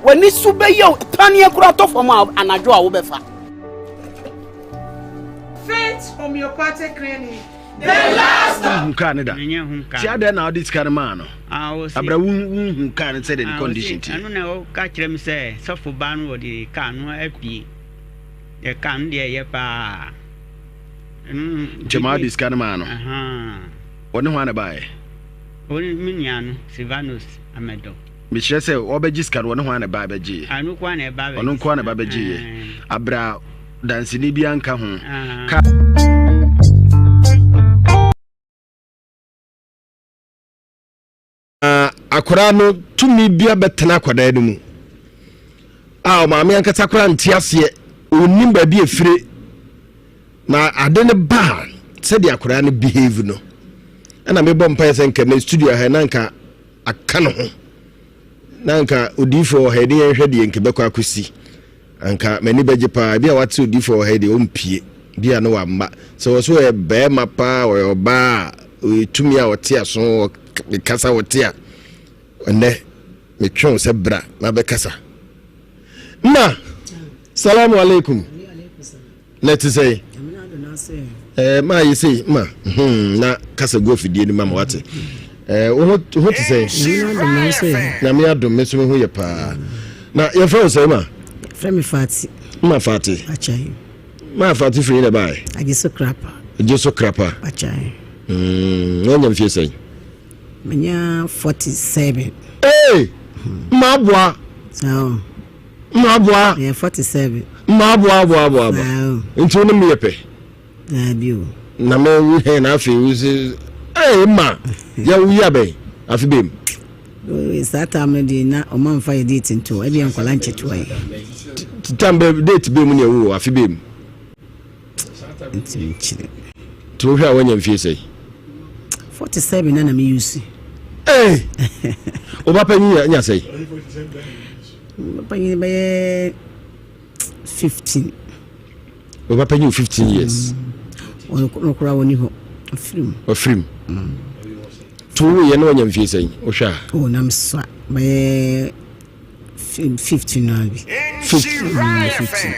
W'ani so bɛyɛ o. Paneɛ koraa tɔ fam a anadwo a wobɛfa. Faith Homeopathic Clinic. Wonhu kaa no da. Ti adɛn na wode sika no maa no? Abra wonhu kaa no sɛdeɛ ne condition teɛ. Ɛno na ɔka kyerɛ me sɛ sɔfo ba no wɔde kaa no apue. Deɛ kaa no deɛ ɛyɛ paa. Nti ma wode sika no maa no. Ɔne hwan na baeɛ? Ɔne me nua no Silvanus Amedɔ. Mekyerɛ sɛ ɔbɛgye sika no ɔne hwan na ɛba bɛgyeeɛ? Ɔno nko ara na ɛba bɛgye. Ɔno nko ara na ɛba bɛgyeeɛ. Abra danseni bi anka ho. Ka. Akwadaa no tumi bi abɛtena akwadaa no mu a ɔmaame ankasa koraa nte aseɛ ɔnnim baabi efire na ade no baa sɛdeɛ akwadaa no behave no ɛna mebɔ mpaeɛ sɛ nka ne studio ha na nka aka ne ho na anka odiyifoɔ wɔ ha yi ne yɛnhwɛ deɛ nka bɛkɔ akɔsi anka m'ani bɛgye paa ebi a wate odiyifoɔ wɔ ha yi deɛ ɔmpie bi a ne wamma sɛ wɔ so ɔyɛ bɛrima paa ɔyɛ ɔbaa a ɔyɛ tumi a ɔte aso ɔkasa ɔte a ɛnɛ metwe wo sɛ bra na bɛkasa mma salamu alaikum Na ɛte sɛn? Ɛɛ maa yɛ sei ma hmm na kasa gu afidie no ma ma wate. Ɛɛ wo ho ho te sɛn? Nyame adom me nso me ho yɛ paa. Na yɛfrɛ wo sɛn ma? Frɛ me Fati. Ma Fati. Akyɛn. Ma Fati firi na ɛbaeɛ? Agye so krapa. Agye so krapa. Akyɛn. Mm, wanya mfie sɛn? Manya 47. Ee! Ma aboa. Saa. Mma aboa. Ɛyɛ 47. Mma aboa aboa aboa aboa. Nti wo ne me yɛ pɛ. Daabi o. Na me wo hɛn na afei wo se ɛɛ ma yɛ wo yi abɛn afe bɛm. Saa tam no deɛ na ɔma nfa yɛ date nto ɛbi yɛ nkɔla nkyɛtoa yi. Tam bɛ date bɛm ne ɛwo afe bɛm. Ntumi nkyerɛ. Nti wohwɛ a woanya mfie sɛn? 47 na na me use. Ee! Wo ba panyin nya sɛn? Ba panyin bɛyɛ 15. Wo ba panyin 15 years. Ɔno koraa wɔni hɔ. Ɔfirim. Ɔfirim. To wo yɛ na wanya mfie sɛn? Wohwɛ a. Oh, na mesua bɛyɛ 15 na bi. 15.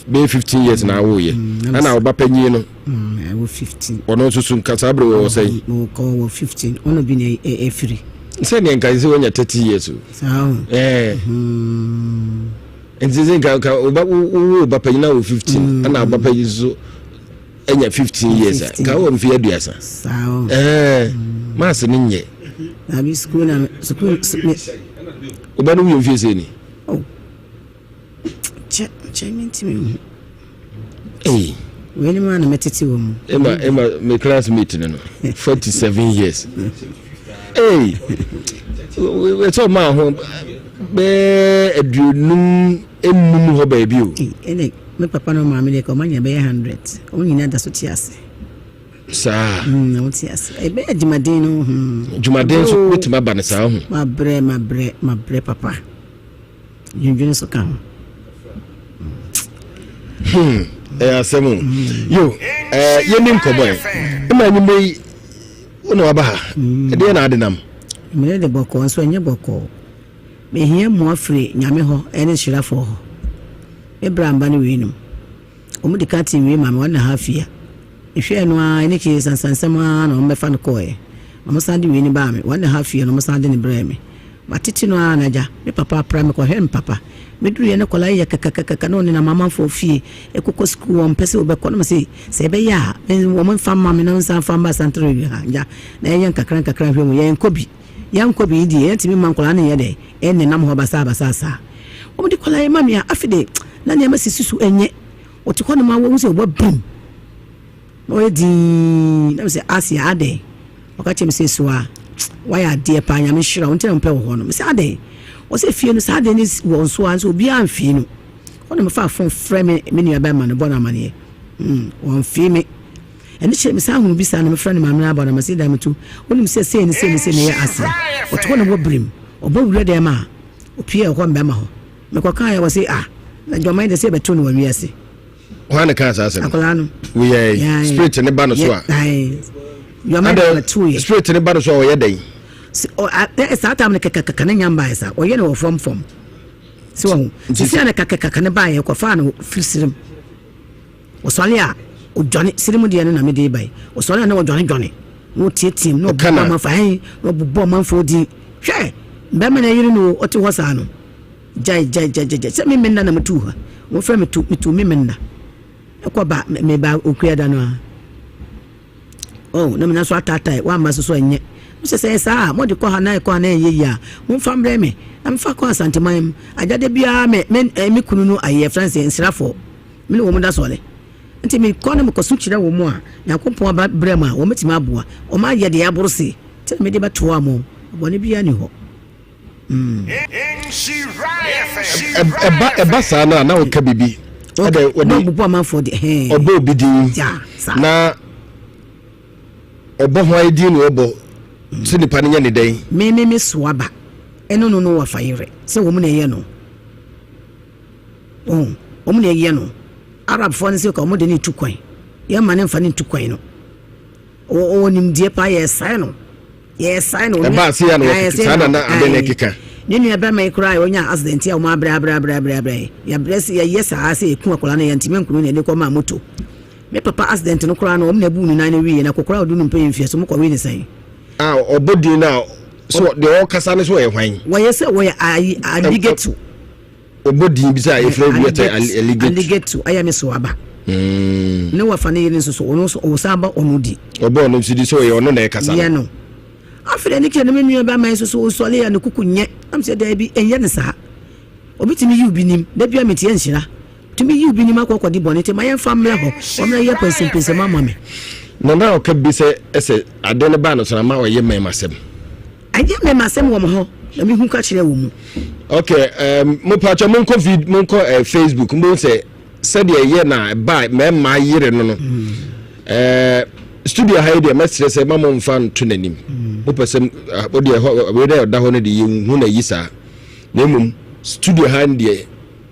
Bɛyɛ 15 years na awo yɛ. Ɛna wo ba panyin no. Ɛwɔ 15. Ɔno nso so nka saa bere wɔ sɛn? Ɔkɔ wɔ 15. Ɔno bi na ɛfiri. Sɛ deɛ nka sɛ wanya 30 years o. Saa o. Ɛɛ. Nti sɛ nka nka wo ba wo ba panyin na wɔ 15 ɛna wo ba panyin nso anya 15 years a nka wɔ mfe 30. Saa o. Ɛɛ. Maase ne nyɛ. Abi sukuu na sukuu ne. Wo ba no wie mfe sɛ ni? Oh. Kyɛ kyɛ mentumi nhu. Ei. Wei ni mu a na mɛtete wɔ mu. Ema ema me classmate no no 47 years. Ei. Ɛsɛ ɔmaa ho bɛɛ 55 hɔ baabi o. Ɛnɛ me papa no maame deɛ ka ɔma nya bɛyɛ 100. Wɔn nyinaa da so te ase. Saa. Na wɔte ase. Ɛbɛyɛ dwumaden no. Dwumaden nso bɛtumi aba no saa ho. Mabrɛ mabrɛ mabrɛ papa. Dwendwene nso ka ho. Hmm, ɛyɛ asɛm o. Yo, ɛɛ yɛni nkɔmɔ yɛ. Ɛma enyimire yi, wo na waba ha. Hmm. Ɛdeɛ na ade nam. Mene de bɔkɔɔ nso ɛnyɛ bɔkɔɔ. Mehia mmoa firi Nyame hɔ ɛne nhyirafoɔ hɔ. Me bra mba ne wei nom. Wɔn de ka tee wei ma me one and a half year. Mehwɛɛ no ara ɛne kyee sansansɛm ara na wɔn bɛfa no kɔɔɛ. Wɔn san de wei no baa me one and a half year na wɔn san de no brɛɛ me. Matete no ara na agya, me papa apra me kɔhwɛ me papa. Meduruiɛ no akwadaa yi yɛ kakakakaka na ɔnenam amanfoɔ fie kɔkɔ sukuu wɔmpɛ sɛ wɔbɛkɔ na mese sɛ ɛbɛyɛ a wɔn mfa mma me na mensan mfa mma Asante Radio ha agya na yɛnyɛ nkakra nkakra nhwɛ mu yɛnkɔ bi yɛnkɔ bi deɛ yɛntumi mma nkwadaa no nyɛ dɛ ɛnenam hɔ basaa basaa saa wɔn de kwadaa yi ma me a afe de na nneɛma sisi so ɛnyɛ wɔte hɔ nom a wɔhu sɛ wɔbɔ bim Na ɔyɛ dinn na mesɛ Asia adɛn? Ɔka kyerɛ me sɛ Sua wayɛ adeɛ paa Nyame nhyira wo nti na mepɛ wɔ hɔ no. Mesɛ adɛn? Ɔsɛ fie no saa adeɛ no wɔ nso a nso obiara mfii no. Hɔ na mefaa fon frɛ me me nua bɛrima no bɔ no amaneɛ. Hmm, wɔmfii me. Ɛno kyerɛ me saa hunu bi saa na mefrɛ no maame no abɔ no ama sɛ dan metu. Wonim sɛ sei ne sei ne sei na ɛyɛ Asia. Ɔte hɔ na wɔ birim. Ɔbɔ wura dɛm a opie ɛkɔ mbɛrima hɔ. Mekɔkaeɛ wɔ se ah na dwaman de sɛ yɛbɛto no wɔ wiase. Hwan na kaa saa asɛm? Akwadaa no. Woyɛ spirit ne ba no so a. Adɛ spirit ne ba no so a ɔyɛ dɛn? Saa tam no kɛkɛkɛkɛ ne nyam baeɛ saa ɔyɛ no wɔ fam fam. Sɛ wɔn sisi a ne kɛkɛkɛkɛ ne baeɛ kɔfaa no firi sirim. Ɔsɔre a ɔdwane sirim deɛ no na mede ba yi. Ɔsɔre a na ɔdwane dwane na ɔteateam na ɔbobɔ amanfoɔ ahɛn na ɔbobɔ amanfoɔ din. Hwɛ bɛrima na ɛyere no ɔte hɔ saa no. Gyae gyae gyae gyae sɛ me menna na metu ha wɔfrɛ me tu metu me menna ɛkɔ ba me ba okua da no a oh na menya so ataatae wamma so so ɛnyɛ sɛ sɛ saa a mode kɔ ha na ɛkɔ ha na ɛnyɛ yie a momfa mbrɛ me na mefa kɔ asanteman mu agyade biara me me eh, me kunu no ayɛ frɛ sɛ nsrafoɔ me ne wɔn da sɔre nti mekɔ na mekɔso kyerɛ wɔn mu a nyankopɔn aba brɛ mu a wɔmɛtumi aboa wɔn ayɛ deɛ aboro se nti na mede bɛtoa mo bɔne biara ni hɔ. Ɛba ɛba saa no a na ɔka biribi. Ɛdɛ ɔde ɔbɔ amanfoɔ de hɛn. Ɔbɔ obi din. Na ɔbɔ ho ayɛ din na ɔbɔ sɛ nipa no nyɛ ne dɛn. Me me me soa ba ɛno no no wafa yerɛ sɛ wɔn na ɛyɛ no. Wɔn wɔn na ɛyɛ no. Arabfoɔ no sɛ ka wɔn de ne tu kwan. Yɛn ma ne nfa ne ntu kwan no. Ɔwɔ nimdeɛ paa yɛsae no. Yɛsae no. Ɛbaa se ya na wɔkeka saa na na ade no keka. Ne nua bɛrima yi koraa a ɔnya accident a wɔn abrɛ abrɛ abrɛ abrɛ abrɛ yɛbrɛ sɛ yɛyɛ saa sɛ yɛku akwadaa no yɛntumi ankunu na yɛde kɔ maa moto. Me papa accident no koraa no wɔn na ebu ne nan no wie na akɔkora a ɔdu no mpɛyɛ mfeɛ so mokɔ wee ne sɛn. A ɔbɔ din no a so deɛ ɔkasa no so ɔyɛ hwan? Wɔyɛ sɛ wɔyɛ ayi aligetu. Ɔbɔ din bi sɛ a yɛfrɛ bi yɛtɛ aligetu. Aligetu ayɛ me so aba. Hmm. Ne wafa ne yere nso so ɔno nso ɔsan ba ɔno di. Ɔbɔ ɔno nso di sɛ ɔyɛ ɔno na ɛkasa no. Yɛ no. Afei deɛ ne kyerɛ ne me nua bɛma nso so ɔsɔre a ne kuku nyɛ. Nam sɛ daabi ɛnyɛ ne saa. Obi tumi yi obi nim da bia meteɛ nhyira. Tumi yi obi nim akɔ akɔdi bɔne nti ma yɛmfa mmrɛ hɔ. Wɔmmrɛ yɛ pɛnsɛmpɛnsɛm ama me. Na na ɔka bi sɛ ɛsɛ ade no baa no so na ma ɔyɛ mmarima asɛm. Ɛnyɛ mmarima asɛm wɔ mo hɔ na mehu ka kyerɛ wɔ mu. Okay, um, mo pakyɛ monkɔ vid monkɔ uh, Facebook mo sɛ sɛdeɛ ɛyɛ na ɛba mmarima yere no no. Mm. Uh, studio ha yi deɛ mɛsrɛ sɛ ma mo mfa nto n'anim. Mm. Mopɛ sɛ ah, o deɛ hɔ wei dɛ ɔda hɔ no deɛ yɛnhu na yi saa. Na mmom studio ha deɛ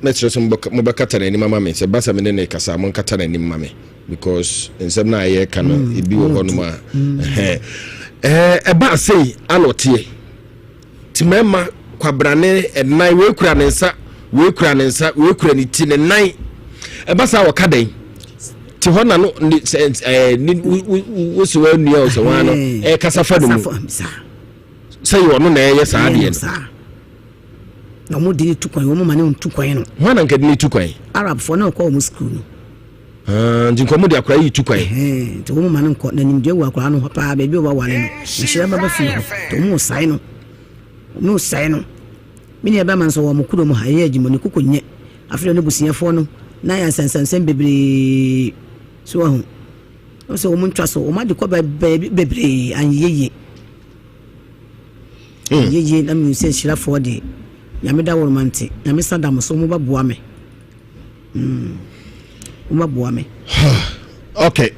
mɛsrɛ sɛ mobɛkata n'anim ama me sɛ ba sɛ me ne ne kasa monkata n'anim ma me. because nsɛm no a yɛreka no mm. ebi wɔ hɔnom a mm. ɛbaa sei ana ɔteɛ nti mmarima kwabrane ɛnan wei kura ne nsa wei kura ne nsa wei kura ne ti ne nan ɛba saa wɔka dɛn te hɔ na no ne sɛ ɛɛ ne wo sɛ wɔn nua o sɛ wɔn ano ɛkasa fa ne mu sɛ yɛ ɔno na ɛyɛ saa adeɛ no. Na wɔn de ne tu kwan wɔn ma ne tu kwan no. Wɔn na nka de ne tu kwan. Arabfoɔ na ɔkɔ wɔn sukuu no. Ah, nti nkɔmɔ de akwadaa yi tu kwan. Nti wɔn ma no nkɔ na nimdeɛ wɔ akwadaa no hɔ paa baabi a wɔawale no nhyira bɛba fie hɔ nti wɔn resae no wɔn resae no me nua bɛma nso wɔn kurom ha ɛyɛ adwuma ne koko nyɛ afei ne busuafoɔ no na yɛ nsɛnsɛnsɛm bebree so ahu wɔn sɛ wɔn ntwa so wɔn ade kɔ baabi bebree anyɛ yie hmm. anyɛ yie na mi sɛ nhyirafoɔ deɛ nyame da wɔn ma nti nyame sa da mo so wɔn bɛboa me. Mm. Wobɛboa me. ok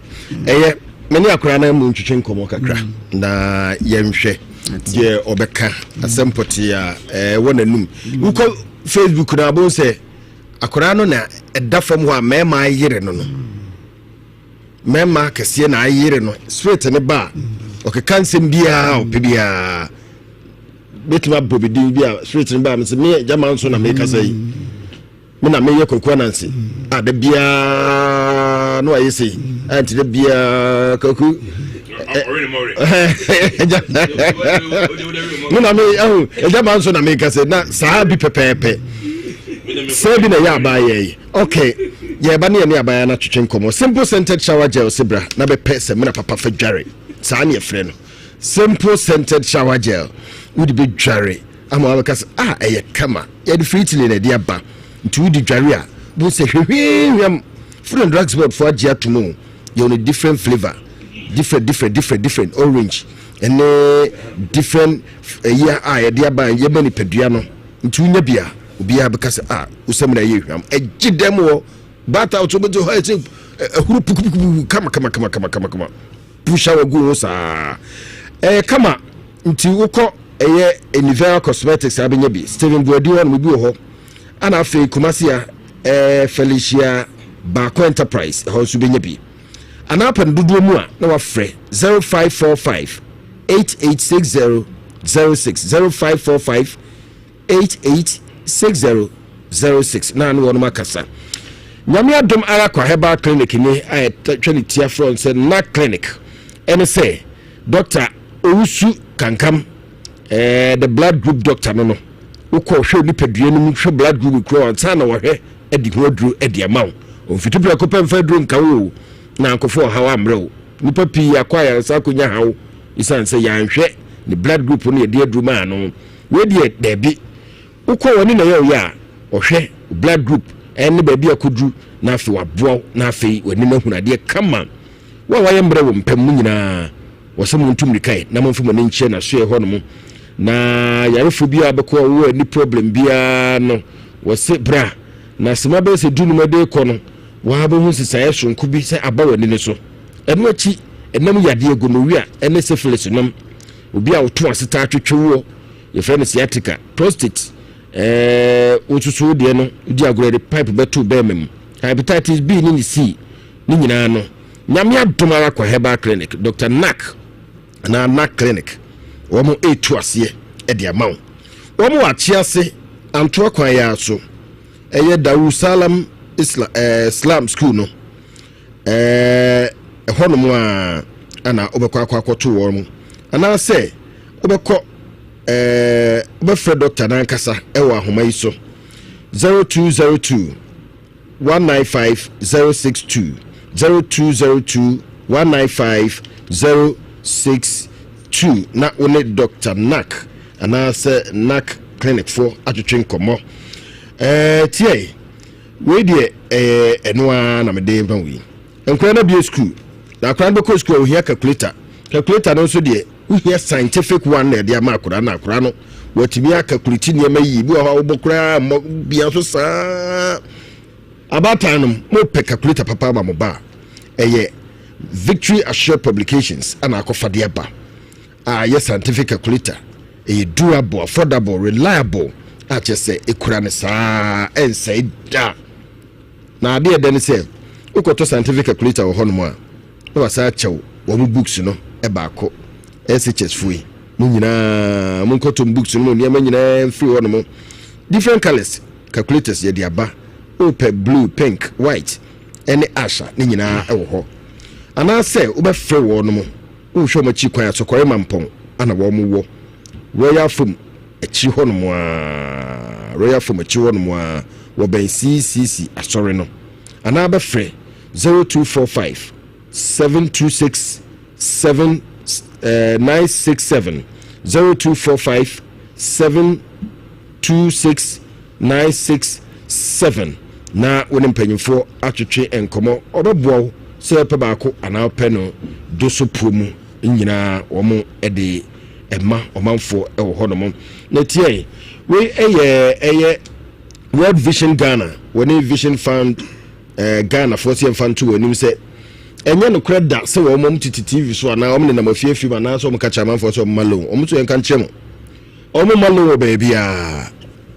ɛyɛ me ne akwaraa no mu ntwetwe nkɔmmɔ kakra mm. na yɛnhwɛ deɛ ɔbɛka mm. asɛm pɔtee a ɛwɔ n'anum mm. wokɔ facebook no abom sɛ akwaraa no na ɛda fam hɔ a mmarima ayere no no mmarima kɛseɛ na ayere no spirit ne ba a ɔkeka nsɛm biara ɔpɛ biara bɛtumi abɔ bi din bi a spirit no ba a mesɛ me gyama nso na mekasa yi me na meyɛ kwaku ananse a da biara na wayɛ sei a nti da biara kwaku me na me ahu ɛgya ma nso na meka sɛ na saa bi pɛpɛɛpɛ sɛ bi na ɛyɛ abaayɛ yi ok yɛba ne yɛne abaayɛ no atwetwe nkɔmmɔ simple scented shower gel se bra na bɛpɛ sɛ mena papa fa dware saa ne yɛfrɛ no simple scented shower gel wode bɛdware ama wabɛka sɛ ah ɛyɛ kama Yɛde firi Italy na ɛde aba nti wodi dware a bohu sɛ hwehweehwam. Food and Drugs Board foɔ agye atom o, yɛwɔ no different flavour, different different different different orange ɛne different ɛyi a yɛde aba a yɛma nipadua no nti wonya bi a obiara bɛka sɛ ah wo samina yɛ hwam ɛgye dɛm wɔ bath out wobɛgye hɔ ɛsɛ ɛhuru pukupukupuku kama kama kama kama kama kama. Pu shower gu ho saa. Ɛyɛ kama nti wokɔ ɛyɛ Nivea Cosmetics a bɛnya bi. Stephen Boadu hɔ nom bi wɔ hɔ. Ana afei Kumasi a ɛɛ Felicia Baako Enterprise ɛhɔ nso bɛnya bi. Anaa pɛ no dodoɔ mu a na wafrɛ 0545 8860 06 0545 886006 na ne wɔnom akasa. Nyame adom ara kwa Herbal Clinic ni a yɛtwa ne tia frɛ sɛ NAC Clinic ɛne sɛ Dr. Owusu Kankam eh, the blood group doctor no no wokɔ hwɛ nipadua no mu hwɛ blood group kura ansa na wɔhwɛ adi ho aduro adi ama wo ɔmfiti prɛko pɛ mfa aduro nka wo o na ankɔfo ɔhaw ammerɛ wo nipa pii akɔ ayaresa akɔnya haw ɛsiane sɛ yɛanhwɛ ne blood group no yɛde aduro maa no Wei deɛ daabi. Wokɔ w'ani na ɛyɛ wo ya a, ɔhwɛ wo blood group ɛne baabi a kɔduru na afei waboa wo na afei w'ani no ahunu adeɛ kama. Wo a wayɛ mmerɛ wɔ mpam mu nyinaa, wɔ sɛ montu mmirika ɛ na momfa mo ani nkyerɛ n'asoɛɛ hɔ nom. Na yarefoɔ biara bɛkɔ a wowɔ ani problem biara no, wɔ se bra na sima bɛyɛ sɛ dunum ɛde rekɔ no, waa bɛhu nsesaeɛ soronko bi sɛ aba w'ani no so. Ɛno akyi, ɛnam yadeɛ gonorrhea ɛne syphilis nom. Obi a ɔto ase taa twetwe woɔ, yɛfrɛ no sciatica, prostate, ɛɛ wosusu wo deɛ no, wodi agorɔ yɛde pipe bɛto bɛrima mu. Hepatitis B ne ne C ne nyinaa no, Nyame adom ara kwa Herbal Clinic, Dr. Nak anaa Nak Clinic, wɔn ɛretu aseɛ de ama wo. Wɔn wɔ Akyease, Antoa kwan yi ara so, ɛyɛ Darussalam Islam, ɛɛ Islam School no. Ɛɛ, ɛhɔnom a na wobɛkɔ akɔ akɔto wɔn mu anaasɛ wobɛkɔ ɛɛ wobɛfrɛ dɔkta n'ankasa ɛwɔ ahoma yi so 0202 195 062 0202 195 062 na wo ne dɔkta nak anaasɛ nak clinic foɔ atwetwe nkɔmmɔ ɛɛ tiɛ. Wei deɛ ɛyɛ ɛno ara na mede ma wo yi. Nkwadaa no abue sukuu. Na akwadaa no bɛkɔ sukuu a ohia calculator. Calculator no nso deɛ wohia scientific one na ɛde ama akwadaa no akwadaa no watumi akakuliti nneɛma yie. Bi wɔ hɔ a wobɔ koraa mmɔ bia so saa. Abaatan no mopɛ calculator papa ama mo ba a ɛyɛ Victory Assured Publications ana akɔfa de aba a ɛyɛ scientific calculator. Ɛyɛ durable, affordable, reliable a kyerɛ sɛ ɛkura no saa ɛnsɛe da. Na adeɛ ɛdɛ ne sɛ wokɔtɔ scientific calculator wɔ hɔnom a na wasan akyɛ wo wɔn books no baako. SHS foɔ yi mo nyinaa monkɔtɔ mo books no mu nneɛma nyinaa mfiri hɔnom. Different colours calculators yɛde aba. Wopɛ blue, pink, white ɛne ash a ne nyinaa ɛwɔ hɔ. Anaasɛ wobɛfrɛ wɔnom wohwɛ wɔn akyi kwan a Sɔkɔre Mampɔn ana wɔn wɔ Royal Foam akyiri hɔnom ara, Royal Foam akyiri hɔnom ara, wɔbɛn CCC asɔre no, anaa bɛfrɛ 0245 726 7 967, 0245 726 967 na wo ne mpanyimfoɔ atwetwe nkɔmmɔ. Ɔbɛboa wo sɛ wopɛ baako anaa wopɛ no do so puo mu nyinaa wɔn de ɛma ɔmanfoɔ wɔ hɔnom. Na tiɛ wei ɛyɛ ɛyɛ World Vision Ghana wɔne Vision Fund eh, Ghana foɔ sɛ yɛmfa nto wɔn anim sɛ ɛnyɛ nokorɛ da sɛ wɔn wɔn tete TV so anaa wɔn nenam afiafi mu anaasɛ wɔn ka kyerɛ amanfoɔ sɛ wɔn ma loan. Wɔn nso yɛnka nkyerɛ mo wɔn ma loan wɔ baabiara.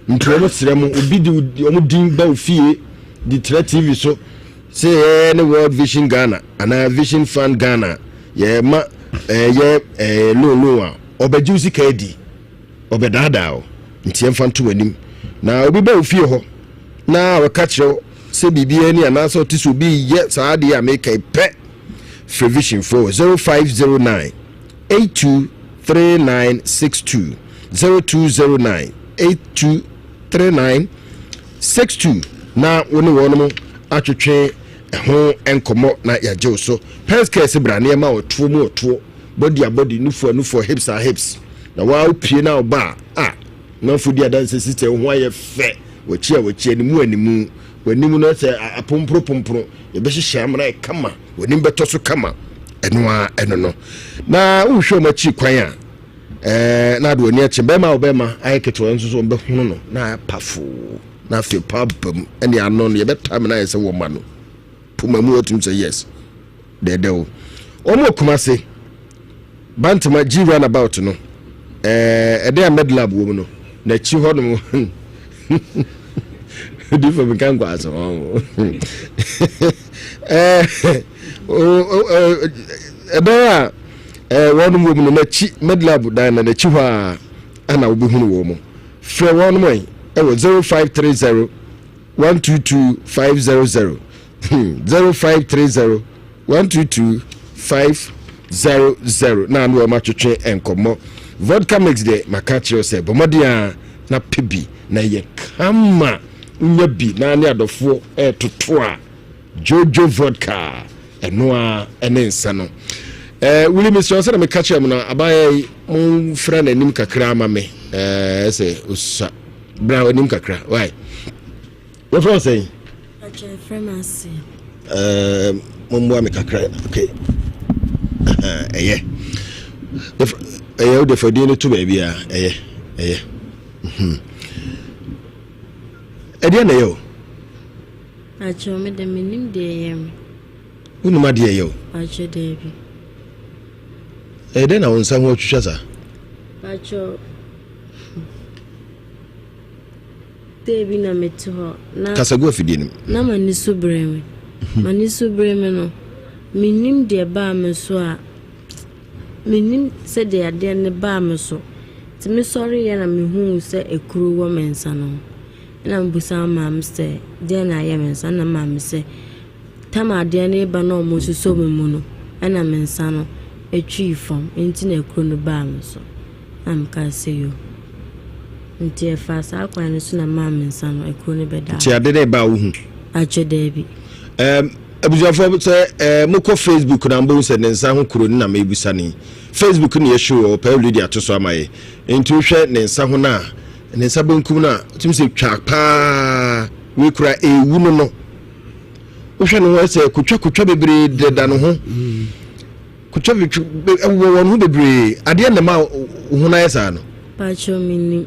Nti wɔn srɛ mo obi de wɔn din ba ofie de tena TV so Sɛ yɛ ne World Vision Ghana anaa Vision Fund Ghana yɛ ma ɛyɛ ɛɛ loan loan a, ɔbɛgye wo sika adi, ɔbɛdaadaa wo. Nti yɛmfa nto w'anim. Na obi ba wo fie hɔ na ɔka kyerɛ wo sɛ biribiara ni anaasɛ ɔte sɛ obi reyɛ saa adeɛ a meka yi pɛ, frɛ Vision foɔ wɔ 0509 823962, 0209 8239 62 na wo ne wɔnom atwetwe ɛho nkɔmmɔ na yɛagye wo so. Pens care se bra na yɛma wo toɔ mu ɔtoɔ, body a body, nufoɔ a nufoɔ, hips a hips. Na waa wopie na woba a, ah, manfo di adanse sister wo ho ayɛ fɛ, wakyi a wakyi, animu a animu, w'anim no sɛ apomporo pomporo, yɛbɛhyehyɛ amena ayɛ kama, w'anim bɛtɔ so kama, ɛno ara ɛno no. Na wohwɛ wɔn akyi kwan a, Ɛɛ na ade w'ani akye bɛrima a ɔbɛrima ayɛ ketewa nso so wɔbɛhono no na ayɛ pafoo na afei pa aba mu ɛne ano no yɛbɛtaa me no ayɛ sɛ wɔma no poma mu wɔtum sɛ yes dɛɛdɛw wɔn wɔ Kumase Bantama G runabout no ɛɛ ɛdɛn a medlab wɔ mu no n'akyi hɔ nom di fam nka nkɔ asɛm ɛɛ ɛdan a wɔn wɔ mu no n'akyi medlab dan na n'akyi hɔ a ɛna wobɛhunu wɔn mu frɛ wɔn mo ɛwɔ 0530 122 500 0530 122 500 na ano wɔn atwetwe nkɔmmɔ vodka mix deɛ maka kyerɛ sɛ bɔ mmɔden a na pɛ bi na yɛ kama nya bi na ne adɔfoɔ ɛtoto a Jojo vodka ɛno ara ɛne nsa no. Eh, Willie mesrɛ sɛ na meka kyerɛ mo no abaayɛ yi momfra n'anim kakra ama me eh, sɛ osua bra anim kakra why wɔfrɛ wo sɛn? Eh, mommoa me kakra okay ɛyɛ ɛyɛ wode fa din no to baabi a ɛyɛ ɛyɛ mhm. ɛdeɛ na ɛyɛ o Pakyɛw me de mennim deɛ ɛyɛ me. Wonim adeɛ ɛyɛ o? Pakyɛw daabi. Ɛyɛ dɛn na wo nsa ho atwitwa saa? Pakyɛw dee bi na mete hɔ na. Kasa gu afidie no mu. Na m'ani so bere me. Mhm. M'ani so bere me no, mennim deɛ baa me so a mennim sɛdeɛ adeɛ no baa me so. Nti mesɔreeɛ na mehuu sɛ ekuro wɔ me nsa no ho. Ɛna mebisaa maame sɛ, deɛn na ayɛ me nsa? Ɛna maame sɛ, tam adeɛ no reba na wɔresosɔ me mu no, ɛna me nsa no twii fam, nti na akuro no baa me so. Ɛna mekaa sɛ, yo. Nti ɛfaa saa kwan no so na maa me nsa no, akuro no bɛdaa Nti ade no reba a wohu? Akyɛ daabi. Um, abusuafoɔ sɛ eh, mokɔ Facebook na mobɛhu sɛ ne nsa ho kuro no na mebusa ne Facebook ne yɛhyew ɔpɛ wuli de ato so ama yɛ nti wohwɛ ne nsa ho no a Ne nsa benkum no a, wotumi sɛ twa paa, wei kura ewu no no. Wohwɛ ne ho sɛ kotwakotwa bebree deda ne ho. Kotwa ɛwɔ wɔn ho bebree. Adeɛ na ɛma wo ho no ayɛ saa no. Pakyɛ mennim.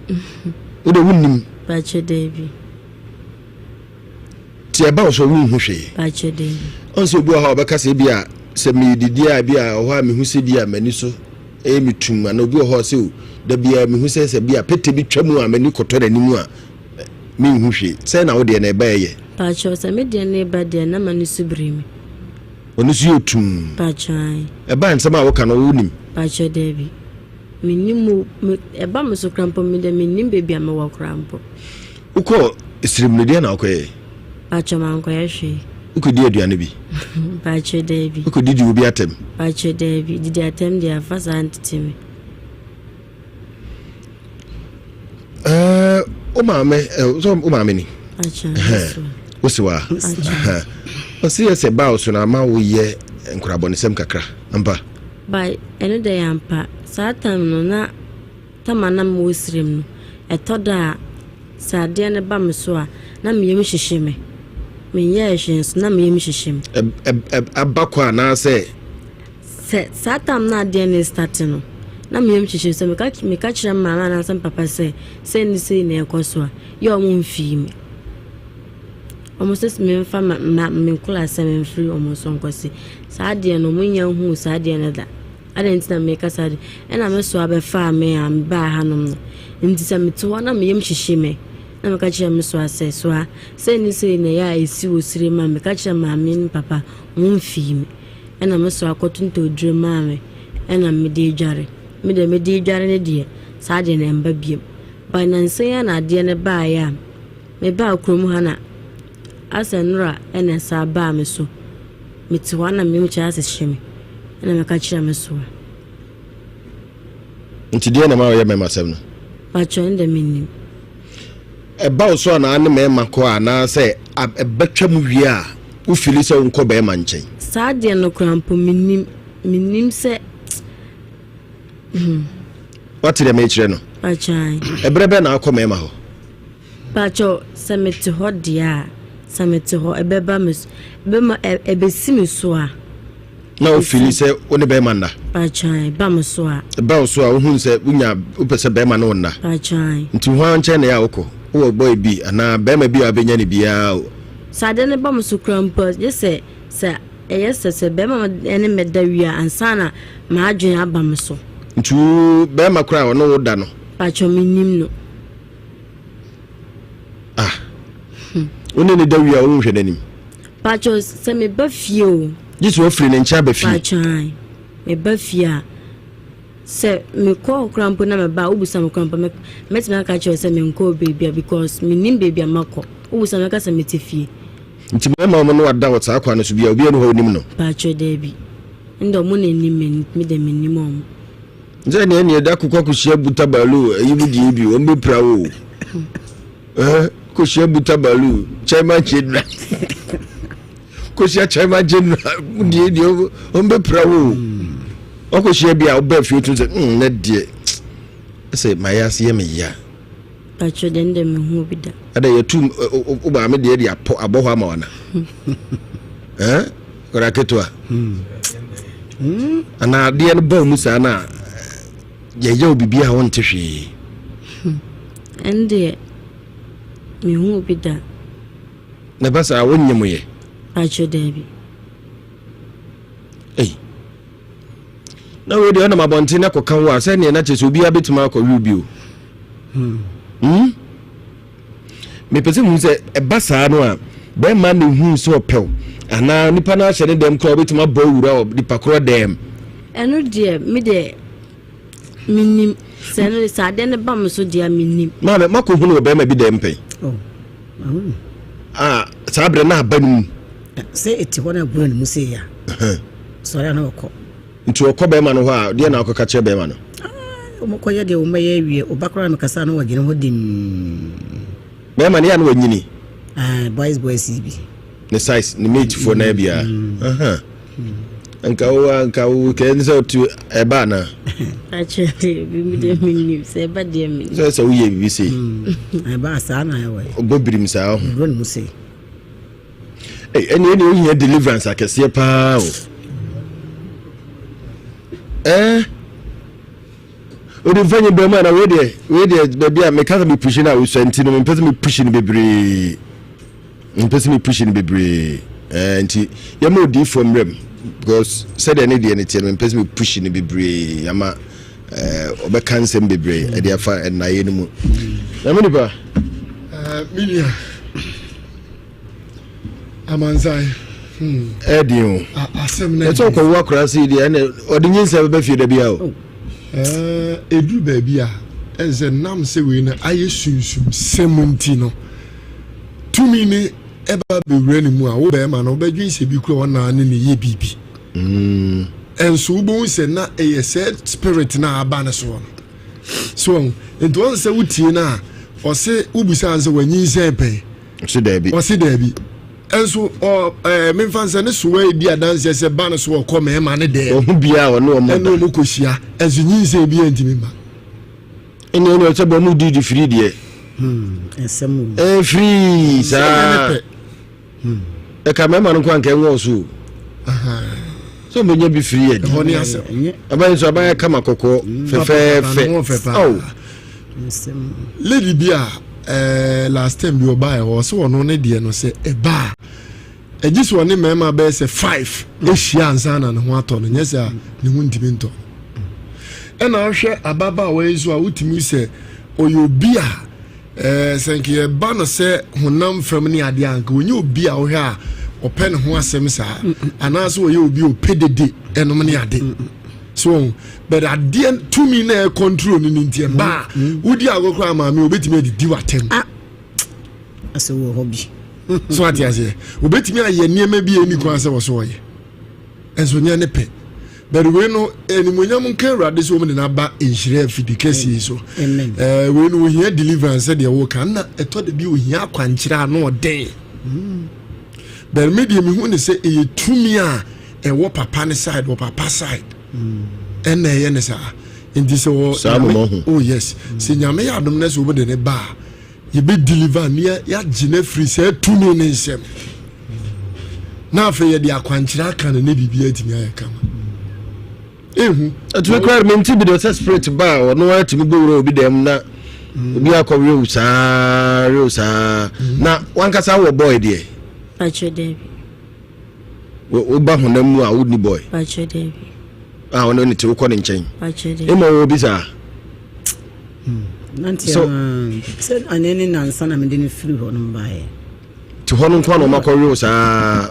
Wo de wonnim. Pakyɛ daabi. Ti ɛba wo so wonhu hwee. Pakyɛ daabi. Ɔn sɛ obi wɔ hɔ a ɔbɛka sɛ ebi a sɛ meredidi a ebi a ɔhɔ a mehu sɛ bi a m'ani so ɛyɛ me tum anaa obi wɔ hɔ a ɔsɛ o da biara mehu sɛ sɛ bi a pete bi twa mu a m'ani kɔtɔ n'anim a menhu hwee. Sɛn na wo deɛ na ɛba ɛyɛ? Pakyɛ sɛ me deɛ no reba deɛ na m'ani so biri me. W'ani so yɛ tumm. Pakyɛ ae. Ɛba nsɛm a woka no wonim? Pakyɛ daabi. Mennim o, me, ɛba me so koraa mpo me deɛ mennim baabi a mewɔ koraa mpo. Wokɔɔ Sirim no deɛn na wokɔyɛɛ? Pakyɛ mankɔyɛ hwee. Wokɔdii aduane bi? Pakyɛ daabi. Wokɔdidi obi atɛm? Pakyɛ daabi, didi atɛm deɛ afa saa ntete me. Ɛɛ wo maame ɛ sɛ wo maame ni. Wosi wa. Ɔsi yɛ sɛ baa so na ama woyɛ nkorabɔnesɛm kakra ampa. Ba ɛno dɛ yɛ ampa saa tam no na tama na mewɔ sirim no ɛtɔ da a sɛ adeɛ no ba me so a na me yam hyehye me menyɛɛ hwee nso na me yam hyehye me. Aba kɔ anaasɛ. Sɛ saa tam no adeɛ no restarte no, na me yam hyehye me sɛ meka meka kyerɛ me maame anaasɛ me papa sɛ sei ne sei na ɛrekɔ so a, yɛ wɔn mfii me. Wɔn sɛ memfa ma ma me nkwalasɛm mfiri wɔn so nkɔse. Saa adeɛ no, wɔn nnya nhuu saa adeɛ no da. Adɛn nti na meka saa adeɛ? Ɛna me soa bɛfaa me a mebaa hanom no. Nti sɛ mete hɔ na me yam hyehye me, na meka kyerɛ me soa sɛ, soa, sei ne sei na ɛyɛ a ɛsi wɔ sire ma me. Meka kyerɛ maame ne papa, wɔn mfii me. Ɛna me so akɔtontɔ aduro maa me ɛna mede redware. Me deɛ mede redware no deɛ, saa adeɛ no ɛmba biom. But nansa yi ara na adeɛ no baeɛ a, mebaa kurom ha na asɛ nnora ɛna ɛsaa baa me so. Mete hɔ a na me kyerɛ ase hye me ɛna meka kyerɛ me soa. Nti deɛ na ɛma ɔyɛ mmarima asɛm no? Pakyɛ ɛno deɛ mennim. Ɛba wo so anaa ne mmarima kɔ anaasɛ ɛbɛtwa mu wie a wo fili sɛ wonkɔ barima nkyɛn? Saa deɛ no koraa mpo mennim, mennim sɛ hmm. Wate deɛ mekyerɛ no? Pakyɛ ae. Ɛberɛ bɛn na akɔ mmarima hɔ? Pakyɛ sɛ mete hɔ deɛ a, sɛ mete hɔ ɛbɛba me so, ɛbɛma ɛbɛsi me so a. Na wo fili sɛ wo ne bɛrima nna? Pakyɛ ɛba me so a. Ɛba wo so a wohu sɛ wonya wopɛ sɛ bɛrima ne wo nna? Pakyɛ. Nti hwan nkyɛn na ɛyɛ a wokɔ? Wowɔ boy bi anaa bɛrima bi a wobɛnya no biara o? Sɛ ade no ba me so koraa mpo a, gye sɛ sɛ ɛyɛ sɛ sɛ bɛrima ne me da wie a ansa na m'adwene aba me so. Nti wo bɛrima koraa a ɔne wo da no? Pakyɛ mennim no. Ah. Wo ne ne da wie a wonhwɛ n'anim? Pakyɛ sɛ meba fie o. Gye sɛ wafiri ne nkyɛn aba fie. Pakyɛ meba fie a sɛ mekɔ koraa mpo na meba a wobisa me koraa mpo mɛtumi aka kyerɛ sɛ menkɔɔ baabi a because mennim baabi a makɔ. Wobisa me mɛka sɛ mete fie. Nti mmarima a wɔne wo ada wɔ saa kwan no so biara obiara nni hɔ a onim no? Pakyɛ daabi. Ndɛ ɔmo na enim me me deɛ mennim ɔmo. Sɛ neɛ neɛ da kokɔ akɔhyia buta balu ayi mu deɛ bi wɔn bɛpira wo o kɔhyia buta balu chairman general kɔhyia chairman general mu deɛ deɛ wɔn bɛpira wo o ɔkɔhyia bi a wobɛ fie tun sɛ mm nɛ deɛ ɛsɛ mayɛ ase yɛ me ya. Pacho deɛ ndɛ me hu bi da. Ada yɛtu wo maame deɛ de apɔ abɔ hɔ ama wana. Eh? Kɔda ketewa. Hmm. Anaa adeɛ no ba mu saa na yɛyɛ wo biribi a wonte hwee. Ɛndeɛ me hu bi da. Na ɛba saa wonyɛ mo yɛ. Pacho daabi. Ei. Na wei deɛ ɔnam abɔnten na kɔka wo a sɛdeɛ na kyerɛ sɛ obiara bɛtumi akɔwe bi o. Hmm. Hmm? Mepɛ sɛ muhu sɛ ɛba saa no a bɛrima na ehu sɛ ɔpɛw anaa nipa no ahyɛ ne dɛm koraa obetumi abɔ awura wɔ nipa korɔ dɛm. Ɛno deɛ me deɛ menim sɛ ɛno sɛ adeɛ no ba me so deɛ menim. Maame makɔ hunu wɔ bɛrima bi dɛm pɛn. Oh, Ah, saa berɛ na aba no mu. Sɛ ɛte hɔ na agura ne mu sɛ ya. Sɔre a na ɔkɔ. Nti ɔkɔ bɛrima no hɔ a, deɛ na akɔka kyerɛ bɛrima no? Wɔkɔyɛ deɛ wɔbɛyɛ awie. Ɔba koraa no kasa na wɔgyina hɔ dim. Bɛrima no yɛ na wanyini? Ah, boys boys yi bi. Ne size, ne mate foɔ naa biara. Mm. Nka wo nka wo kɛɛ ne sɛ ɔtu ɛba anaa? Akyerɛ deɛ bi mi deɛ mi nim sɛ ɛba deɛ mi nim. Sɛ sɛ woyɛ biribi sei. Ɛba saa na ɛwɔ. Ɔbɔ birim saa ho. Ɔbɔ ne mu sei. Ɛne ɛne ohia deliverance akɛseɛ paa o. Ɛɛ odi nfa nye bɛrima na wei deɛ wei deɛ baabi a meka sɛ me pushi no a wosua nti no mempɛ sɛ me pushi no bebree mempɛ sɛ me pushi no bebree ɛɛ nti yɛma odiifoɔ mmerɛ mu because sɛdeɛ ne deɛ ne teɛ no mempɛ sɛ me pushi no bebree ama ɛɛ ɔbɛka nsɛm bebree ɛde afa ɛnnaeɛ no mu na me nipa. Ɛɛ me nua. Amansan. Hmm. Ɛden o. Asɛm na ɛsɛ ɔkɔwo akora se deɛ ɛnɛ ɔde nyinsɛn bɛbɛ fie da bia o. Ɛɛ eduru baabi a ɛnsɛ nam sɛ wei no ayɛ sunsum sɛm nti no tumi ne ɛba bɛwura ne mu a wo bɛrima no wobɛdwen sɛ bi kura ɔnaa ne ne yɛ biribi. Ɛnso wobɛhu sɛ na ɛyɛ sɛ spirit no a aba ne soɔ no. So nti wɔn sɛ wotie no a ɔse wobusaa sɛ wanyinsɛn pɛn. Ɔse daabi. Ɔse daabi. Ɛnso ɔ ɛɛ memfa nsɛ ne soa edi adanseɛ sɛ ba no so ɔkɔ mɛɛma ne dɛm. Ɔho bia ɔne ɔmo da. Ɛne ɔmo kɔ hyia. Ɛnso nyinsɛn bi ɛntumi mma. Ɛne ɛne ɔsɛ bɔ ɔmo di di firi deɛ. Hmm, ɛsɛm o. Ɛɛ firi saa. Hmm. Ɛka mɛɛma no nko anka ɛnwɔ so o. Sɛ ɔmo nya bi firi yɛ di. Ɛhɔ ne asɛm. Aban nso aban yɛ kama kɔkɔɔ hmm. fɛfɛɛfɛ. Aw. Lady bi a eh, last time bi ɔbaa ɛhɔ ɔsɛ ɔno ne deɛ no sɛ ɛbaa ɛgye sɛ ɔne mmarima bɛyɛ sɛ five ahyia ansa na ne ho atɔ no nyɛ sɛ a ne ho ntumi ntɔ ɛna ahwɛ ababaawa yi nso a wotumi sɛ ɔyɛ obi a ɛɛ sɛ nka yɛba no sɛ honam fam ne adeɛ a nka ɔnyɛ obi a wohwɛ a ɔpɛ ne ho asɛm saa anaasɛ ɔyɛ obi a ɔpɛ dede ɛnom ne ade so wɔn but adeɛ tumi na ɛ control no ne nti ɛba a mm. wodi agorɔ koraa maame obetumi adidi w'atɛm. Ah. asɛ wɔ hɔ bi. so ate aseɛ obetumi ayɛ nneɛma bi a ɛni kwan sɛ wɔso ɔyɛ ɛnso nyɛ ne pɛ but wei no animuonyam nka awurade sɛ wɔn de n'aba nhyira afidi kɛseɛ yi so ɛɛ wei no ohia deliverance sɛdeɛ wɔka na ɛtɔ de bi ohia akwankyerɛ ano ɔden mm. but me deɛ mehu ne sɛ ɛyɛ tumi a ɛwɔ papa ne side wɔ papa side ɛna ɛyɛ ne saa nti sɛ wɔ nyame oh yes sɛ nyame yɛ adom na sɛ wɔde ne ba a yɛbɛ deliver ne yɛagye no afiri saa tumi ne nsɛm na afei yɛde akwankyerɛ aka no ne biribi atumi ayɛ kama ehu ɛtumi kora mente bi de sɛ spirit ba a ɔno ara tumi bɛwura obi dɛm na obi akɔ wew saa wew saa na wankasa wɔ bɔɔl deɛ Pakyɛ daabi. Woba honam mu a wonni boy? Pakyɛ daabi. A ɔno ne te wokɔ ne nkyɛn? Pakyɛ daabi. Ema wɔ bi saa? Hmm. Nante so, sɛ ane ne nansa na mede no firi hɔ no baeɛ. Te hɔ no nko na ɔmakɔ wew saa.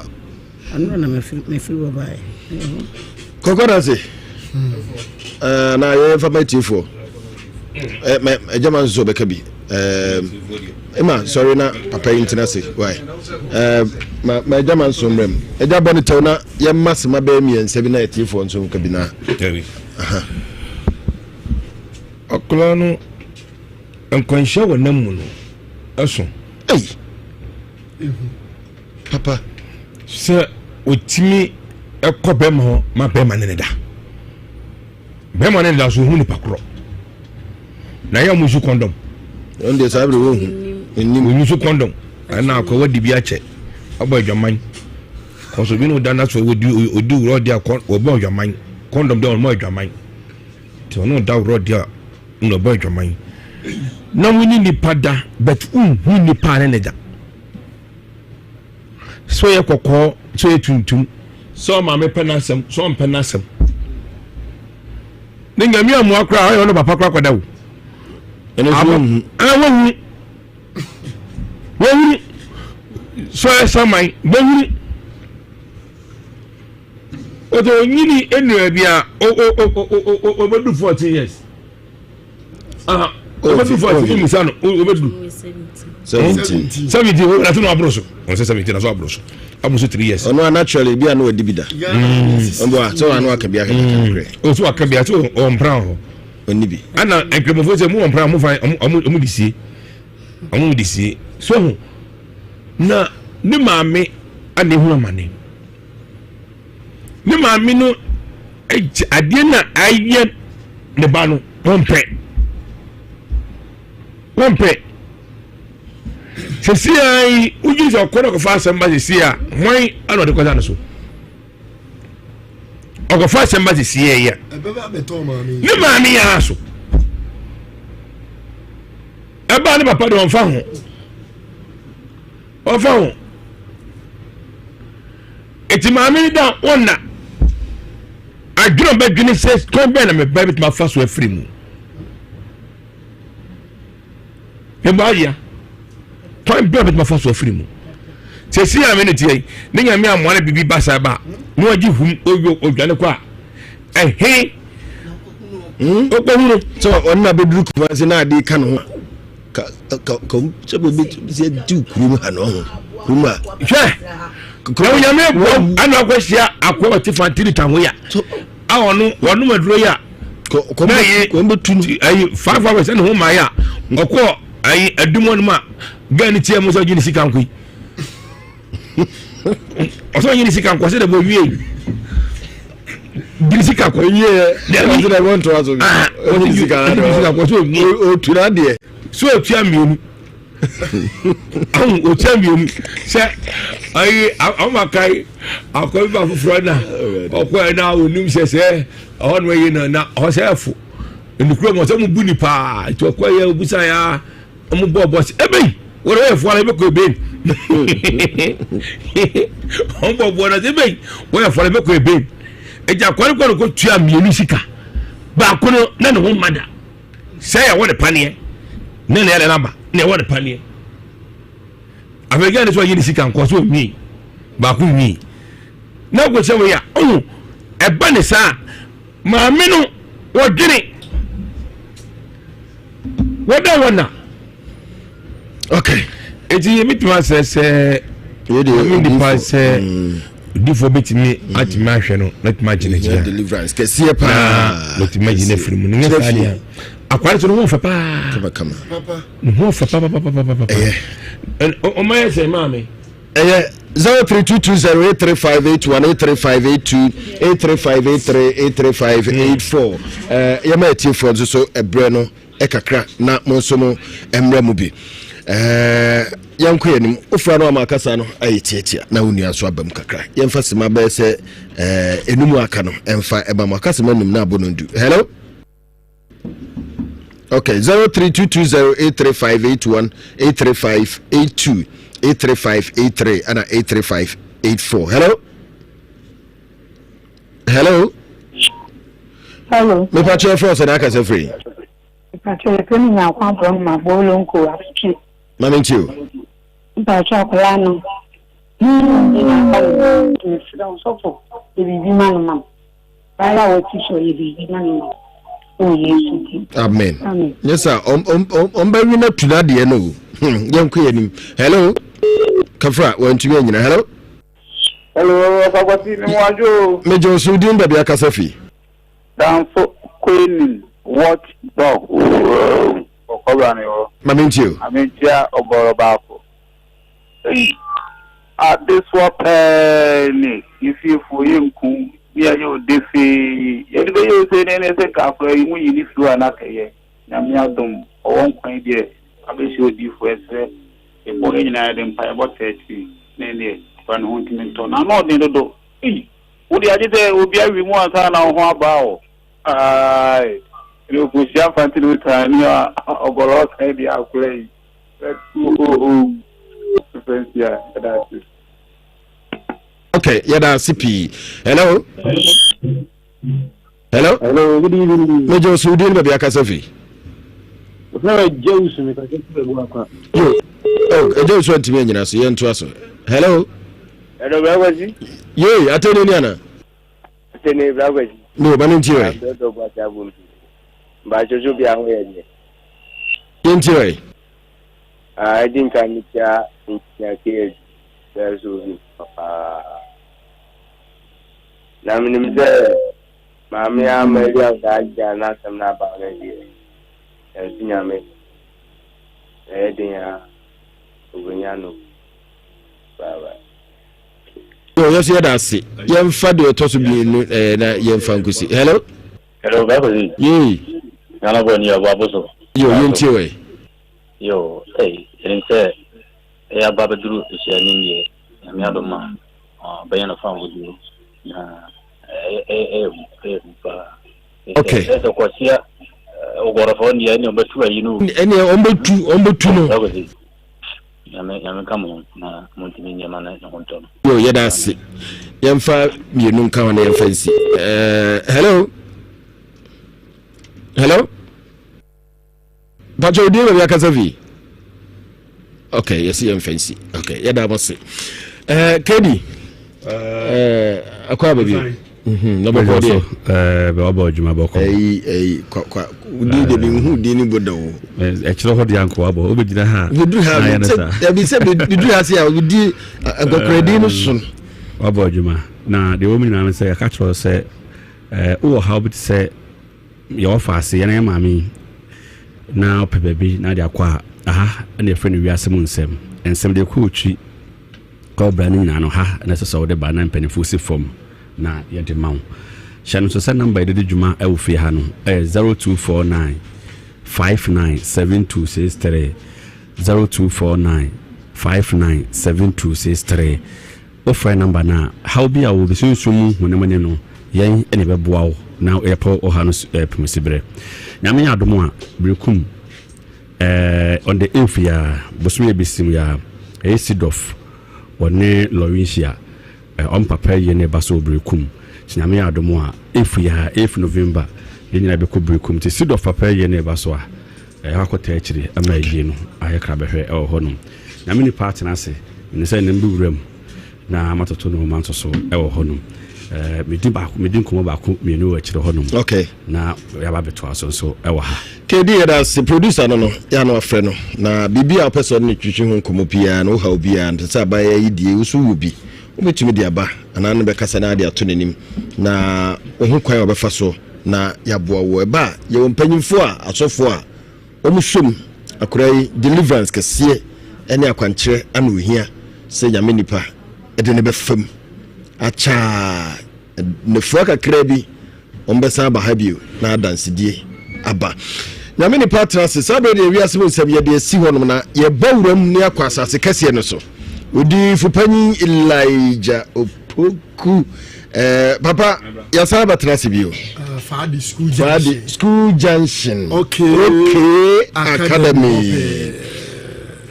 Ɔno na mefiri hɔ baeɛ. Kɔkɔ danse. Eh, na yɛmfa ma atiefoɔ ɛgya ma nso ɔbɛka bi ɛma sɔre na papa yi ntena ase wae ma ma ɛgya ma nso mmerɛ mu ɛgya bɔ ne tɛw na yɛmma sema bɛyɛ mmiɛnsa bi na atiefoɔ nso nka bi na akwadaa no nkwanhyia wɔ nam mu no ɛso ei papa. Sɛ otumi kɔ bɛrima hɔ ma bɛrima ne ne da bɛrima ne ne da so ohun nipa korɔ na yɛ ɔmo nsu kɔndɔm. Wɔn deɛ saa bere wɔn hu enim. Wɔn nsu kɔndɔm ɛna akɔ wɔdi bi akyɛ ɔbɔ adwaman kɔsɔ bi na ɔda na so ɔdi ɔdi wura ɔdi akɔ ɔbɔ adwaman kɔndɔm deɛ ɔmo adwaman te ɔno ɔda wura ɔdi a na ɔbɔ adwaman na wɔn ni nipa da but nhu nipa ne ne da. Sɛ ɔyɛ kɔkɔɔ, sɛ ɔyɛ tuntum, sɛ ɔmaame pɛ n'asɛm, sɛ ɔmpɛ n'asɛm. Ne nyame amoa koraa ɔyɛ ɔno papa koraa kɔda wo. Ɛno nso wɔnhu. Ah, wɔnhu. Wɔhunu. Sɛ ɔyɛ saman, bɛhunu. Ɔtɔ onyini nnua bi a ɔbɛdu 14 years. Obedu 14 mu musa no obedu 17 17 o na so no aboro so ɔn sɛ 17 na so aboro so aboro so 3 years. Ɔno a naturally bi a no wadi bi da. Ɔbɔ a sɛ ɔno aka bi aka kakra. O so aka bi a so ɔmpra hɔ. Ɔni bi. Ana nkremofo sɛ mu ɔmpra mo fa ɔmo ɔmo de sie ɔmo de sie so ho na ne maame ana ehu amane. Ne maame no adeɛ no a ayɛ ne ba no wɔmpɛ wɔmpɛ. Sɛsi ara yi wogye sɛ ɔkɔ na ɔkɔfa asɛm ba sɛsi a hwan ana ɔde kɔsa no so? Ɔkɔfa asɛm ba sɛsi yi a ne maame yi ara so ɛbaa ne papa de ɔmfa ho ɔmfa ho eti maame no da ɔnna adwene ɔbɛdwene sɛ kwan bɛn na meba bɛtumi afa so afiri mu. Mebɔ awia. Kwan bɛn bɛtumi afa so afiri mu? Sɛ si a me ne teɛ yi, ne nyame amoa no biribi ba saa ba na wagye hum oyo odwane kɔ a, ɛhe wokɔhunu? Sɛ ɔno na bɛduru Kumase na ade ka ne ho a, ka ka ka sɛ bɛbi sɛ di kurom ha no ho kurom a. Hwɛ, na onyame boa ana akɔhyia akoa ɔte fantini tahoya. a ɔno ɔnom aduro yi a na yi ayi 5 hours ɛna ho maa yi a ɔkɔ ayi adum hɔ nom a gɛn ne tiɛ mu sɛ ɔgye ne sika nko yi ɔsɛ ɔgye ne sika nko ɔsɛ dɛ bɔ wie yi gye ne sika kɔ wie ɔsɛ dɛ bɔ ntoa so bi ɔgye ne sika kɔ sɛ owie otura deɛ so otua mmienu. Ahu okyɛ mmienu sɛ ayi ama kae akɔ bi ba foforɔ na ɔkɔ na onim sɛ sɛ ɛhɔ no ayi na na ɔhɔ sɛ ɛfo nukuro mu ɔsɛ mo bu ni paa nti ɔkɔ yɛ obusa ya ɔmo bɔ ɔbɔ sɛ ebeyi wɔn yɛ fo ara ebe kɔ eben ɔmo bɔ ɔbɔ na sɛ ebeyi wɔn yɛ fo ara ebe kɔ eben egya kɔre kɔ no kɔ tua mmienu sika baako no na ne ho mma da. Sɛ yɛwɔ ne paneɛ ne ne yɛde naba ne yɛwɔ ne paneɛ afei gɛn ne sɛ ɔyɛ ne sika nkɔ so onwi baako nwi na ɔkɔ sɛ wei a ɔho ɛba ne saa maame no wɔdwene wɔda wɔn na okay eti yɛ mi tuma sɛ sɛ ɛmi nipa sɛ odifoɔ bɛtumi atumi ahwɛ no na tumi agye n'akyi a deliverance kɛseɛ paa na bɛtumi agye n'afiri mu ne nyɛ saa deɛ akware so ne ho ɔfɛ paa ne ho ɔfɛ papapapapapa ɔma yɛ sɛ maame ɛyɛ 03220 83581 83582 83583 83584 yɛma atiefoɔ nso so ɛberɛ no kakra na mo nso mo mmerɛ mu bi yɛnkɔ yɛn anim wofra no ama akasa no ayɛ tiatia na wo nua nso aba mu kakra yɛmfa sima bɛyɛ sɛ enum aka no ɛmfa ɛba mu aka sima num na abɔ no ndu hello okay 03220 83581 83582 83583 ɛna 83584 hello hello hello mepakyɛ frɛ sɛ na akasa firi mepakyɛ yɛfrɛ me nyankwa borɔ ma bolonko asotwe ma mente o mepakyɛ akwadaa no nyinaa no mesrɛ wo sɔfo yɛ biribi ma no ma baayɛ a wɔte so yɛ biribi ma no ma wɔ Yesu din amen nyɛ sɛ ɔmbɛwe no atu no adeɛ no o yɛnkɔ yɛ anim hello kafra wantumi anyina hello Hello, Ɔfakwasi, me mu adwo o. Megye wo so, din baabi akasa fi. Danso Kwenin watch dog ɔkɔbra ne hɔ. Ma mentie o. Ma mentia ɔgɔrɔ baako. Ei, adesoa pɛɛ ne yɛfiefoɔ yɛnku ne yɛayɛ ode fee. Yɛde bɛyɛ ose ne ne sɛ nka akora yi mu yi ne firi hɔ a na kɛyɛ. Nyame adom, ɔwɔ nkwa yi deɛ abɛhyɛ odiyifoɔ ɛserɛ. Yɛbɔ yɛn nyinaa yɛde mpaebɔ taa akyiri na ɛndeɛ akora ne ho ntumi ntɔ no. Ano ɔden dodo. Ei! Wo deɛ agye sɛ obi awe mu ansa na wo ho aba o. Aai! Ɛne okohyia mfante ne otan ne ɔgɔrɔ ɔsan deɛ akora yi. Ohoho. Fɛnsia, yɛda ase. Okay, yɛda ase pii. Hello? Hello? Hello, good evening. Mejo so din baabi akasa fi. Ofɛ Jews mi kasa fi baabi akwa. Yo, oh, Jews so ntumi anyina so yɛn to so. Hello? Hello, Brakwasi. Yee, atene ni ana? Atene Brakwasi. No, ba ne nti wɛ. Abdɔdɔ Kwasi Abompi. Mbacho so bi aho yɛ deɛ. Yɛn ti wɛ. Ah, ɛdi nka mi tia ntia KS. Bɛɛ so bi paa. Na menim sɛ Maame a Maria daa gyaa n'asɛm no aba no deɛ, nanso Nyame, ɛyɛ den a, ɔbɛnya no. Bye bye. Yo, yɛso yɛda ase. Yɛmfa deɛ ɔtɔ so mmienu eh, na yɛmfa nkosi. Hello? Hello, Bako. Yei. Nana bɔ ni ɔbɔ aboso. Yo, yɛntie wɛ. Yo, hey, yɛnim sɛ. Ɛyɛ aba abɛduru nhyianim deɛ, Nyame adom a, ɔbɛnya no fawohodie. Na ɛyɛ hu, ɛyɛ hu paa. Okay. Sɛ sɛ kɔsia ɔgɔrɔfɔ deɛ ɛne ɔbɛtu ayi no. Ɛne ɔmbɛtu, ɔmbɛtu no. Nyame, Nyame ka mo ho na montumi nyɛ ma ne ho ntɔ no. Yo, yɛda ase. Yɛmfa mmienu nka ho na yɛmfa nsi. Uh, hello? Hello? Pacho odin baabi akasa fi. Ok, yɛsi yɛn fɛnsi. Ok, yɛda mo se. Eh, Kedi. Eh, akɔ aba bi. Mhm, na bɔkɔ deɛ. Eh, bɛ wabɔ adwuma bɔkɔ. Ɛyi, ɛyi, kwa kwa, din de bi nhu din ni bɔ da o. Ɛkyerɛ hɔ deɛ anko wabɔ, wobɛgyina ha. Bɛduru ha, dabi sɛ bɛduru ha se a, wodi nkɔkora din no so. Wabɔ adwuma. Na deɛ wɔ mu nyinaa no sɛ, yɛka kyerɛ sɛ, eh, wowɔ haw bi te sɛ Yɛwɔ faase, yɛn yɛ maame yi na ɔpɛ baabi na de akɔ a, aha na yɛfrɛ no wiase mu nsɛm. Nsɛm deɛ kɔ otwi kɔ bra no nyinaa no ha na ɛsɛ sɛ wode ba na mpanimfoɔ si fam na yɛde ma wo. Hyɛ no nso sɛ namba yɛde di dwuma wɔ fie ha no ɛyɛ 0249 597263 0249 597263. Wofrɛ number no a, haw bi a wɔ bi sunsum mu honam ani no, yɛn na yɛbɛboa wo na yɛpɛ wo haw no pumasi berɛ. Nyame yɛ adom a, Berekum eh, on the 8th yi ara, bosome yɛ bɛsi mu yi ara, ɛyɛ Sidɔf, wɔne Lawrencia, eh, ɔm papa ayie no ɛba so wɔ Berekum. Nti Nyame yɛ adom a, 8th yi ara, 8th November, yɛn nyinaa bɛkɔ Berekum. Nti Sidɔf papa ayie no ɛba so a, Ɛhɔ akɔtaa akyiri ama ayie no ayɛ krabɛhwɛ wɔ hɔ nom. Nyame nipa atena ase, menim sɛ nnɛ mebɛwura mu na matoto nnoɔma nso so wɔ hɔ nom. Eh, medi baako, medi nkɔmmɔ baako mmienu wɔ akyire hɔ nom. Okay. Na yɛaba abɛtoa so nso wɔ ha. KD yɛda ase producer no no yɛ ano afrɛ no na biribi a wopɛ sɛ ɔne no twitwi ho nkɔmmɔ biara no wohaw biara no te sɛ aban yi die wo so wɔ bi wobɛtumi de aba anaa ne bɛkasa na ade ato n'anim na wohu kwan a wɔbɛfa so na yɛaboa wo. Ɛba a, yɛwɔ mpanyimfoɔ a, asɔfoɔ a, wɔn som akwadaa yi deliverance kɛseɛ ne akwankyerɛ ana ohia sɛ Nyame nipa de no bɛfa mu. Akyaa nnafua kakraa bi, wɔn bɛsan aba ha bio na adansedie aba. Nyame nipa atena ase. Saa berɛ deɛ wiase mu nsɛm yɛde asi hɔnom na yɛbɔ wuram ne akɔ asase kɛseɛ no so. Odiyifo panyin Elijah Opoku Eh, papa yɛsan abɛtena ase bio. Uh, Faadi School Junction. Faadi School Junction. Okay. Okay Academy.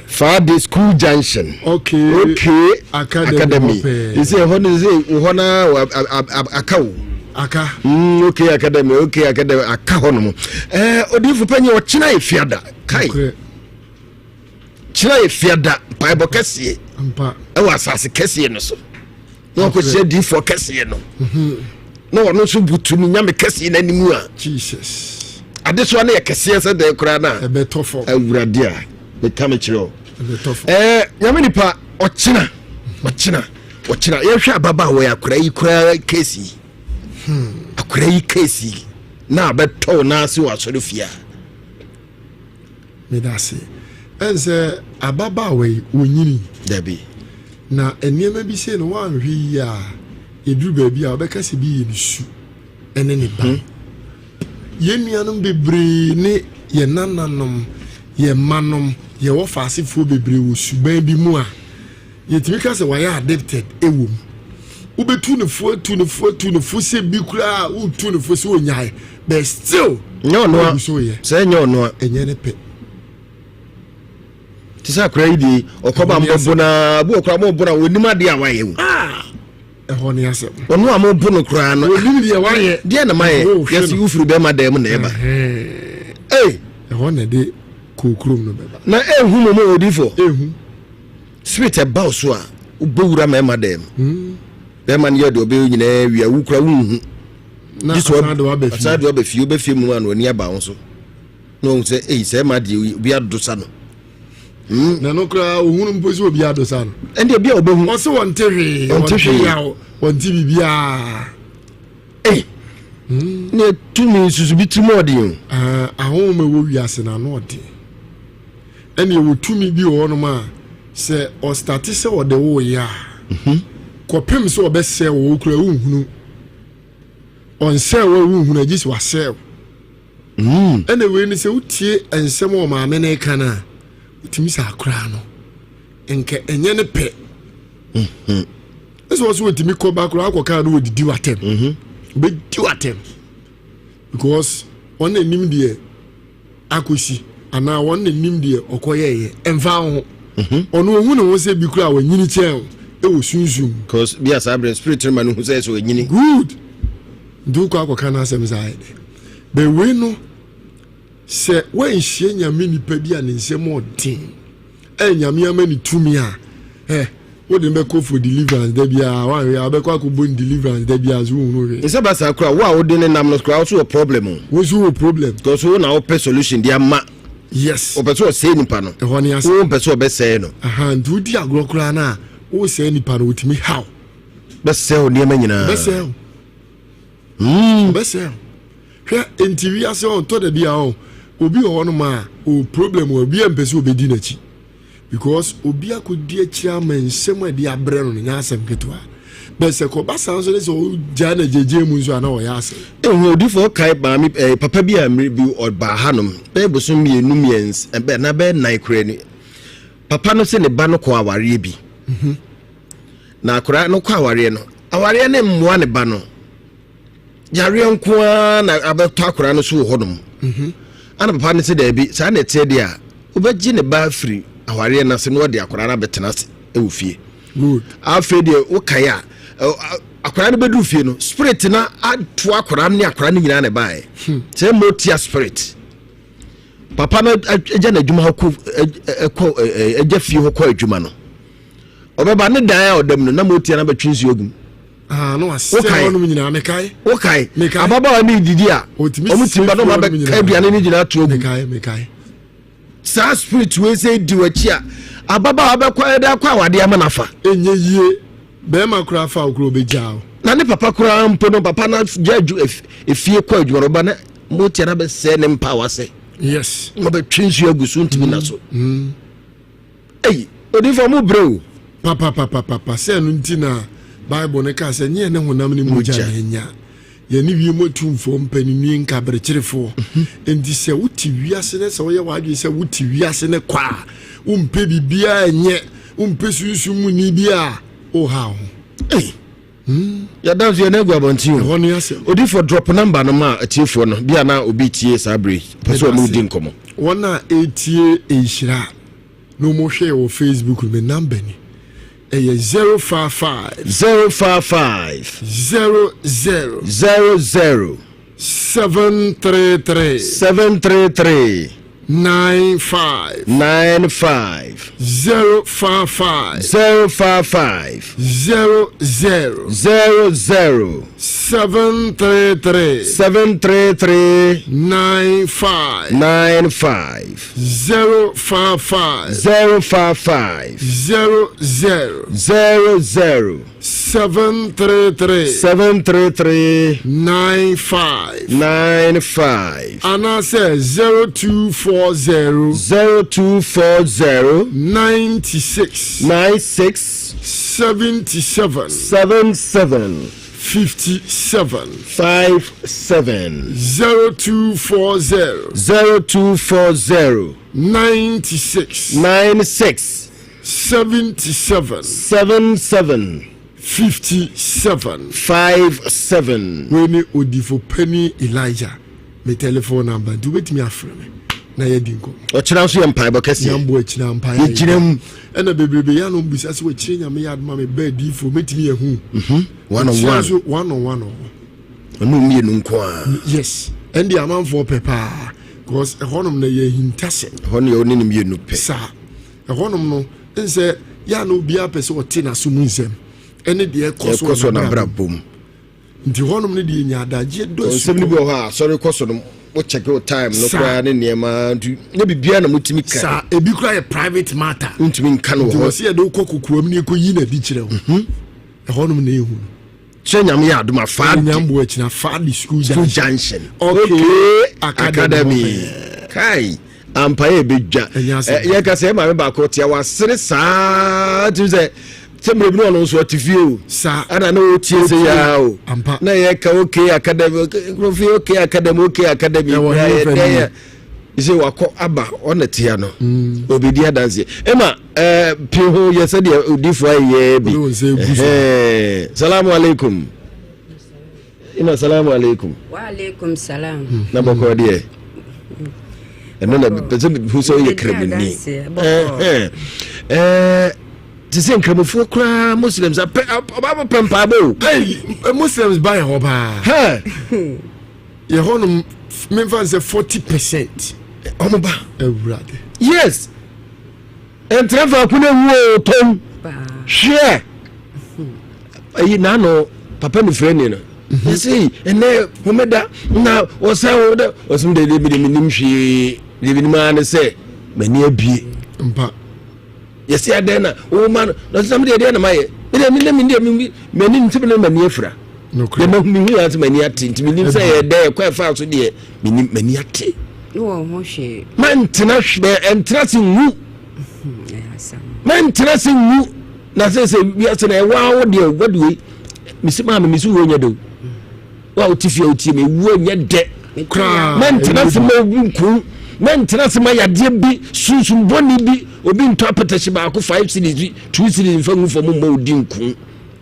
Faadi School Junction. Okay. Okay Academy. Academy. Ɛsɛ ɛhɔ no sɛ hɔ na aka o. Aka. Mm, okay Academy. Okay Academy. Aka hɔ nom. Eh, odifo panyin ɔkyena efiada. Kai. Kyena efiada mpaebɔ kɛseɛ. Ɛwɔ asase kɛseɛ no so. na wakɔhyia diifoɔ kɛseɛ no mhm. na ɔno nso butu ne nyame kɛseɛ no anim a jesus adesoa no yɛ kɛseɛ sɛ dɛn koraa no a awurade a meka me kyerɛ o nyame nipa ɔkyena ɔkyena ɔkyena yɛhwɛ ababaawa yi akora yi koraa kesi yi hmm. akora yi kesi yi na abɛtɔ wo nan ase wɔ asɔre fie a Meda ase. Ɛn sɛ ababaawa yi, ɔnyini. Dabi. Na nneɛma bi sei no, woanhwɛ yie a, ɛduru baabi a wobɛka sɛ bi yɛ ne su ne ne ban. Yɛn nuanom bebree ne yɛn nananom, yɛn mmanom, yɛn wɔfaasefoɔ bebree wɔ suban bi mu a, Yɛtumi ka sɛ wayɛ addicted wɔ mu. Wobɛtu ne fo atu ne fo atu ne fo sɛ bi koraa wotu ne fo sɛ ɔnyae but still nyɛ ɔno a so yɛ. Sɛ nyɛ ɔno a ɛnyɛ ne pɛ. Te sɛ akora yi deɛ ɔkɔba mbɔbo na bu ɔkora mo bo na wɔnim adeɛ a wayɛ o. Ah! Ɛhɔ ne asɛm. Ɔno a mo bo no koraa no. Wɔnim deɛ wayɛ. Deɛ na mayɛ. Yɛsi wofiri bɛrima dan mu na ɛba. Ee. Ɛhɔ na ɛde kookurom no bɛba. Na ehu mo mo odifo. Ehu. Spirit ɛba wo so a, wobɔ wura mmarima dɛm. Bɛrima no yɛ deɛ ɔbɛyɛ nyinaa wie a, wo kura wonhu. Na asan de waba fie. Asan de waba fie, wobɛ fie mu a na w'ani aba wo so. Na wɔn sɛ, ei sɛ ɛma deɛ obi adosa no. Hmm. Na no koraa ohunu mpo sɛ obi adosa no. Ɛnde obi a ɔbɛhu. Ɔsɛ wɔnte hwee, wɔnte hwee, yaw, wɔnte biribiara. Ei, hmm. ne tumi nsusu bi tirim ɔden o. Ah, ahonhom ɛwɔ wiase na ano ɔden. Ɛna ɛwɔ tumi bi wɔ hɔnom a sɛ ɔstate sɛ ɔde wo yɛ a mhm. kɔpem sɛ ɔbɛsɛe wɔ wo kura wonhunu ɔnsɛe wɔ wonhunu agye sɛ wasɛe wo mm. ɛna wei no sɛ wotie nsɛm a ɔmaame no ka no a wotumi sɛ akoraa no nka ɛnyɛ ne pɛ. Ɛsɛ wɔ so wɔtumi kɔ ba koraa akɔkaa no wɔdidi w'atɛm. Ɔbɛdi w'atɛm because wɔn na nim deɛ akɔsi anaa wɔn na nim deɛ ɔkɔyɛɛyɛ ɛmfa ho. Ɔno ɔhu ne ho sɛ bi koraa wanyini kyɛn o ɛwɔ sunsum. Because bi a saa berɛ spirit no ma no hu sɛ ɛsɛ ɔnyini. Good. Nti wokɔ akɔka no asɛm saa yɛ dɛ. But wei no sɛ woanhyia Nyame nipa bi a ne nsɛm ɔden ɛ Nyame ama ne tumi a ɛ wode no bɛkɔ for deliverance da biara wanhwɛ a wobɛkɔ akɔbɔ ne deliverance da biara so wohunu hwee. Nsɛ ba saa koraa wo a wode ne nam no koraa wo so wɔ problem o. Wo nso wɔ problem. Because wo na wopɛ solution de ama. Yes. Ɔpɛ sɛ ɔsɛe nipa no. Ɛhɔ ne ase. Wo mpɛ sɛ ɔbɛsɛe no. Aha nti wodi agorɔ koraa no a wosɛe nipa no wotumi haw. Bɛsɛe wo nneɛma nyinaa. Bɛsɛe wo. Mm. Ɔbɛsɛe wo. Hwɛ nti wiase ɔntɔ da bi a ɔ obi wɔ hɔnom a o problem wɔ obi a mpɛ sɛ obɛdi n'akyi. Because obi akɔdi akyire ama nsɛm a ɛde abrɛ no no nyɛ asɛm ketewa. Bɛ sɛ kɔba saa nso ne sɛ ɔgyaa no agyegye mu nso a na ɔyɛ asɛm. Ehu odifoɔ kae maame ɛɛ eh, papa bi a mmere bi ɔbaa hanom bɛyɛ bosom mmienu mmiɛnsa ɛbɛ na bɛyɛ nan koraa ni. Papa no sɛ ne ba no kɔ awareɛ bi. Mhm. Na akwadaa no kɔ awareɛ no awareɛ no mmoa ne ba no. Yareɛ nko ara na abɛtɔ akwadaa no so wɔ hɔnom. Mhm. Ana papa no sɛ daabi saa na ɛteɛ deɛ a wobɛgye ne ba afiri awareɛ no ase na wɔde akwadaa no abɛtena ase wɔ fie. Afei deɛ wokae a akwadaa no bɛduru fie no spirit na ato akwadaa no ne akwadaa no nyinaa na ɛbaeɛ. Hmm. Sɛ motia spirit. Papa no agya n'adwuma hɔ kɔ ɛkɔ agya fie hɔ kɔ adwuma no. Ɔbɛba ne dan a ɔda mu no na motia no abɛtwe nsuo agum. Ah, no asɛ hɔnom nyinaa mekae. Wokae. Ababaawa no redidi a, wɔn tumi ba na wɔn abɛka aduane no nyinaa to agu. Mekae, mekae. Saa spirit wei sɛ di w'akyi a, ababaawa bɛkɔ ɛde akɔ awadeɛ ama n'afa. Ɛnyɛ yie, bɛrima koraa fa wo koraa ɔbɛgyaa wo. Na ne papa koraa mpo no, papa no gya adwu efie kɔ adwuma no, ɔba na motia no abɛsɛe ne mpa wase. Yes. Ɔbɛtwe nsuo agu so ntumi na so. Mm. Ei, odiyifo mo brɛ o. Papapapapapa, sɛ ɛno nti na Bible no kaa sɛ, Nyɛ yɛne honam ne mogya na anya, yɛne wiem atumfoɔ, mpaninnie, nkaberekyerefoɔ. Mhm. Enti sɛ wote wiase no sɛ woyɛ w'adwene sɛ wote wiase no kwa a, wompɛ biribiara nyɛ, wompɛ sunsum mu ni bi a, woha wo ho. Ei. Hmm. Yɛda nso yɛn agu abɔnten o. Ɛhɔ ne asɛm. Odifo drop number no ma atiefoɔ no bi a na obi tie saa bere pɛ sɛ ɔne di nkɔmmɔ. Wɔn a ɛretie nhyira na wɔn hwɛ wɔ Facebook no me number ni. Ɛyɛ 055. 055. 00. 00. 733. 733. 95. 95. 055. 055. 00. 00. 733. 733. 95. 95. 055. 055. 00. 00. 733. 733. 95. 95. Anaasɛ 0240. 0240. 96. 96. 77. 77. 57. 57. 0240. 0240. 96. 96. 77. 77. 57. 57. Wei ne odifo panin Elijah me telephone number nti wobɛtumi afrɛ me na yɛadi nkɔmmɔ. Ɔkyena nso yɛ mpaebɔ kɛseɛ. Nyambo akyina mpaeɛ. Yɛgyina mu. Ɛna bebrebe yɛ anom bisa sɛ wɔakyerɛ nyame yɛ adoma me bɛɛ diifo mɛtumi ahu. Mhm. One on one. Nso one on one ɔwɔ. Ɔno mmienu nko a. Yes. Ɛnde amanfoɔ pɛ paa. Because ɛhɔnom na yɛ ahintasɛm. Ɛhɔ no yɛ ɔne ne mmienu pɛ. Saa. Ɛhɔnom no, nsɛ yɛ a na obiara pɛ sɛ ɔte n'aso mu nsɛm ɛne deɛ ɛkɔ so wɔ n'abrabɔ mu. Nti hɔnom no deɛ nya adagyeɛ dɔ asukɔ. Nsɛm no bi wɔ hɔ a asɔre kɔ so no wo check wo time no koraa ne nneɛma nti ne biribiara na motumi ka. Saa ebi koraa yɛ private matter. Wontumi nka no wɔ hɔ. Nti wɔ sɛ yɛde wokɔ kokoam ne yɛkɔyi no adi kyerɛ wo. Mhm. Ɛhɔnom na ɛhu no. Sɛ nyame yɛ adom a faade. Nyambo akyina faade school junction. School junction. Okay. Academy. Kai. Ampa yɛ bɛdwa. Yɛka sɛ maame baako tia wasere saa tumi sɛ sɛ mmerɛ bi ne ɔno nso ɔte fie o. Saa. Ɛna ne ɔtie sɛ yaa o. Ampa. Na yɛka okay academy nkurɔfoɔ okay academy okay academy. Ɛwɔ ne fɛ. Sɛ wakɔ aba ɔna tia no mm. obɛdi adanseɛ ɛma eh, pii ho yɛ sɛdeɛ odifoɔ ayɛyɛ bi salamu alaikum ima salamu alaikum waalaikum salam na bɔkɔɔ deɛ ɛno na pɛ sɛ hu sɛ woyɛ kramoni te sɛ nkramofoɔ koraa muslims apɛ ɔba pɛ mpaabɔ o muslims ba yɛ hɔ paa yɛ hɔnom memfa n sɛ 40 percent ɔmo ba awurade yes ɛntena faako no ewu o tɔm hwɛ ayi n'ano papa no fira ni no mhm. yɛsɛ ɛnɛ homeda na wɔsɛn homeda wɔsɛm de de bi de mi nim hwee de bi nim ara ne sɛ m'ani abie mpa yɛsɛ adɛn na woma no na ɔsɛ sɛ deɛ deɛ na mayɛ medeɛ me ne deɛ m'ani nti me ne m'ani afira deɛ mahu mehu yɛ sɛ m'ani ate nti menim sɛ yɛ dɛ ɛkɔ ɛfa so deɛ menim m'ani ate mɛntena hwɛ ɛntena se nwu mɛntena se nwu na sɛ sɛ wiase na ɛwɔ awo deɛ wɔde wei mesi maame mesi wo nyɛ de o wa wote fie a wotie me ewuo nyɛ dɛ mɛntena se ma obi nku mɛntena se ma yadeɛ bi sunsum bɔne bi obi ntɔ apɛtɛhye baako five series bi two series nfa ngu fam mma odi nku.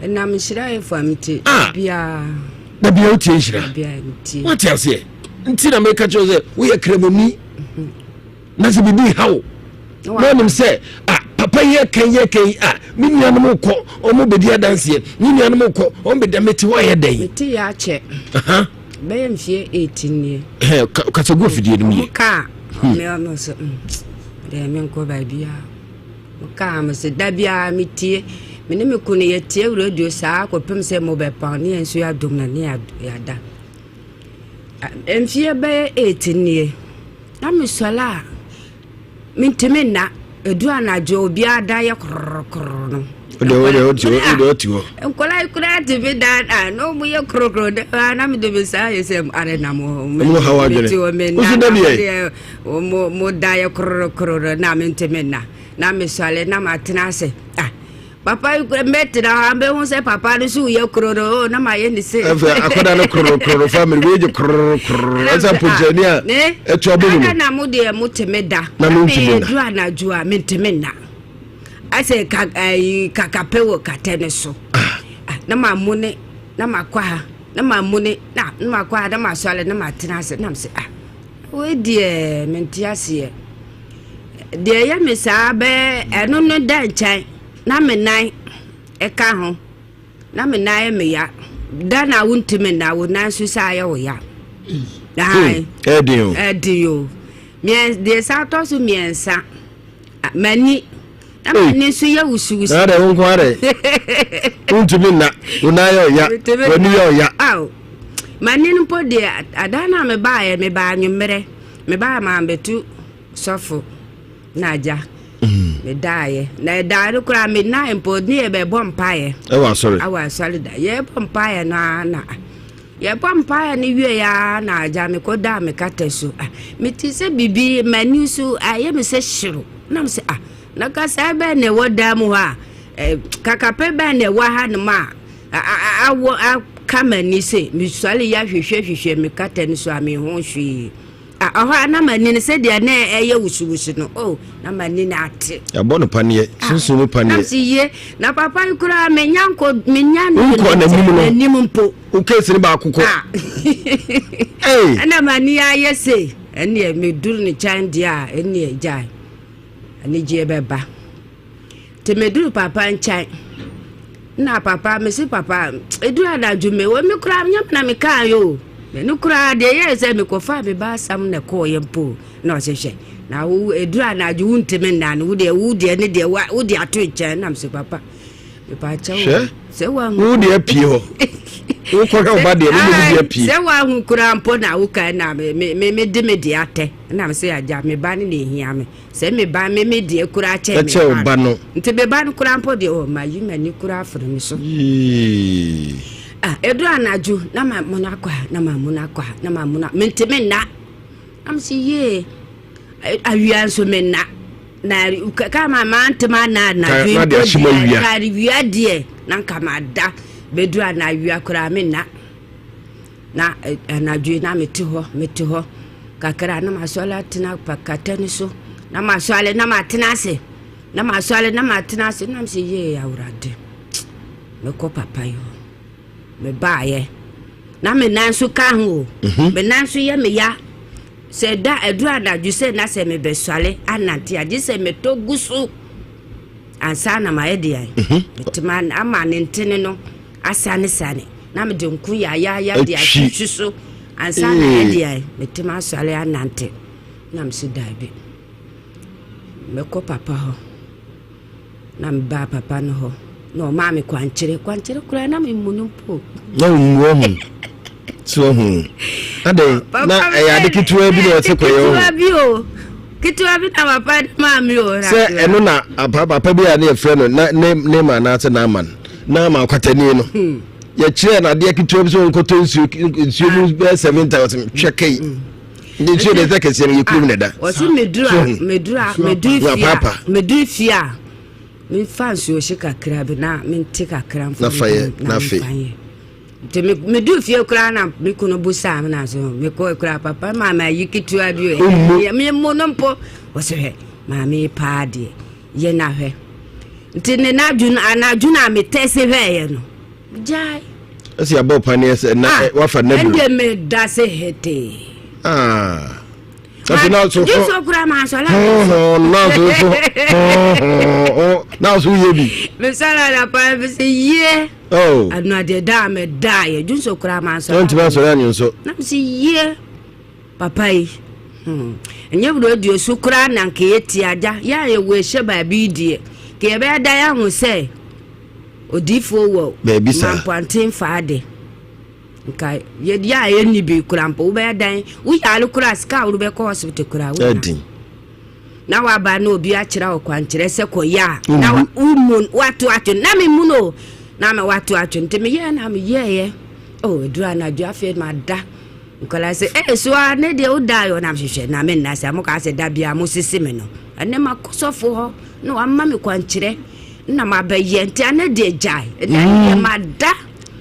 ɛnam nhyira yɛ fam nti ah! biara. Da bia wotie nhyira wate aseɛ nti na meka kyerɛ sɛ woyɛ kramoni na sɛ biribi ha wo na ɔnim sɛ ah, papa yi ɛka yi ɛka yi ah, me nuanom kɔ ɔmo bɛdi adanseɛ me nuanom kɔ ɔmo bɛda mete hɔ ayɛ dɛn mete yɛ akyɛ bɛyɛ mfeɛ 18 nie kasa gu afidie no mu yie kaa hmm. me ɔno so hmm, deɛ menkɔ baabiaa kaa me sɛ da biara metie me ne me kunu yɛtie radio saa kɔpem sɛ mobɛpaw ne yɛn nso yɛadom na ne yɛada mfeɛ bɛyɛ 18 nie Na mesɔre a, mentumi nna. Ɛduru anadwo obiara da yɛ korokoro no. Nkwadaa yi koraa tumi da a na wɔn yɛ korokoro da a na mede me nsa ayɛ sɛ are na mo mo ha wadwene. Wosi da deɛ. Mo mo da yɛ korokoro na mentumi nna. Na mesɔre na matena ase. Ah Papa yi kura mɛtena hɔ a mbɛhu sɛ papa no so yɛ kororo o na ma yɛ ne se. Ɛfɛ akɔda no kororo kororo family wei gye kororo kororo ɛsɛ mponkyerɛni a ɛtu abɔ mu no. Ada na mo deɛ mo te me da. Na mo ntumi nna. Edu anadwo a me ntumi nna. Asɛ ka ɛyi kakapɛ wɔ katɛ ne so. Ah. ah na ma mo ne na ma kɔ ha na ma mo ne na na ma kɔ ha na ma sɔre na ma tena ase na mo sɛ ah wei deɛ mente aseɛ. Deɛ ɛyɛ me saa bɛyɛ ɛno no da nkyɛn na me nan ɛka ho na me nan yɛ me ya da na wontumi nna wo nan so sɛ ayɛ wo ya hmm, ɛden o ɛden o deɛ saa tɔ so mmiɛnsa m'ani na m'ani nso yɛ wusiwusi na adɛ wo nko adɛ wontumi nna wo nan yɛ ɔya w'ani yɛ ɔya m'ani no mpo deɛ adan no a mebaeɛ mebaa anwummerɛ Mebaeɛ maa mebɛtu sɔfo na agya. Mm. Medaeɛ. Na ɛdaeɛ no koraa menae mpo ne yɛbɛbɔ mpaeɛ. Ɛwɔ asɔre. Ɛwɔ asɔre da. Yɛbɔ mpaeɛ no ara na yɛbɔ mpaeɛ no wie ara na agya mekɔdaa me kata so. Ah, mete sɛ biribi m'ani so ayɛ me sɛ hyew. Na me sɛ ah, na kasaa bɛn na ɛwɔ dan mu hɔ a eh, kakapɛ bɛn na ɛwɔ ha nom a awɔ aka m'ani sɛ mesɔre yɛ ahwehwɛhwehwɛ me kata no so a meho hwee. Ɛhɔ a na m'ani no sɛdeɛ na ɛyɛ wusiwusi no oh na m'ani no ate. Yɛabɔ no paneɛ, ah, sunsun mu paneɛ. Na yie na papa yi koraa menya nkɔ menya no nkɔ n'anim no n'anim mpo. Wo keesi no baako kɔ. Ah. Ɛna m'ani ayɛ se ɛneɛ meduru ne kyɛn deɛ a ɛneɛ gyae anigyeɛ bɛba. Nti meduru papa nkyɛn na papa mese papa ɛduru anadwo me wɔ me koraa nyɛ me na mekaa yɛ o mene koraa deɛ ɛyɛɛ sɛ mekɔfaa me ba asɛm na ɛkɔɔyɛ mpo na ɔse hwɛ na wo ɛduru anadwo wontimi nna no wodeɛ wo deɛ ne deɛ wode ato nkyɛn na mese papa hwɛ wo deɛ pie hɔ wokɔhwɛ wo ba deɛ ne deɛ pie sɛ woahu koraa mpo na wokae na mede me deɛ atɛ na mese agya me ba ne na ɛhia me Sɛ me ba me me deɛ koraa kyɛn me ba ba no. Nti me ba no koraa mpo deɛ oh ma yi m'ani koraa afiri me so. Ah, edu anadwo na ma mo akɔ ha na ma mo akɔ ha na ma mo na mente me nna. Na me si yie awia nso me nna. Na kama ma ntem ana anadwo mpo deɛ ka wia deɛ na nka ma da bedu anawia koraa me nna. Na anadwo yi na mete hɔ, mete hɔ. Kakra na masɔre atena kɛtɛ no so, na masɔre na matena ase, na masɔre na matena ase, na mesɛ yee Awurade, mɛkɔ papa yi hɔ. Mebaeɛ na me nan nso ka ho o, mhm. me nan nso yɛ me ya. Sɛ da aduru anadwo sɛ na sɛ mebɛsɔre anante a, gye sɛ metɔ gu so ansa na mayɛ deɛ. Mhm. Metema ama ne ntene no asanesane na mede nko yaayaaya de atwitwi so ansa na ayɛ deɛ metumi asɔre anante na mese daabi mɛkɔ papa hɔ na mebaa papa no hɔ na ɔmaa me kwankyerɛ kwankyerɛ koraa na memu no mpo na ɔmmu ɔho so ɔho adɛn na ɛyɛ ade ketewa bi na ɔse kɔyɛ ɔho bi o ketewa bi na papa de maa mi o sɛ ɛno na papa bi a ne yɛfrɛ no na ne ne ma anaasɛ naaman na ama ɔkwatani no hmm. yɛkyerɛ no adeɛ ketewa bi sɛ ɔnkɔtɔ nsuo nsuo mu ah. bɛyɛ 7000 twɛ kai hmm. ne nsuo de sɛ kɛseɛ no yɛ kurom na ɛda ɔse meduru a meduru a meduru fie a meduru fie a memfa nsuo hye kakra bi na mente kakra mfa na fa yɛ nti meduru fie koraa na me kunu bu saa me na so mekɔɛ koraa papa maa me ayi ketewa bi o memu no mpo ɔsɛ hwɛ maame paa deɛ Yɛ na hwɛ. Nti ne n'adwo no anadwo no a metɛse hwɛeɛ no gyae. Ɛsɛ yɛabɔ paneɛ sɛ na ah, wafa na duro. Ɛnde meda se hetee. Ah. Afei na so ho. Jesu kura ma asɔla. Ho ho na so so ho ho na so yɛ bi. Mesɔla na pa bi se yie. Oh. Anu adeɛ da a meda yɛ junso kura ma asɔla. Ntumi asɔre anyo nso. Na me se yie. Papa yi, hmm, ɛnyɛ radio so koraa na nka yɛtie agya. Yɛ a yɛwɔ ɛhyɛ baabi yi deɛ, nka yɛbɛyɛ da yɛahu sɛ odiifoɔ wɔ baabi saa. Mampɔnten faa de. Nka yɛ a yɛnni bi koraa mpo, wobɛyɛ dan, woyare koraa sika a wode bɛkɔ hospital koraa wonya. Na waba na obi akyerɛ wo kwankyerɛ sɛ kɔyɛ a, na womu wato atwe na memu no na ma wato atwe nti meyɛɛ na meyɛɛyɛ. Oh, ɛduru anadwo afei mada. Nkwadaa sɛ, ee so a ne deɛ wodaa yɛ ɔnam hwehwɛ na me nna sɛ mo kaa sɛ da biara mo sisi me no ɛnɛ ma kɔ sɔfo hɔ na wama me kwankyerɛ na ma bɛyɛ nti ɛnɛ deɛ gyae ɛnɛ mm. deɛ ma da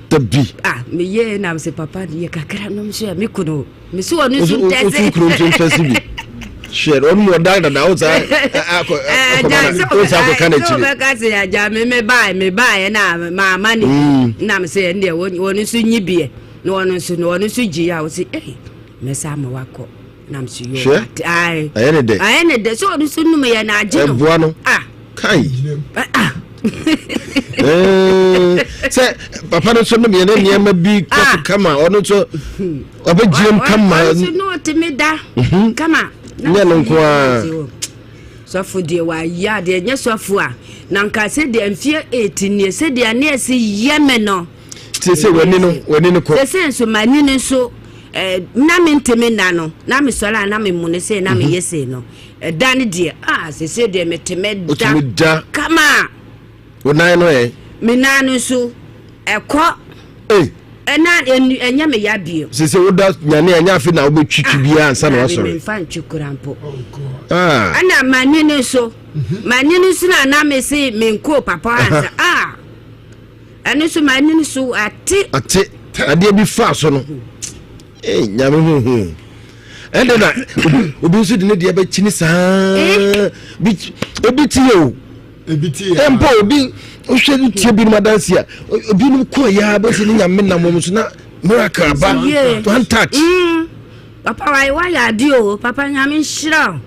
dabi ah meyɛ nam sɛ papa yɛ kakra nom so yɛ me kunu me so ɔno nso ntɛse otu kunu nso ntɛse bi hwɛ ɔno mu ɔda dada wo saa akɔ akɔ wo saa akɔka n'akyiri sɛ wobɛka sɛ agya me me bae me baeɛ na maama ne mm. nam sɛ ɛndeɛ wɔno nso nyi biɛ Na ɔno nso na ɔno nso gye a ɔsi ei mɛsa ama wakɔ nam so yɛ Hwɛ, ae ɛyɛ ne dɛ. ayɛ ne dɛ sɛ ɔno nso num yɛ na agye no Ɛboa no. ah Kai. ah Eh, sɛ papa no nso nom yɛ ne nneɛma bi kɔ so kama ɔno nso ɔbɛgyina mu kama. ɔno nso na ɔtumi da Mhm. kama Nyɛ no nko ara. Sɔfo deɛ wayɛ adeɛ nyɛ sɔfo a na nka sɛdeɛ mfeɛ 8 nie sɛdeɛ ne ɛsi yɛ me no Sese w'ani no w'ani no kɔ. Sese nso m'ani no nso eh, na mentumi nna no na mesɔre a na memu no sei na mhm. meyɛ sei no ɛda no deɛ ah sese deɛ metumi da da kama. Wo nan no ɛ. Me nan no nso ɛkɔ. Ɛna ɛnyɛ me ya bio. Sese woda nyane ɛnyɛ afe na wobɛtwitwi ah, biara ansa na wasɔre. Memfa ntwi kora mpo. Ah. Ɛna m'ani no nso mhm. m'ani no nso na na mese menkɔɔ papa ansa ah. Ɛno nso m'ani no so ate. Ate adeɛ bi faa so no. Ee nyame ho hu. Ɛnde na obi nso de ne deɛ bɛkyini saa. Eh? Bi ebi ti yɛ o. Ebi ti yɛ. Mpo obi wohwɛ no tie binom adansi a obinom kɔ ya bɛsi ne nyame nam wɔn so na miracle aba one touch. Mm. Papa wayɛ wayɛ ade o papa nyame nhyira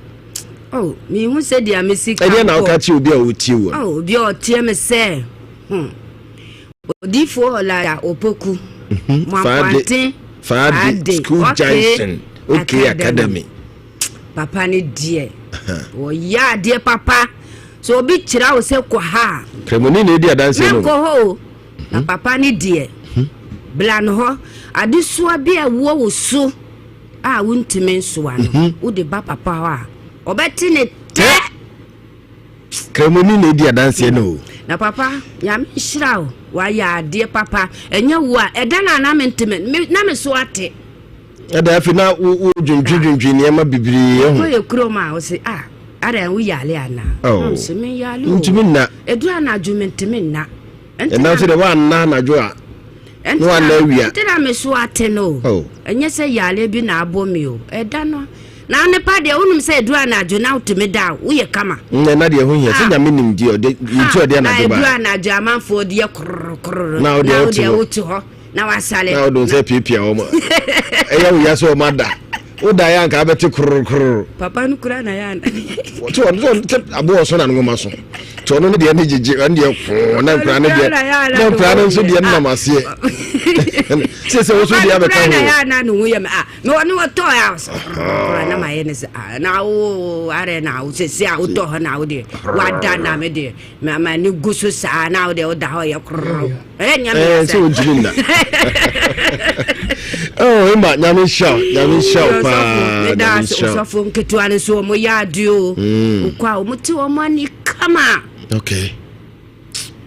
o. Oh, mehu sɛ deɛ mesi ka ɛdeɛ na woka kyerɛ obi a ɔtie wɔ oh, obi a ɔtie me sɛ hmm. Odiyifoɔ Elijah Opoku mhm. Mwakwante Faade School Junction OK Academy papa ne deɛ wɔyɛ adeɛ papa so obi kyerɛ wo sɛ kɔ ha a kremoni na edi adanseɛ no mɛnkɔ hɔ o na mhm. papa ne deɛ mhm. bla no hɔ adesoa bi a ɛwɔ wo so a wontumi nsoa no wode ba papa hɔ a ɔbɛte ne tɛ Kramoni na edi adanseɛ no o. Na papa nyame nhyira wo wayɛ adeɛ papa ɛnyɛ wo a ɛda no a na menteme na me so ate. Ɛda afei na wo dwendwen dwendwen nneɛma bebree ho. Kɔ yɛ kurom a ɔse ah ada wo yale ana. Oh. Se me yale o. Ntumi nna. Edu anadwo mentumi nna. Ɛna nso de wanna anadwo a. Na wanna awia. Nti na me so ate no o. Oh. Ɛnyɛ sɛ yare bi na abɔ mi o. Ɛda no. Na anɔpa deɛ wonim sɛ ɛduru anadwo na wotumi da a woyɛ kama. Nnɛ na deɛ ɛho hia sɛ Ah. Nyame nim deɛ ɔde nti ɔde na anadwo ɛduru baa. anadwo amanfoɔ deɛ kororokoro. Na wo deɛ Na wote wo deɛ hɔ. wote hɔ na wasale. Na wode wo nsa piapia wɔn. Ɛyɛ wo ya sɛ wɔn ada. Woda yɛ anka abɛte kororokoro. Papa no kura na yɛ ana. Sɛ ɔno sɛ aboɔ ɔso na ne nwoma so. Nti ɔno ne deɛ ne gyegye ɔno deɛ koo na nkura ne deɛ na nkura no nso deɛ nam aseɛ. Sɛ sɛ woso deɛ abɛka ho. Na yɛ ana ne ho yɛ me ah na ɔne wɔtɔ yɛ a kora na ma yɛ ne sɛ ah na wo arɛ na wo sɛ a wotɔ hɔ na wo deɛ wada na me deɛ ma ma ne gu so saa na wo deɛ woda hɔ yɛ kororo. Ɛyɛ nyame Eh, sɛ wɔntumi nna. Oh, Emma, nyame nhyira wo, nyame nhyira wo paa, Meda nyame ase nhyira wo. osɔfo nketewa no so wɔn yɛ ade o. Wokɔ a wɔn te wɔn ani kama. Okay.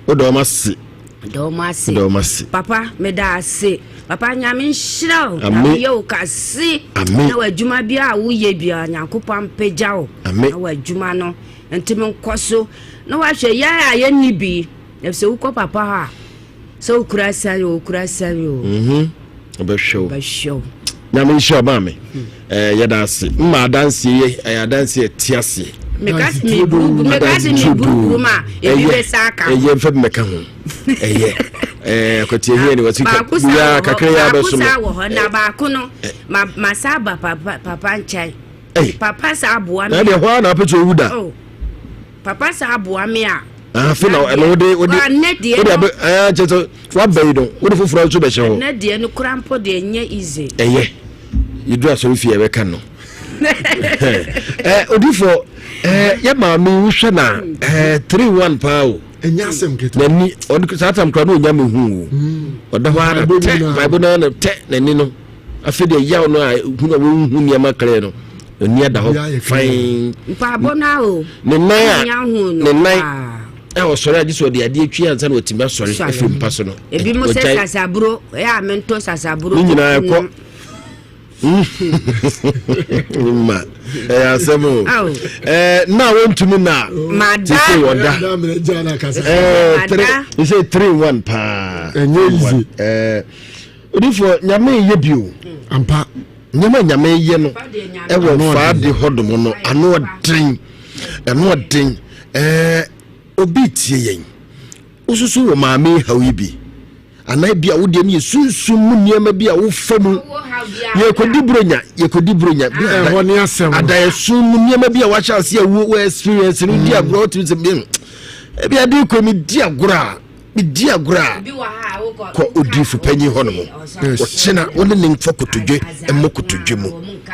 Wodɔ wɔn ase. Meda wɔn ase. Wodɔ wɔn ase. Papa meda ase. Papa nyame nhyira wo. Amen. Nyame yɛ wo kase. Amen. Na w'adwuma bi a woyɛ biara Nyankopɔn ampagya wo. Amen. Na w'adwuma no ntumi nkɔ so. Na wahwɛ yɛn a yɛnni bi. Efisɛ wokɔ papa hɔ a, sɛ wokura sɛn o, wokura sɛn o. Mhm. Ɔbɛhwɛ wo. Ɔbɛhwɛ wo. Nyame nhyira ɔbaa me. Eh, yɛda ase. Mma adanseɛ yɛ, ɛyɛ adanseɛ ɛte aseɛ. Meka se meburuburu, meka se meburuburu ma ebi bɛsa aka. Ɛyɛ mfa bi mɛka ho. Ɛyɛ. Eh, akwatie hia ni wɔsi Baako saa ya wɔ hɔ, kakra ya baako bɛso me. saa wɔ hɔ, na baako no, ma ma saa ba papa papa nkyɛn. Papa saa aboa me. Na deɛ hɔ ara na apɛ sɛ owu da. Oh. Papa saa aboa me a. Afe na ɛno wode wode wode abɛ ɛɛ kyɛ sɛ waba yi no wode foforɔ nso bɛhyɛ hɔ. Ɛnɛ deɛ no kora mpo deɛ nyɛ easy. Ɛyɛ yɛduru asɔre fie yɛbɛka no. Ɛɛ odifo ɛɛ yɛ maame wohwɛ na ɛɛ 3-1 paa o. Ɛnyɛ asɛm ketewa. N'ani ɔde saa tam kora no onya mehu o. Ɔda hɔ ara tɛ mpaebɔ no ara na tɛ n'ani no. Afei deɛ yaw no a hu na wɔnhu nneɛma klɛɛ no ani ada hɔ fann. Mpaabɔ no a o. Ne nan a ne nan a ɔsɔre agye sɛ ɔde adeɛ twi ansa na watumi asɔre afiri mpa so no. Ebi mo sɛ sasaburo ɛyɛ a mentɔ sasaburo. Ne nyinaa ɛkɔ. Ma ɛyɛ asɛm o. Ɛɛ na wɔntumi na. Mada. Sese wɔda. Ɛɛ three sese 3-1 paa. Ɛnyɛ easy. Ɛɛ. Odifoɔ, Nyame yɛ bi o. Ampa. Nneɛma Nyame yɛ no ɛwɔ faa de hɔ dom no ano ɔden. Ɛno ɔden. Ɛɛ obi tie yɛn. Wosusu wɔ maame haw yi bi. Anaa bi a wodeɛ no yɛ sunsum mu nneɛma bi a wofa mu. Yɛkɔdi buronya, yɛkɔdi buronya. Bi a ɛhɔ ne asɛm. Adaeɛso mu nneɛma bi a wahyɛ ase a wo experience no di agorɔ wotumi sɛ ebi ade kɔ mi di agorɔ a medi agorɔ a kɔ odiyifo panyin hɔ nom ɔkyena wo ne ne mfa kotodwe mmɔ kotodwe mu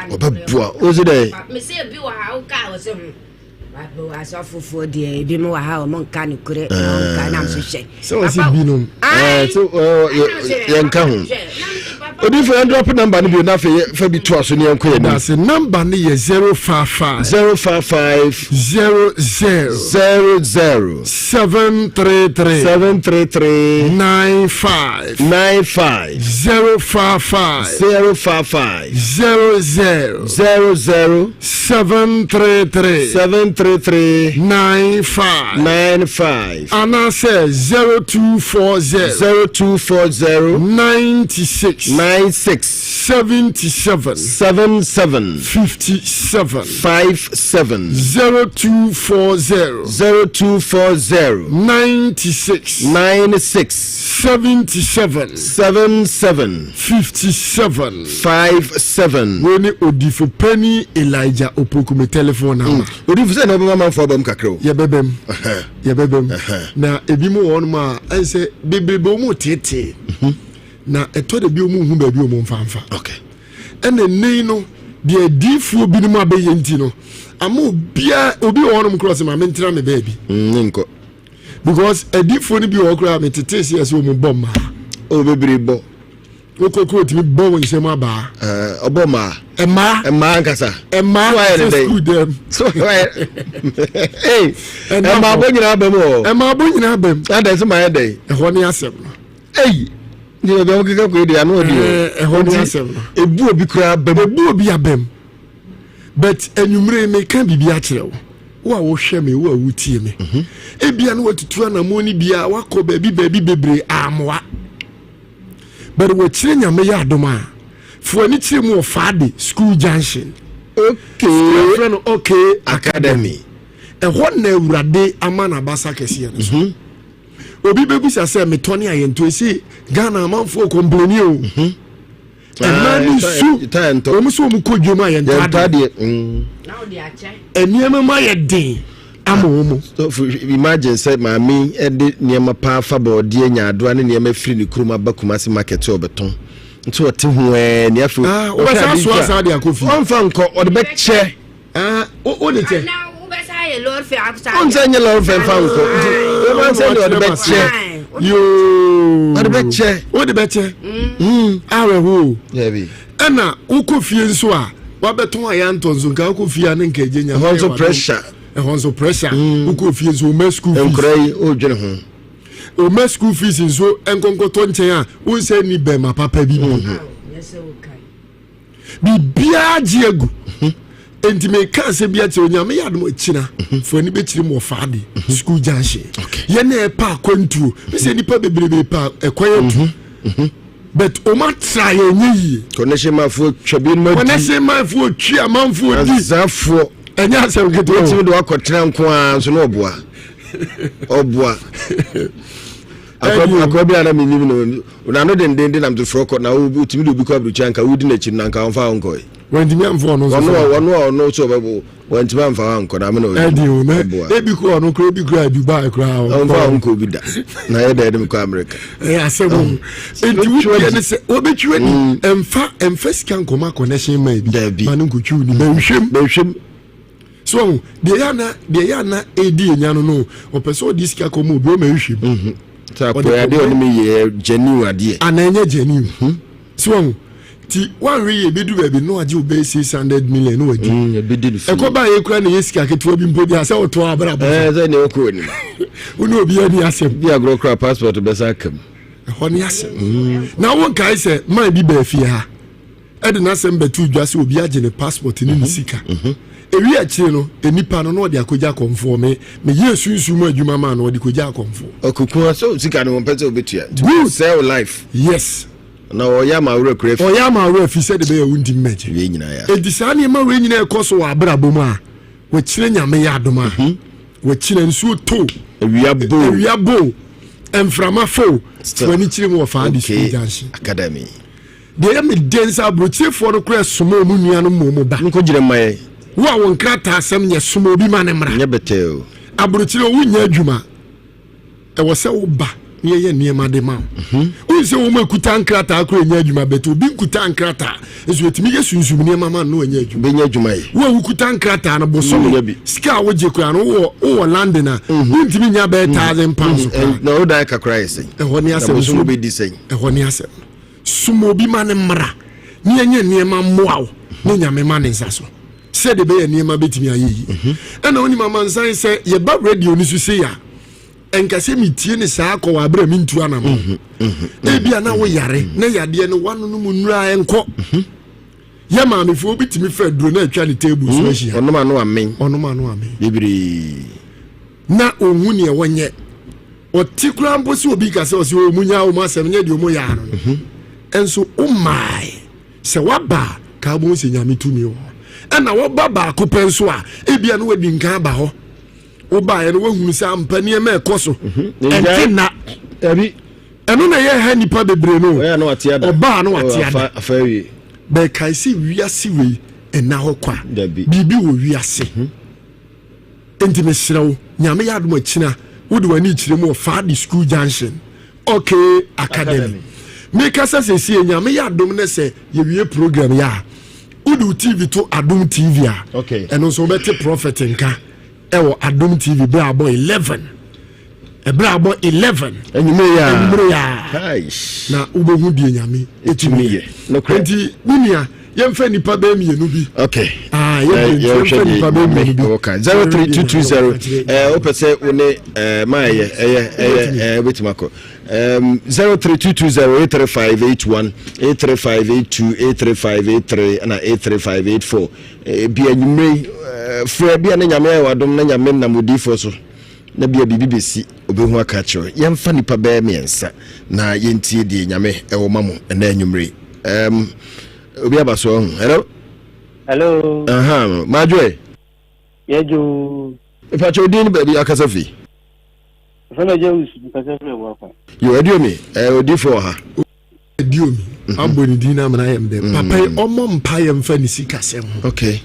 ɔbɛboa wo sɛ dɛ asɔfofoɔ deɛ ebi mu wɔ ha wɔn nka no korɛ wɔn nka nam so hyɛ. sɛ wɔsi binom. sɛ yɛnka ho odifo yɛn drop number no bio na afei fa bi to aso ne yɛnkɔ yɛn nim. Dase number no yɛ 055. 055. 00. 00. 733. 733. 95. 95. 055. 055. 00. 00. 733. 733. 95. 95. Anaasɛ 0240. 0240. 96. 96. 77. 77. 57. 57. 0240. 0240. 96. 96. 77. 77. 57. 57. Wei ne odifo panyin Elijah Opoku me telephone number. Odifo sɛ na ɔbɛma amanfoɔ abam kakra o. Yɛbɛbam. Yɛbɛbam. Na ebi mu wɔ hɔnom a ɛnsɛ bebrebe wɔn teetee. Na ɛtɔ da bi wɔn nhu baabi wɔn mfa mfa. Okay. Ɛna nne yi no deɛ adiifoɔ binom abɛyɛ nti no ama obiara obi wɔ hɔnom koraa sɛ maame ntena me baabi. Ne nkɔ. Because adiifoɔ no bi wɔ hɔ koraa metete sɛ yɛ sɛ wɔn bɔ mmaa. O bebree bɔ. Wokɔ kuro tumi bɔ wɔn nsam abaa. Ɔbɔ mmaa. Mmaa. Mmaa nkasa. Mmaa sɛ sukuu dɛm. So wayɛ. Ee mmaa bɔ nyinaa bɛm wɔ. Mmaa bɔ nyinaa bɛm. Adɛn sɛ maa yɛ dɛn. Ɛhɔ ne asɛm no. Eyi. Ní baabi a wɔkeka kɔ yi deɛ ano ɔdi o. Ɛhɔ ne asɛm no. Ebu obi koraa bɛm. Ebu obi abɛm. But enyimire meka biribi akyerɛ wo. Wo a wohwɛ me, wo a wotie me. Ebia no watutu anammɔn no bi a wakɔ baabi baabi bebree amoa. But wɔkyerɛ Nyame yɛ adom a, fo ani kyerɛ mu wɔ Faade School Junction. Okay. School yɛfrɛ no Okay Academy. Ɛhɔ na Awurade ama n'abasa kɛseɛ no so. Mm -hmm. Obi bɛbisa sɛ metɔ ne ayɛntɔ ɛsi Ghana amanfoɔ kɔmpleni o. Mm -hmm. Ɛmaa ne su wɔn sɛ wɔn kɔ dwom a yɛntɔ adeɛ. Mm. Nneɛma mu ayɛ den ama wɔn mu. So imagine sɛ maame de nneɛma paa fa bɔɔdeɛ nyaadoa ne nneɛma firi ne kurom aba Kumasi market sɛ ɔbɛtɔn nti ɔte ho ɛɛ ne afei ah, ɔbɛsa asoa saa de akɔ fie ɔnfa nkɔ ɔde bɛkyɛ ah, o de kyɛ ɔnsɛ nyɛ lɔre fɛ nfa nkɔ nti ɔma nsɛ de ɔde bɛkyɛ yoo ɔde bɛkyɛ ɔde bɛkyɛ mm. awerɛho ɛna wokɔ fie nso a wabɛtɔn a yɛantɔ nso nka wokɔ fie a ne nka agye nya ɛhɔ nso pressure ɛhɔ nso pressure mm. wokɔ fie nso woma school fees nkora yi ɔdwene ho woma school fees nso nkɔnkɔtɔ nkyɛn a wonsɛ ni bɛrima papa bi bi mm-hmm. biribiara gye agu mhm. nti meka asɛm bi akyerɛ onyame yɛ adom akyina mhm. fo ani bɛkyerɛ mu ɔfaa de mhm. school junction yɛne ɛpa akwantuo ne sɛ nnipa bebrebe pa ɛkwan atu but ɔma tra yɛ nyɛ yie connection manfoɔ twa bi no connection manfoɔ twi amanfoɔ di azafoɔ ɛnyɛ asɛm ketewa wotumi de wakɔtena nko ara nso na ɔboa ɔboa akwa bi a na menim no n'ano dendenden nam to frɔ kɔ na wotumi de obi kɔ aburukyi anka wodi n'akyi no anka ɔmfa wo nkɔe wantumi amfa ɔno nso ɔno ɔno a ɔno nso ɔbɛbo wantumi amfa wo ankɔ na amena ɔdi ɛdi o na ebi kura ɔno kura ebi kura Dubai kura ɔmfa wo nkɔ obi da na yɛ dɛ ɛde me kɔ Amerika ɛyɛ asɛm o nti wodeɛ ne sɛ wobɛtwi ani ɛmfa ɛmfa sika nkɔma connection ma ebi ma no nkɔtwi ni bɛnhwɛm bɛnhwɛm so ɔho deɛ yɛ ana deɛ yɛ ana edi enya no no ɔpɛ sɛ ɔde sika kɔma obi ɔma ehwɛ mu. Mhm. sɛ akɔyɛ adeɛ ɔne mi yɛ genuine adeɛ. ana ɛnyɛ genuine. Mhm. So ɔho ti wanhwɛ yie ebedu baabi no agye obɛyɛ 600 million no wadi. Mm, ebi di fi. Ɛkɔ ba yɛ kura na yɛ sika ketewa bi mpo di asɛ ɔtɔ abrabɔ. Ɛɛ sɛ nea ɔkɔ anim. Wo ne obi ani asɛm. Bi agorɔ kura passport bɛsa aka mu. Ɛhɔ ne asɛm. Mm. Na wo nkae sɛ man bi bɛɛ fie ha. de n'asɛm bɛtoo dwa sɛ obi agye ne passport ne ne mhm. sika. Mhm. Ewi akyire no, nnipa no na ɔde akɔgya akɔmfoɔ. Me meyɛɛ sunsum mu adwuma maa no, ɔde kɔgya akɔmfoɔ. Ɔkuku sɛ sika no wɔmpɛ sɛ obetua. Good. Sell life. Yes. Na ɔyɛ ama awura kura fi. Ɔyɛ ama awura fi sɛ de bɛyɛ wo nti mmɛgye. Wei nyinaa ya. Enti saa nneɛma wei nyinaa ɛkɔ so wɔ abrabɔ mu a, wɔkyerɛ Nyame yɛ adom a, mhm. wɔkyerɛ nsuo to. Awia bo. Awia bo. Mframa fo. Wɔn ani kyerɛ mu wɔ faa de sukuu junction. Academy. Deɛ ɛyɛ me dɛ ne sɛ aburokyerefoɔ no koraa soma wɔn nuanom ma wɔn ba. Nkɔ gyina mma yɛn. Wo a wo nkrataa asɛm nyɛ soma obi ma no mmra. Nyɛ bɛtɛɛ o. Aburokyire wonnya adwuma. Ɛwɔ sɛ wo ba na yɛyɛ nneɛma de ma wo. Mhm. Wohu sɛ wɔn akuta nkrataa koraa nya adwuma bɛtɛ obi nkuta nkrataa nso ɛtumi yɛ sunsum nneɛma ma no anya adwuma. Bɛnya adwuma yɛ. Wo a wokuta nkrataa no bosome sika a wogye koraa no wowɔ wowɔ London a mhm. wontumi nya bɛyɛ mhm. £1,000 koraa. Na wodan kakra yɛ sɛn? Ɛhɔ ne asɛm. Na bosome bɛdi sɛn? Ɛhɔ ne asɛm. Soma obi ma no mmra ne yɛnyɛ nneɛma mmoa wo ne Nyame ma ne nsa so sɛdeɛ ɛbɛyɛ nneɛma bɛtumi ayɛ yi. Mhm. Ɛna wonim amansan sɛ yɛba radio no so sei a ɛnka sɛ metie ne saa kɔ wɔ aberɛ a mentu anam. Mhm, mhm, Ebia na woyare na yadeɛ no woanonom nnura ɛnkɔ. Yɛ maamefoɔ obi tumi fa aduro na atwa ne table so ahyia. Ɔnom ano amen. Ɔnom ano amen. Bebree. Na ɔnhu neɛ wɔnyɛ. Ɔte koraa mpo sɛ obi ka sɛ ɔsɛ o munya wɔn asɛm nyɛ deɛ wɔn yɛ ano no. Mhm. Nso womae sɛ waba a ka wobɛhu sɛ Nyame tumi wɔ hɔ. Ɛna wɔba baako pɛ nso a ebia no wadi nkan aba hɔ. Wobaeɛ no woahunu sɛ ampa nneɛma ɛkɔ so. Mhm. Ɛnte nna. Ɛno na ɛyɛ ha nnipa bebree no. Ɔbaa no wate ada. Bɛkae sɛ wiase wei ɛna hɔ kwa. Biribi wɔ wiase. Mhm. Enti mesrɛ wo, Nyame yɛ adom akyina wode w'ani kyerɛ mu wɔ Faadi School Junction, OK Academy. Mekasa sesie, Nyame yɛ adom ne sɛ yɛwie program yɛ a, wode wo TV to Adom TV a, ɛno nso wobɛte Prophet nka ɛwɔ Adom TV berɛ a abɔ 11. Ɛberɛ a abɔ 11 anwummere yi a na wobɛhu deɛ Nyame ɛtumi yɛ. Enti me nua yɛmfa nnipa bɛɛ mmienu bi. Okay. Ah, yɛmfa nnipa bɛɛ mmienu bi. 03220 wopɛ sɛ wo ne ma ɛyɛ ɛyɛ ɛyɛ wobɛtumi akɔ 03220 83581 83582 83583 ɛna 83584 bi anwummere yi frɛ bi a ne Nyame ayɛ wadom na Nyame nam odiyifoɔ so. Na bia biribi bɛsi, ɔbɛhu aka akyerɛ wo. Yɛmfa nnipa bɛyɛ mmiɛnsa na yɛntie deɛ Nyame ɛwɔ ma mo ɛnɛ anwummere yi. Um, obi aba so ahu. Hello? Hello. Aha, Madwoe. Yɛdwo. Mepakyɛ odin ne baabi akasa fi. Fɛlɛ jɛ wusu nkasa firi ɛwɔ akwa. Yo, Aduomi, eh, odifo wɔ ha. Aduomi, mhm. abɔ ne din amena yɛm dɛ. Mm. Papa yi ɔmmɔ mpa yɛ mfa ne sikasɛm ho. Okay.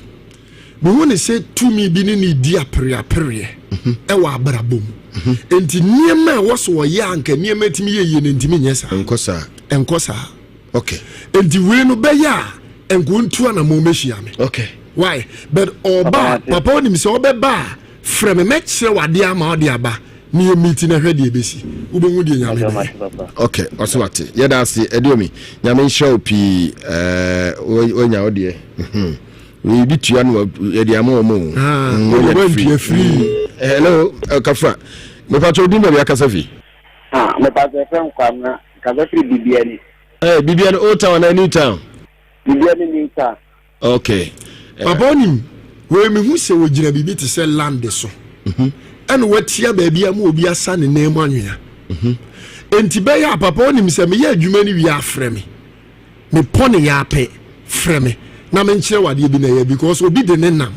Mehu ne sɛ tumi bi ne ne di apereapereɛ mhm. ɛwɔ abrabɔ mu. Mhm. Enti nneɛma a ɛwɔ so ɔyɛ anka nneɛma tumi yɛ yie no ntumi nyɛ saa. Nkɔ saa. Nkɔ saa. Okay. Enti wei no bɛyɛ a nko ntu anamɔ mɛhyia me. Okay. Why? But ɔba papa onim sɛ ɔbɛba a frɛ me mɛkyerɛ wadeɛ ama ɔde aba ne yɛ meet na hwɛ deɛ ɛbɛsi wobɛhu deɛ nyame bɛyɛ. Ok ɔse wate yɛda ase Aduomi nyame nhyira wo pii ɛɛ wanya wo deɛ mhm. bi tua no yɛde ama wɔn o ah, mm, wɔde free mm. hello eh, kafra mepatwa odin baabi akasa fi ah mepatwa fɛ nkwamna kasa firi bibiani eh bibiani old town na new town bibiani new town Okay. Papa onim wei mehu sɛ wɔgyina biribi te sɛ land so mhm. ɛna watia baabi ama obi asa ne nan mu anwea mhm. enti bɛyɛ a papa onim sɛ meyɛ adwuma no wie afrɛ me mepɔ ne yɛ apɛ frɛ me na menkyerɛ wadeɛ bi na ɛyɛ because obi de ne nam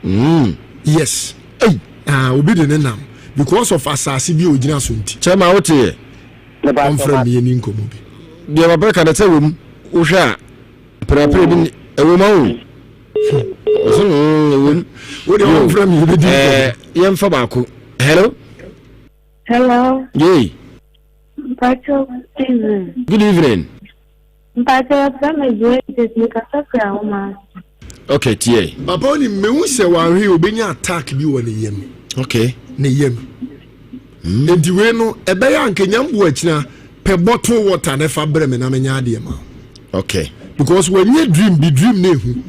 mm. yes hey. ah, obi de ne nam because of asase bi a ogyina so nti kyɛ ma woteɛ ɔmfrɛ me yɛni nkɔmmɔ bi deɛ papa ka no sɛ wom wohwɛ a Prapra bi ni ɛwɔ mu awo. Ɔsɛ ɛwɔ mu. Wo de ɔn fura mi ebi di nkɔmɔ. Yɛn fa baako. Hello. Hello. Yay. Mpacho good evening. Good evening. Mpacho yɛfrɛ me Grace mekasa firi ahoma. Okay, tie. Papa oni mehu sɛ wanhwɛ obenya attack bi wɔ ne yam. Okay. Ne yam. Mm. Enti wei no ɛbɛyɛ anka nyambo akyina pɛ bottle water na ɛfa brɛ me na menya adeɛ ma. Okay. Because wɔnyɛ dream bi dream na ehu.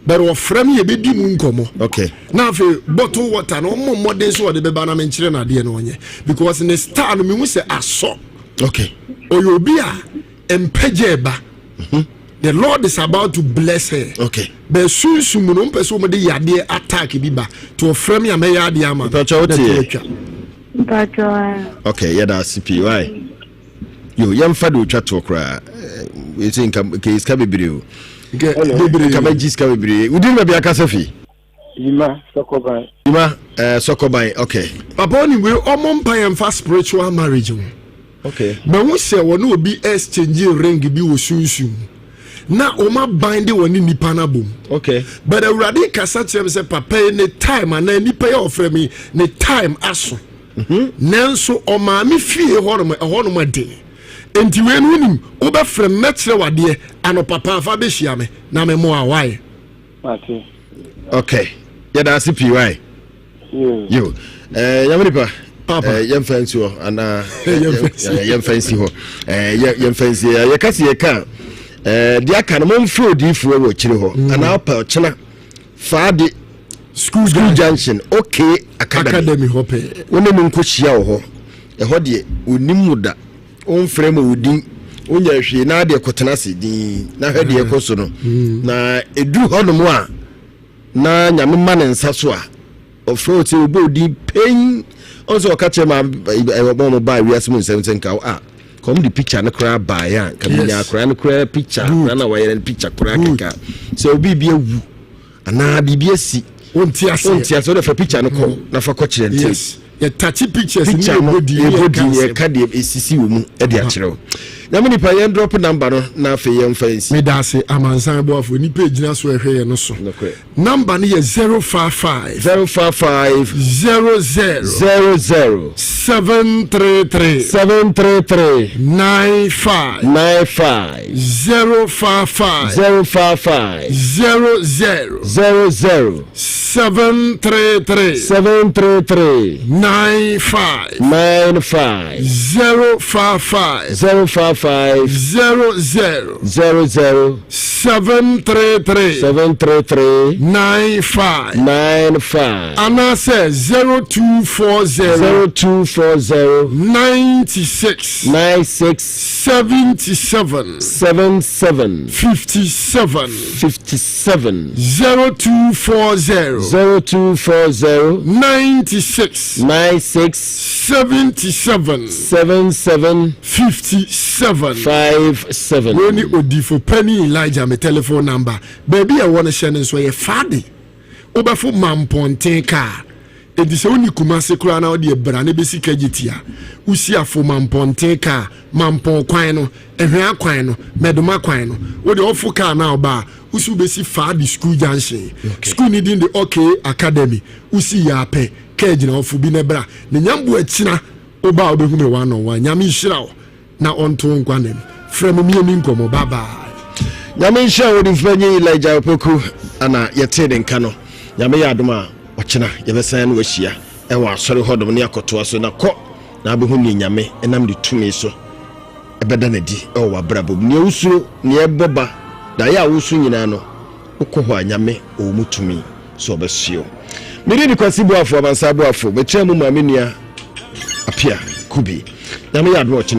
But wɔfrɛ me yɛbɛdi mu nkɔmmɔ. Okay. Na afei bottle water no ɔmmɔ mmɔden sɛ ɔde bɛba na menkyerɛ no adeɛ no ɔnyɛ. Because ne star no mehu sɛ asɔ. Okay. Ɔyɛ obi a mpɛgya ɛba. Mm-hmm. The Lord is about to bless her. Okay. But sunsun mu no mpɛ sɛ wɔde yadeɛ attack bi ba. To ɔfrɛ me a mɛyɛ adeɛ ama no. Mpakyɛ wote yɛ. Mpakyɛ. Okay, yɛda ase pii. Why? Yo, yɛmfa de otwa toɔ koraa. Ɛsɛ nka nka sika bebree o. Bebree. Nka bɛgye sika bebree. Wodi no baabi akasa fi? Yima Sɔkɔban. Yima eh, Sɔkɔban, okay. Papa oni wei ɔmo mpa yɛn fa spiritual marriage ho. Okay. Mahu sɛ wɔne obi exchange ring bi wɔ sunsun mu na wɔn aban de wɔne nipa no abom. Okay. But awurade kasa kyerɛ me sɛ papa yi ne time anaa nipa yi a ɔfrɛ me ne time aso. Mhm. Nanso ɔmaame fie hɔnom ɛhɔnom aden. Nti wei no wonim wobɛfrɛ me mɛkyerɛ wadeɛ anɔpa paa fa bɛhyia me na memmoa wae. Mate. Okay. Yɛda ase pii wae. Yo. Eh, nyame nipa. Papa. Eh, yɛmfa nsi hɔ anaa yɛmfa nsi hɔ. Eh, yɛmfa nsi hɔ. Yɛka se yɛka eh, deɛ aka no momfrɛ odiyifoɔ wɔ akyire hɔ mm. anaa ɔpɛ ɔkyena faa de school, school junction okay academy, academy hɔ pɛɛ wo ne no nkɔhyia wɔ hɔ ɛhɔ deɛ ɔnim mu da Womfrɛ ma wo din, wonyɛ hwee na adeɛ kɔtena ase din na hwɛ deɛ ɛkɔ so no. Mm. Na ɛduru hɔnom a na nyame ma ne nsa so a ɔfrɛ wo sɛ wobɔ odin pɛn ɔn sɛ ɔka kyerɛ ma ɛwɔ mo baa wiase mu nsɛm sɛ nka a kɔm de picture no koraa baeɛ a nka menya koraa no koraa picture koraa na wayɛ no picture koraa kɛkɛ sɛ obi bi awu anaa biribi asi wonte aseɛ wonte aseɛ wode fa picture no kɔ mm. na fa kɔ kyerɛ nti yes yɛtakye pictures picture no yɛbɔ din yɛka deɛ ɛsisi wɔ mu de akyerɛ wo nyame nipa yɛn drop number no na afei yɛmfa nsi meda ase amansan boafo nipa ɛgyina so ɛhwɛ yɛ no so number no yɛ 055 055 00 00 733 733 95 95 055 055 00 00 733 733 95 95 055 055. 05 00 00 733 733 95 95 anaasɛ 0240 0240 96 96 77 77 57 57 0240 0240 96 96 77 77 57 57. Wei ne odifo panin Elijah me telephone number. Baabi a ɛwɔ no hyɛ no nso ɛyɛ fade. Wobɛfo Mampɔnten kaa. Enti sɛ wonni Kumase koraa na wode bra na bɛsi Kagyetia. Wosi afo Mampɔnten kaa, Mampɔn kwan no, Ɛhwea kwan no, Mɛdoma kwan no. Wode ɔfo kaa na ɔba a, wosi wobɛsi Fade School Junction. School no din de OK Academy. Wosi yɛ apɛ, kaa gyina hɔ fo bi na bra. Ne nyambo akyina woba a wobɛhu me one on one. Nyame nhyira wo. Na ɔnto wo nkwa nna mu. Frɛ me mieni nkɔmmɔ. Bye bye. Nyame nhyira wo Odiyifopanyin Elijah Opoku ana yɛtee ne nka no. Nyame yɛ adom a ɔkyena yɛbɛsan ne wahyia ɛwɔ asɔre hɔnom ne akɔtoa so na kɔ na abɛhu neɛ Nyame nam ne tumi so ɛbɛda no adi ɛwɔ w'abrabɔ mu. Neɛ wosuro, neɛ ɛbɔ ba, daeɛ a woso nyinaa no wokɔ hɔ a Nyame ɔwɔ mu tumi sɛ ɔbɛsoɛ wo. Mede de Kwasi Boafo, Amansan Boafo, mekyerɛ mu maa me nua Apia Kubi. Nyame yɛ adom a ɔkyena.